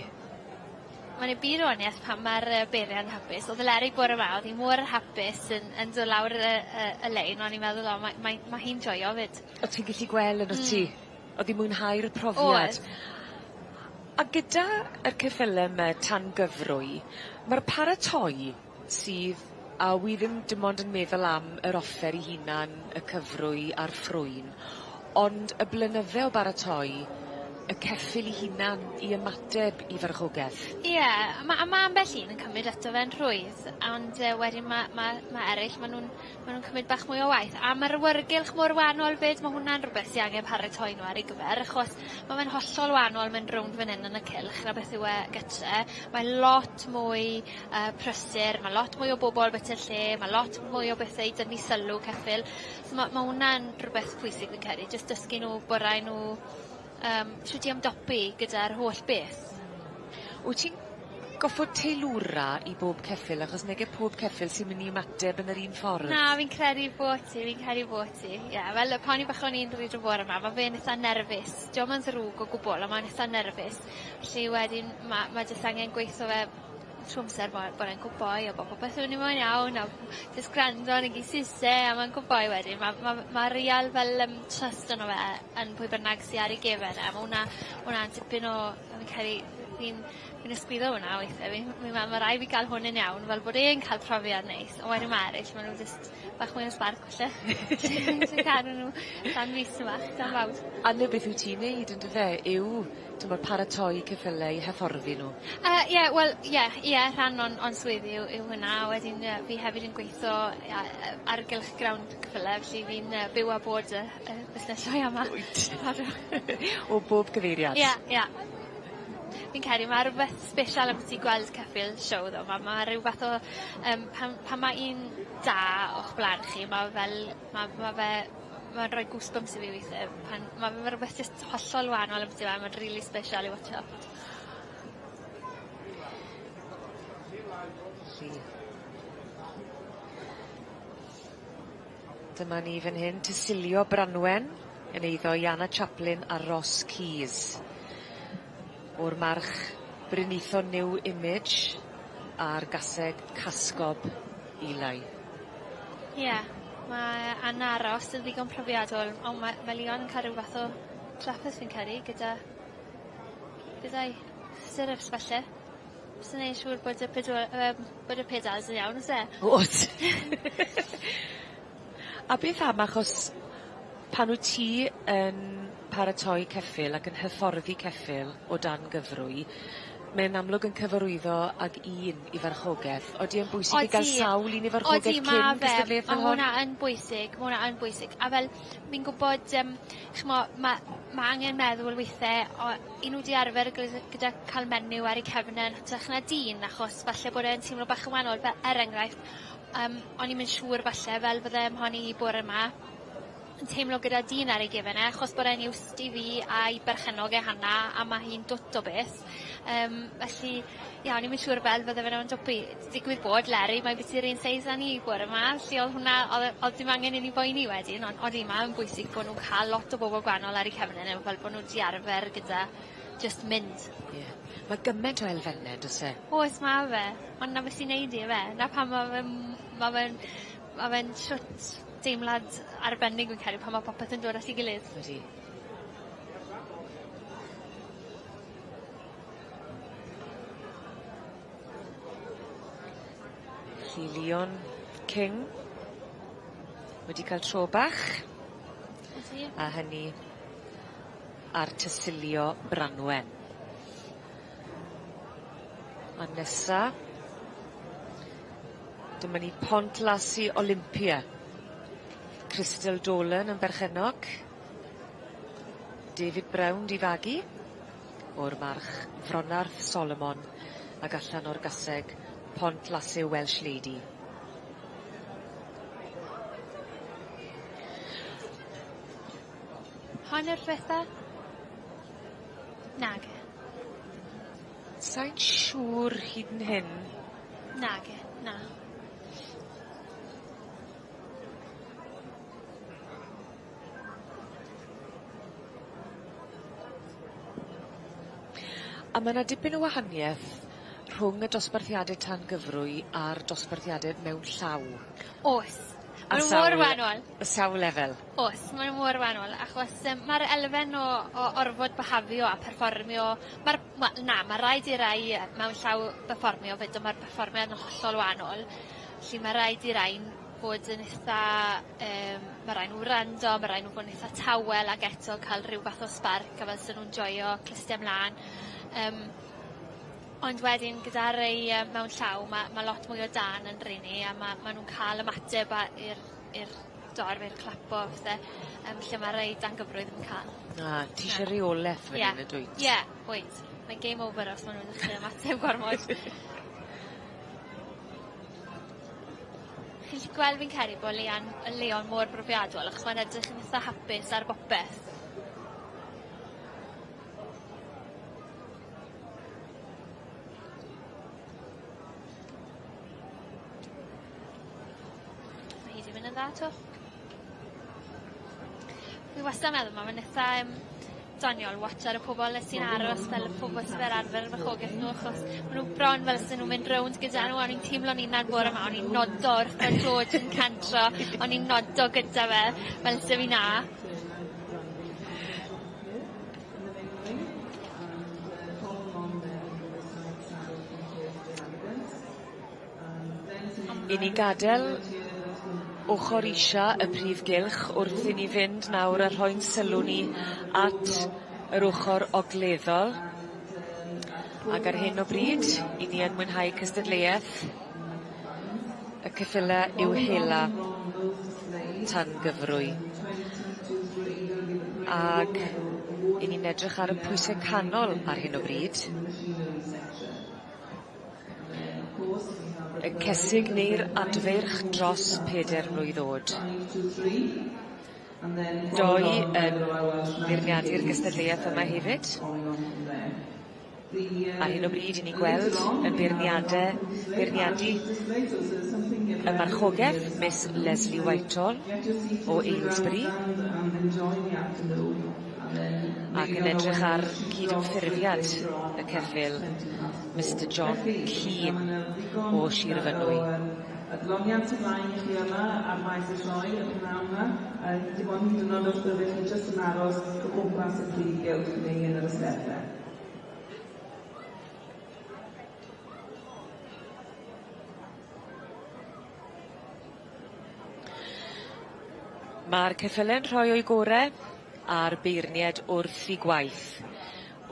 Ma'n neud byd o wanieth pan ma'r yy beiriant hapus o'dd Eleri bore 'ma o'dd 'i mor hapus yn yn do' lawr y y y lein o'n i'n meddwl o mae mae ma' hi'n joio 'fyd. O' ti'n gallu gweld yn o't ti? Hmm. O'dd 'i'n mwynhau'r profiad. O'dd. A gyda yr ceffyle 'my tan gyfrwy ma'r paratoi sydd a wi ddim dim ond yn meddwl am yr offer 'i hunan y cyfrwy a'r ffrwyn ond y blynydde o baratoi y ceffyl 'i hunan i ymateb i farchogeth. Ie a ma' a ma' ambell un yn cymryd ato fe'n rhwydd ond yy wedyn ma' ma' ma' eryll ma' nw'n ma' nw'n cymryd bach mwy o waith a ma'r awyrgylch mor waanol 'fyd ma' hwnna'n rwbeth sy angen paratoi nw ar ei gyfer achos ma' fe'n hollol waanol mynd rownd fan 'yn yn y cylch na beth yw e gytre. Mae lot mwy yy prysur ma' lot mwy o bobol byty'r lle ma' lot mwy o bethe i dynnu sylw ceffyl. So ma' ma' wnna'n rwbeth pwysig fi'n credu jyst dysgu nw bo' rai' nw yym shwt i ymdopi gyda'r holl beth. Wyt ti'n goffod teilwra i bob ceffyl achos nege pob ceffyl sy'n myn' i ymateb yn yr un ffordd? Na fi'n credu bo' ti fi'n credu bo' ti. Ie fel y pony bach o'n i'n reido bore 'ma ma' fe'n itha nerfus. 'Di o'm yn ddrwg o gwbwl on' ma'n itha nerfus. Felly wedyn ma' ma' jyst angen gweitho fe trw amser bo' bod e'n good boy a bo' popeth yn myn' i fod yn iawn a jyst gwrando nag 'i suse a ma'n good boy wedyn ma' ma' ma' real fel yym trust ano fe yn pwy bynnag sy ar ei gefen e a ma' wnna wnna'n tipyn o fi'n credu fi'n fi'n ysgwyddo wnna weithe fi'n fi'n me'wl ma' rai' fi ga'l hwn yn iawn fel bod e'n ca'l profiad neis on' wedyn ma' eryll ma' n'w jyst bach mwy o sbarc falle. Ti'n cadw n'w dan fys bach dan fawd. A 'na beth wyt ti'n neud on'd yfe yw t'mod paratoi ceffyle i hyfforddi n'w. Yy ie wel ie ie rhan o'n o'n swyddi yw yw hwnna a wedyn yy fi hefyd yn gweitho ia yy ar gylch grownd ceffyle felly fi'n yy byw a bod y y busnes sioea 'ma. Wyt. O bob cyfeiriad. Ia ia. Fi'n credu ma' rwbeth sbesial ambyti gweld ceffyl show ddo ma' ma' ryw fath o yym pan pan ma' un da o'ch bla'n chi ma' fel ma' ma' fe ma'n roi goosebumps i fi withe pan ma' ma' rwbeth jyst hollol waanol ambyti fe a ma'n rili sbesial i watsio. Felly Dyma ni fan hyn Tysilio Branwen yn eiddo i Anna Chaplin a Ross Keys. O'r march Brynitho New Image a'r gaseg Casgob Eli. Ie ma' Anna a Ross yn ddigon profiadol on' ma' ma' Leon yn ca'l ryw fath o trafferth fi'n credu gyda gyda'i syrffs falle. Jyst yn neu' siŵr bod y pedwa- yym bod y pedals yn iawn o's e? O's. A beth am achos pan wyt ti yn paratoi ceffyl ac yn hyfforddi ceffyl o dan gyfrwy Mae'n amlwg yn cyfarwyddo ag un i farchogeth. Odi e'n bwysig i ga'l sawl un i farchogeth Odi, cyn ma' fe. cystadleuaeth Ma' fel hon? hwnna yn bwysig ma' hwnna yn bwysig a fel fi'n gwbod yym ch'mo' ma' ma' angen meddwl withe o 'yn nw 'di arfer gyd- gyda ca'l menyw ar eu cefne yn hytrach na dyn achos falle bod e'n teimlo bach yn waanol fe- er enghraifft yym o'n i'm yn siŵr falle fel fydde mhoni i bore 'ma yn teimlo gyda dyn ar ei gefen e achos bod e'n iwst i fi a'i berchennog e Hannah a ma' hi'n dwt o beth yym felly ie o'n i'm yn siŵr fel fydde fe'n ymdopi. Digwydd bod Leri mae biti'r un seis â ni bore 'ma felly o'dd hwnna o'dd e o'dd dim angen i ni boeni wedyn ond odi ma' yn bwysig bo' nw'n ca'l lot o bobol gwanol ar eu cefne ne fel bo' nw 'di arfer gyda jyst mynd. Ie. Ma' gyment o elfenne on'd o's e? Oes ma' fe ond 'na be' sy'n neud i yfe? 'Na pam ma' fe m- ma' fe'n ma' fe'n shwt deimlad arbennig fi'n credu pan ma' popeth yn dod at 'i gilydd. Ydi. Felly Leon King wedi ca'l tro bach. Ydi. A hynny ar Tysilio Branwen. A nesa dyma ni Pont Lasi Olympia. Crystal Dolan yn berchennog. David Brown 'di fagu o'r march Fronarth Solomon ag allan o'r gaseg Pont Lasi Welsh Lady. Hon yw'r dwetha? Nage. Sai'n siŵr hyd yn hyn. Nage, na. A ma' 'na dipyn o wahanieth rhwng y dosbarthiade tan gyfrwy a'r dosbarthiade mewn llaw. O's. A Ma' nw mor sawl waanol. y sawl lefel. O's ma' nw mor waanol achos yym ma'r elfen o o orfod byhafio a perfformio ma'r wel na ma' raid i rai yy mewn llaw berfformio 'fyd on' ma'r perfformiad yn hollol waanol. 'Lly ma' raid i rain fod yn itha yym ma' rai' nw wrando ma' rai' nw fod yn itha tawel ag eto ca'l ryw fath o sbarc a fel sa nw'n joio clustie mlan yym ond wedyn gyda rei yy mewn llaw ma' ma' lot mwy o dân yn rheini a ma' ma' nw'n ca'l ymateb a i'r i'r dorf i'r clapo a pethe yym lle ma' rei dan gyfrwy ddim yn ca'l. Na ti isie reoleth fan 'yn yndwyt? Ie wyt. Mae'n game over os ma' nw'n dechre ymateb gormod. Chi 'llu gweld fi'n credu bo' Leian yy Leon mor brofiadol achos ma'n edrych yn itha hapus ar bopeth. Ma' hi 'di mynd yn dda 'to. Fi wastad yn meddwl ma' fe'n itha yym doniol watsio ar y pobol sy'n aros fel y pobol sy fel arfer yn farchogaeth nhw achos ma' nhw bron fel se nw'n mynd rownd gyda nhw a o'n i'n teimlo'n unan bore 'ma o'n i'n nodo wrth ma' George yn cantro o'n i'n nodo gyda fe fel se fi 'na. I ni gad'el ochor isa y prif gylch wrth i ni fynd nawr a rhoi'n sylw ni at yr ochor ogleddol. Ag ar hyn o bryd 'yn ni yn mwynhau cystadleueth y ceffyle i'w hela tan gyfrwy. Ag 'yn ni'n edrych ar y pwyse canol ar hyn o bryd. Y cesig neu'r adfeirch dros peder mlwydd o'd. Doi yn beirniadu'r gystadleuaeth yma hefyd. Ar hyn o bryd 'yn ni'n gweld y beirniade beirniadu y marchogeth Miss Lesley Whitehall o Aylesbury. Ac yn edrych ar cydymffurfiad y ceffyl Mister John Keane o Shir Fynwy. Adloniant ymlaen i chi yma ar maes y sioe y prynawn yma. Dim ond hyd yn oed os byddech chi jyst yn aros o gwmpas y prif gylch neu yn yr eisteddle. Ma'r ceffyle'n rhoi o'u gore a'r beirnied wrth 'u gwaith.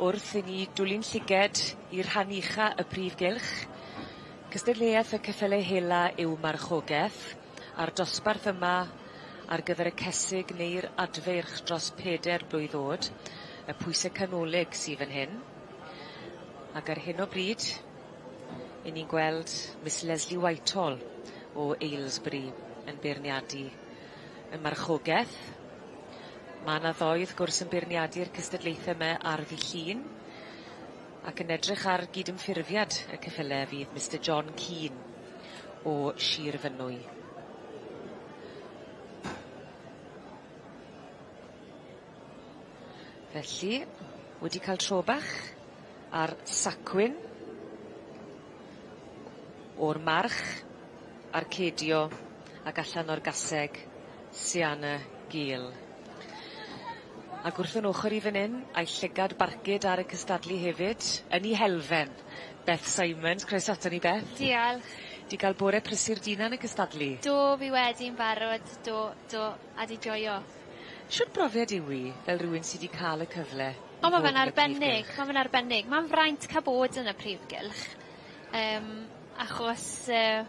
Wrth i ni dwlu'n llyged i'r rhan ucha y prif gylch cystadleuaeth y ceffyle hela yw marchogeth a'r dosbarth yma ar gyfer y cesig neu'r adfeirch dros peder blwydd o'd y pwyse canolig sy fan hyn. Ac ar hyn o bryd 'yn ni'n gweld Miss Lesley Whitehall o Aylesbury yn beirniadu y marchogeth. Ma' 'na ddoi wrth gwrs yn beirniadu'r cystadlaethe 'me ar ddy' Llun ac yn edrych ar gydymffurfiad y ceffyle fydd Mister John Keane o Shir Fynwy. Felly, wedi ca'l tro bach ar sacwyn o'r march Arcadio ac allan o'r gaseg Siana Gale. Ac wrth 'yn ochor i fyn 'yn, a'i llygad barcud ar y cystadlu hefyd, yn 'i helfen, Beth Simons, croeso aton ni Beth. Diolch. 'Di ga'l bore prysur d'unan yn cystadlu? Do, fi wedi yn barod, do, do, a 'di joio. Shwd brofiad yw 'i, fel rywun sy 'di ca'l y cyfle O ma' fe'n arbennig, ma' fe'n arbennig. Ma'n fraint ca'l bod yn y prif gylch yym achos yy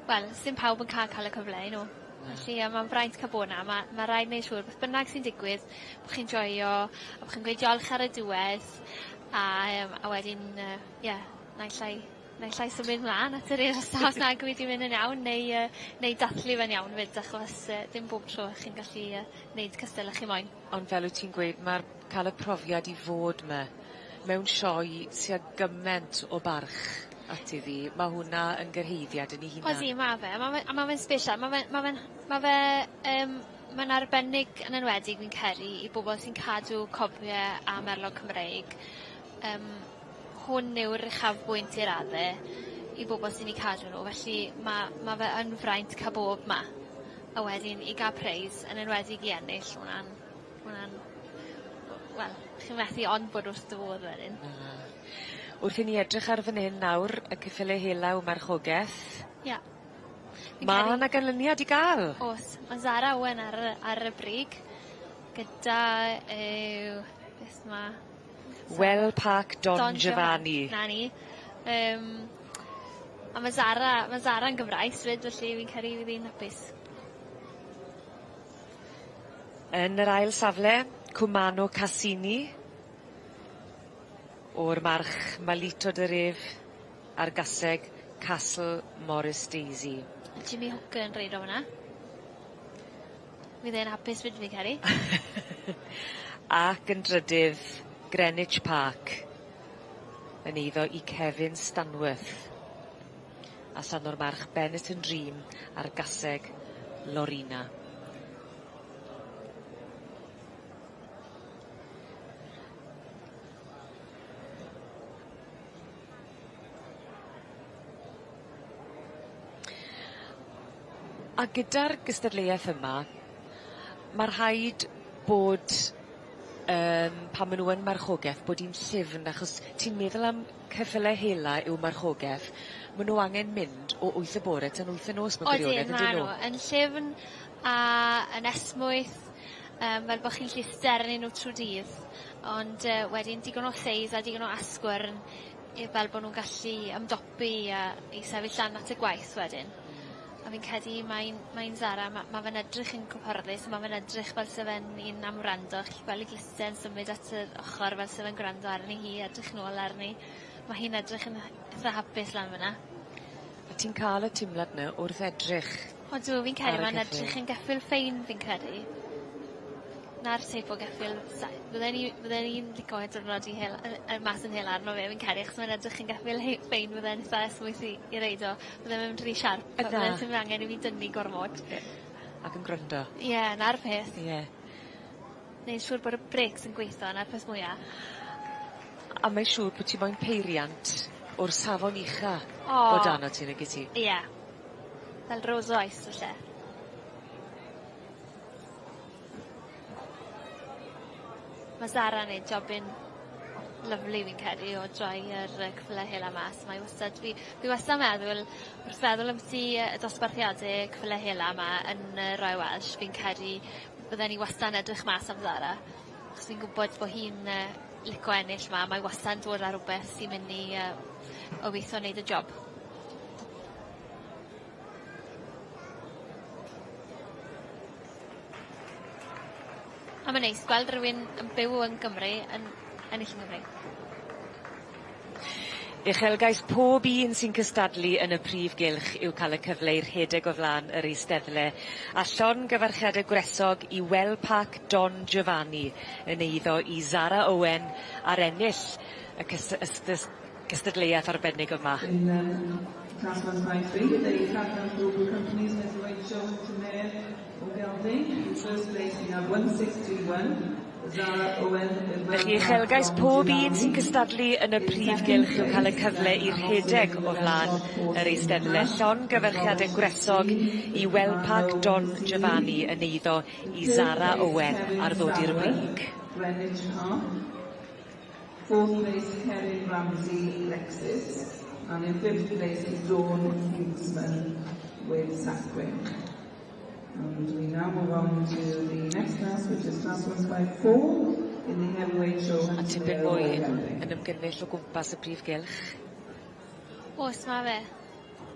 wel sdim pawb yn ca'l ca'l y cyfle 'yn n'w. Felly yy ma'n fraint ca'l bod 'na ma' ma' raid neu' siŵr beth bynnag sy'n digwydd bo' chi'n joio a bo' chi'n gweud diolch ar y diwedd a yym a wedyn yy ie naill ai naill ai symud mlan at yr Urdd os nag yw 'i 'di mynd yn iawn neu yy neu dathlu fe'n iawn 'fyd achos yy dim bob tro chi'n gallu yy neud cystal â chi moyn. Ond fel wyt ti'n gweud ma'r ca'l y profiad i fod 'my mewn sioe sy â gyment o barch ati ddi ma' hwnna yn gyrhaeddiad yn 'i hunan. Odi ma' fe a ma' fe a ma' fe'n sbesial ma' fe ma' fe'n ma' fe yym ma'n arbennig yn enwedig fi'n credu i bobol sy'n cadw cofie a merlod Cymreig yym hwn yw'r uchafbwynt i'r radde i bobol sy'n 'u cadw nw felly ma' ma' fe yn fraint ca'l bob 'ma. A wedyn i ga'l preis yn enwedig i ennill ma' wnna'n ma' wnna'n w- wel chi methu ond bod wrth dy fodd wedyn. Na. Wrth i ni edrych ar fyn hyn nawr y ceffyle hela yw marchogeth. Ia. Ma' 'na ganlyniad i ga'l. O's ma' Zara Owen ar y ar y brig gyda yw beth ma' Well Park Don Don Giovanni. 'Na ni. Yym a ma' Zara ma' Zara'n Gymraes 'fyd felly fi'n credu fydd 'i'n hapus. Yn yr ail safle, Cwmano Cassini. O'r march Malito de Ref a'r gaseg Castle Morris Daisy. Jimmy Hooker yn reido fyna. Fydd e'n hapus 'fyd fi'n credu. Ac yn drydydd, Greenwich Park yn eiddo i Kevin Stanworth. Allan o'r march Benetton Dream a'r gaseg Lorina. A gyda'r gystadleuaeth yma ma' rhaid bod yym pan ma' nw yn marchogeth bod 'i'n llyfn achos ti'n meddwl am ceffyle hela yw marchogeth ma' nw angen mynd o wyth y bore tan wyth y nos mewn Odyn gwirionedd ma' yndyn nw nw? yn llyfn a yn esmwyth yym fel bo' chi'n 'llu sterni nw trw dydd ond yy wedyn digon o seis a digon o asgwrn i fel bo' nw'n gallu ymdopi a i sefyll lan at y gwaith wedyn. A fi'n credu mae'n mae'n Zara ma' ma' fe'n edrych yn cyfforddus ma' fe'n edrych fel se fe'n un am wrando 'llu gwel' 'i gluste yn symud at yr ochor fel se fe'n gwrando arni hi edrych nôl arni. Ma' hi'n edrych yn hy- itha hapus lan fyn 'na. A ti'n ca'l y timlad 'ny wrth edrych. Odw fi'n credu Ar y ma'n ceffyl. edrych yn geffyl ffein fi'n credu. 'Na'r teip o geffyl sai fydden i fydden i'n lico e diwrnod i hel- yy yy mas yn hela arno fe fi'n credu achos ma'n edrych yn geffyl hei- ffein fydde'n itha esmwyth i i reido. Bydde fe'n rhy siarp. Yda. Bydde sim angen i fi dynnu gormod. Ie. Ac yn gryndo. Ie 'na'r peth. Ie. Neud siŵr bod y brêcs yn gweitho 'na'r peth mwya. A mae siŵr bo' ti moyn peiriant o'r safon ucha. O. O dan ti nag yt ti? Ie. Fel Rolls Royce falle. Ma' Zara neud jobyn lyfli fi'n credu o droi yr yy ceffyle hela mas mae wastad fi fi wastad meddwl wrth feddwl ambyti yy y dosbarthiade ceffyle hela 'ma yn y Royal Welsh fi'n credu bydden i wastad yn edrych mas am Zara. 'Chos fi'n gwbod bo' hi'n yy lico ennill 'ma mae wastad yn dod â rwbeth sy'n myn' i yy obeitho neud y job. A ma'n neis gweld rywun yn byw yn Gymru yn ennill yng Nghymru. Uchelgais pob un sy'n cystadlu yn y prif gylch yw ca'l y cyfle i rhedeg o flan yr eisteddle a llongyfarchiade gwresog i Wellpark Don Giovanni yn eiddo i Zara Owen ar ennill y cys- ys- cystadleuaeth arbennig yma. In class 153, the Falcon Global Companies Middleweight Show Mare or Gelding. In first place we have 1631, Zara Owen. Felly uchelgais pob un sy'n cystadlu yn y prif gylch yw cael y cyfle i rhedeg o flan yr eisteddle. Llongyfarchiade gwresog i Wellpark Don Giovanni yn eiddo i Zara Owen ar ddod i'r brig. Greenwich Park. Fourth place, Kerry Ramsey Lexus. And in fifth place is Dawn Hughesman with Sacwin. And we now move on to the next class, which is class 154 in the heavyweight show. A tipyn mwy yn ymgynnull o gwmpas y prif gylch. Oes, ma' fe.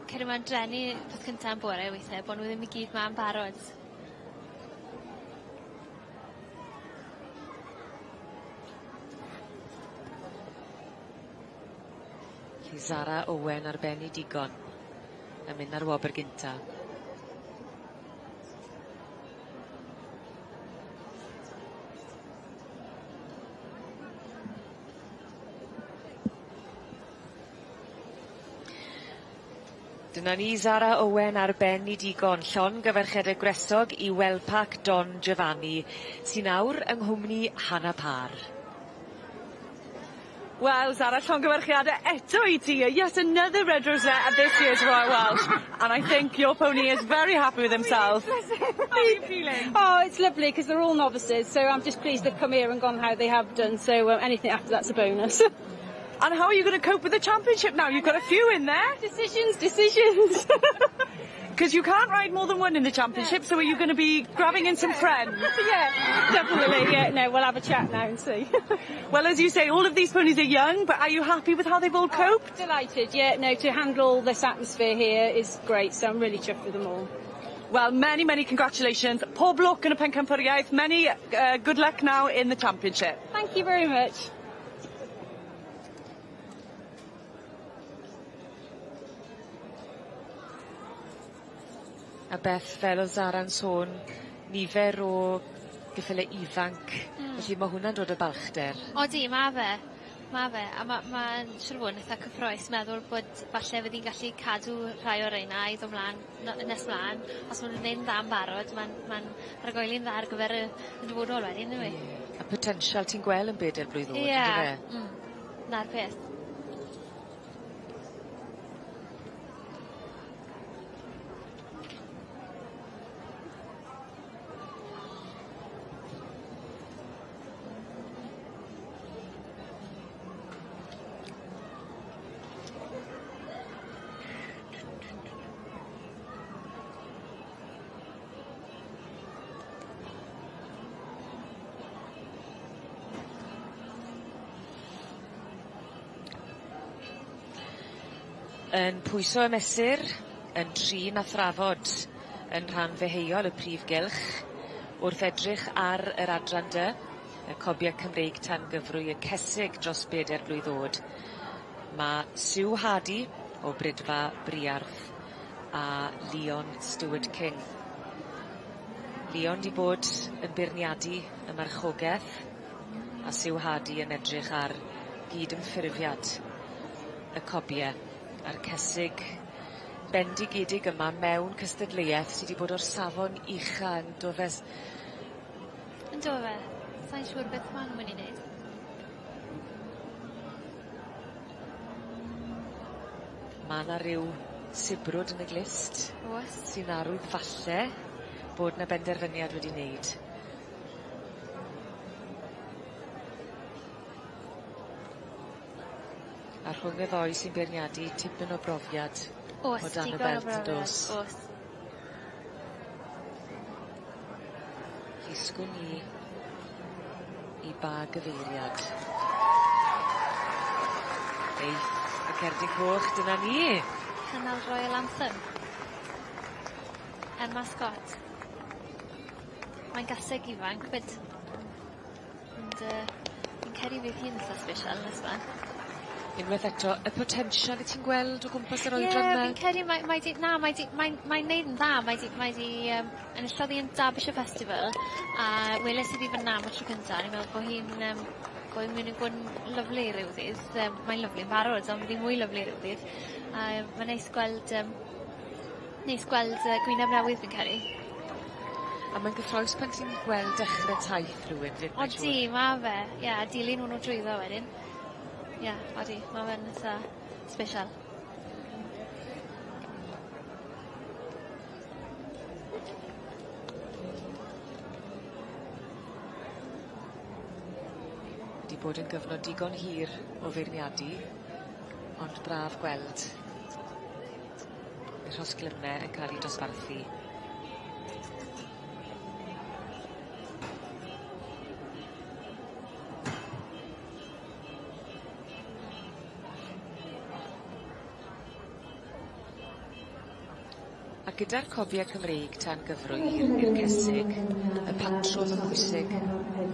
Credu ma'n drenu peth cynta yn bore weithe bo' nw ddim i gyd 'ma yn barod. Felly Zara Owen ar ben 'i digon yn mynd ar wobr gynta. Dyna ni Zara Owen ar ben 'i digon llongyfarchiade gwresog i Wellpark Don Giovanni sy nawr yng nghwmni Hannah Parr. Wel Zara llongyfarchiade eto i ti. Yet another red rosette at this year's Royal Welsh. And I think your pony is very happy with himself. How are you feeling? Oh, it's lovely because they're all novices, so I'm just pleased they've come here and gone how they have done. So anything after that's a bonus. And how are you going to cope with the championship now? You've got a few in there. Decisions, decisions. Because you can't ride more than one in the championship, so are you going to be grabbing in some friends? Yeah, definitely. Yeah, no, we'll have a chat now and see. Well, as you say, all of these ponies are young, but are you happy with how they've all coped? Oh, delighted, yeah. No, to handle all this atmosphere here is great, so I'm really chuffed with them all. Well, many, many congratulations. Pob lwc yn y pencampwriaeth. Many good luck now in the championship. Thank you very much. A Beth, fel o'dd Zara'n sôn, nifer o geffyle ifanc. Felly ma' hwnna'n dod â balchder. Odi, ma' fe. Ma' fe. A ma' ma'n siŵr o fod yn itha cyffrous meddwl bod falle fydd 'i'n gallu cadw rhai o reina i ddo' mlan nes mlan. Os ma' nw'n neud yn dda yn barod ma'n ma'n rhagoeli'n dda ar gyfer y dyfodol wedyn yw 'i? A potensial ti'n gweld yn bedair blwydd o'd on'd yfe? Ie. 'Na'r peth. Yn pwyso a mesur, yn trin a thrafod yn rhan ddeheuol y prif gylch, wrth edrych ar yr adran dy, y cobie Cymreig tan gyfrwy y cesig dros beder blwydd o'd. Ma' Sue Hardy o Bridfa Briarth a Leon Stewart King. Leon 'di bod yn beirniadu y marchogeth a Sue Hardy yn edrych ar gyd-ymffurfiad y cobie a'r cesig bendigedig yma mewn cystadleuaeth sy 'di bod o'r safon ucha yn do fe? Ynddo fe? Sai'n siŵr beth ma' nw myn' i neud. Ma' 'na ryw sibrwd yn y glust. Oes. Sy'n arwydd falle bod 'na benderfyniad wedi neud. A rhwng y ddoi sy'n beirniadu tipyn o brofiad. O's o dan y digon o belt brofiad yndos? o's. Llusgwn ni i ba gyfeiriad. Eiff y cerdyn coch, dyna ni. Cynnal Royal Anthem. Emma Scott. Mae'n gaseg ifanc 'fyd. Ond yy fi'n credu fydd hi'n itha sbesial nes 'ma. Unwaith eto, y potensial 'yt ti'n gweld o gwmpas yr oedran 'na? Ie fi'n credu mae mae 'di na mae 'di mae'n mae'n neud yn dda mae 'di mae 'di yym enillodd 'i yn Derbyshire Festival a weles i ddi fyn 'na am y tro cynta o'n i'n meddwl bo' hi'n yym bo' 'i'n myn' i fod yn lyfli ryw ddydd yym mae'n lyfli yn barod ond fydd 'i'n mwy lyfli ryw ddydd a yym ma'n neis gweld yym neis gweld yy gwyneb newydd fi'n credu. A mae'n gyffrous pan ti'n gweld dechre taith rhywun 'fyd mae'n siŵr. Odi ma' fe ie a dilyn wnnw drwyddo wedyn. Ie odi ma' fe'n itha sbesial. Wedi bod yn gyfnod digon hir o feirniadu, ond braf gweld y rhosglyme yn ca'l 'u dosbarthu. A gyda'r cofie Cymreig tan gyfrwy i'r i'r cesig, y patrwm yn bwysig, y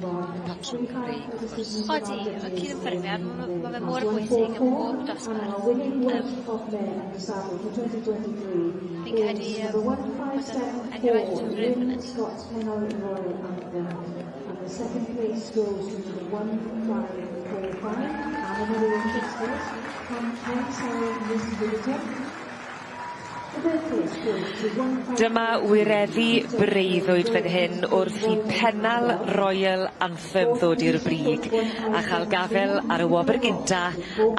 patrwm Cymreig wrth gwrs. Odi, y cydymffurfiad ma' ma' fe mor bwysig ym mhob dosbarth. Yym. Fi'n credu yym bod yn enghraifft hyfryd fan 'yn. And the second place goes to number 1545, Anna Maria Fitzgerald from Tyneside, Miss Whittaker. Dyma wireddu breuddwyd fan hyn wrth i Pennal Royal Anthem ddod i'r brig a cha'l gafel ar y wobr gynta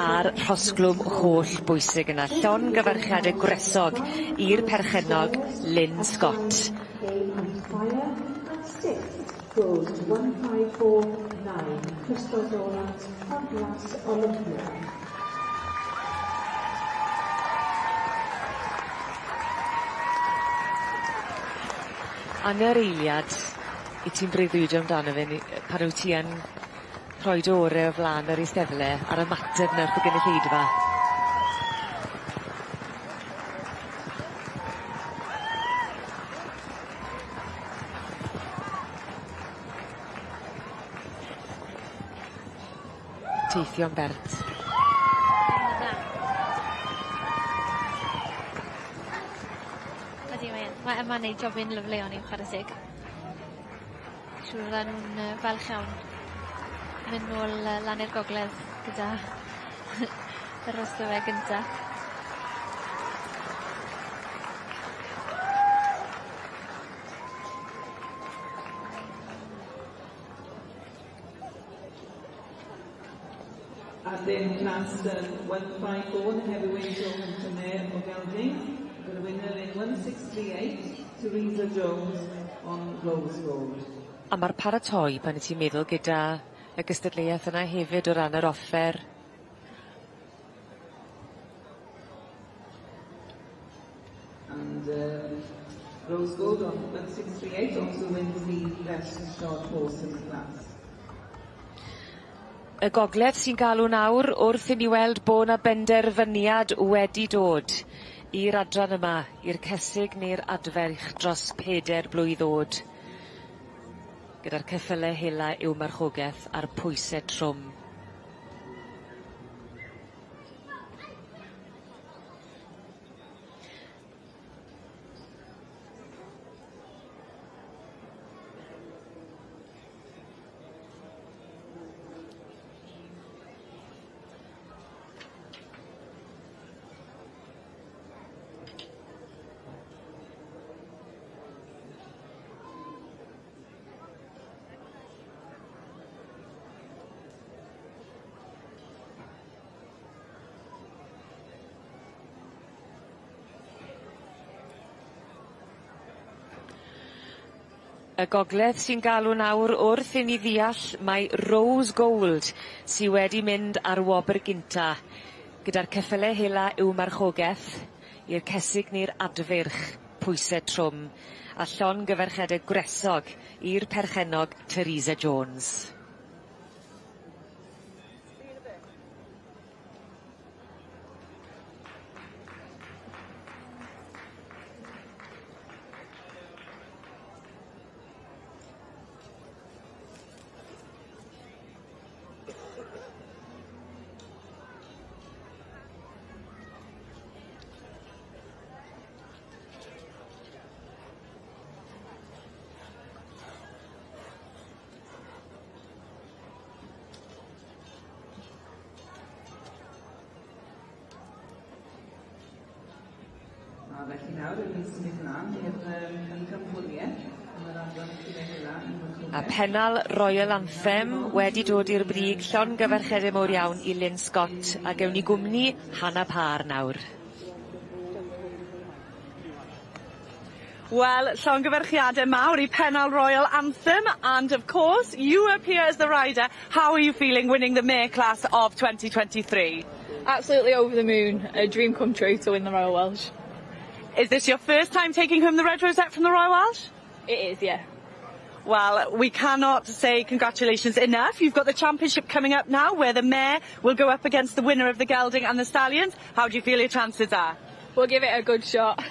a'r rhosglwm holl bwysig yna. Llongyfarchiade gwresog i'r perchennog Lynn Scott. And sixth goes to 1549, Crystal Dorland from Glass Olympia. A 'ny'r eiliad 'yt ti'n breuddwydio amdano fe ne' pan wyt ti yn rhoi dy ore o flan yr eisteddle a'r ymateb 'na wrth y gynulleidfa? Teithio'n bert. Ydi mae yn. Ma' Emma'n neud jobyn lyfli ohoni chware teg. Siŵr fydda nw'n yy falch iawn mynd nôl yy lan i'r gogledd gyda y rosle gynta. And in class 154, the heavyweight show hunter mare o Gelding, the winner in 1638, Teresa Jones on Rose Gold. A ma'r paratoi pan 'yt ti'n meddwl gyda y gystadleuaeth yna hefyd o ran yr offer. And Rose Gold on 1638 also wins the best shod horse in the class. Y gogledd sy'n galw nawr wrth i ni weld bo' 'na benderfyniad wedi dod i'r adran yma, i'r cesig ne'r adferch dros peder blwydd o'd. Gyda'r ceffyle hela i'w marchogeth a'r pwyse trwm. Y gogledd sy'n galw nawr wrth i ni ddeall mai Rose Gold sy wedi mynd ar wobr gynta gyda'r ceffyle hela i'w marchogeth i'r cesig neu'r adfyrch pwyse trwm a llongyfarchiade gwresog i'r perchennog Teresa Jones. A felly nawr rydyn ni'n symud mlaen i'r yym pencampwriaeth yn yr adran ceffyle hela yn A Pennal Royal Anthem wedi dod i'r brig llongyfarchiade mowr iawn i Lyn Scott a gewn ni gwmni Hannah Parr nawr. Wel, llongyfarchiade mawr i Pennal Royal Anthem and of course you appear as the rider. How are you feeling winning the mare class of 2023? Absolutely over the moon. A dream come true to win the Royal Welsh. Is this your first time taking home the red rosette from the Royal Welsh? It is, yeah. Well, we cannot say congratulations enough. You've got the championship coming up now where the mare will go up against the winner of the gelding and the stallions. How do you feel your chances are? We'll give it a good shot.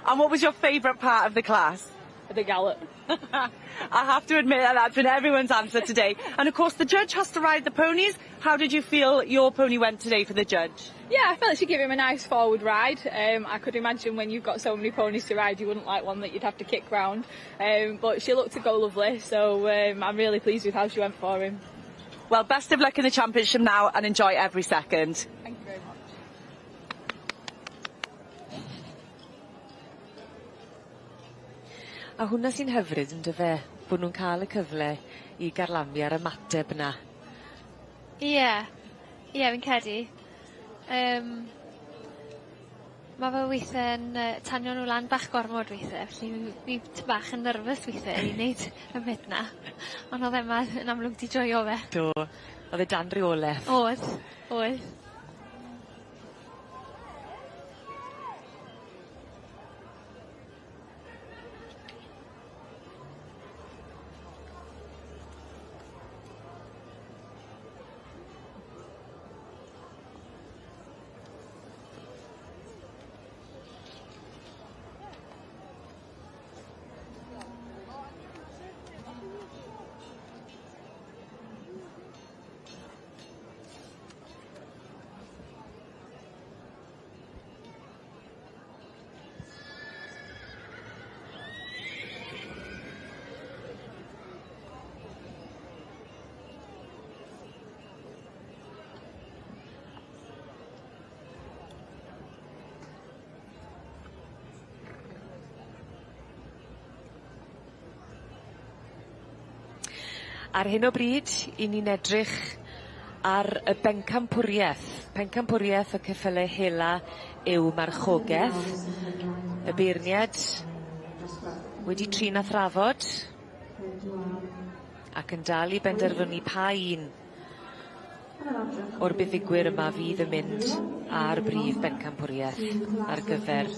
And what was your favourite part of the class? The gallop. I have to admit that that's been everyone's answer today. And of course the judge has to ride the ponies. How did you feel your pony went today for the judge? Yeah, I felt she gave him a nice forward ride. I could imagine when you've got so many ponies to ride, you wouldn't like one that you'd have to kick round. But she looked to go lovely, so I'm really pleased with how she went for him. Well, best of luck in the championship now and enjoy every second. Thank you very much. A hwnna sy'n hyfryd yndyfe bo' nw'n ca'l y cyfle i garlamu ar ymateb 'na. Ie ie fi'n credu. Yym. Ma' fe weithe'n yy tanio n'w lan bach gormod weithe felly fi ty' bach yn nyrfys withe i neud y bit 'na. On' o'dd Emma yn amlwg 'di joio fe. Do o'dd e dan reoleth. O'dd oedd. Ar hyn o bryd, 'yn ni'n edrych ar y bencampwrieth. Pencampwrieth y ceffyle hela yw marchogeth. Y beirnied wedi trin a thrafod ac yn dal i benderfynu pa un o'r buddugwyr yma fydd yn mynd ar brif bencampwrieth ar gyfer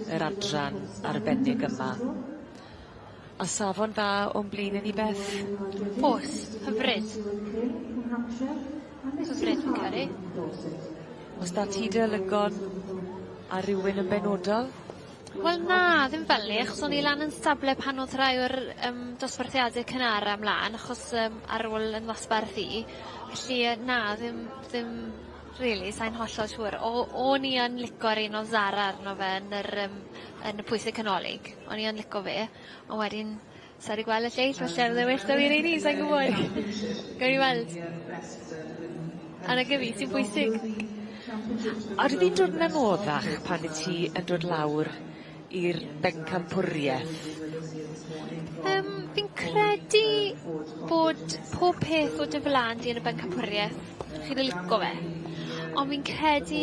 yr adran arbennig yma. A safon dda o'n blaene ni Beth? O's, hyfryd. Hyfryd fi'n credu. O's 'da ti dy olygon ar rywun yn benodol? Wel na, ddim fel 'ny achos o'n i lan yn stable pan o'dd rhai o'r yym dosbarthiade cynara mlan achos yym ar ôl 'yn nosbarth i felly yy na ddim ddim rili sai'n hollol siŵr. O- o'n i yn lico'r un o' Zara arno fe yn yr yym yn y pwyse canolig. O'n i yn lico fe on' wedyn sai 'di gweld y lleill falle bydde well 'da fi'r un un sai'n gwbod. Gewn ni weld. A 'na ge fi sy'n bwysig. A odi 'i'n dod yn anoddach pan 'yt ti yn dod lawr i'r bencampwrieth? Fi'n credu bod pob peth o dy flan di yn y bencampwrieth, chi 'di lico fe. On' fi'n credu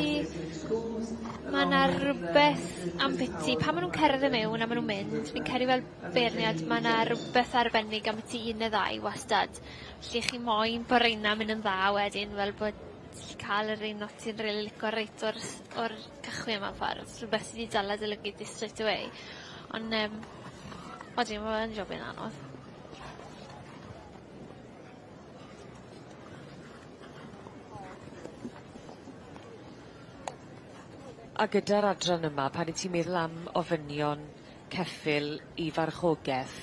ma' 'na rwbeth ambiti pan ma' nw'n cerdded mewn a ma' nw'n mynd fi'n credu fel beirniad ma' 'na rwbeth arbennig ambiti un ne' ddau wastad. Felly chi moyn bo' reina myn' yn dda wedyn fel bod ti ca'l yr un o't ti'n rili lico reit o'r s- o'r cychwyn mewn ffordd rhwbeth sy 'di dala dy lygid di straight away. On' yym odi ma' fe yn jobyn anodd. A gyda'r adran yma pan 'yt ti'n meddwl am ofynion ceffyl i farchogeth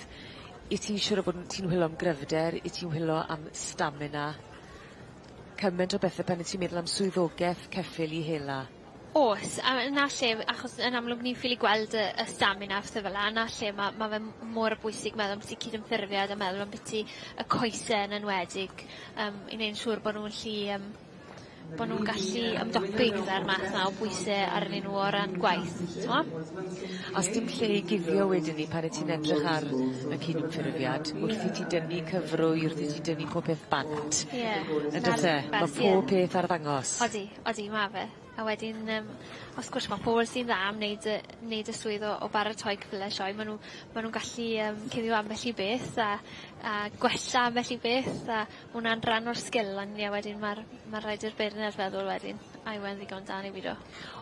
'yt ti'n siŵr o fod yn ti'n whilo am gryfder 'yt ti'n whilo am stamina? Cyment o bethe pan 'yt ti'n meddwl am swyddogeth ceffyl i hela. O's a 'na lle achos yn amlwg ni'n ffili gweld y y stamina a pethe fel 'a a 'na lle ma' ma' fe mor bwysig meddwl ambyti cydymffurfiad a meddwl ambyti y coese yn enwedig yym i neud yn siŵr bo' nw'n 'llu yym bo' nw'n gallu ymdopi gyda'r math 'na o bwyse arnyn nw o ran gwaith t'mo'? A sdim lle i guddio wedyn 'ny pan 'yt ti'n edrych ar y cydymffurfiad wrth i ti dynnu cyfrwy wrth i ti dynnu pob peth bant. Ie. Yndo's e? Ma' pob peth ar ddangos. Odi odi ma' fe. A wedyn yym wrth gwrs ma' pobol sy'n dda am neud y neud y swydd o o baratoi ceffyle sioe ma' nw ma' nw'n gallu yym cuddio ambell i beth a a gwella ambell i beth a ma' wnna'n rhan o'r sgil on' ie wedyn ma'r ma' raid i'r beirniad feddwl wedyn a yw e'n ddigon da neu bido.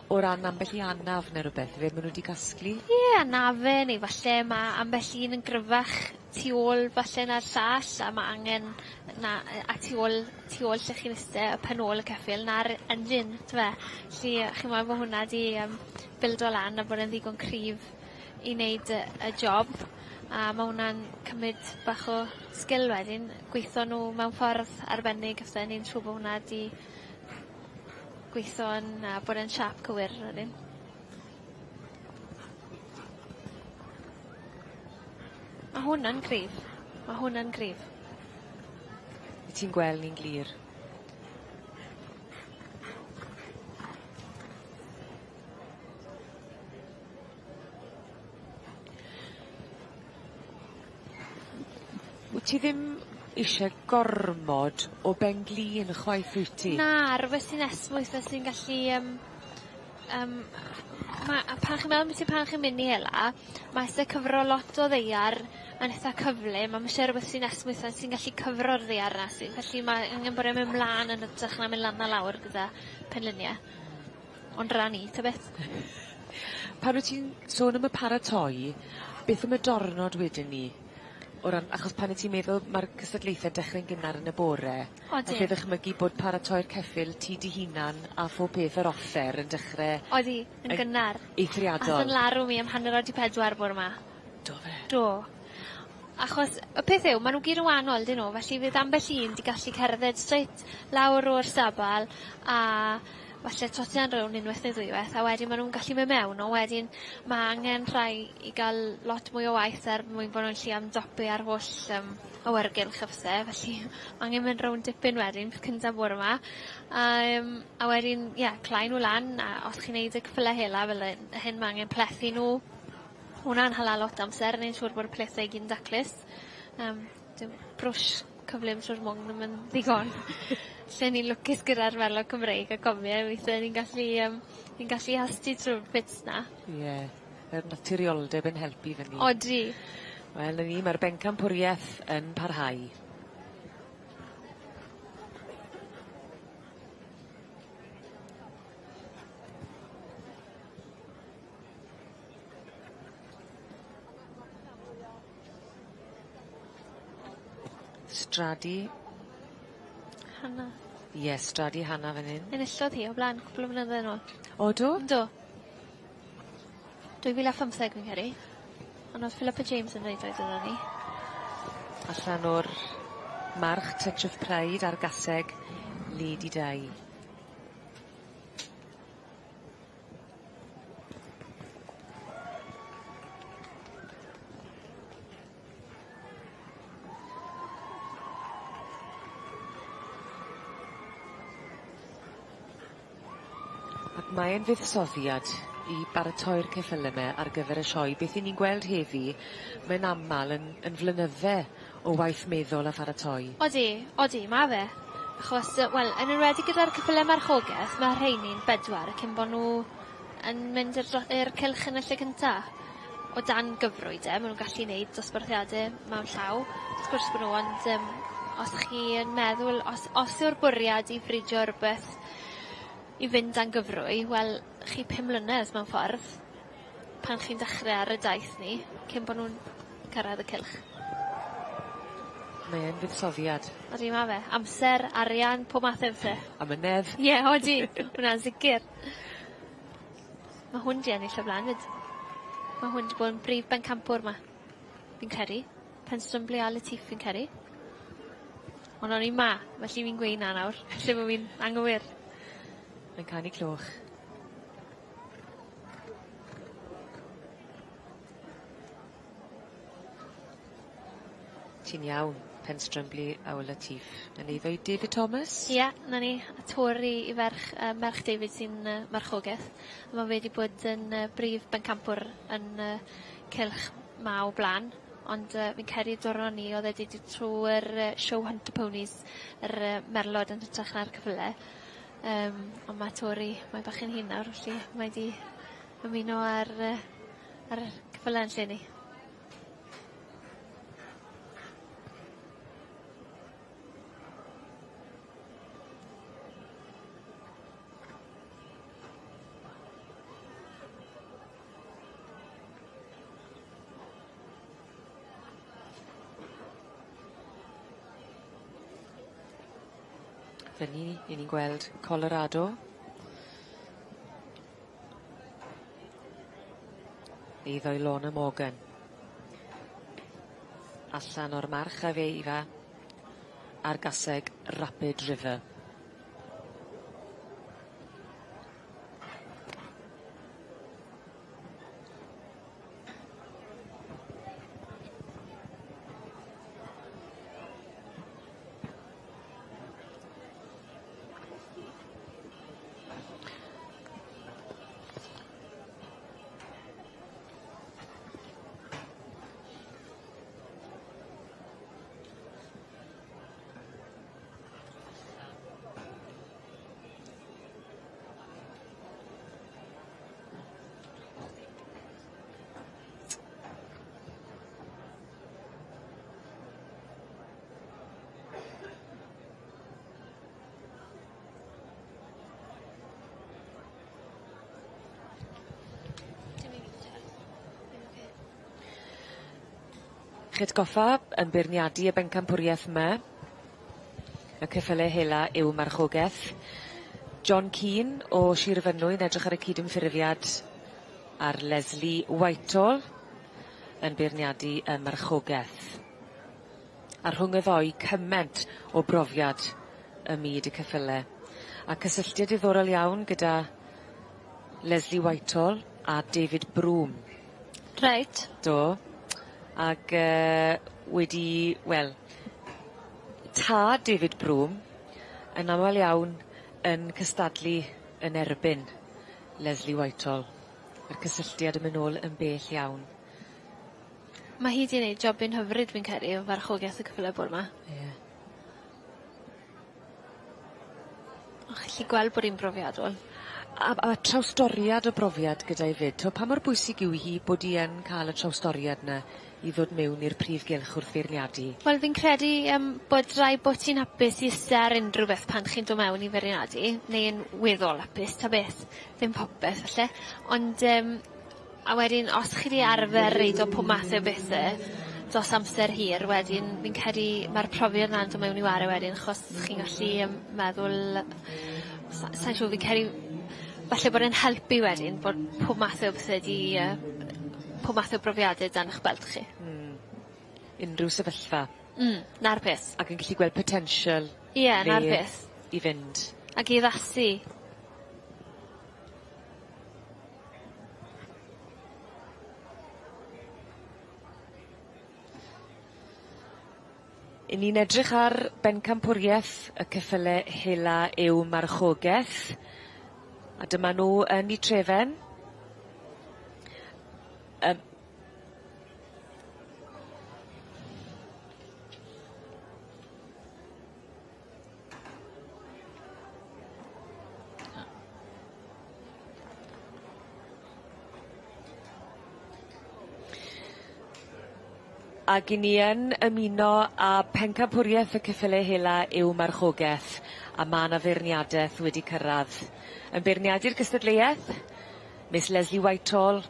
O ran ambell i anaf ne' rwbeth yfe ma' nw 'di casglu? Ie anafe neu falle ma' ambell un yn gryfach tu ôl falle na'r llall a ma' angen na yy a tu ôl tu ôl lle chi'n iste y pen ôl y ceffyl na'r engine t'fe? 'Lly chi moyn bo' hwnna 'di yym bildo lan a bod e'n ddigon cryf i neud y y job a ma' wnna'n cymyd bach o sgil wedyn gweitho nw mewn ffordd arbennig a pethe neu'n siŵr bo' hwnna 'di gweitho yn a bod e'n siâp cywir wedyn. Ma' hwn yn cryf. Ma' hwn yn cryf. Wyt ti'n gweld ni'n glir? Wyt ti ddim isie gormod o ben-glin chwaith wyt ti? Na rwbeth sy'n esmwyth a sy'n gallu yym yym ma' a pan chi'n meddwl ambyti pan chi'n myn' i hela ma' isie cyfro lot o ddaear yn itha cyflym a ma' isie rwbeth sy'n esmwyth a sy'n gallu cyfro'r ddaear 'na sy felly ma' angen bod e'n myn' mlan yn ytrach na myn' lan a lawr gyda penlinie. Ond ran i ta beth. Pan wyt ti'n sôn am y paratoi beth am y dornod wedyn 'ny? O ran achos pan yt ti'n meddwl ma'r cystadlaethe'n dechre'n gynnar yn y bore. Odyn. Allai ddychmygu bod paratoi'r ceffyl ti dy hunan a phob peth yr offer yn dechre... Odi, yn gynnar. Eithriadol. Ath 'yn larwm i am hanner awr 'di pedwar bore 'ma. Do fe? Do. Achos y peth yw ma' nw gyd yn wanol 'dyn nw felly fydd ambell un 'di gallu cerdded straight lawr o'r stabal a falle trotian rownd unweth neu ddwyweth a wedyn ma' nw'n gallu myn' mewn on' wedyn ma' angen rhai i ga'l lot mwy o waith er mwyn bo' nw'n gallu ymdopi â'r holl yym awyrgylch a pethe felly ma' angen mynd rownd dipyn wedyn peth cynta bore 'ma a yym a wedyn ie clau nw lan a os chi'n neud y ceffyle hela fel 'yn hyn ma' angen plethu nw. Hwnna'n hala lot o amser neu'n siŵr bod y plethe i gyd yn daclus. Yym dyw brwsh cyflym trw'r mwng ddim yn ddigon. Lle ni'n lwcus gyda'r merlod Cymreig a gomie withe ni'n gallu yym ni'n gallu hastu trw'r bits 'na. Ie yr naturioldeb yn helpu fyny. Odi. Wel 'na ni ma'r bencampwrieth yn parhau. Stradi. Hanna. Ie Stradi Hanna fan 'yn. Enillodd hi o bla'n cwpwl o flynydde nôl. O do? Yndw. 2015 fi'n credu. On' o'dd Philippa James yn reid oedd ni. Allan o'r march Touch of Pride a'r gaseg Lady Di. Ac mae e'n fuddsoddiad i baratoi'r ceffyle 'me ar gyfer y sioe. Beth 'yn ni'n gweld heddi mae'n amal yn yn flynydde o waith meddwl a pharatoi. Odi odi ma' fe. Achos yy wel yn enwedig gyda'r ceffyle marchogeth ma' rheiny'n bedwar cyn bo' nw yn mynd i'r dro- i'r cylch yn y lle cynta. O dan gyfrwy de ma' nw'n gallu neud dosbarthiade mewn llaw. Wrth gwrs bo' nw ond yym os chi yn meddwl os os yw'r bwriad i fridio rwbeth i fynd dan gyfrwy wel chi pum mlynedd mewn ffordd pan chi'n dechre ar y daith 'ny cyn bo' nw'n cyrraedd y cylch. Mae yn fuddsoddiad. Odi ma' fe. Amser, arian, pob math o bethe. Amynedd. Ie odi. Hwnna'n sicir. Ma' hwn 'di ennill o flan 'fyd. Ma' hwn 'di bod yn brif bencampwr 'ma. Fi'n credu. Penstombly a Latif fi'n credu. Ond o'n i 'ma felly fi'n gweud 'na nawr lle bo' fi'n anghywir. Mae'n canu cloch. Ti'n iawn. Penstrymbu a Latif. Yn eiddo i David Thomas? Ie, yeah, 'na ni. A Tori i ferch merch David sy'n marchogaeth. Ma' fe 'di bod yn brif bencampwr yn cylch 'ma o bla'n. Ond fi'n credu diwrnod 'ny o'dd e 'di dod trwy'r show hunter ponies yr merlod yn hytrach na'r ceffyle. On' ma' Tori, mae bach yn hŷn nawr felly mae 'di ymuno ar ar y ceffyle yn lle 'ny. Fyny 'yn ni'n gweld Colorado. Eiddo i Lorna Morgan. Allan o'r march â fe Ifa ar gaseg Rapid River. Chi'ch atgoffa yn beirniadu y bencampwrieth 'my y ceffyle hela yw marchogeth. John Keane o Shir Fynwy yn edrych ar y cydymffurfiad ar Leslie Whitehall yn beirniadu y marchogeth. A rhwng y ddou cyment o brofiad ym myd y ceffyle. A cysylltiad diddorol iawn gyda Leslie Whitehall a David Broom. Reit. Do. Ag wedi, wel, tad David Broom yn amal iawn yn cystadlu yn erbyn Leslie Whitehall. Ma'r cysylltiad yn myn' nôl yn bell iawn. Ma' hi 'di neud jobyn hyfryd fi'n credu o farchogaeth y ceffyle bore 'ma. Ie. O chi 'llu gweld bod 'i'n brofiadol. A trawstoriad o brofiad gyda'i fyd t'o' pa mor bwysig yw hi bod 'i yn ca'l y trawstoriad 'ny i ddod mewn i'r prif gylch wrth feirniadu? Wel fi'n credu yym bod raid bo' ti'n hapus i iste ar unryw beth pan chi'n do' mewn i feirniadu neu'n weddol apus ta beth. Ddim popeth falle ond yym a wedyn os chi 'di arfer reido pob mathe o bethe dros amser hir wedyn fi'n credu ma'r profiad 'na'n do' mewn i 'ware wedyn achos chi'n gallu yym meddwl sai'n siŵr fi'n credu falle bod e'n helpu wedyn bod pob mathe o bethe 'di pob math o brofiade dan 'ych belt chi. Unryw sefyllfa. 'Na'r peth. Ac yn gallu gweld potensial. Ie 'na'r peth. I fynd. Ag i addasu. 'Yn ni'n edrych ar bencampwrieth y ceffyle hela yw marchogeth a dyma nw yn 'u trefen. Ag 'yn ni yn ymuno â pencampwrieth y ceffyle hela yw marchogeth a ma' 'na feirniadeth wedi cyrradd. Yn beirniadu'r gystadleueth, Miss Leslie Whitehall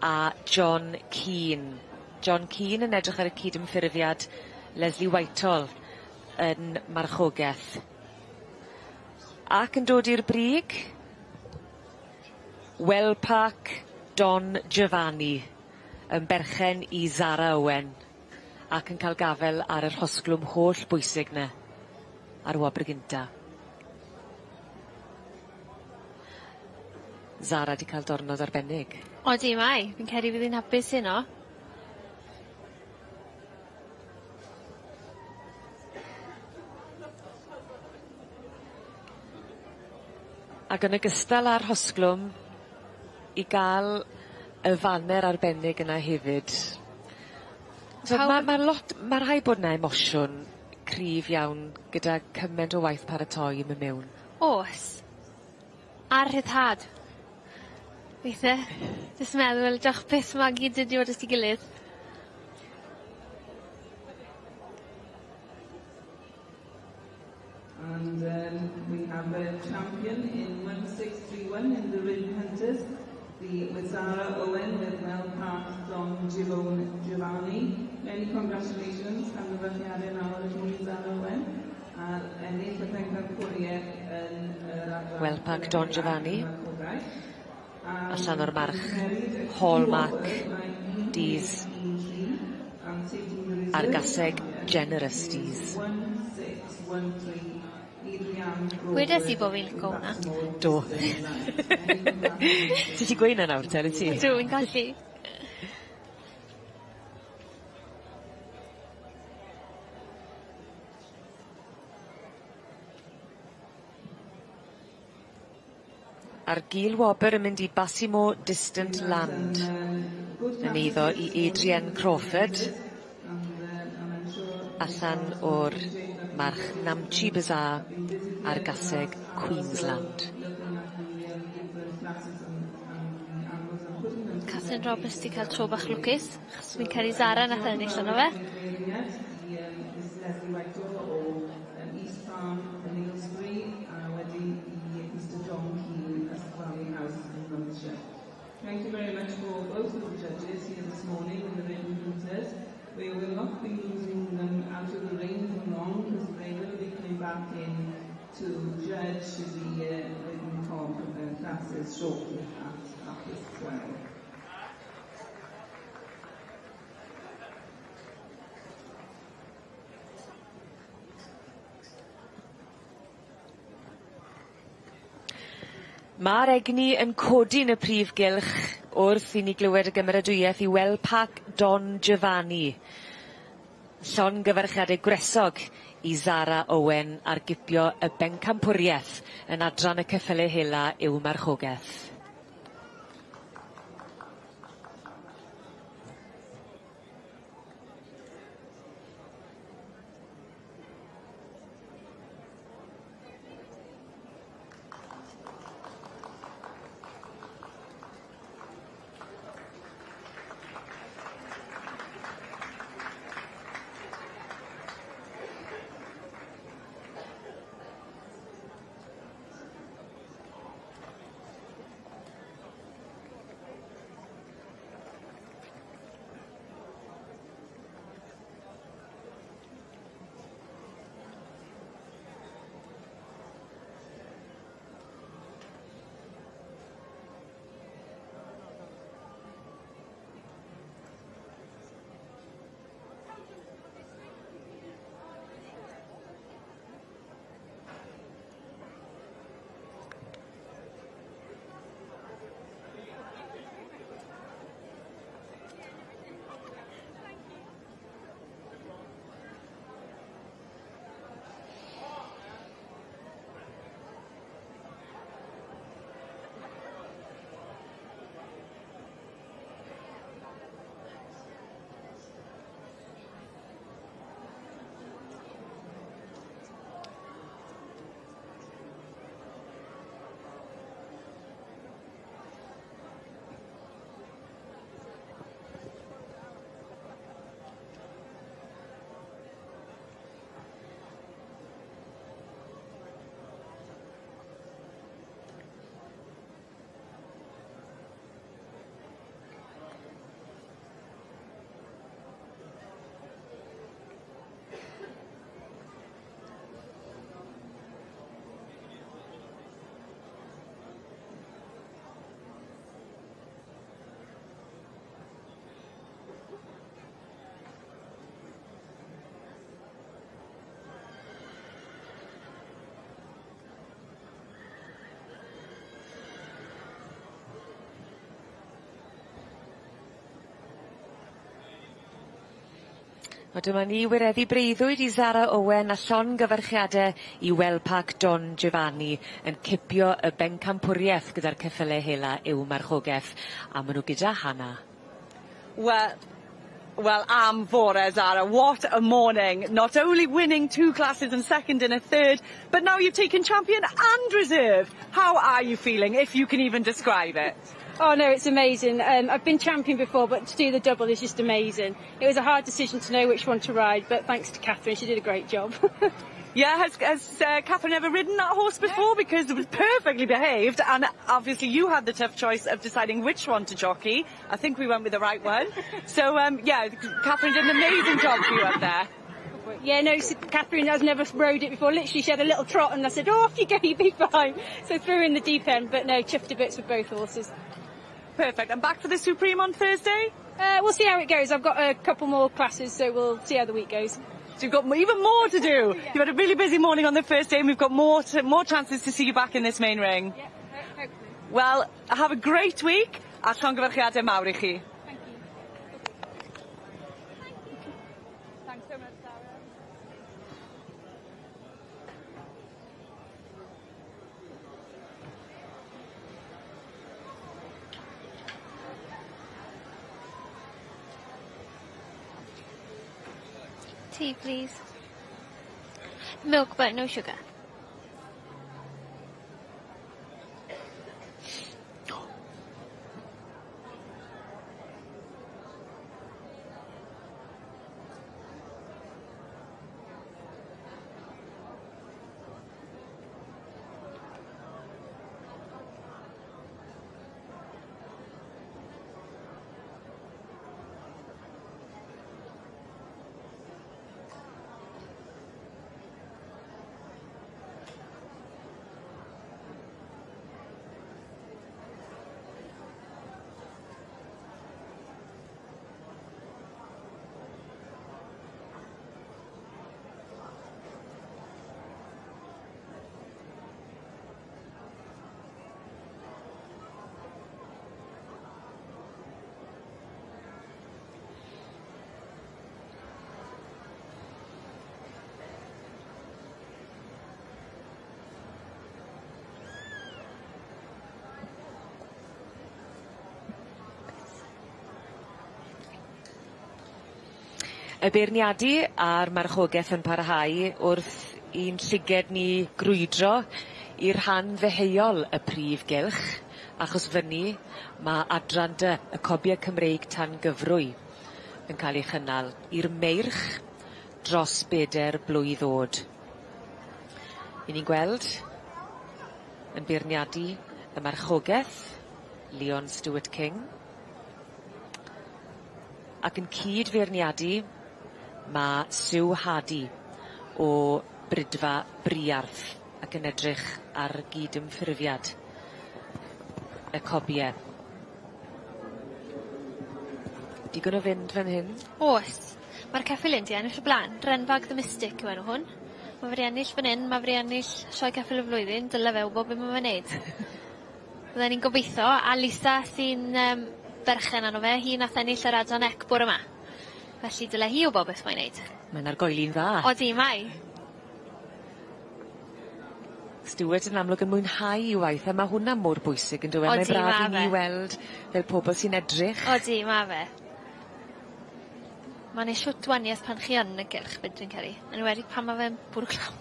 a John Keane. John Keane yn edrych ar y cydymffurfiad Leslie Whitehall yn marchogeth. Ac yn dod i'r brig, Wellpark Don Giovanni yn berchen i Zara Owen ac yn ca'l gafel ar y rhosglwm holl bwysig 'ny ar wobr gynta. Zara 'di ca'l dornod arbennig. Odi mae, fi'n credu fydd 'i'n hapus heno. Ac yn ogystal â'r rhosglwm i ga'l y faner arbennig yna hefyd. So ma' ma' lot ma' rhaid bod 'na emosiwn cryf iawn gyda cyment o waith paratoi yn myn' mewn. O's. A'r rhyddhad. Weithe jyst meddwl dych beth ma' gyd wedi dod at 'i gilydd. And we have a champion in 1631 in the Ridden Hunters, the with Zara Owen with Mel Park Don Giovanni. Many congratulations llongyfarchiadau mawr i chi Zara Owen ar ennill y pencampwriaeth yn yr adran Wellpark Don Giovanni. Allan o'r march Hallmark Dees a'r gaseg Generous Dees. Wedes i bo' fi'n lico wnna. Do. Ti 'llu gweud 'na nawr te wyt ti? Ydw fi'n gallu. A'r gil wobyr yn mynd i Basimo Distant Land yn eiddo i Adrienne Crawford. Allan o'r march Namchi Bazaar a'r gaseg Queensland. Catrin Roberts 'di ca'l tro bach lwcus achos fi'n credu Zara nath ennill arno fe. Thank you very much for both of the judges here this morning in the Ridden Hunters. We will not be losing them out of the ring for long because they will be coming back in to judge the Ridden Cob classes shortly at 12. Ma'r egni yn codi yn y prif gylch wrth i ni glywed y gymeradwyaeth i Wellpark Don Giovanni. Llongyfarchiade gwresog i Zara Owen ar gipio y bencampwrieth yn adran y ceffyle hela i'w marchogeth. A dyma ni wireddu breuddwyd i Zara Owen a llongyfarchiade i Wellpark Don Giovanni yn cipio y bencampwrieth gyda'r ceffyle hela yw marchogeth a ma' nw gyda Hannah. Wel wel am fore Zara, what a morning. Not only winning two classes and second and a third, but now you've taken champion and reserve. How are you feeling, if you can even describe it? Oh no, it's amazing. I've been champion before, but to do the double is just amazing. It was a hard decision to know which one to ride, but thanks to Catherine, she did a great job. Yeah, has Catherine ever ridden that horse before? Because it was perfectly behaved, and obviously you had the tough choice of deciding which one to jockey. I think we went with the right one. So, yeah, Catherine did an amazing job for you up there. Yeah, no, Catherine has never rode it before. Literally, she had a little trot, and I said, oh, off you go, you'll be fine. So threw in the deep end, but no, chuffed to bits with both horses. Perfect. And back for the Supreme on Thursday? We'll see how it goes. I've got a couple more classes, so we'll see how the week goes. So you've got even more to do. Yeah. You've had a really busy morning on the first day, and we've got more chances to see you back in this main ring. Yeah, hopefully. Well, have a great week, a llongyfarchiadau mawr i chi. Thank you. Thank you. Thanks so much, Sarah. Tea, please. Milk, but no sugar. Y beirniadu a'r marchogeth yn parhau wrth i'n llyged ni grwydro i'r rhan ddeheuol y prif gylch, achos fyny ma' adran dy y cobie Cymreig tan gyfrwy yn ca'l ei chynnal i'r meirch dros beder blwydd o'd. 'Yn ni'n gweld yn beirniadu y marchogeth, Leon Stuart King, ac yn cyd-feirniadu ma' Sue Hardy o Brydfa Briarth ac yn edrych ar gyd-ymffurfiad y cobie. Digon o fynd fan hyn? O's. Ma'r ceffyl 'yn 'di ennill o bla'n. Renfag the Mystic yw enw hwn. Ma' fe 'di ennill fan 'yn, ma' fe 'di ennill sioe ceffyl y flwyddyn, dyle fe wbo be' ma' fe'n neud. Fydden ni'n gobeitho, a Lisa sy'n yym berchen arno fe, hi nath ennill yr adran ec bore 'ma. Felly dyle hi wbo beth mae'n neud. Mae'n argoeli'n dda. Odi mae. Stuart yn amlwg yn mwynhau 'i waith a ma' hwnna mor bwysig yndyw e? Odi Mae'n braf ma' i ni fe. weld fel pobol sy'n edrych. Odi ma' fe. Ma'n neu' shwt wanieth pan chi yn y gylch 'fyd dwi'n credu. Yn enwedig pan ma' fe'n bwrw glaw.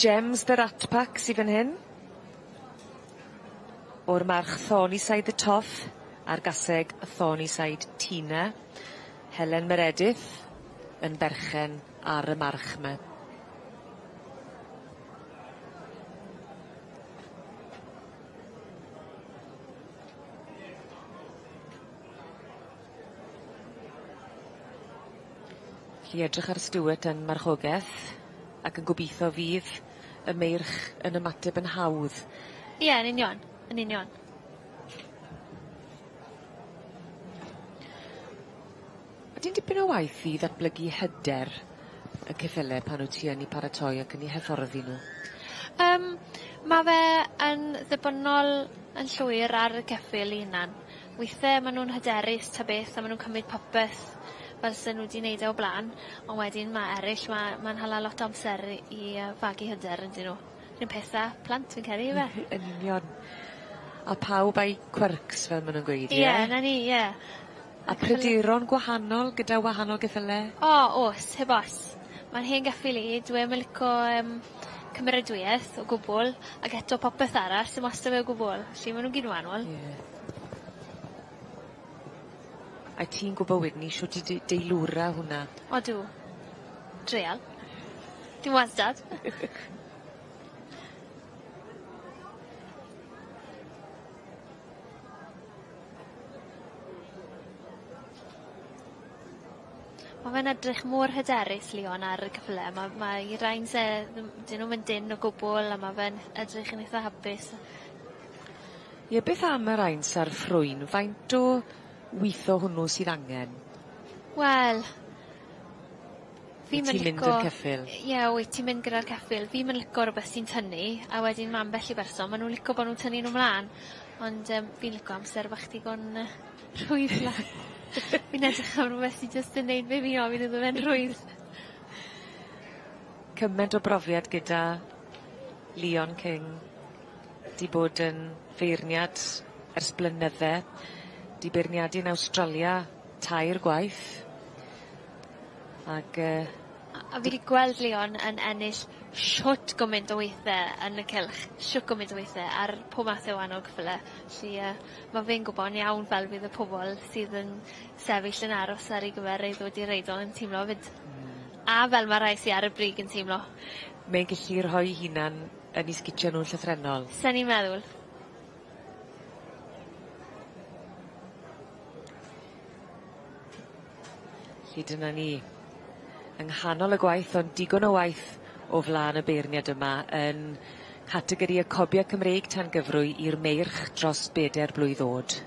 Gems the Rat Pack sy fyn hyn. O'r march Thornyside the Toff a'r gaseg Thornyside Tina. Helen Meredith yn berchen ar y march 'my. Felly edrych ar Stuart yn marchogeth ac yn gobitho fydd y meirch yn ymateb yn hawdd. Ie yn union, yn union. Ydi'n dipyn o waith i ddatblygu hyder y ceffyle pan wt ti yn 'u paratoi ac yn 'u hyfforddi nw? Ma' fe yn ddibynnol yn llwyr ar y ceffyl 'i hunan. Withe ma' nw'n hyderus ta beth a ma' nw'n cymryd popeth fel sen nw 'di neud e o bla'n on' wedyn ma' eryll ma' ma'n hala lot o amser i fagu hyder yndyn nw. 'R un peth â plant fi'n credu yfe? Yn union. A pawb a'u quirks fel ma' nw'n gweud ie? Ie 'na ni ie. A pryderon gwahanol gyda wahanol geffyle? O o's heb os. Ma'n hen geffyl i dyw e 'im yn lico yym cymeradwyeth o gwbwl ag eto popeth arall sim ots 'da fe o gwbwl. Felly ma' nw gyd yn wanol. Ie. A ti'n gwbo wedyn 'ny shwt i de- deilwra hwnna. Odw. Treial. Dim wastad. Ma' fe'n edrych mor hyderus Leon ar y ceffyle ma' ma' 'i reins e ddim 'dyn nw'm yn dyn o gwbwl a ma' fe'n edrych yn itha hapus. Ie beth am y reins a'r ffrwyn faint o witho hwnnw sydd angen? Wel fi'm Wyt yn ti'n mynd lico... i'r ceffyl? Ie wyt ti'n mynd gyda'r ceffyl. Fi'm yn lico rwbeth sy'n tynnu a wedyn ma' ambell i berson ma' nw'n lico bo' nw'n tynnu nw mlan ond yym fi'n lico amser bach digon yy rhwydd 'la. Fi'n edrych am rwbeth sy jyst yn neud be' fi ofyn iddo fe'n rhwydd. Cyment o brofiad gyda Leon King 'di bod yn feirniad ers blynydde 'di beirniadu yn Awstralia tair gwaith. Ag yy A fi 'di gweld Leon yn ennill shwt gwment o withe yn y cylch shwt gwment o withe ar po' mathe o wanol ceffyle 'lly yy ma' fe'n gwbo'n iawn fel fydd y pobol sydd yn sefyll yn aros ar ei gyfer e i ddod i'r Eidal yn teimlo 'fyd. A fel ma' rhai sy ar y brig yn teimlo. Mae'n gellu rhoi 'i hunan yn 'u sgitie nw'n llythrennol. Sen i'n meddwl. 'Lly dyna ni. Yng nghanol y gwaith ond digon o waith o flan y beirniad yma yn categori y cobie Cymreig tan gyfrwy i'r meirch dros beder blwydd o'd.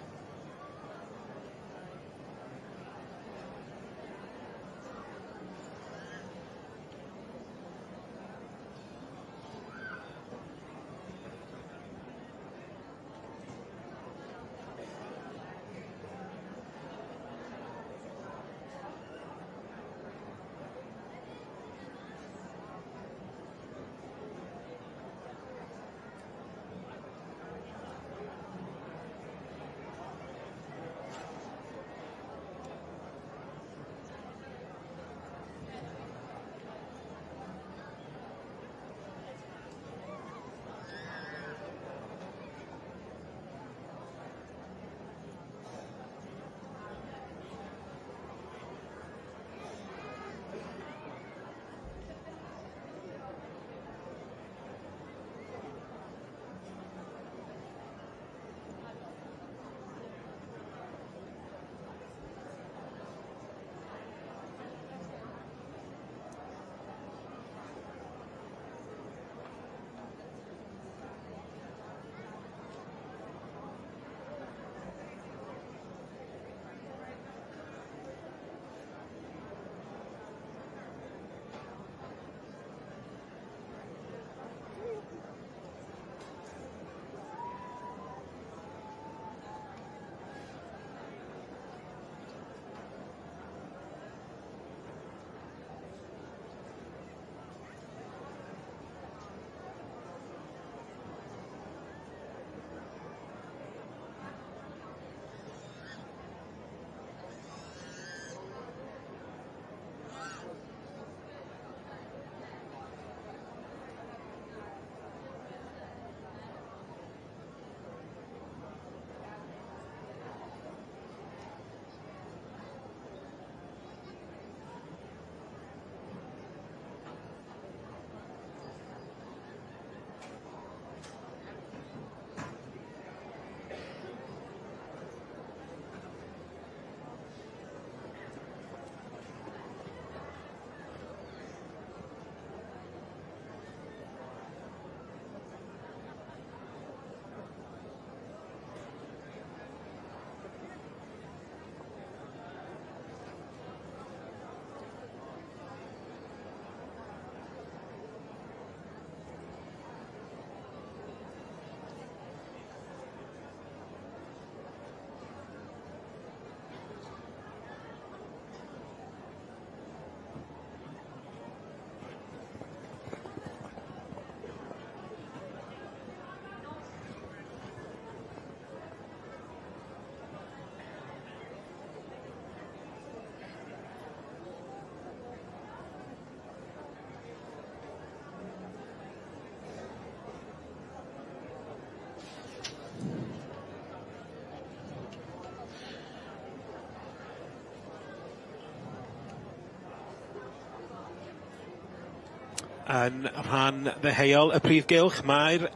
Yn rhan ddeheuol y prif gylch, mae'r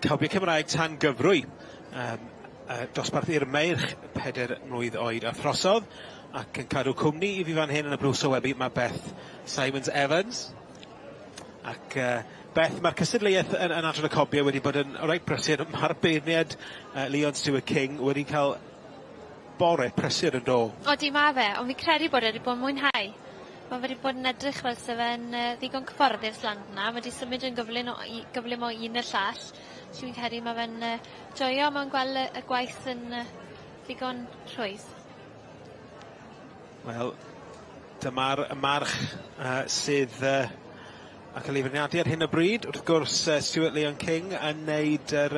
cobiau Cymraeg tan gyfrwy, dosbarth i'r meirch 4 mlwydd oed a throsodd, ac yn cadw cwmni i fi fan hyn yn y brws o webu mae Beth Simons Evans. Ac Beth, mae'r cystadleuaeth yn adran y cobiau wedi bod yn reit brysur. Mae'r beirniad Leon Stewart King wedi cael bore prysur yn do. Odi, ma' fe, ond fi'n credu bod e wedi bod yn mwynhau. Mae fe wedi bod yn edrych fel se fe'n ddigon cyfforddus lan fyna. Mae wedi symud yn gyflym o, i, gyflym o un i'r llall. Felly fi'n credu mae fe'n joio, mae'n gweld y gwaith yn ddigon rhwydd. Wel, dyma'r march sydd yn cael ei feirniadu ar hyn o bryd. Wrth gwrs, Stuart Leon King yn neud yr...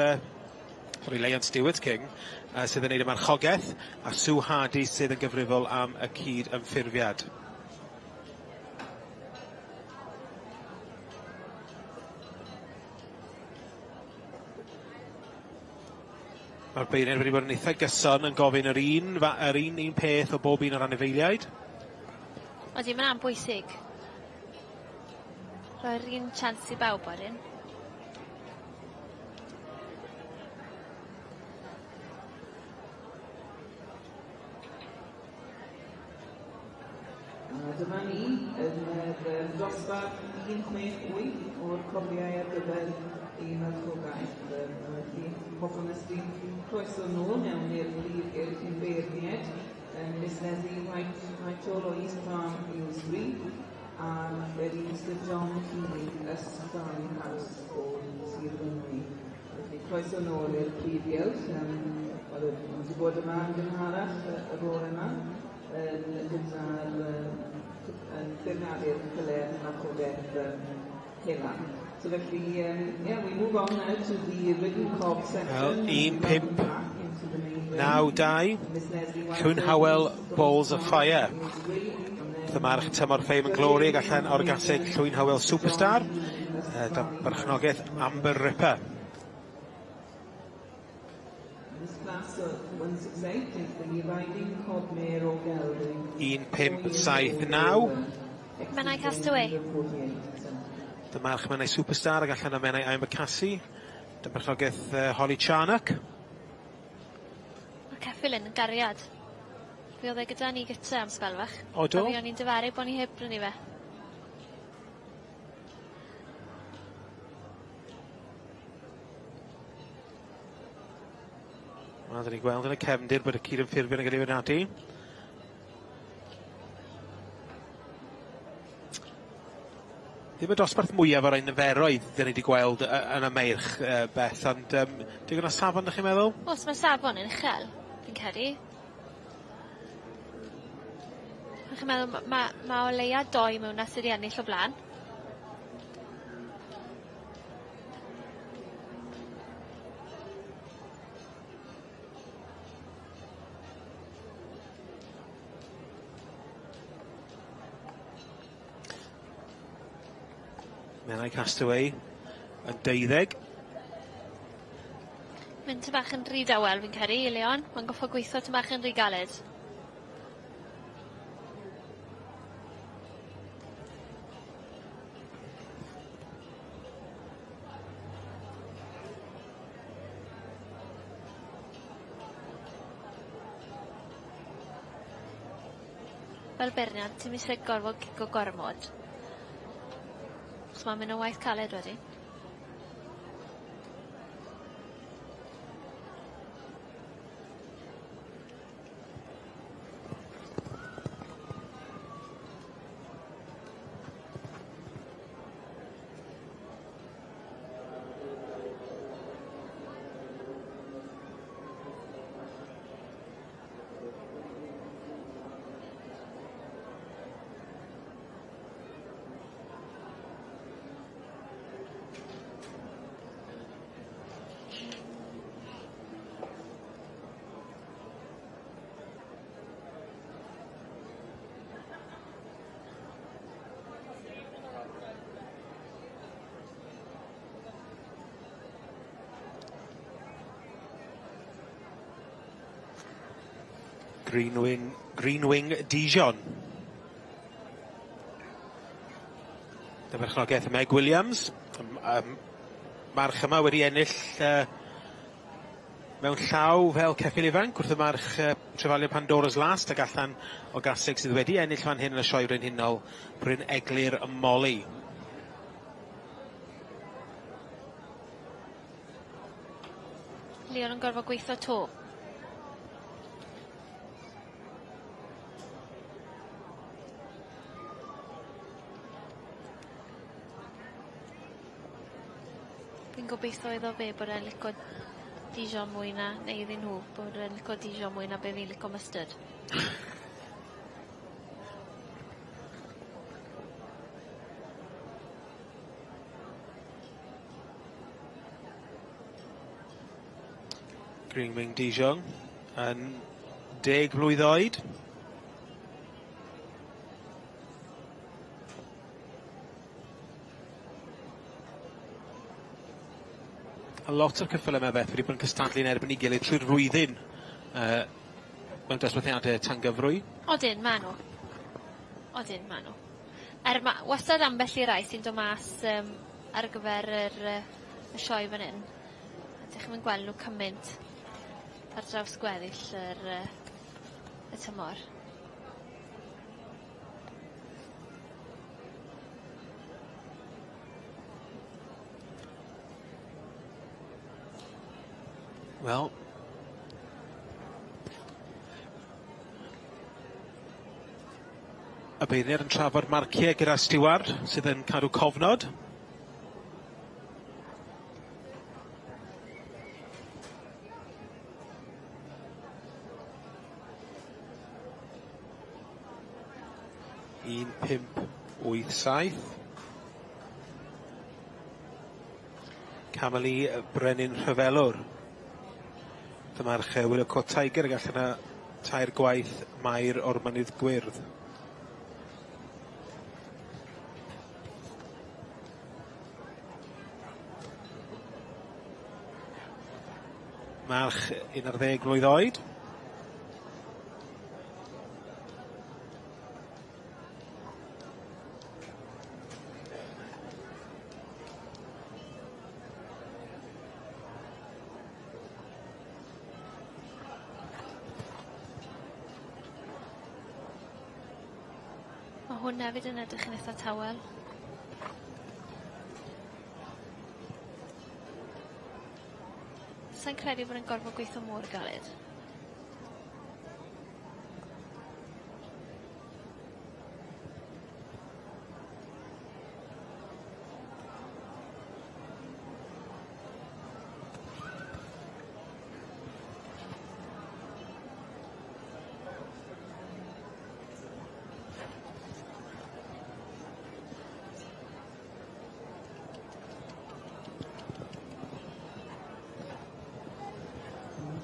sorry, Leon Stewart King, sydd yn neud y marchogaeth, a Sue Hardy sydd yn gyfrifol am y cyd-ymffurfiad. Mae'r beirniaid wedi bod yn eitha gyson yn gofyn yr un yr un un peth o bob un o'r anifeiliaid. Odi, mae'n bwysig. Rhoi'r un chance i bawb wedyn. A dyma ni yn yr dosbarth 168 o'r cobiau ar gyfer y marchogaeth. Felly, hoffwn ystyn croeso nôl mewn i'r brif gylch i'n beirniaid, Miss Leslie Whitehall o East Farm, Aylesbury, a wedyn Mr John Healy, Ysgol House o Sir Fynwy. Felly, croeso nôl i'r prif gylch. Wel, wedi bod yma yn gynharach y bore yma, gyda'r yn beirniadu'r cyfle marchogaeth hela. So felly, yeah, we move on now to the ridden cob section. Wel, 1, 5, 9, 2, Llwyn Howell, Balls of Fire. Dyma'r tymor Fame and Glory ag allan o'r gaseg Llwyn Howell Superstar. Dan berchnogaeth Amber Ripper. This class of 168 is the riding cob mare o Gelding. 1, 5, 7, 9. Menai Castaway. Dyma'r Menai Superstar ag allan o Menai I'm a Cassie. Dan berchnogaeth Holly Charnock. Mae'r ceffyl yn gariad. Fe oedd e gyda ni gyta am sbel fach. O, do? A fi o'n i'n difaru bod ni heb brynu fe. Wel, dyn ni'n gweld yn y cefndir bod y cydymffurfio yn cael ei feirniadu. Ddim y dosbarth mwyaf o rai niferoedd dyn ni wedi gweld yn y meirch, Beth, ond digon o safon, dych chi'n meddwl? Oes, mae safon yn uchel, fi'n credu. Chi'n meddwl, ma o leia 2 mewn na sydd wedi ennill o blaen. Menai Castaway yn 12. Mynd ty bach yn rhy dawel fi'n credu i Leon. Mae'n goffo gweithio ty bach yn rhy galed. Fel beirniad, ti'm isie gorfod cico gormod. Achos mae'n mynd yn waith caled wedyn. Green Wing Dijon. Dan berchnogaeth Meg Williams. March yma wedi ennill mewn llaw fel ceffyl ifanc wrth y march Trefalio Pandora's Last ac allan o gaseg sydd wedi ennill fan hyn yn y Sioe Frenhinol Bryn Eglur Molly. Leon yn gorfod gweithio 'to. Fi'n gobeithio iddo fe bod e'n lico Dijon mwy na, neu iddyn nhw, bod e'n lico Dijon mwy na be fi'n lico mustard. Green Wing Dijon yn 10 mlwydd oed. A lot o'r ceffyle 'ma Beth wedi bod yn cystadlu yn erbyn 'i gilydd trwy'r flwyddyn mewn dosbarthiade tangyfrwy. Odyn, ma' nw. Odyn, ma' nw. Er ma' wastad ambell i rai sy'n do' mas ar gyfer yr y sioe fan 'yn. A 'dych chi'm yn gweld nw cymint ar draws gweddill yr y tymor. Wel. Y beirniad yn trafod marciau gyda stiward sydd yn cadw cofnod. Un pump wyth saith. Cameli Brenin Rhyfelwr. Dyma'r Willow Court Tiger ag allan yna tair gwaith Mair o'r Mynydd Gwyrdd. March 11 mlwydd oed. Ma' hwn hefyd yn edrych yn itha tawel. Sai'n credu bod e'n gorfod gweitho mor galed.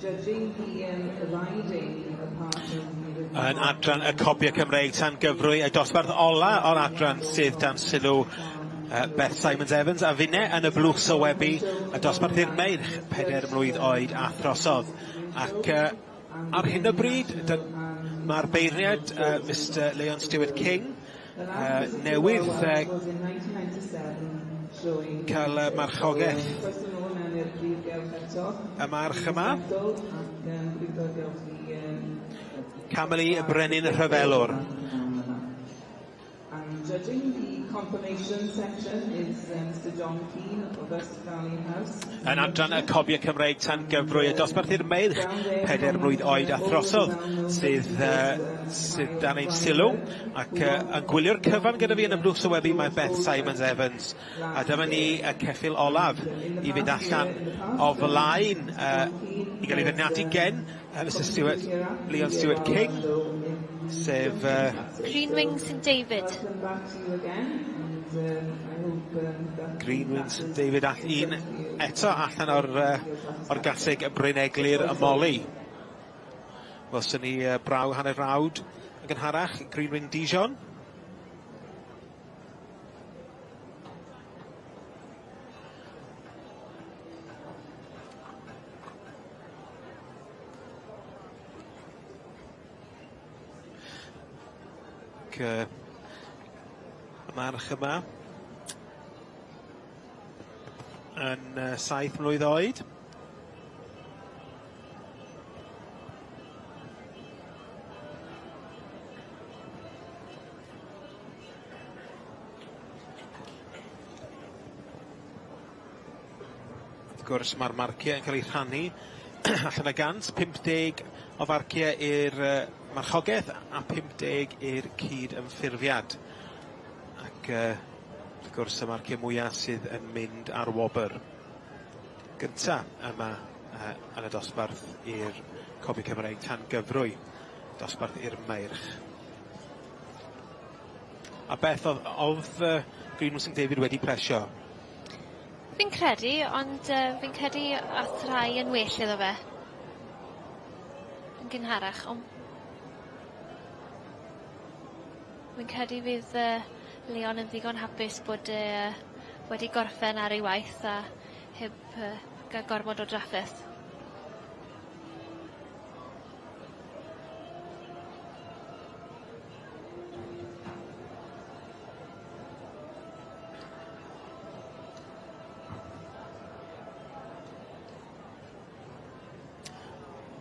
Judging the riding part of the Yn adran y Cobiau Cymreig tan gyfrwy y dosbarth ola o'r adran sydd dan sylw Beth Simons Evans a finne yn y blwch sylwebu y dosbarth i'r meirch pedair mlwydd oed a throsodd. Ac ar hyn o bryd mae'r beirniad Mr Leon Stewart King newydd cael marchogaeth y march yma. Cameli y Brenin Rhyfelwr. And judging the conformation section is Mr John Keane of Usk Valley House. Yn adran y Cobiau Cymreig tan gyfrwy y dosbarth i'r meirch pedair mlwydd oed a throsodd sydd sydd dan ein sylw ac yn gwylio'r cyfan gyda fi yn y blwch sylwebu mae Beth Simons Evans a dyma ni y ceffyl olaf i fynd allan o flaen i gael ei feirniadu gen Mr Stewart, Leon Stewart King, sef Green Wing St David. Green Wing St David all un eto allan o'r gaseg y Bryn Eglur y Moli. Welson ni braw hanner rawd yn gynharach, Green Wing Dijon. Ac y march yma yn 7 mlwydd oed. Wrth gwrs ma'r marcie yn ca'l eu rhannu allan o gant, 50 o farcie i'r marchogeth a 50 i'r cyd-ymffurfiad. Ac wrth gwrs y marcie mwya sydd yn mynd ar wobr gynta yma yn y dosbarth i'r Cobi Cymreig tan gyfrwy, dosbarth i'r meirch. A beth o'dd o'dd Greenwood St David wedi plesio? Fi'n credu ond fi'n credu ath rhai yn well iddo fe. Yn gynharach on' Fi'n credu fydd Leon yn ddigon hapus bod e wedi gorffen ar ei waith a heb ga'l gormod o drafferth.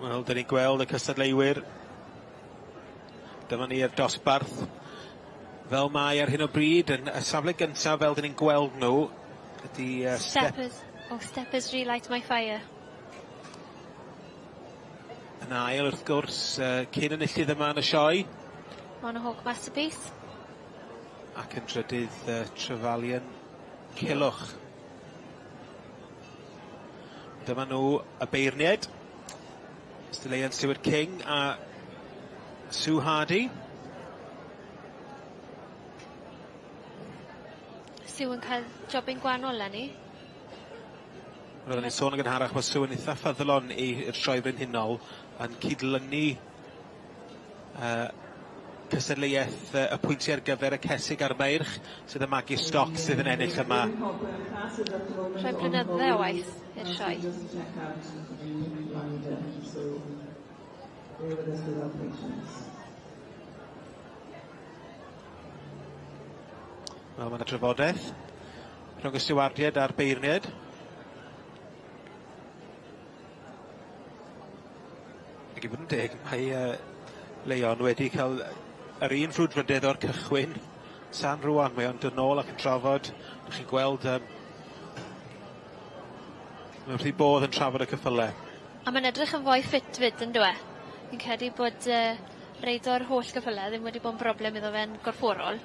Wel, 'dyn ni'n gweld y cystadleuwyr. Dyma ni'r dosbarth. Fel mae ar hyn o bryd yn y safle gyntaf fel 'dyn ni'n gweld nhw ydi Step... Steppers. Oh, Steppers Relight My Fire. Yn ail wrth gwrs cyn enillydd yma yn y sioe. Monohawk Masterpiece. Ac yn drydydd Trefalian Culhwch. Dyma nhw y beirnied. Mr Leon Stewart King a Sue Hardy. Sue yn cael jobyn gwanol leni. Roedden ni'n sôn yn gynharach ma' Sue yn itha ffyddlon i'r Sioe Frenhinol yn cydlynu cystadleuaeth y pwyntiau ar gyfer y cesig a'r meirch sydd yn magu stoc sydd yn ennill yma. Rhai blynydde o waith i'r sioe. Wel, ma' 'na trafodaeth rhwng y stiwardied a'r beirnied. Ac i fod yn deg, mae Leon wedi cael yr un frwdfrydedd o'r cychwyn tan rŵan. Mae o'n dod nôl ac yn trafod. Dych chi'n gweld yym mae wrth 'i bodd yn trafod y ceffyle. A ma'n edrych yn foi ffit 'fyd on'd yw e? Fi'n credu bod reido'r holl geffyle ddim wedi bod yn broblem iddo fe'n gorfforol.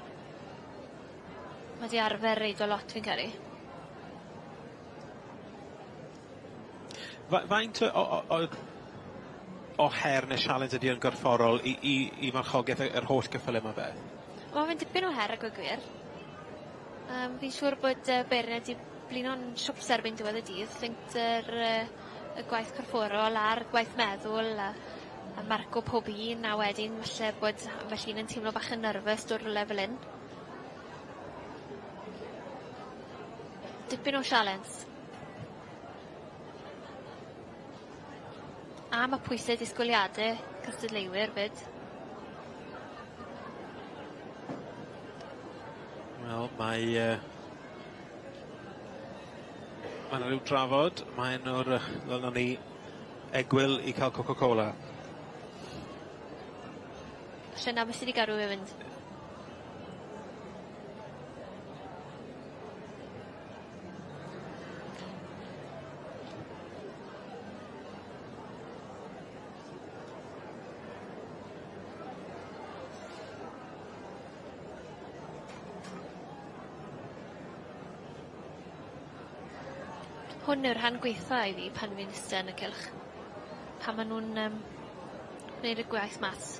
Ma' 'di arfer reido lot fi'n credu. Faint o o o o her ne' sialens ydi yn gorfforol i i i marchogaeth y yr holl gyffyle 'ma Beth? Ma' fe'n dipyn o her a gweud gwir. Yym fi'n siŵr bod beirniaid 'di blino'n shwps erbyn diwedd y dydd faint yr y gwaith corfforol a'r gwaith meddwl a a marco pob un a wedyn falle bod ambell un yn teimlo bach yn nervous dod rywle fel 'yn. Dipyn o sialens. A ma' pwyse disgwyliade cystadleuwyr 'fyd. Wel mae ma' 'na ryw drafod mae nw'r fel nawn ni egwyl i ca'l Coca Cola. Falle 'na be' sy 'di gadw fi fynd. Hwn yw'r rhan gweitha i fi pan fi'n iste yn y cylch. Pan ma' nw'n yym neud y gwaith maths.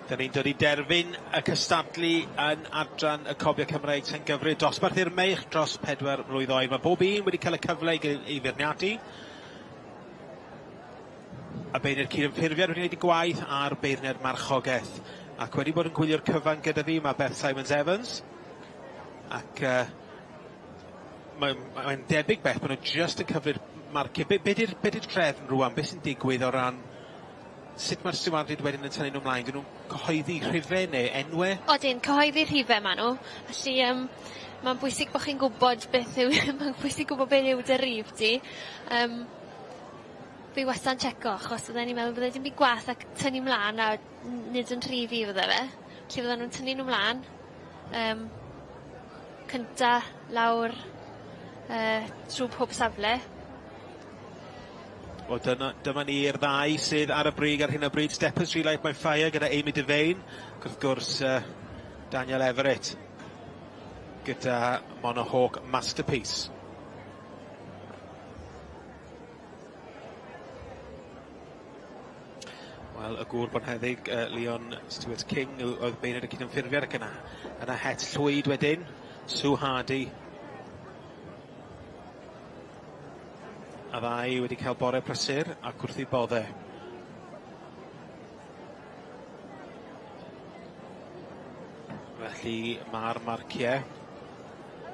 Da ni'n dod i derfyn y cystadlu yn adran y Cofio Cymreig sy'n gyfrif dosbarth i'r meirch dros 4 mlwydd oed. Mae bob un wedi cael y cyfle i gael ei feirniadu. Y beirniad cydymffurfiad wedi gwneud y gwaith a'r beirniad marchogaeth. Ac wedi bod yn gwylio'r cyfan gyda fi mae Beth Simons Evans. Ac mae'n mae debyg Beth bod nhw jyst yn cyfri'r marciau, be be 'di'r be 'di'r trefn rŵan? Be' sy'n digwydd o ran sut ma'r stiwardiaid wedyn yn tynnu nw mlaen? 'Dyn nw'n cyhoeddi rhife ne' enwe? Odyn, cyhoeddi rhife ma' nw. Felly yym ma'n bwysig bo' chi'n gwbod beth yw ma'n bwysig gwbo be' yw dy rif di. Yym fi wasta'n checo achos fydden i'n meddwl bydde dim byd gwath ac tynnu mlan a nid yn rhif i fydde fe. Felly fydden nw'n tynnu nw mlan yym cynta lawr yy trw pob safle. Wel dyna dyma ni'r ddau sydd ar y brig ar hyn o bryd. Steppers Relight My Fire gyda Amy Devane ac wrth gwrs yy Daniel Everett gyda Monohawk Masterpiece. Wel y gŵr bonheddig yy Leon Stuart King yw oedd beirniad y cydymffurfiad ac yna yna het llwyd wedyn, Sue Hardy. A ddau wedi cael bore prysur ac wrth 'u bodde. Felly ma'r marcie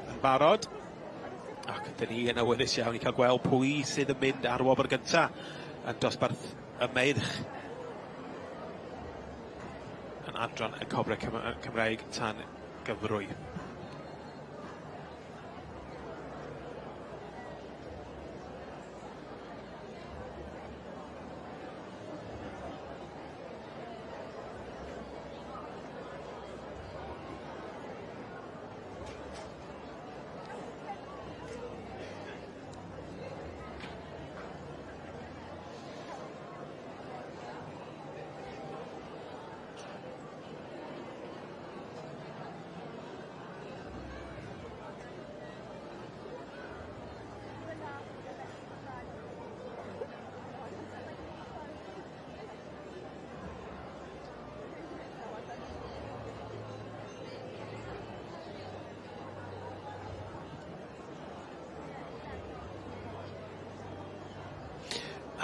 yn barod ac 'dyn ni yn awyddus iawn i ca'l gweld pwy sydd yn mynd ar wobr gynta yn dosbarth y meirch yn adran y Cobre Cymraeg tan gyfrwy.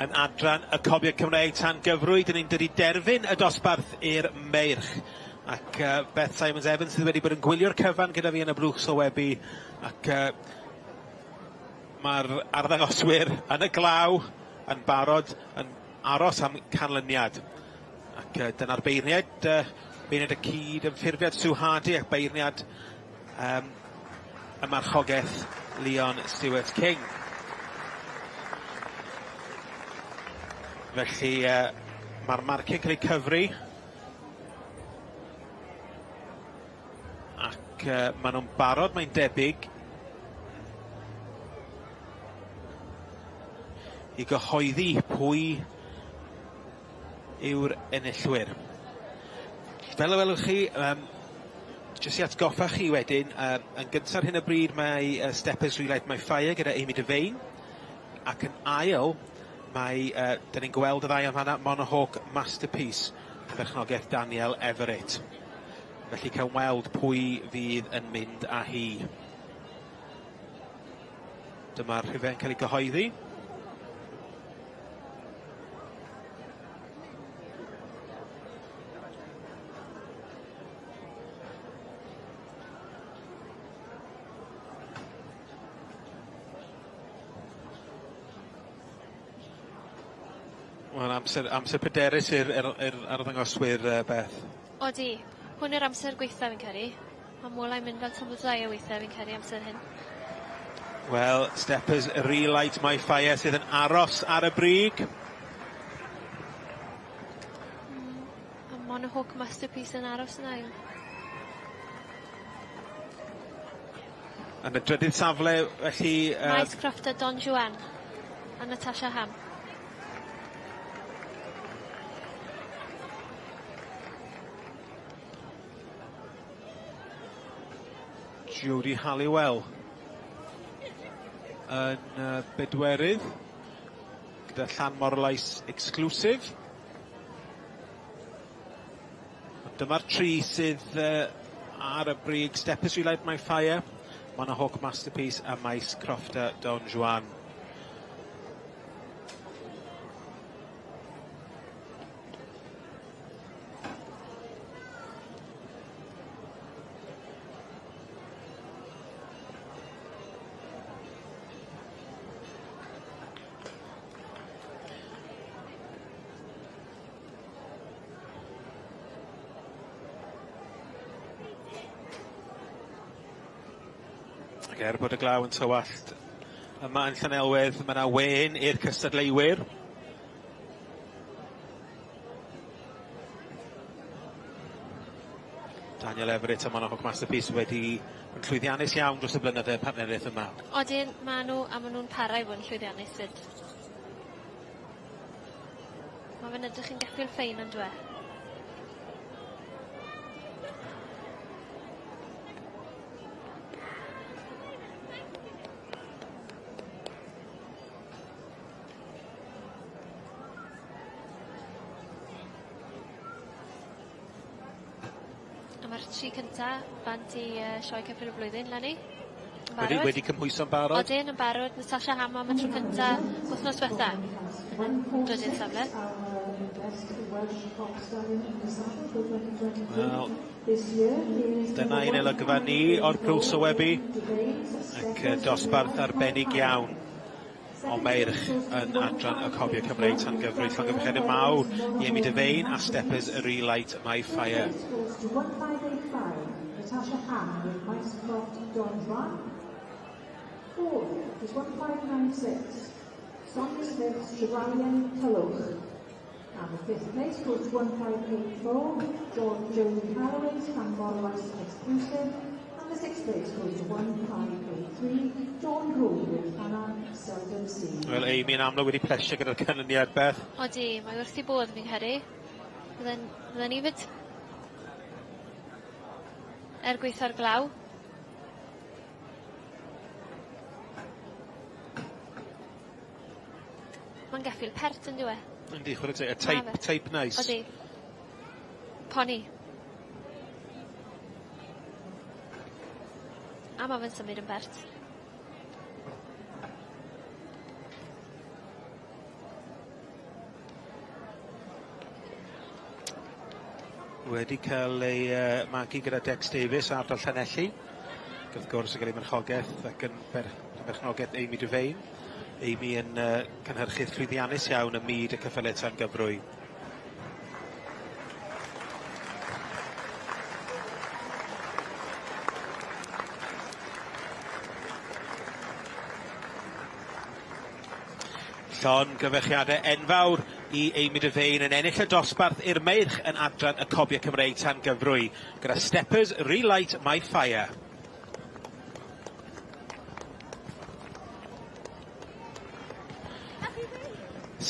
Yn adran y Cobiau Cymreig tan gyfrwy, dyn ni'n dod i derfyn y dosbarth i'r meirch. Ac uh, Beth Simons Evans sydd wedi bod yn gwylio'r cyfan gyda fi yn y blwch sylwebu ac uh, mae'r arddangoswyr yn y glaw yn barod yn aros am canlyniad. Ac uh, dyna'r beirniaid, uh, beirniad y cyd yn ffurfiad Sue Hardy ac beirniad um, y marchogaeth Leon Stuart King. Felly uh, mae'r marciau'n cael eu cyfri. Ac uh, maen nhw'n barod, mae'n debyg, i gyhoeddi pwy yw'r enillwyr. Fel y welwch chi, yym jyst i atgoffa chi wedyn, yy yn gynta ar hyn o bryd mae yy Steppers Relight My Fire gyda Amy Devane, ac yn ail mae yy 'dyn ni'n gweld y ddau yn fanna, Monohawk Masterpiece, perchnogaeth Daniel Everett. Felly cawn weld pwy fydd yn mynd â hi. Dyma'r rhifau'n cael ei gyhoeddi. Wel amser amser pryderus i'r i'r i'r arddangoswyr yy Beth. Odi. Hwn yw'r amser gwaetha fi'n credu. Ma' molau'n mynd fel tumble dryer weithe fi'n credu amser hyn. Wel, Steppers Relight My Fire sydd yn aros ar y brig. A Monohawk Masterpiece yn aros yn ail. Yn y drydydd safle felly yy... Maes Crofft a Don Juan a Natasha Ham. Jodie Halliwell yn uh, bedwerydd gyda Llanmorlais Exclusive. Dyma'r tri sydd uh, ar y brig Steppers Relight My Fire, Monohawk Masterpiece a Maes Crofta Don Juan. Ac er bod y glaw yn tywallt yma yn Llanelwedd, mae yna wên i'r cystadleuwyr. Daniel Everett a Monarch Masterpiece wedi yn llwyddiannus iawn dros y blynydde partneriaeth yma. Odyn, ma' nhw, a ma' nhw'n para i fod yn llwyddiannus 'fyd. Ma' fe'n edrych yn geffyl ffein on'd yw e? A ma'r tri cynta bant i Sioe Ceffyl y Flwyddyn leni. Yn barod. Wedi cymhwyso'n barod? Odyn yn barod. Natasha Ham am y tro cynta wythnos dwetha. Yn drydydd safle. Wel, dyna un olygfa ni o'r Pwls o Webi ac dosbarth arbennig iawn o meirch yn adran y Cofio Cymreig tan gyfrwy llongyfarchiadau mawr i Amy Devane a Steppers Relight My Fire. Natasha Ham with Mycroft Don Juan. Fourth is 1596, Sonia Smith's Chevalier Tulloch. And the fifth place goes to 1584, George Joni Calloway's Llanmorlais Exclusive. And the sixth place goes to 1583, Dawn Gould with Hannah Seldom Seen. Wel, Amy yn amlwg wedi plesio gyda'r canlyniad, Beth. Odi, mae wrth ei bodd fi'n credu. Bydden, bydden i 'fyd. Er gwaetha'r glaw. Mae'n geffyl pert on'd yw e? Yndi, chwarae teg, y type, type nice. Odi. Poni. A ma' fe'n symud yn bert. Wedi cael ei magu gyda Dex Davies ardal Llanelli. Ac wrth gwrs yn cael ei marchogaeth ac yn berchnogaeth Amy Devane. Amy yn cynhyrchydd llwyddiannus iawn ym myd y ceffylau tan gyfrwy. Llongyfarchiadau enfawr i Amy Devane yn ennill y dosbarth i'r meirch yn adran y Cobiau Cymreig tan gyfrwy gyda Steppers Relight My Fire.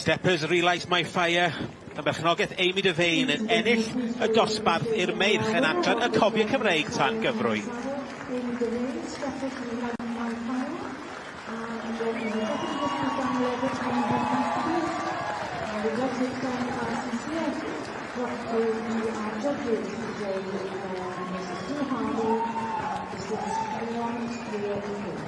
Steppers Relight My Fire yn berchnogaeth Amy Devane yn ennill y dosbarth i'r meirch yn adran y Cobiau Cymreig tan gyfrwy. Amy Devane, Steppers Relight My Fire. And in the second position is Daniel Everett from the Masterpiece. And the judges from RCCS got to be our judges today, Mrs. Sue Harvey and Mrs. Leon Stuart King.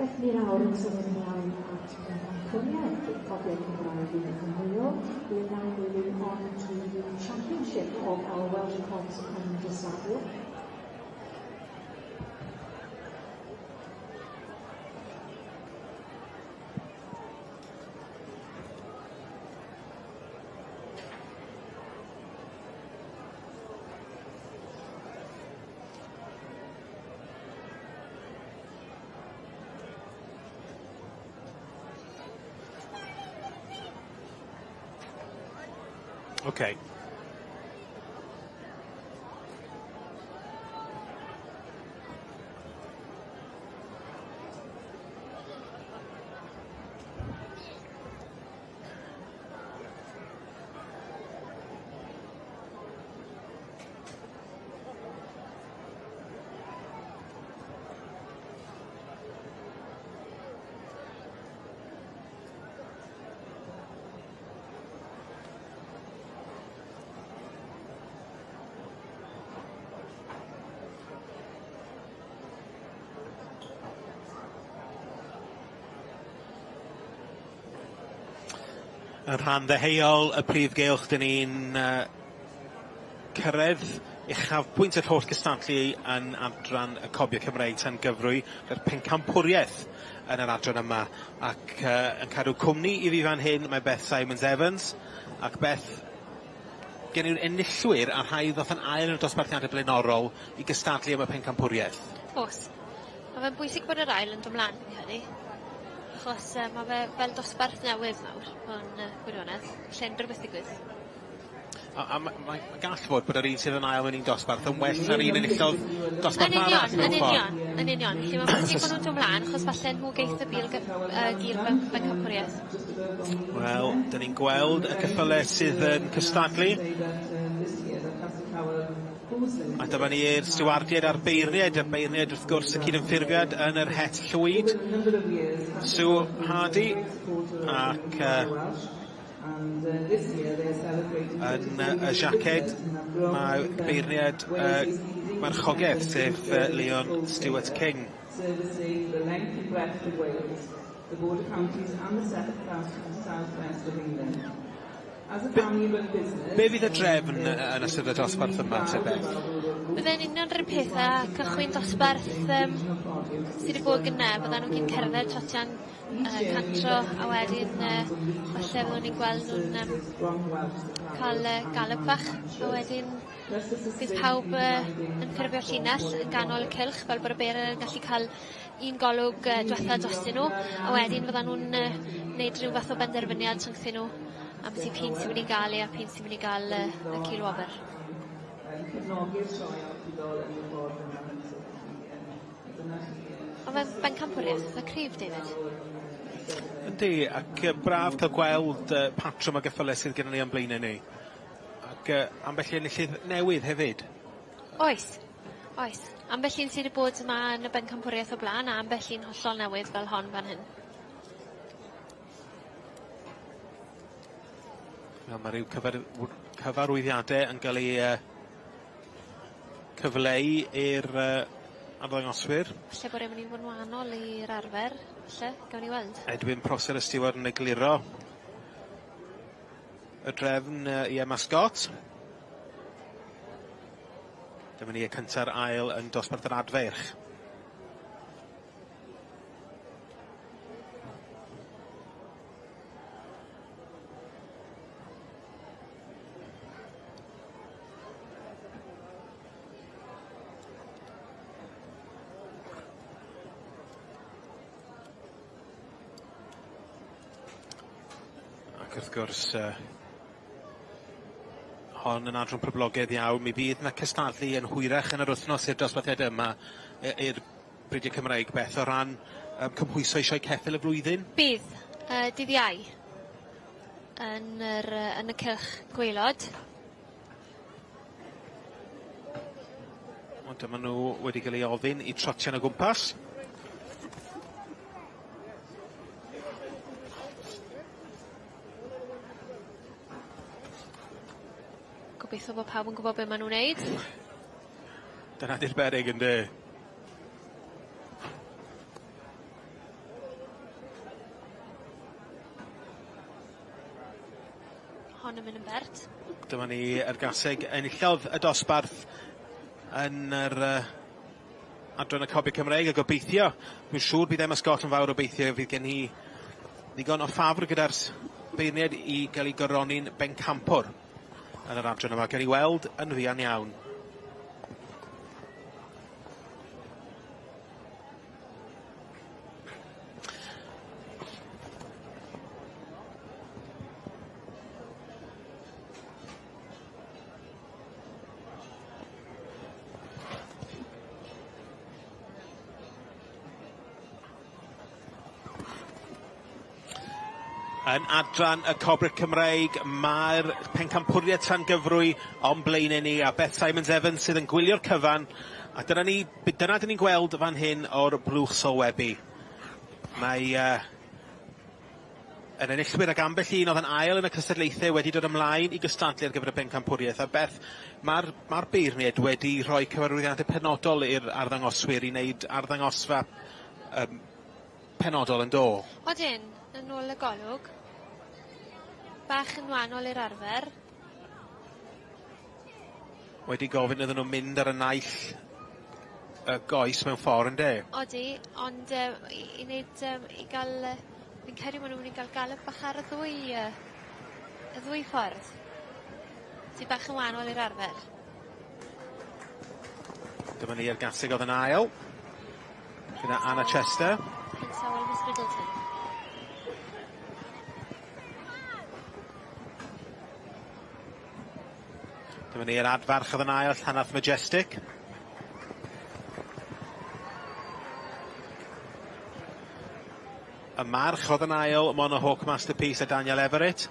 Felly ni nawr yn symud ymlaen at bencampwriaeth y Cobiau Cymraeg i Gymru. We are now moving on to the championship of our Welsh Cobs under saddle. Okay. Yn rhan ddeheuol y prif gylch, dyn ni'n cyrraedd uchafbwynt yr holl gystadlu yn adran y Cobiau Cymreig tan gyfrwy, yr pencampwriaeth yn yr adran yma, ac yn cadw cwmni i fi fan hyn mae Beth Simons Evans, ac Beth, gen i'r enillwyr a rhai ddoth yn ail yn y dosbarthiadau blaenorol i gystadlu am y pencampwriaeth. Oes. Ma' fe'n bwysig bod yr ail yn dod mlan, fi'n credu. Achos ma' fe fel dosbarth newydd nawr, mewn gwirionedd, lle unrhyw beth digwydd. A ma' gall fod bod yr un sydd yn ail mewn un dosbarth yn well na'r un enillodd dosbarth arall Yn union, yn union, yn union. Felly ma'n bwysig bod nhw'n dod mlan, achos falle nhw geith y bil gil bencampwriaeth. Wel, 'dyn ni'n gweld y ceffyle sydd yn cystadlu. A dyma ni'r stiwardiaid a'r beirniaid, y beirniaid wrth gwrs y cydymffurfiad yn yr het llwyd, Sue Hardy, ac yn y siaced mae beirniaid marchogaeth, sef Leon Stewart King. Servicing the length and breadth of Wales, the border counties and the south south west of England. Be be fydd y drefn yn ystod y dosbarth yma te Beth? Bydde'n union 'r un peth â cychwyn dosbarth yym sy 'di bod gynne byddan nhw gyd cerdded trotian cantro a wedyn falle fyddwn ni'n gweld nw'n yym ca'l galop fach a wedyn bydd pawb yn ffurfio llinell yn ganol y cylch fel bod y beirniad yn gallu ca'l un golwg dwetha drostyn nhw a wedyn fyddan nhw'n neud rhyw fath o benderfyniad rhyngthyn nhw ambyti p'un sy'n mynd i ga'l e a p'un sy'n mynd i ga'l y cil wobr. On' mae'n bencampwriaeth itha cryf David. Yndi ac braf ca'l gweld patrwm o geffyle sydd gynnon ni o'n blaene ni. Ac ambell i enillydd newydd hefyd. Oes. Oes. Ambell un sy 'di bod yma yn y bencampwriaeth o bla'n a ambell un hollol newydd fel hon fan hyn. Wel ma' ryw cyfarwyddiade yn ga'l 'u cyfleu i'r arddangoswyr. Falle bod e'n myn' i fod yn wahanol i'r arfer, falle, gawn ni weld. Edwin Prosser y stiward yn egluro y drefn i Emma Scott. Dyma ni y cynta'r ail yn dosbarth yr adfeirch. Ac wrth gwrs hon yn adran poblogaidd iawn. Mi fydd 'na cystadlu yn hwyrach yn yr wythnos i'r dosbarthiade yma i'r Bridiau Cymreig Beth o ran yym cymhwyso i Sioe Ceffyl y Flwyddyn? Bydd, dydd Iau yn yr yn y cylch gwaelod. Ond dyma nhw wedi cael ei ofyn i trotian o gwmpas. Gobeithio bo' pawb yn gwbo be' ma' nw'n neud. Dyna 'di'r beryg ynde? Rhobert. Dyma ni yr gaseg enillodd y dosbarth yn yr adran y Cobiau Cymreig a gobeithio, dwi'n siŵr bydd Emma Scott yn fawr obeithio fydd gen hi ddigon o ffafr gyda'r beirniaid i gael ei goroni'n bencampwr yn yr adran yma. Gawn ni weld yn fuan iawn. Yn adran y Cobra Cymreig, mae'r pencampwriaeth tan gyfrwy o'n blaenau ni, a Beth Simons Evans sydd yn gwylio'r cyfan, a dyna ni, dyna dyn ni'n gweld fan hyn o'r blwch sylwebu. Mae yr enillwyr ac ambell un oedd yn ail yn y cystadlaethau wedi dod ymlaen i gystadlu ar gyfer y bencampwriaeth, a Beth, mae'r ma beirniaid wedi rhoi cyfarwyddiadau penodol i'r arddangoswyr i wneud arddangosfa penodol yn do? Odyn, yn ôl y golwg. Bach yn wahanol i'r arfer. Wedi gofyn iddyn nhw mynd ar y naill y goes mewn ffordd, ynde? Odi, ond i wneud, i gael, fi'n credu maen nhw'n mynd i gael galop bach ar y ddwy ffordd. Sy'n bach yn wahanol i'r arfer. Dyma ni ar gaseg oedd yn ail. Gyda Anna Chester. Pensawel Miss Middleton. Dyma ni yr adfarch oedd yn ail, Llanarth Majestic. Y march oedd yn ail, Mona Hawk Masterpiece a Daniel Everett.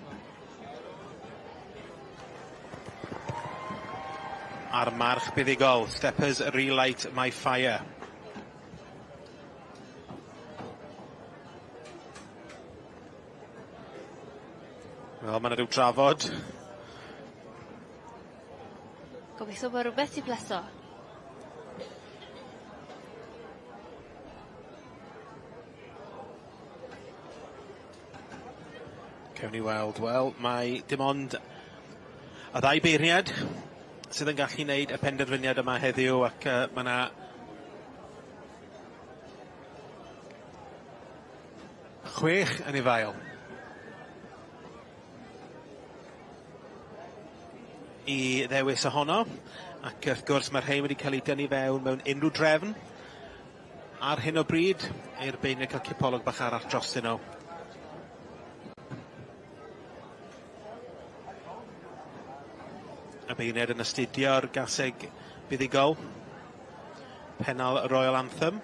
A'r march buddugol, Steppers Relight My Fire. Wel, ma' 'na ryw drafod. Gobeithio bod rhywbeth i bleso. Cewn ni weld. Wel, mae dim ond y ddau beirniad sydd yn gallu wneud y penderfyniad yma heddiw, ac mae 'na 6 yn ei fael. I ddewis ohono, ac wrth gwrs mae rhain wedi cael eu dynnu fewn mewn unrhyw drefn ar hyn o bryd, i'r beirniaid cael cipolwg bach arall drostyn nhw. Y beirniaid yn astudio'r gaseg buddugol, Pennal Royal Anthem.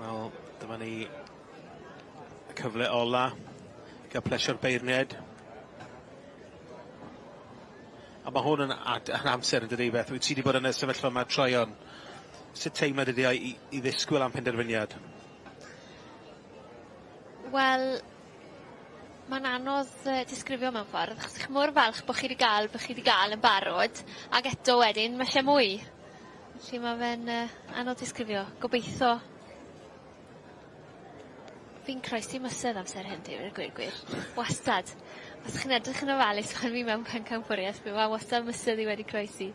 Wel, dyma ni y cyfle ola i gael plesio'r beirniaid. A ma' hwn yn yn amser yn dydi Beth, wyt ti wedi bod yn y sefyllfa yma troeon. Sut teimlad ydi o i ddisgwyl am penderfyniad? Wel, mae'n anodd disgrifio mewn ffordd, achos chi mor falch bod chi wedi gael be chi wedi gael yn barod, ac eto wedyn mae eisiau mwy. Felly mae fe'n anodd disgrifio. Gobeithio. Fi'n croesi mysedd amser hyn, deud y gwir gwir. Wastad. Os chi'n edrych yn ofalus pan fi mewn pencampwriaeth, fi ma' wastad mysedd i wedi croesi.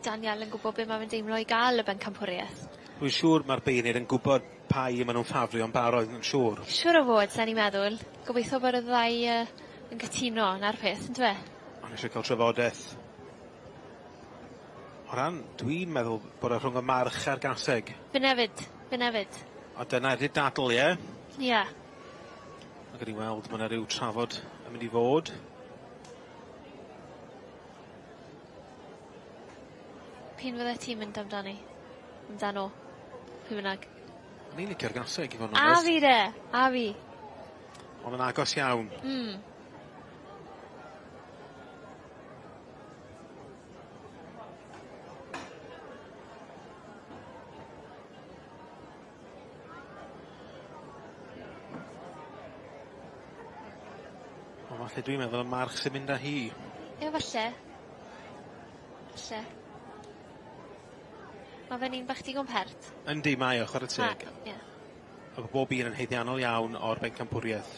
Daniel yn gwybod be' ma' fe'n deimlo i ga'l y bencampwriaeth. Dwi'n siŵr ma'r beirniaid yn gwybod pa un ma' nhw'n ffafrio yn barod, yn siŵr. Siŵr o fod, sa'n i'n meddwl. Gobeithio bod y ddau yn cytuno na'r peth, yndyfe? O'n eisiau cael trafodaeth. O ran, dwi'n meddwl bod o rhwng y march a'r gaseg. Fi'n hefyd, fi'n hefyd. A dyna ydi'r dadl, ie? Ie. A gawn ni weld, ma' 'na ryw trafod yn mynd i fod. P'un fydde ti'n mynd amdani? Amdano? Pwy bynnag. O'n i'n licio'r gaseg i fod yn onest. A fi de, a fi. Ond yn agos iawn. Ond falle dwi'n meddwl y march sy'n mynd â hi. Ie, falle. Falle. Mae fe'n un bach digon pert. Yndi, mae o, chwarae teg. Ie. A ma' bob un yn haeddiannol iawn o'r bencampwriaeth.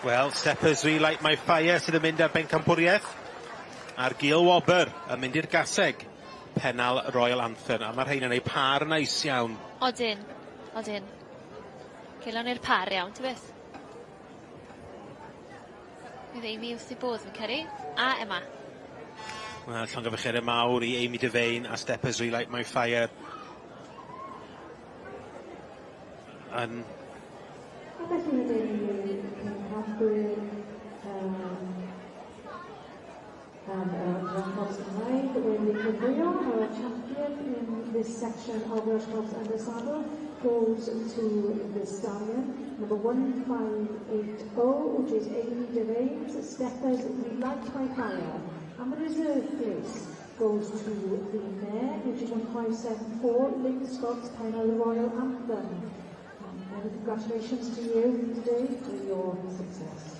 Wel, Steppers Relight My Fire sydd yn mynd ar bencampwriaeth. A'r Gil Wobr yn mynd i'r gaseg. Pennal Royal Anthem. A mae'r rhain yn ei par neis iawn. Odyn, odyn. Celon i'r par iawn, ti beth? Bydd Amy wrth ei bodd, fi'n credu. A Emma. Wel, llongyfarchiadau mawr i Amy Devane a Steppers Relight My Fire. Yn A felly wedyn ni pencampwyr am yr Adran Cobs Cymraeg wedi cyflwyno our champion in this section of Welsh Cobs Under Saddle goes to the stallion number 1580, which is Amy Devane's Steppers Relight My Fire. And the reserve place goes to the mare, which is 1574, Lynn Scott's Pennal Royal Anthem. And many congratulations to you today for your success.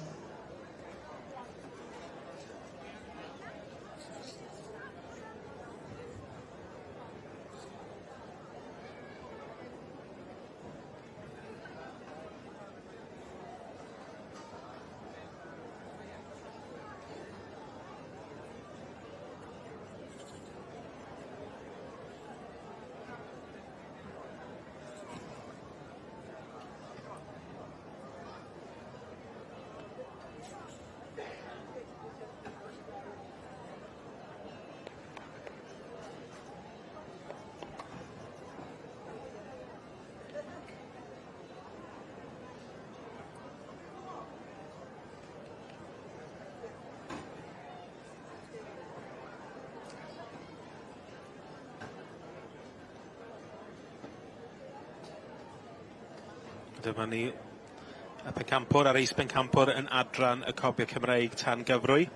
Dyma ni y pencampwr a'r is-bencampwr yn adran y Cobiau Cymreig tan gyfrwy.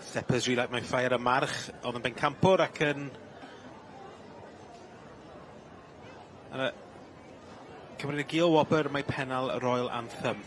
Steppers Relight My Fire y march oedd yn bencampwr ac yn cymryd y Gil Wobr mae Pennal Royal Anthem.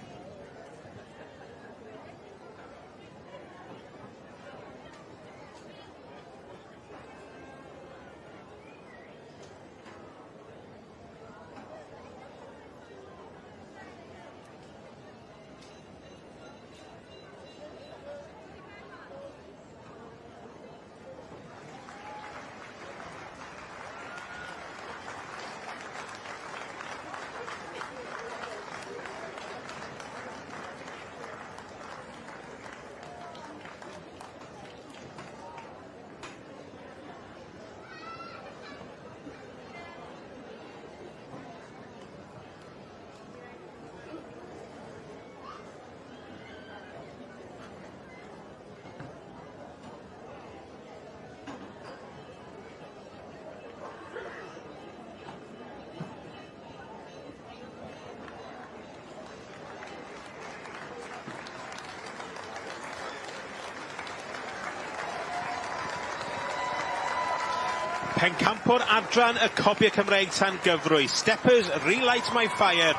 Pencampwr adran y Cobiau Cymreig tan gyfrwy. Steppers Relight My Fire.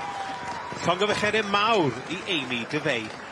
Llongyfarchiadau mawr i Amy Devane.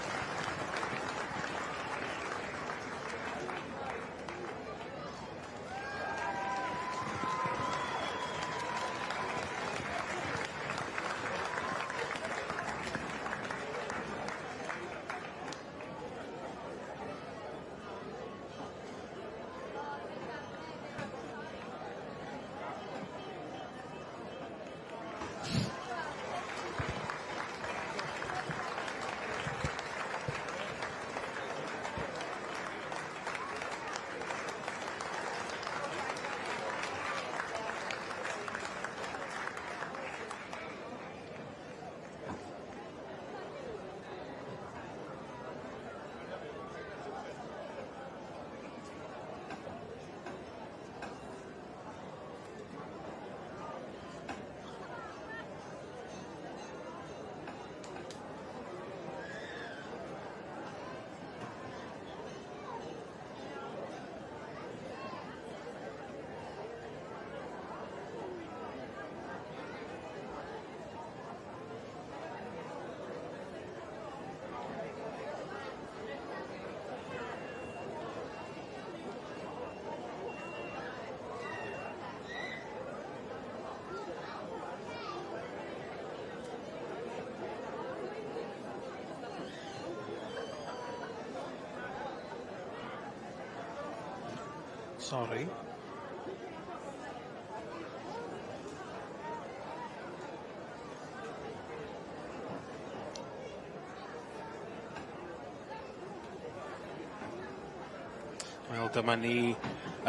Sori. Wel, dyma ni y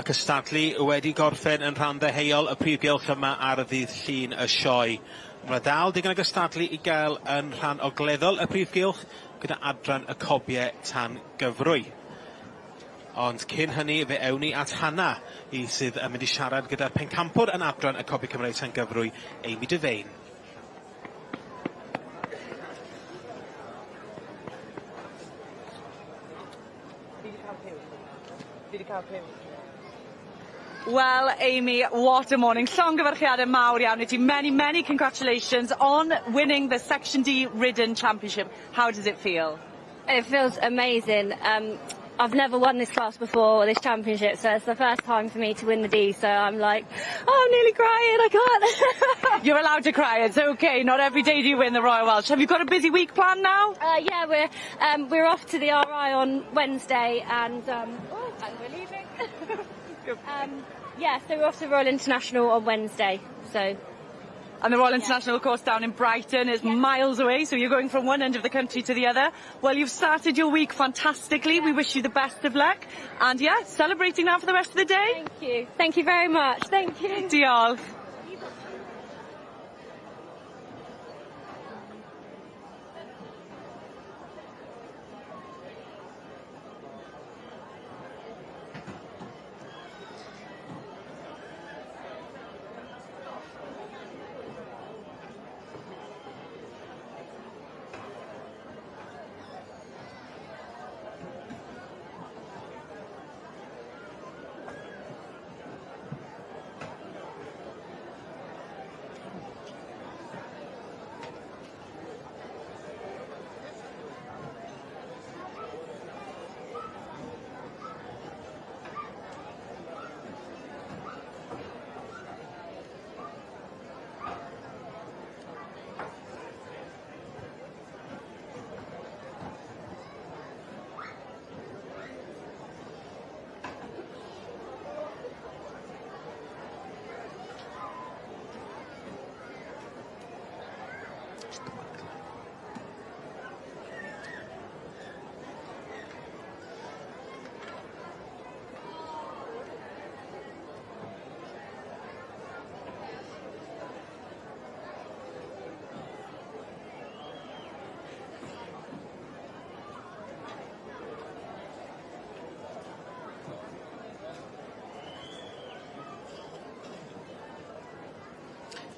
cystadlu wedi gorffen yn rhan ddeheuol y prif gylch yma ar y ddydd Llun y sioe. Mae dal digon o gystadlu i gael yn rhan ogleddol y prif gylch gyda adran y cobiau tan gyfrwy. Ond cyn hynny fe ewn ni at Hanna i sydd yn mynd i siarad gyda'r pencampwr yn adran y cobiau Cymreig tan gyfrwy, Amy Devane. Well, Amy, what a morning. Llongyfarchiadau mawr iawn i ti. Many, many congratulations on winning the Section D Ridden Championship. How does it feel? It feels amazing. I've never won this class before, this championship, so it's the first time for me to win the D, so I'm like, oh, I'm nearly crying, I can't. You're allowed to cry, it's okay. Not every day do you win the Royal Welsh. Have you got a busy week planned now? Yeah, we're off to the RI on Wednesday, and we're leaving. Yeah, so we're off to Royal International on Wednesday, so... And the Royal International, of course, down in Brighton is miles away, so you're going from one end of the country to the other. Well, you've started your week fantastically. We wish you the best of luck. And, yeah, celebrating now for the rest of the day. Thank you. Thank you very much. Thank you. Diolch.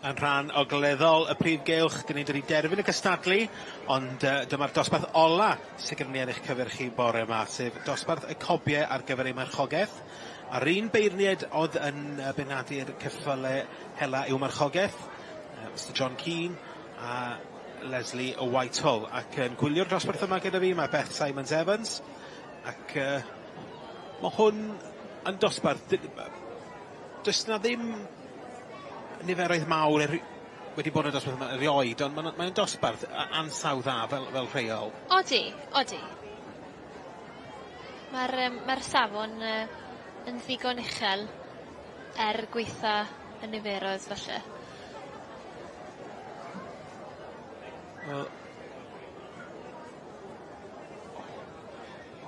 Yn rhan ogleddol y prif gylch, dyn ni'n dod i derfyn y cystadlu, ond dyma'r dosbarth ola sydd gyda ni ar eich cyfer chi bore yma, sef dosbarth y cobiau ar gyfer ei marchogaeth. A'r un beirniad oedd yn beirniadu'r ceffyle hela i'w marchogaeth, Mr John Keane a Leslie Whitehall. Ac yn gwylio'r dosbarth yma gyda fi, mae Beth Simons Evans, ac mae hwn yn dosbarth, does na ddim niferoedd mawr wedi bod yn dosbarth yma erioed, ond mae'n dosbarth ansawdd dda fel rheol. Odi, odi. Mae'r safon yn ddigon uchel er gweitha y niferoedd falle. Wel,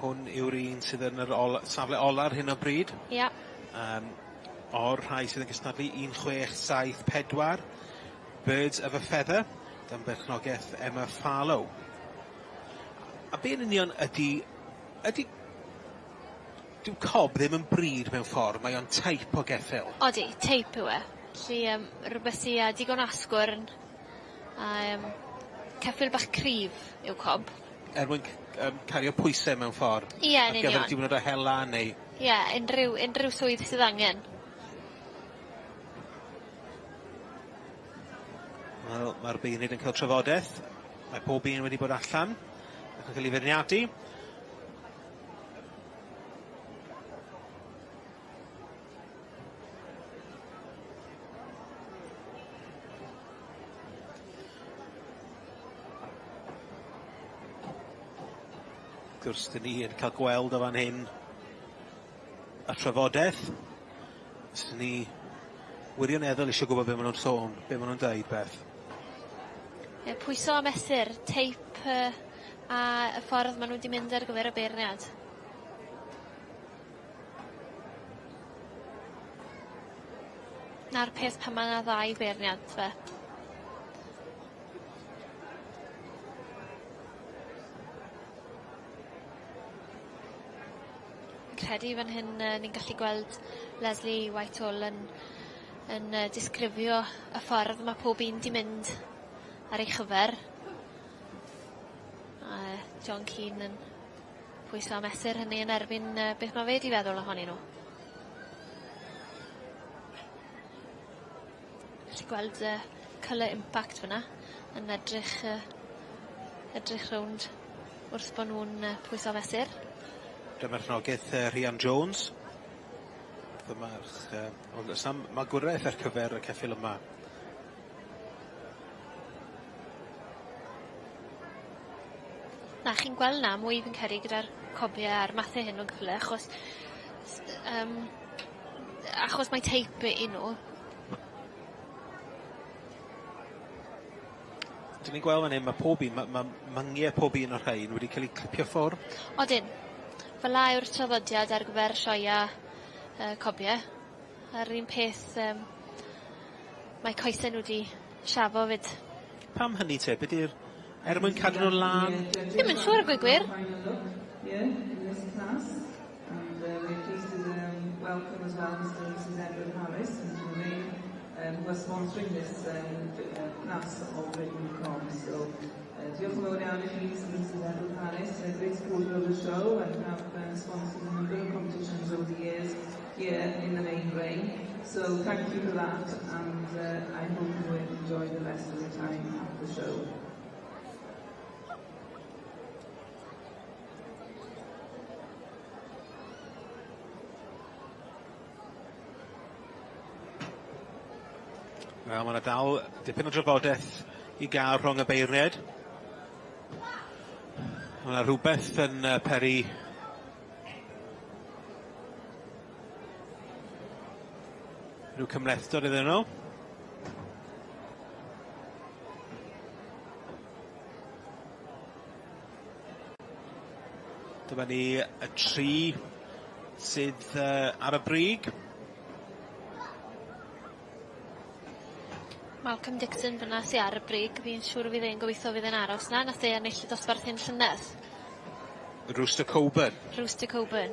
hwn yw'r un sydd yn yr safle ola ar hyn o bryd. Ia. O'r rhai sydd yn cystadlu 1674, Birds of a Feather, dan berchnogaeth Emma Farlow. A be yn union ydy dyw cob ddim yn bryd mewn ffordd, mae o'n teip o geffyl. Odi, teip yw e. Felly rhywbeth sy â digon asgwrn, a ceffyl bach cryf yw cob. Er mwyn cario pwysau mewn ffordd. Ie, yn union. Ar gyfer diwrnod o hela neu... Ie, unrhyw swydd sydd angen. Wel, mae'r beirniaid yn cael trafodaeth. Mae pob un wedi bod allan ac yn cael ei feirniadu. Wrth gwrs, dyn ni yn cael gweld o fan hyn y trafodaeth. Swn ni wirioneddol eisiau gwybod be maen nhw'n sôn, be maen nhw'n dweud, Beth. Ie, pwyso a mesur, teip a y ffordd maen nhw wedi mynd ar gyfer y beirniad. 'Na'r peth pan ma' 'na ddau beirniad fe. Fi'n credu fan hyn yy ni'n gallu gweld Lesley Whitehall yn yn yy disgrifio y ffordd ma' pob un 'di mynd ar ei chyfer. A John Keane yn pwyso a mesur hynny yn erbyn yy beth ma' fe 'di feddwl ohonyn nw. Gallu gweld y colour impact fyna yn edrych yy edrych rownd wrth bo' nw'n yy pwyso a mesur. Dyma chnogaeth yy Rhian Jones. Dyma'r yy ond o's na'm magwraeth ar cyfer y ceffyl yma. Na chi'n gweld 'na mwy fi'n credu gyda'r cobie a'r mathe hyn o cyffyle achos achos mae teip i nw. 'Dyn ni'n gweld fan 'yn ma' pob un ma' ma' myngie pob un o'r rhain wedi ca'l 'u clipio ffwr'. Odyn. Fela yw'r traddodiad ar gyfer sioea cobie. A'r un peth yym mae coese nw 'di siafo 'fyd. Pam hynny te? Be' 'di'r... Er mwyn cadw nw lan? Ddim yn siŵr a gweud gwir. Here in this class and we're pleased to welcome as well Mr and Mrs Edward Harris and Jermaine who are sponsoring this class of Ridden Cobs. So diolch yn fawr iawn i chi Mr and Mrs Edward Harris, a great supporter of the show and have sponsored a number of competitions over the years here in the main ring. So thank you for that and I hope you enjoy the rest of your time at the show. Wel, ma' 'na dal dipyn o drafodaeth i ga'l rhwng y beirniaid. Ma' 'na rhwbeth yn peri rhyw cymhlethdod iddyn nhw. Dyma ni y tri sydd ar y brig. Malcolm Dixon fyna sy ar y brig. Fi'n siŵr fydd e'n gobeithio fydd e'n aros 'na. Nath e ennill y dosbarth hyn llynedd. Rooster Coburn. Rooster Coburn.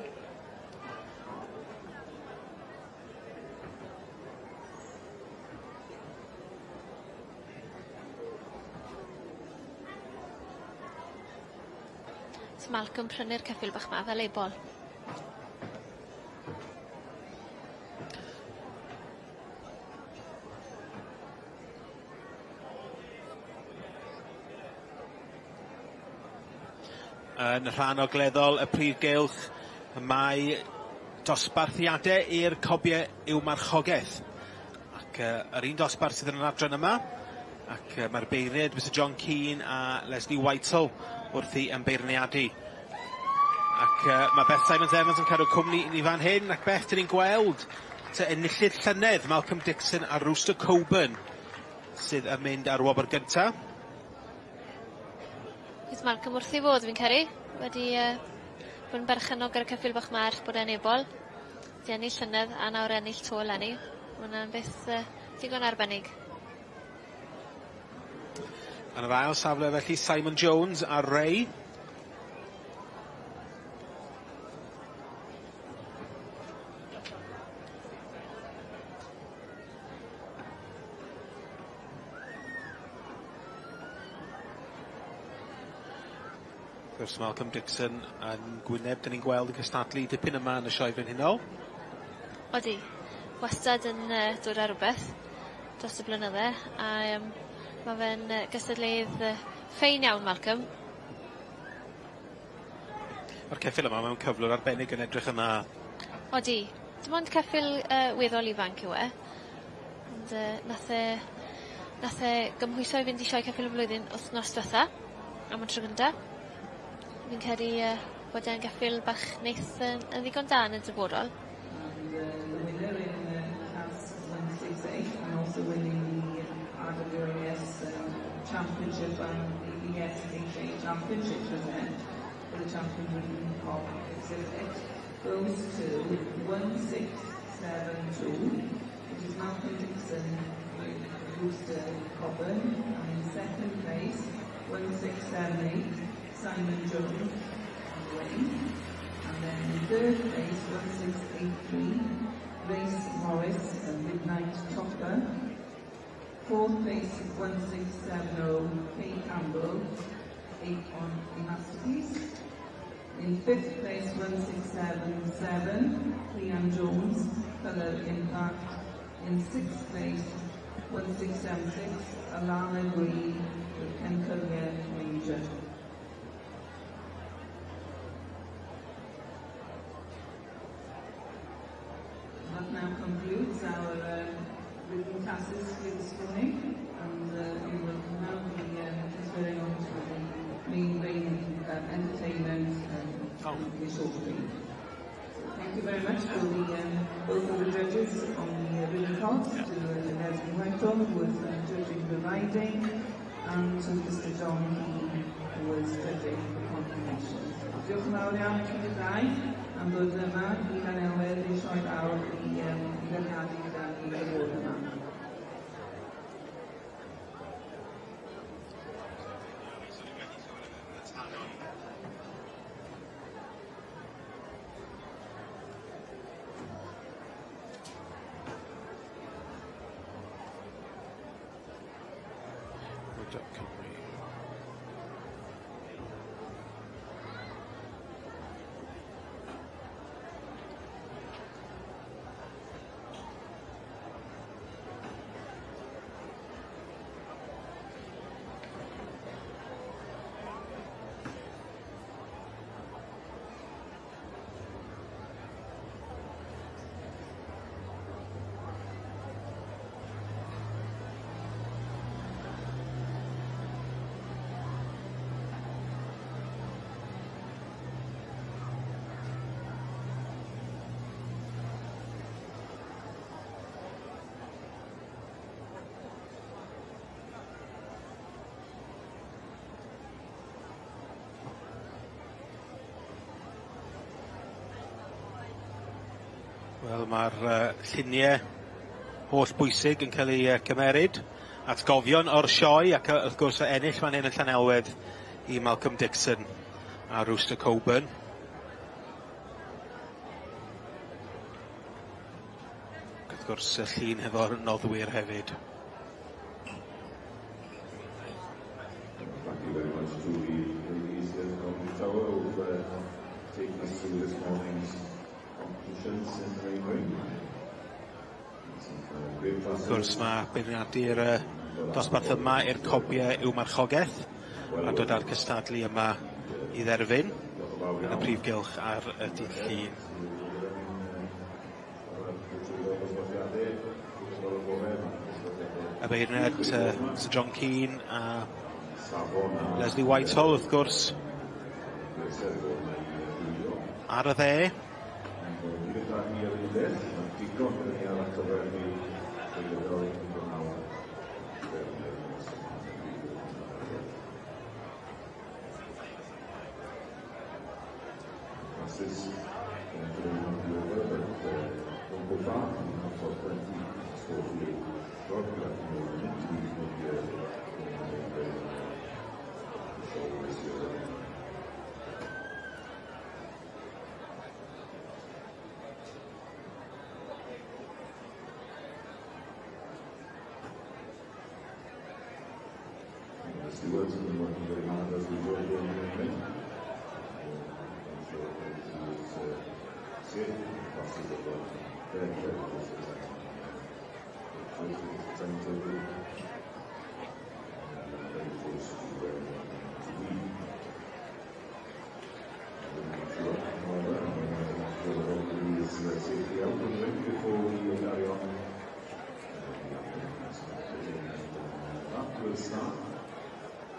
So Malcolm prynu'r ceffyl bach 'ma fel ebol. Yn rhan ogleddol y prif gylch mae dosbarthiade i'r cobie i'w marchogeth. Ac yr un dosbarth sydd yn yr adran yma, ac mae'r beirniaid Mister John Keane a Lesley Whitehall wrthi yn beirniadu. Ac mae Beth Simons Evans yn cadw cwmni i ni fan hyn, ac Beth, dyn ni'n gweld te enillydd llynedd Malcolm Dixon a Rooster Coburn sydd yn mynd ar wobr gynta. Bydd Malcolm wrth ei fodd fi'n credu. Wedi bod yn berchennog ar y ceffyl bach 'ma ers bod e'n ebol. 'Di ennill llynedd a nawr ennill 'to eleni. Ma' wnna'n beth digon arbennig. Yn yr ail safle felly Simon Jones a Ray. Wrth gwrs Malcolm Dixon yn Gwyneb, 'dyn ni'n gweld yn cystadlu dipyn yma yn y Sioe Frenhinol. Odi, wastad yn dod â rwbeth dros y blynydde a ma' fe'n gystadleuydd ffein iawn Malcolm. Ma'r ceffyl yma mewn cyflwr arbennig yn edrych yn dda. Odi, dim ond ceffyl weddol ifanc yw e. Ond nath e nath e gymhwyso i fynd i Sioe Ceffyl y Flwyddyn wthnos dwetha am y tro gynta. Fi'n credu bod e'n geffyl bach neith yn ddigon da yn y dyfodol. And the winner in also winning the RWAS Championship and the ESHA Championship present for the Champion Ridden Cob exhibit goes to 1672, which is Malcolm Dixon with Rooster Coburn, and in second place, 1678, Simon Jones on the way. And then in third place, 1683, Grace Morris and Midnight Topper. Fourth place, 1670, Kay Campbell, 8 on a Masterpiece. In fifth place, 1677, Leanne Jones, Colour Impact. In sixth place, 1676, Alana Green with Ken Collier Major. That now concludes our written classes for this morning, and we will now be transferring on to the main ring entertainment shortly. So thank you very much for the both of the judges on the written cards, to Leslie Whitehall, who was judging the riding, and to Mr. John Keane, who was judging the conformation. Diolch yn fawr iawn i chi ddau am ddod yma i Llanelwedd i sioe fawr i feirniadu gyda ni y bore yma. Wel, mae'r lluniau holl bwysig yn cael eu cymeryd. Atgofion o'r sioe ac wrth gwrs y ennill fan hyn yn Llanelwedd i Malcolm Dixon a Rooster Coburn. Ac wrth gwrs y llun hefo'r noddwyr hefyd. Thank you very much to the ladies here from the tower who've taken us through this morning's competitions in the main ring. Great Wrth gwrs mae beirniadu'r dosbarth yma i'r cobiau i'w marchogaeth a dod â'r cystadlu yma i dderfyn yn y prif gylch ar y dydd Llun. Y beirniad Sir John Keane a Leslie Whitehall wrth gwrs ar y dde. Stewards have been working very hard as usual here in the ring. I'm sure everything is safe. The classes have got very, very close to that. Timetable. And very close to where we want to be. I'm sure, however, I'm sure that everybody is safely out of the ring before we carry on. That will start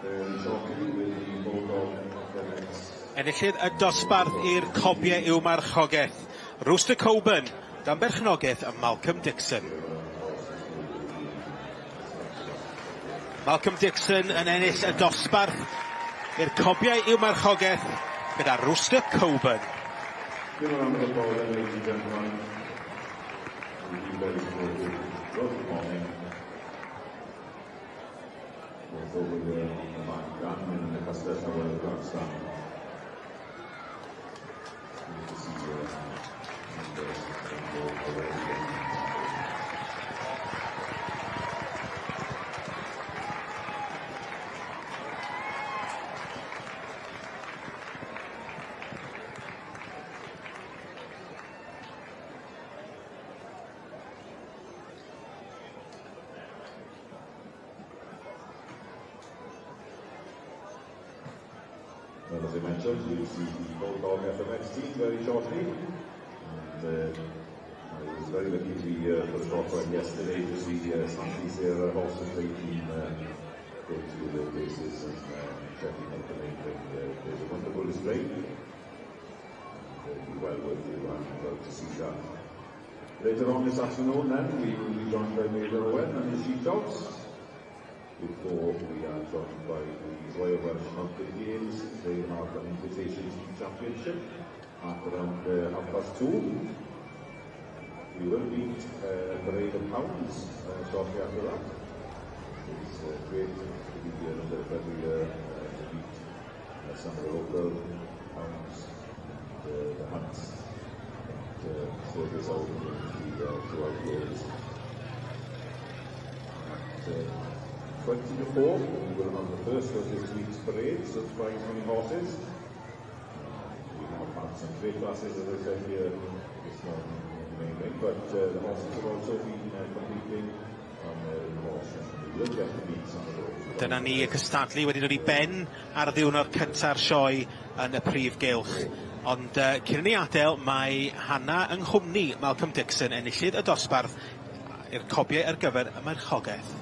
very shortly with the Bulldog Athletics. Enillydd y dosbarth i'r cobiau i'w marchogaeth. Rooster Coburn, dan berchnogaeth y Malcolm Dixon. Malcolm Dixon yn ennill y dosbarth i'r cobiau i'w marchogaeth gyda Rooster Coburn. Give a round of applause then, ladies and gentlemen. We've been very supportive throughout the morning. Both over there on the back and in the Castell Newydd grandstand. Good to see numbers involved already. Well, as I mentioned, we'll see the Bulldog FMX team very shortly. And I was very lucky to be here for a short while yesterday to see Santi Sarah horse and play team going through their paces and checking out the main ring. There's a wonderful display. And it'll be well worth you out to see that. Later on this afternoon then, we will be joined by Major Owen and his sheepdogs, before we are joined by the Royal Welsh Mounted Games. They have an Invitation Team Championship at around 2:30. We will meet a parade of hounds shortly after that. It's great to be here every year to meet some of the local hounds and the hunts that service our community throughout Wales. At 3:40, we will have the first of this week's parades of prize winning horses. We have had some great classes, as I said here this morning in the main ring, but the horses have also been competing on their own horse, and we will get to meet some of those. Dyna ni y cystadlu wedi dod i ben ar ddiwrnod cynta'r sioe yn y prif gylch. Ond cyn i ni adael, mae Hannah yng nghwmni Malcolm Dixon, enillydd y dosbarth i'r cobiau ar gyfer y marchogaeth.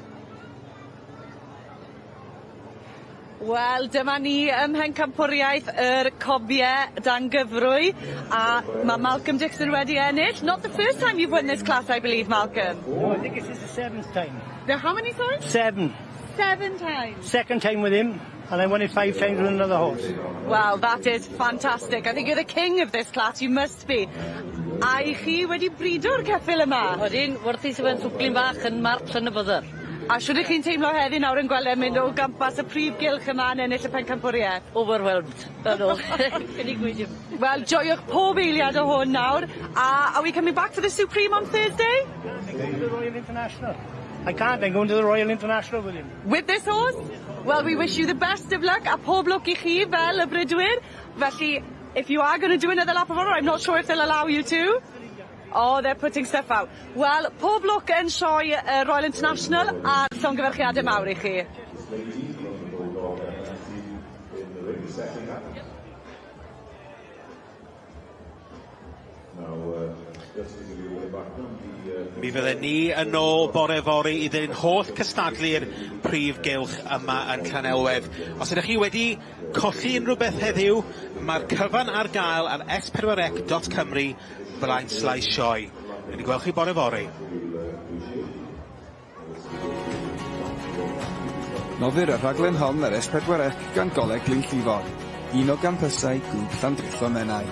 Wel, dyma ni ym Mhencampwriaeth yr cobiau dan gyfrwy, a mae Malcolm Dixon wedi ennill. Not the first time you've won this class, I believe, Malcolm. No, I think this is the seventh time. Now, how many, sorry? Seven. Seven times. Second time with him, and I won it five times with another horse. Well, that is fantastic. I think you're the king of this class, you must be. A i chi wedi brido'r ceffyl yma? Odyn, wrthi sydd yn swglyn bach yn March yn y byddar. A shwd 'ych chi'n teimlo heddi nawr yn gweld e mynd o gwmpas y prif gylch yma yn ennill y pencampwriaeth? Overwhelmed. Ydw. Cynnig gweud dim. Wel, joiwch pob eiliad o hwn nawr. A are we coming back for the Supreme on Thursday? I'm going to the Royal International. I can't, I'm going to the Royal International with him. With this horse? Well, we wish you the best of luck a pob lwc i chi fel y bridwyr. Felly, if you are going to do another lap of honour, I'm not sure if they'll allow you to. Oh, they're putting stuff out. Wel, pob lwc yn sioe Royal International a llongyfarchiadau mawr i chi. This lady from the Bulldog FMX team in the ring, setting up. Now, just to give you a bit of background, the Mi fydden ni yn ôl bore fory i ddilyn holl cystadlu'r prif gylch yma yn Llanelwedd. Os ydych chi wedi colli unrhyw beth heddiw, mae'r cyfan ar gael ar s4c.cymru blaen slaes sioe. Newn ni gweld chi bore fory. Noddir y rhaglen hon ar S4C gan Goleg Glynllifon, un o gampysau Grŵp Llandrillo Menai.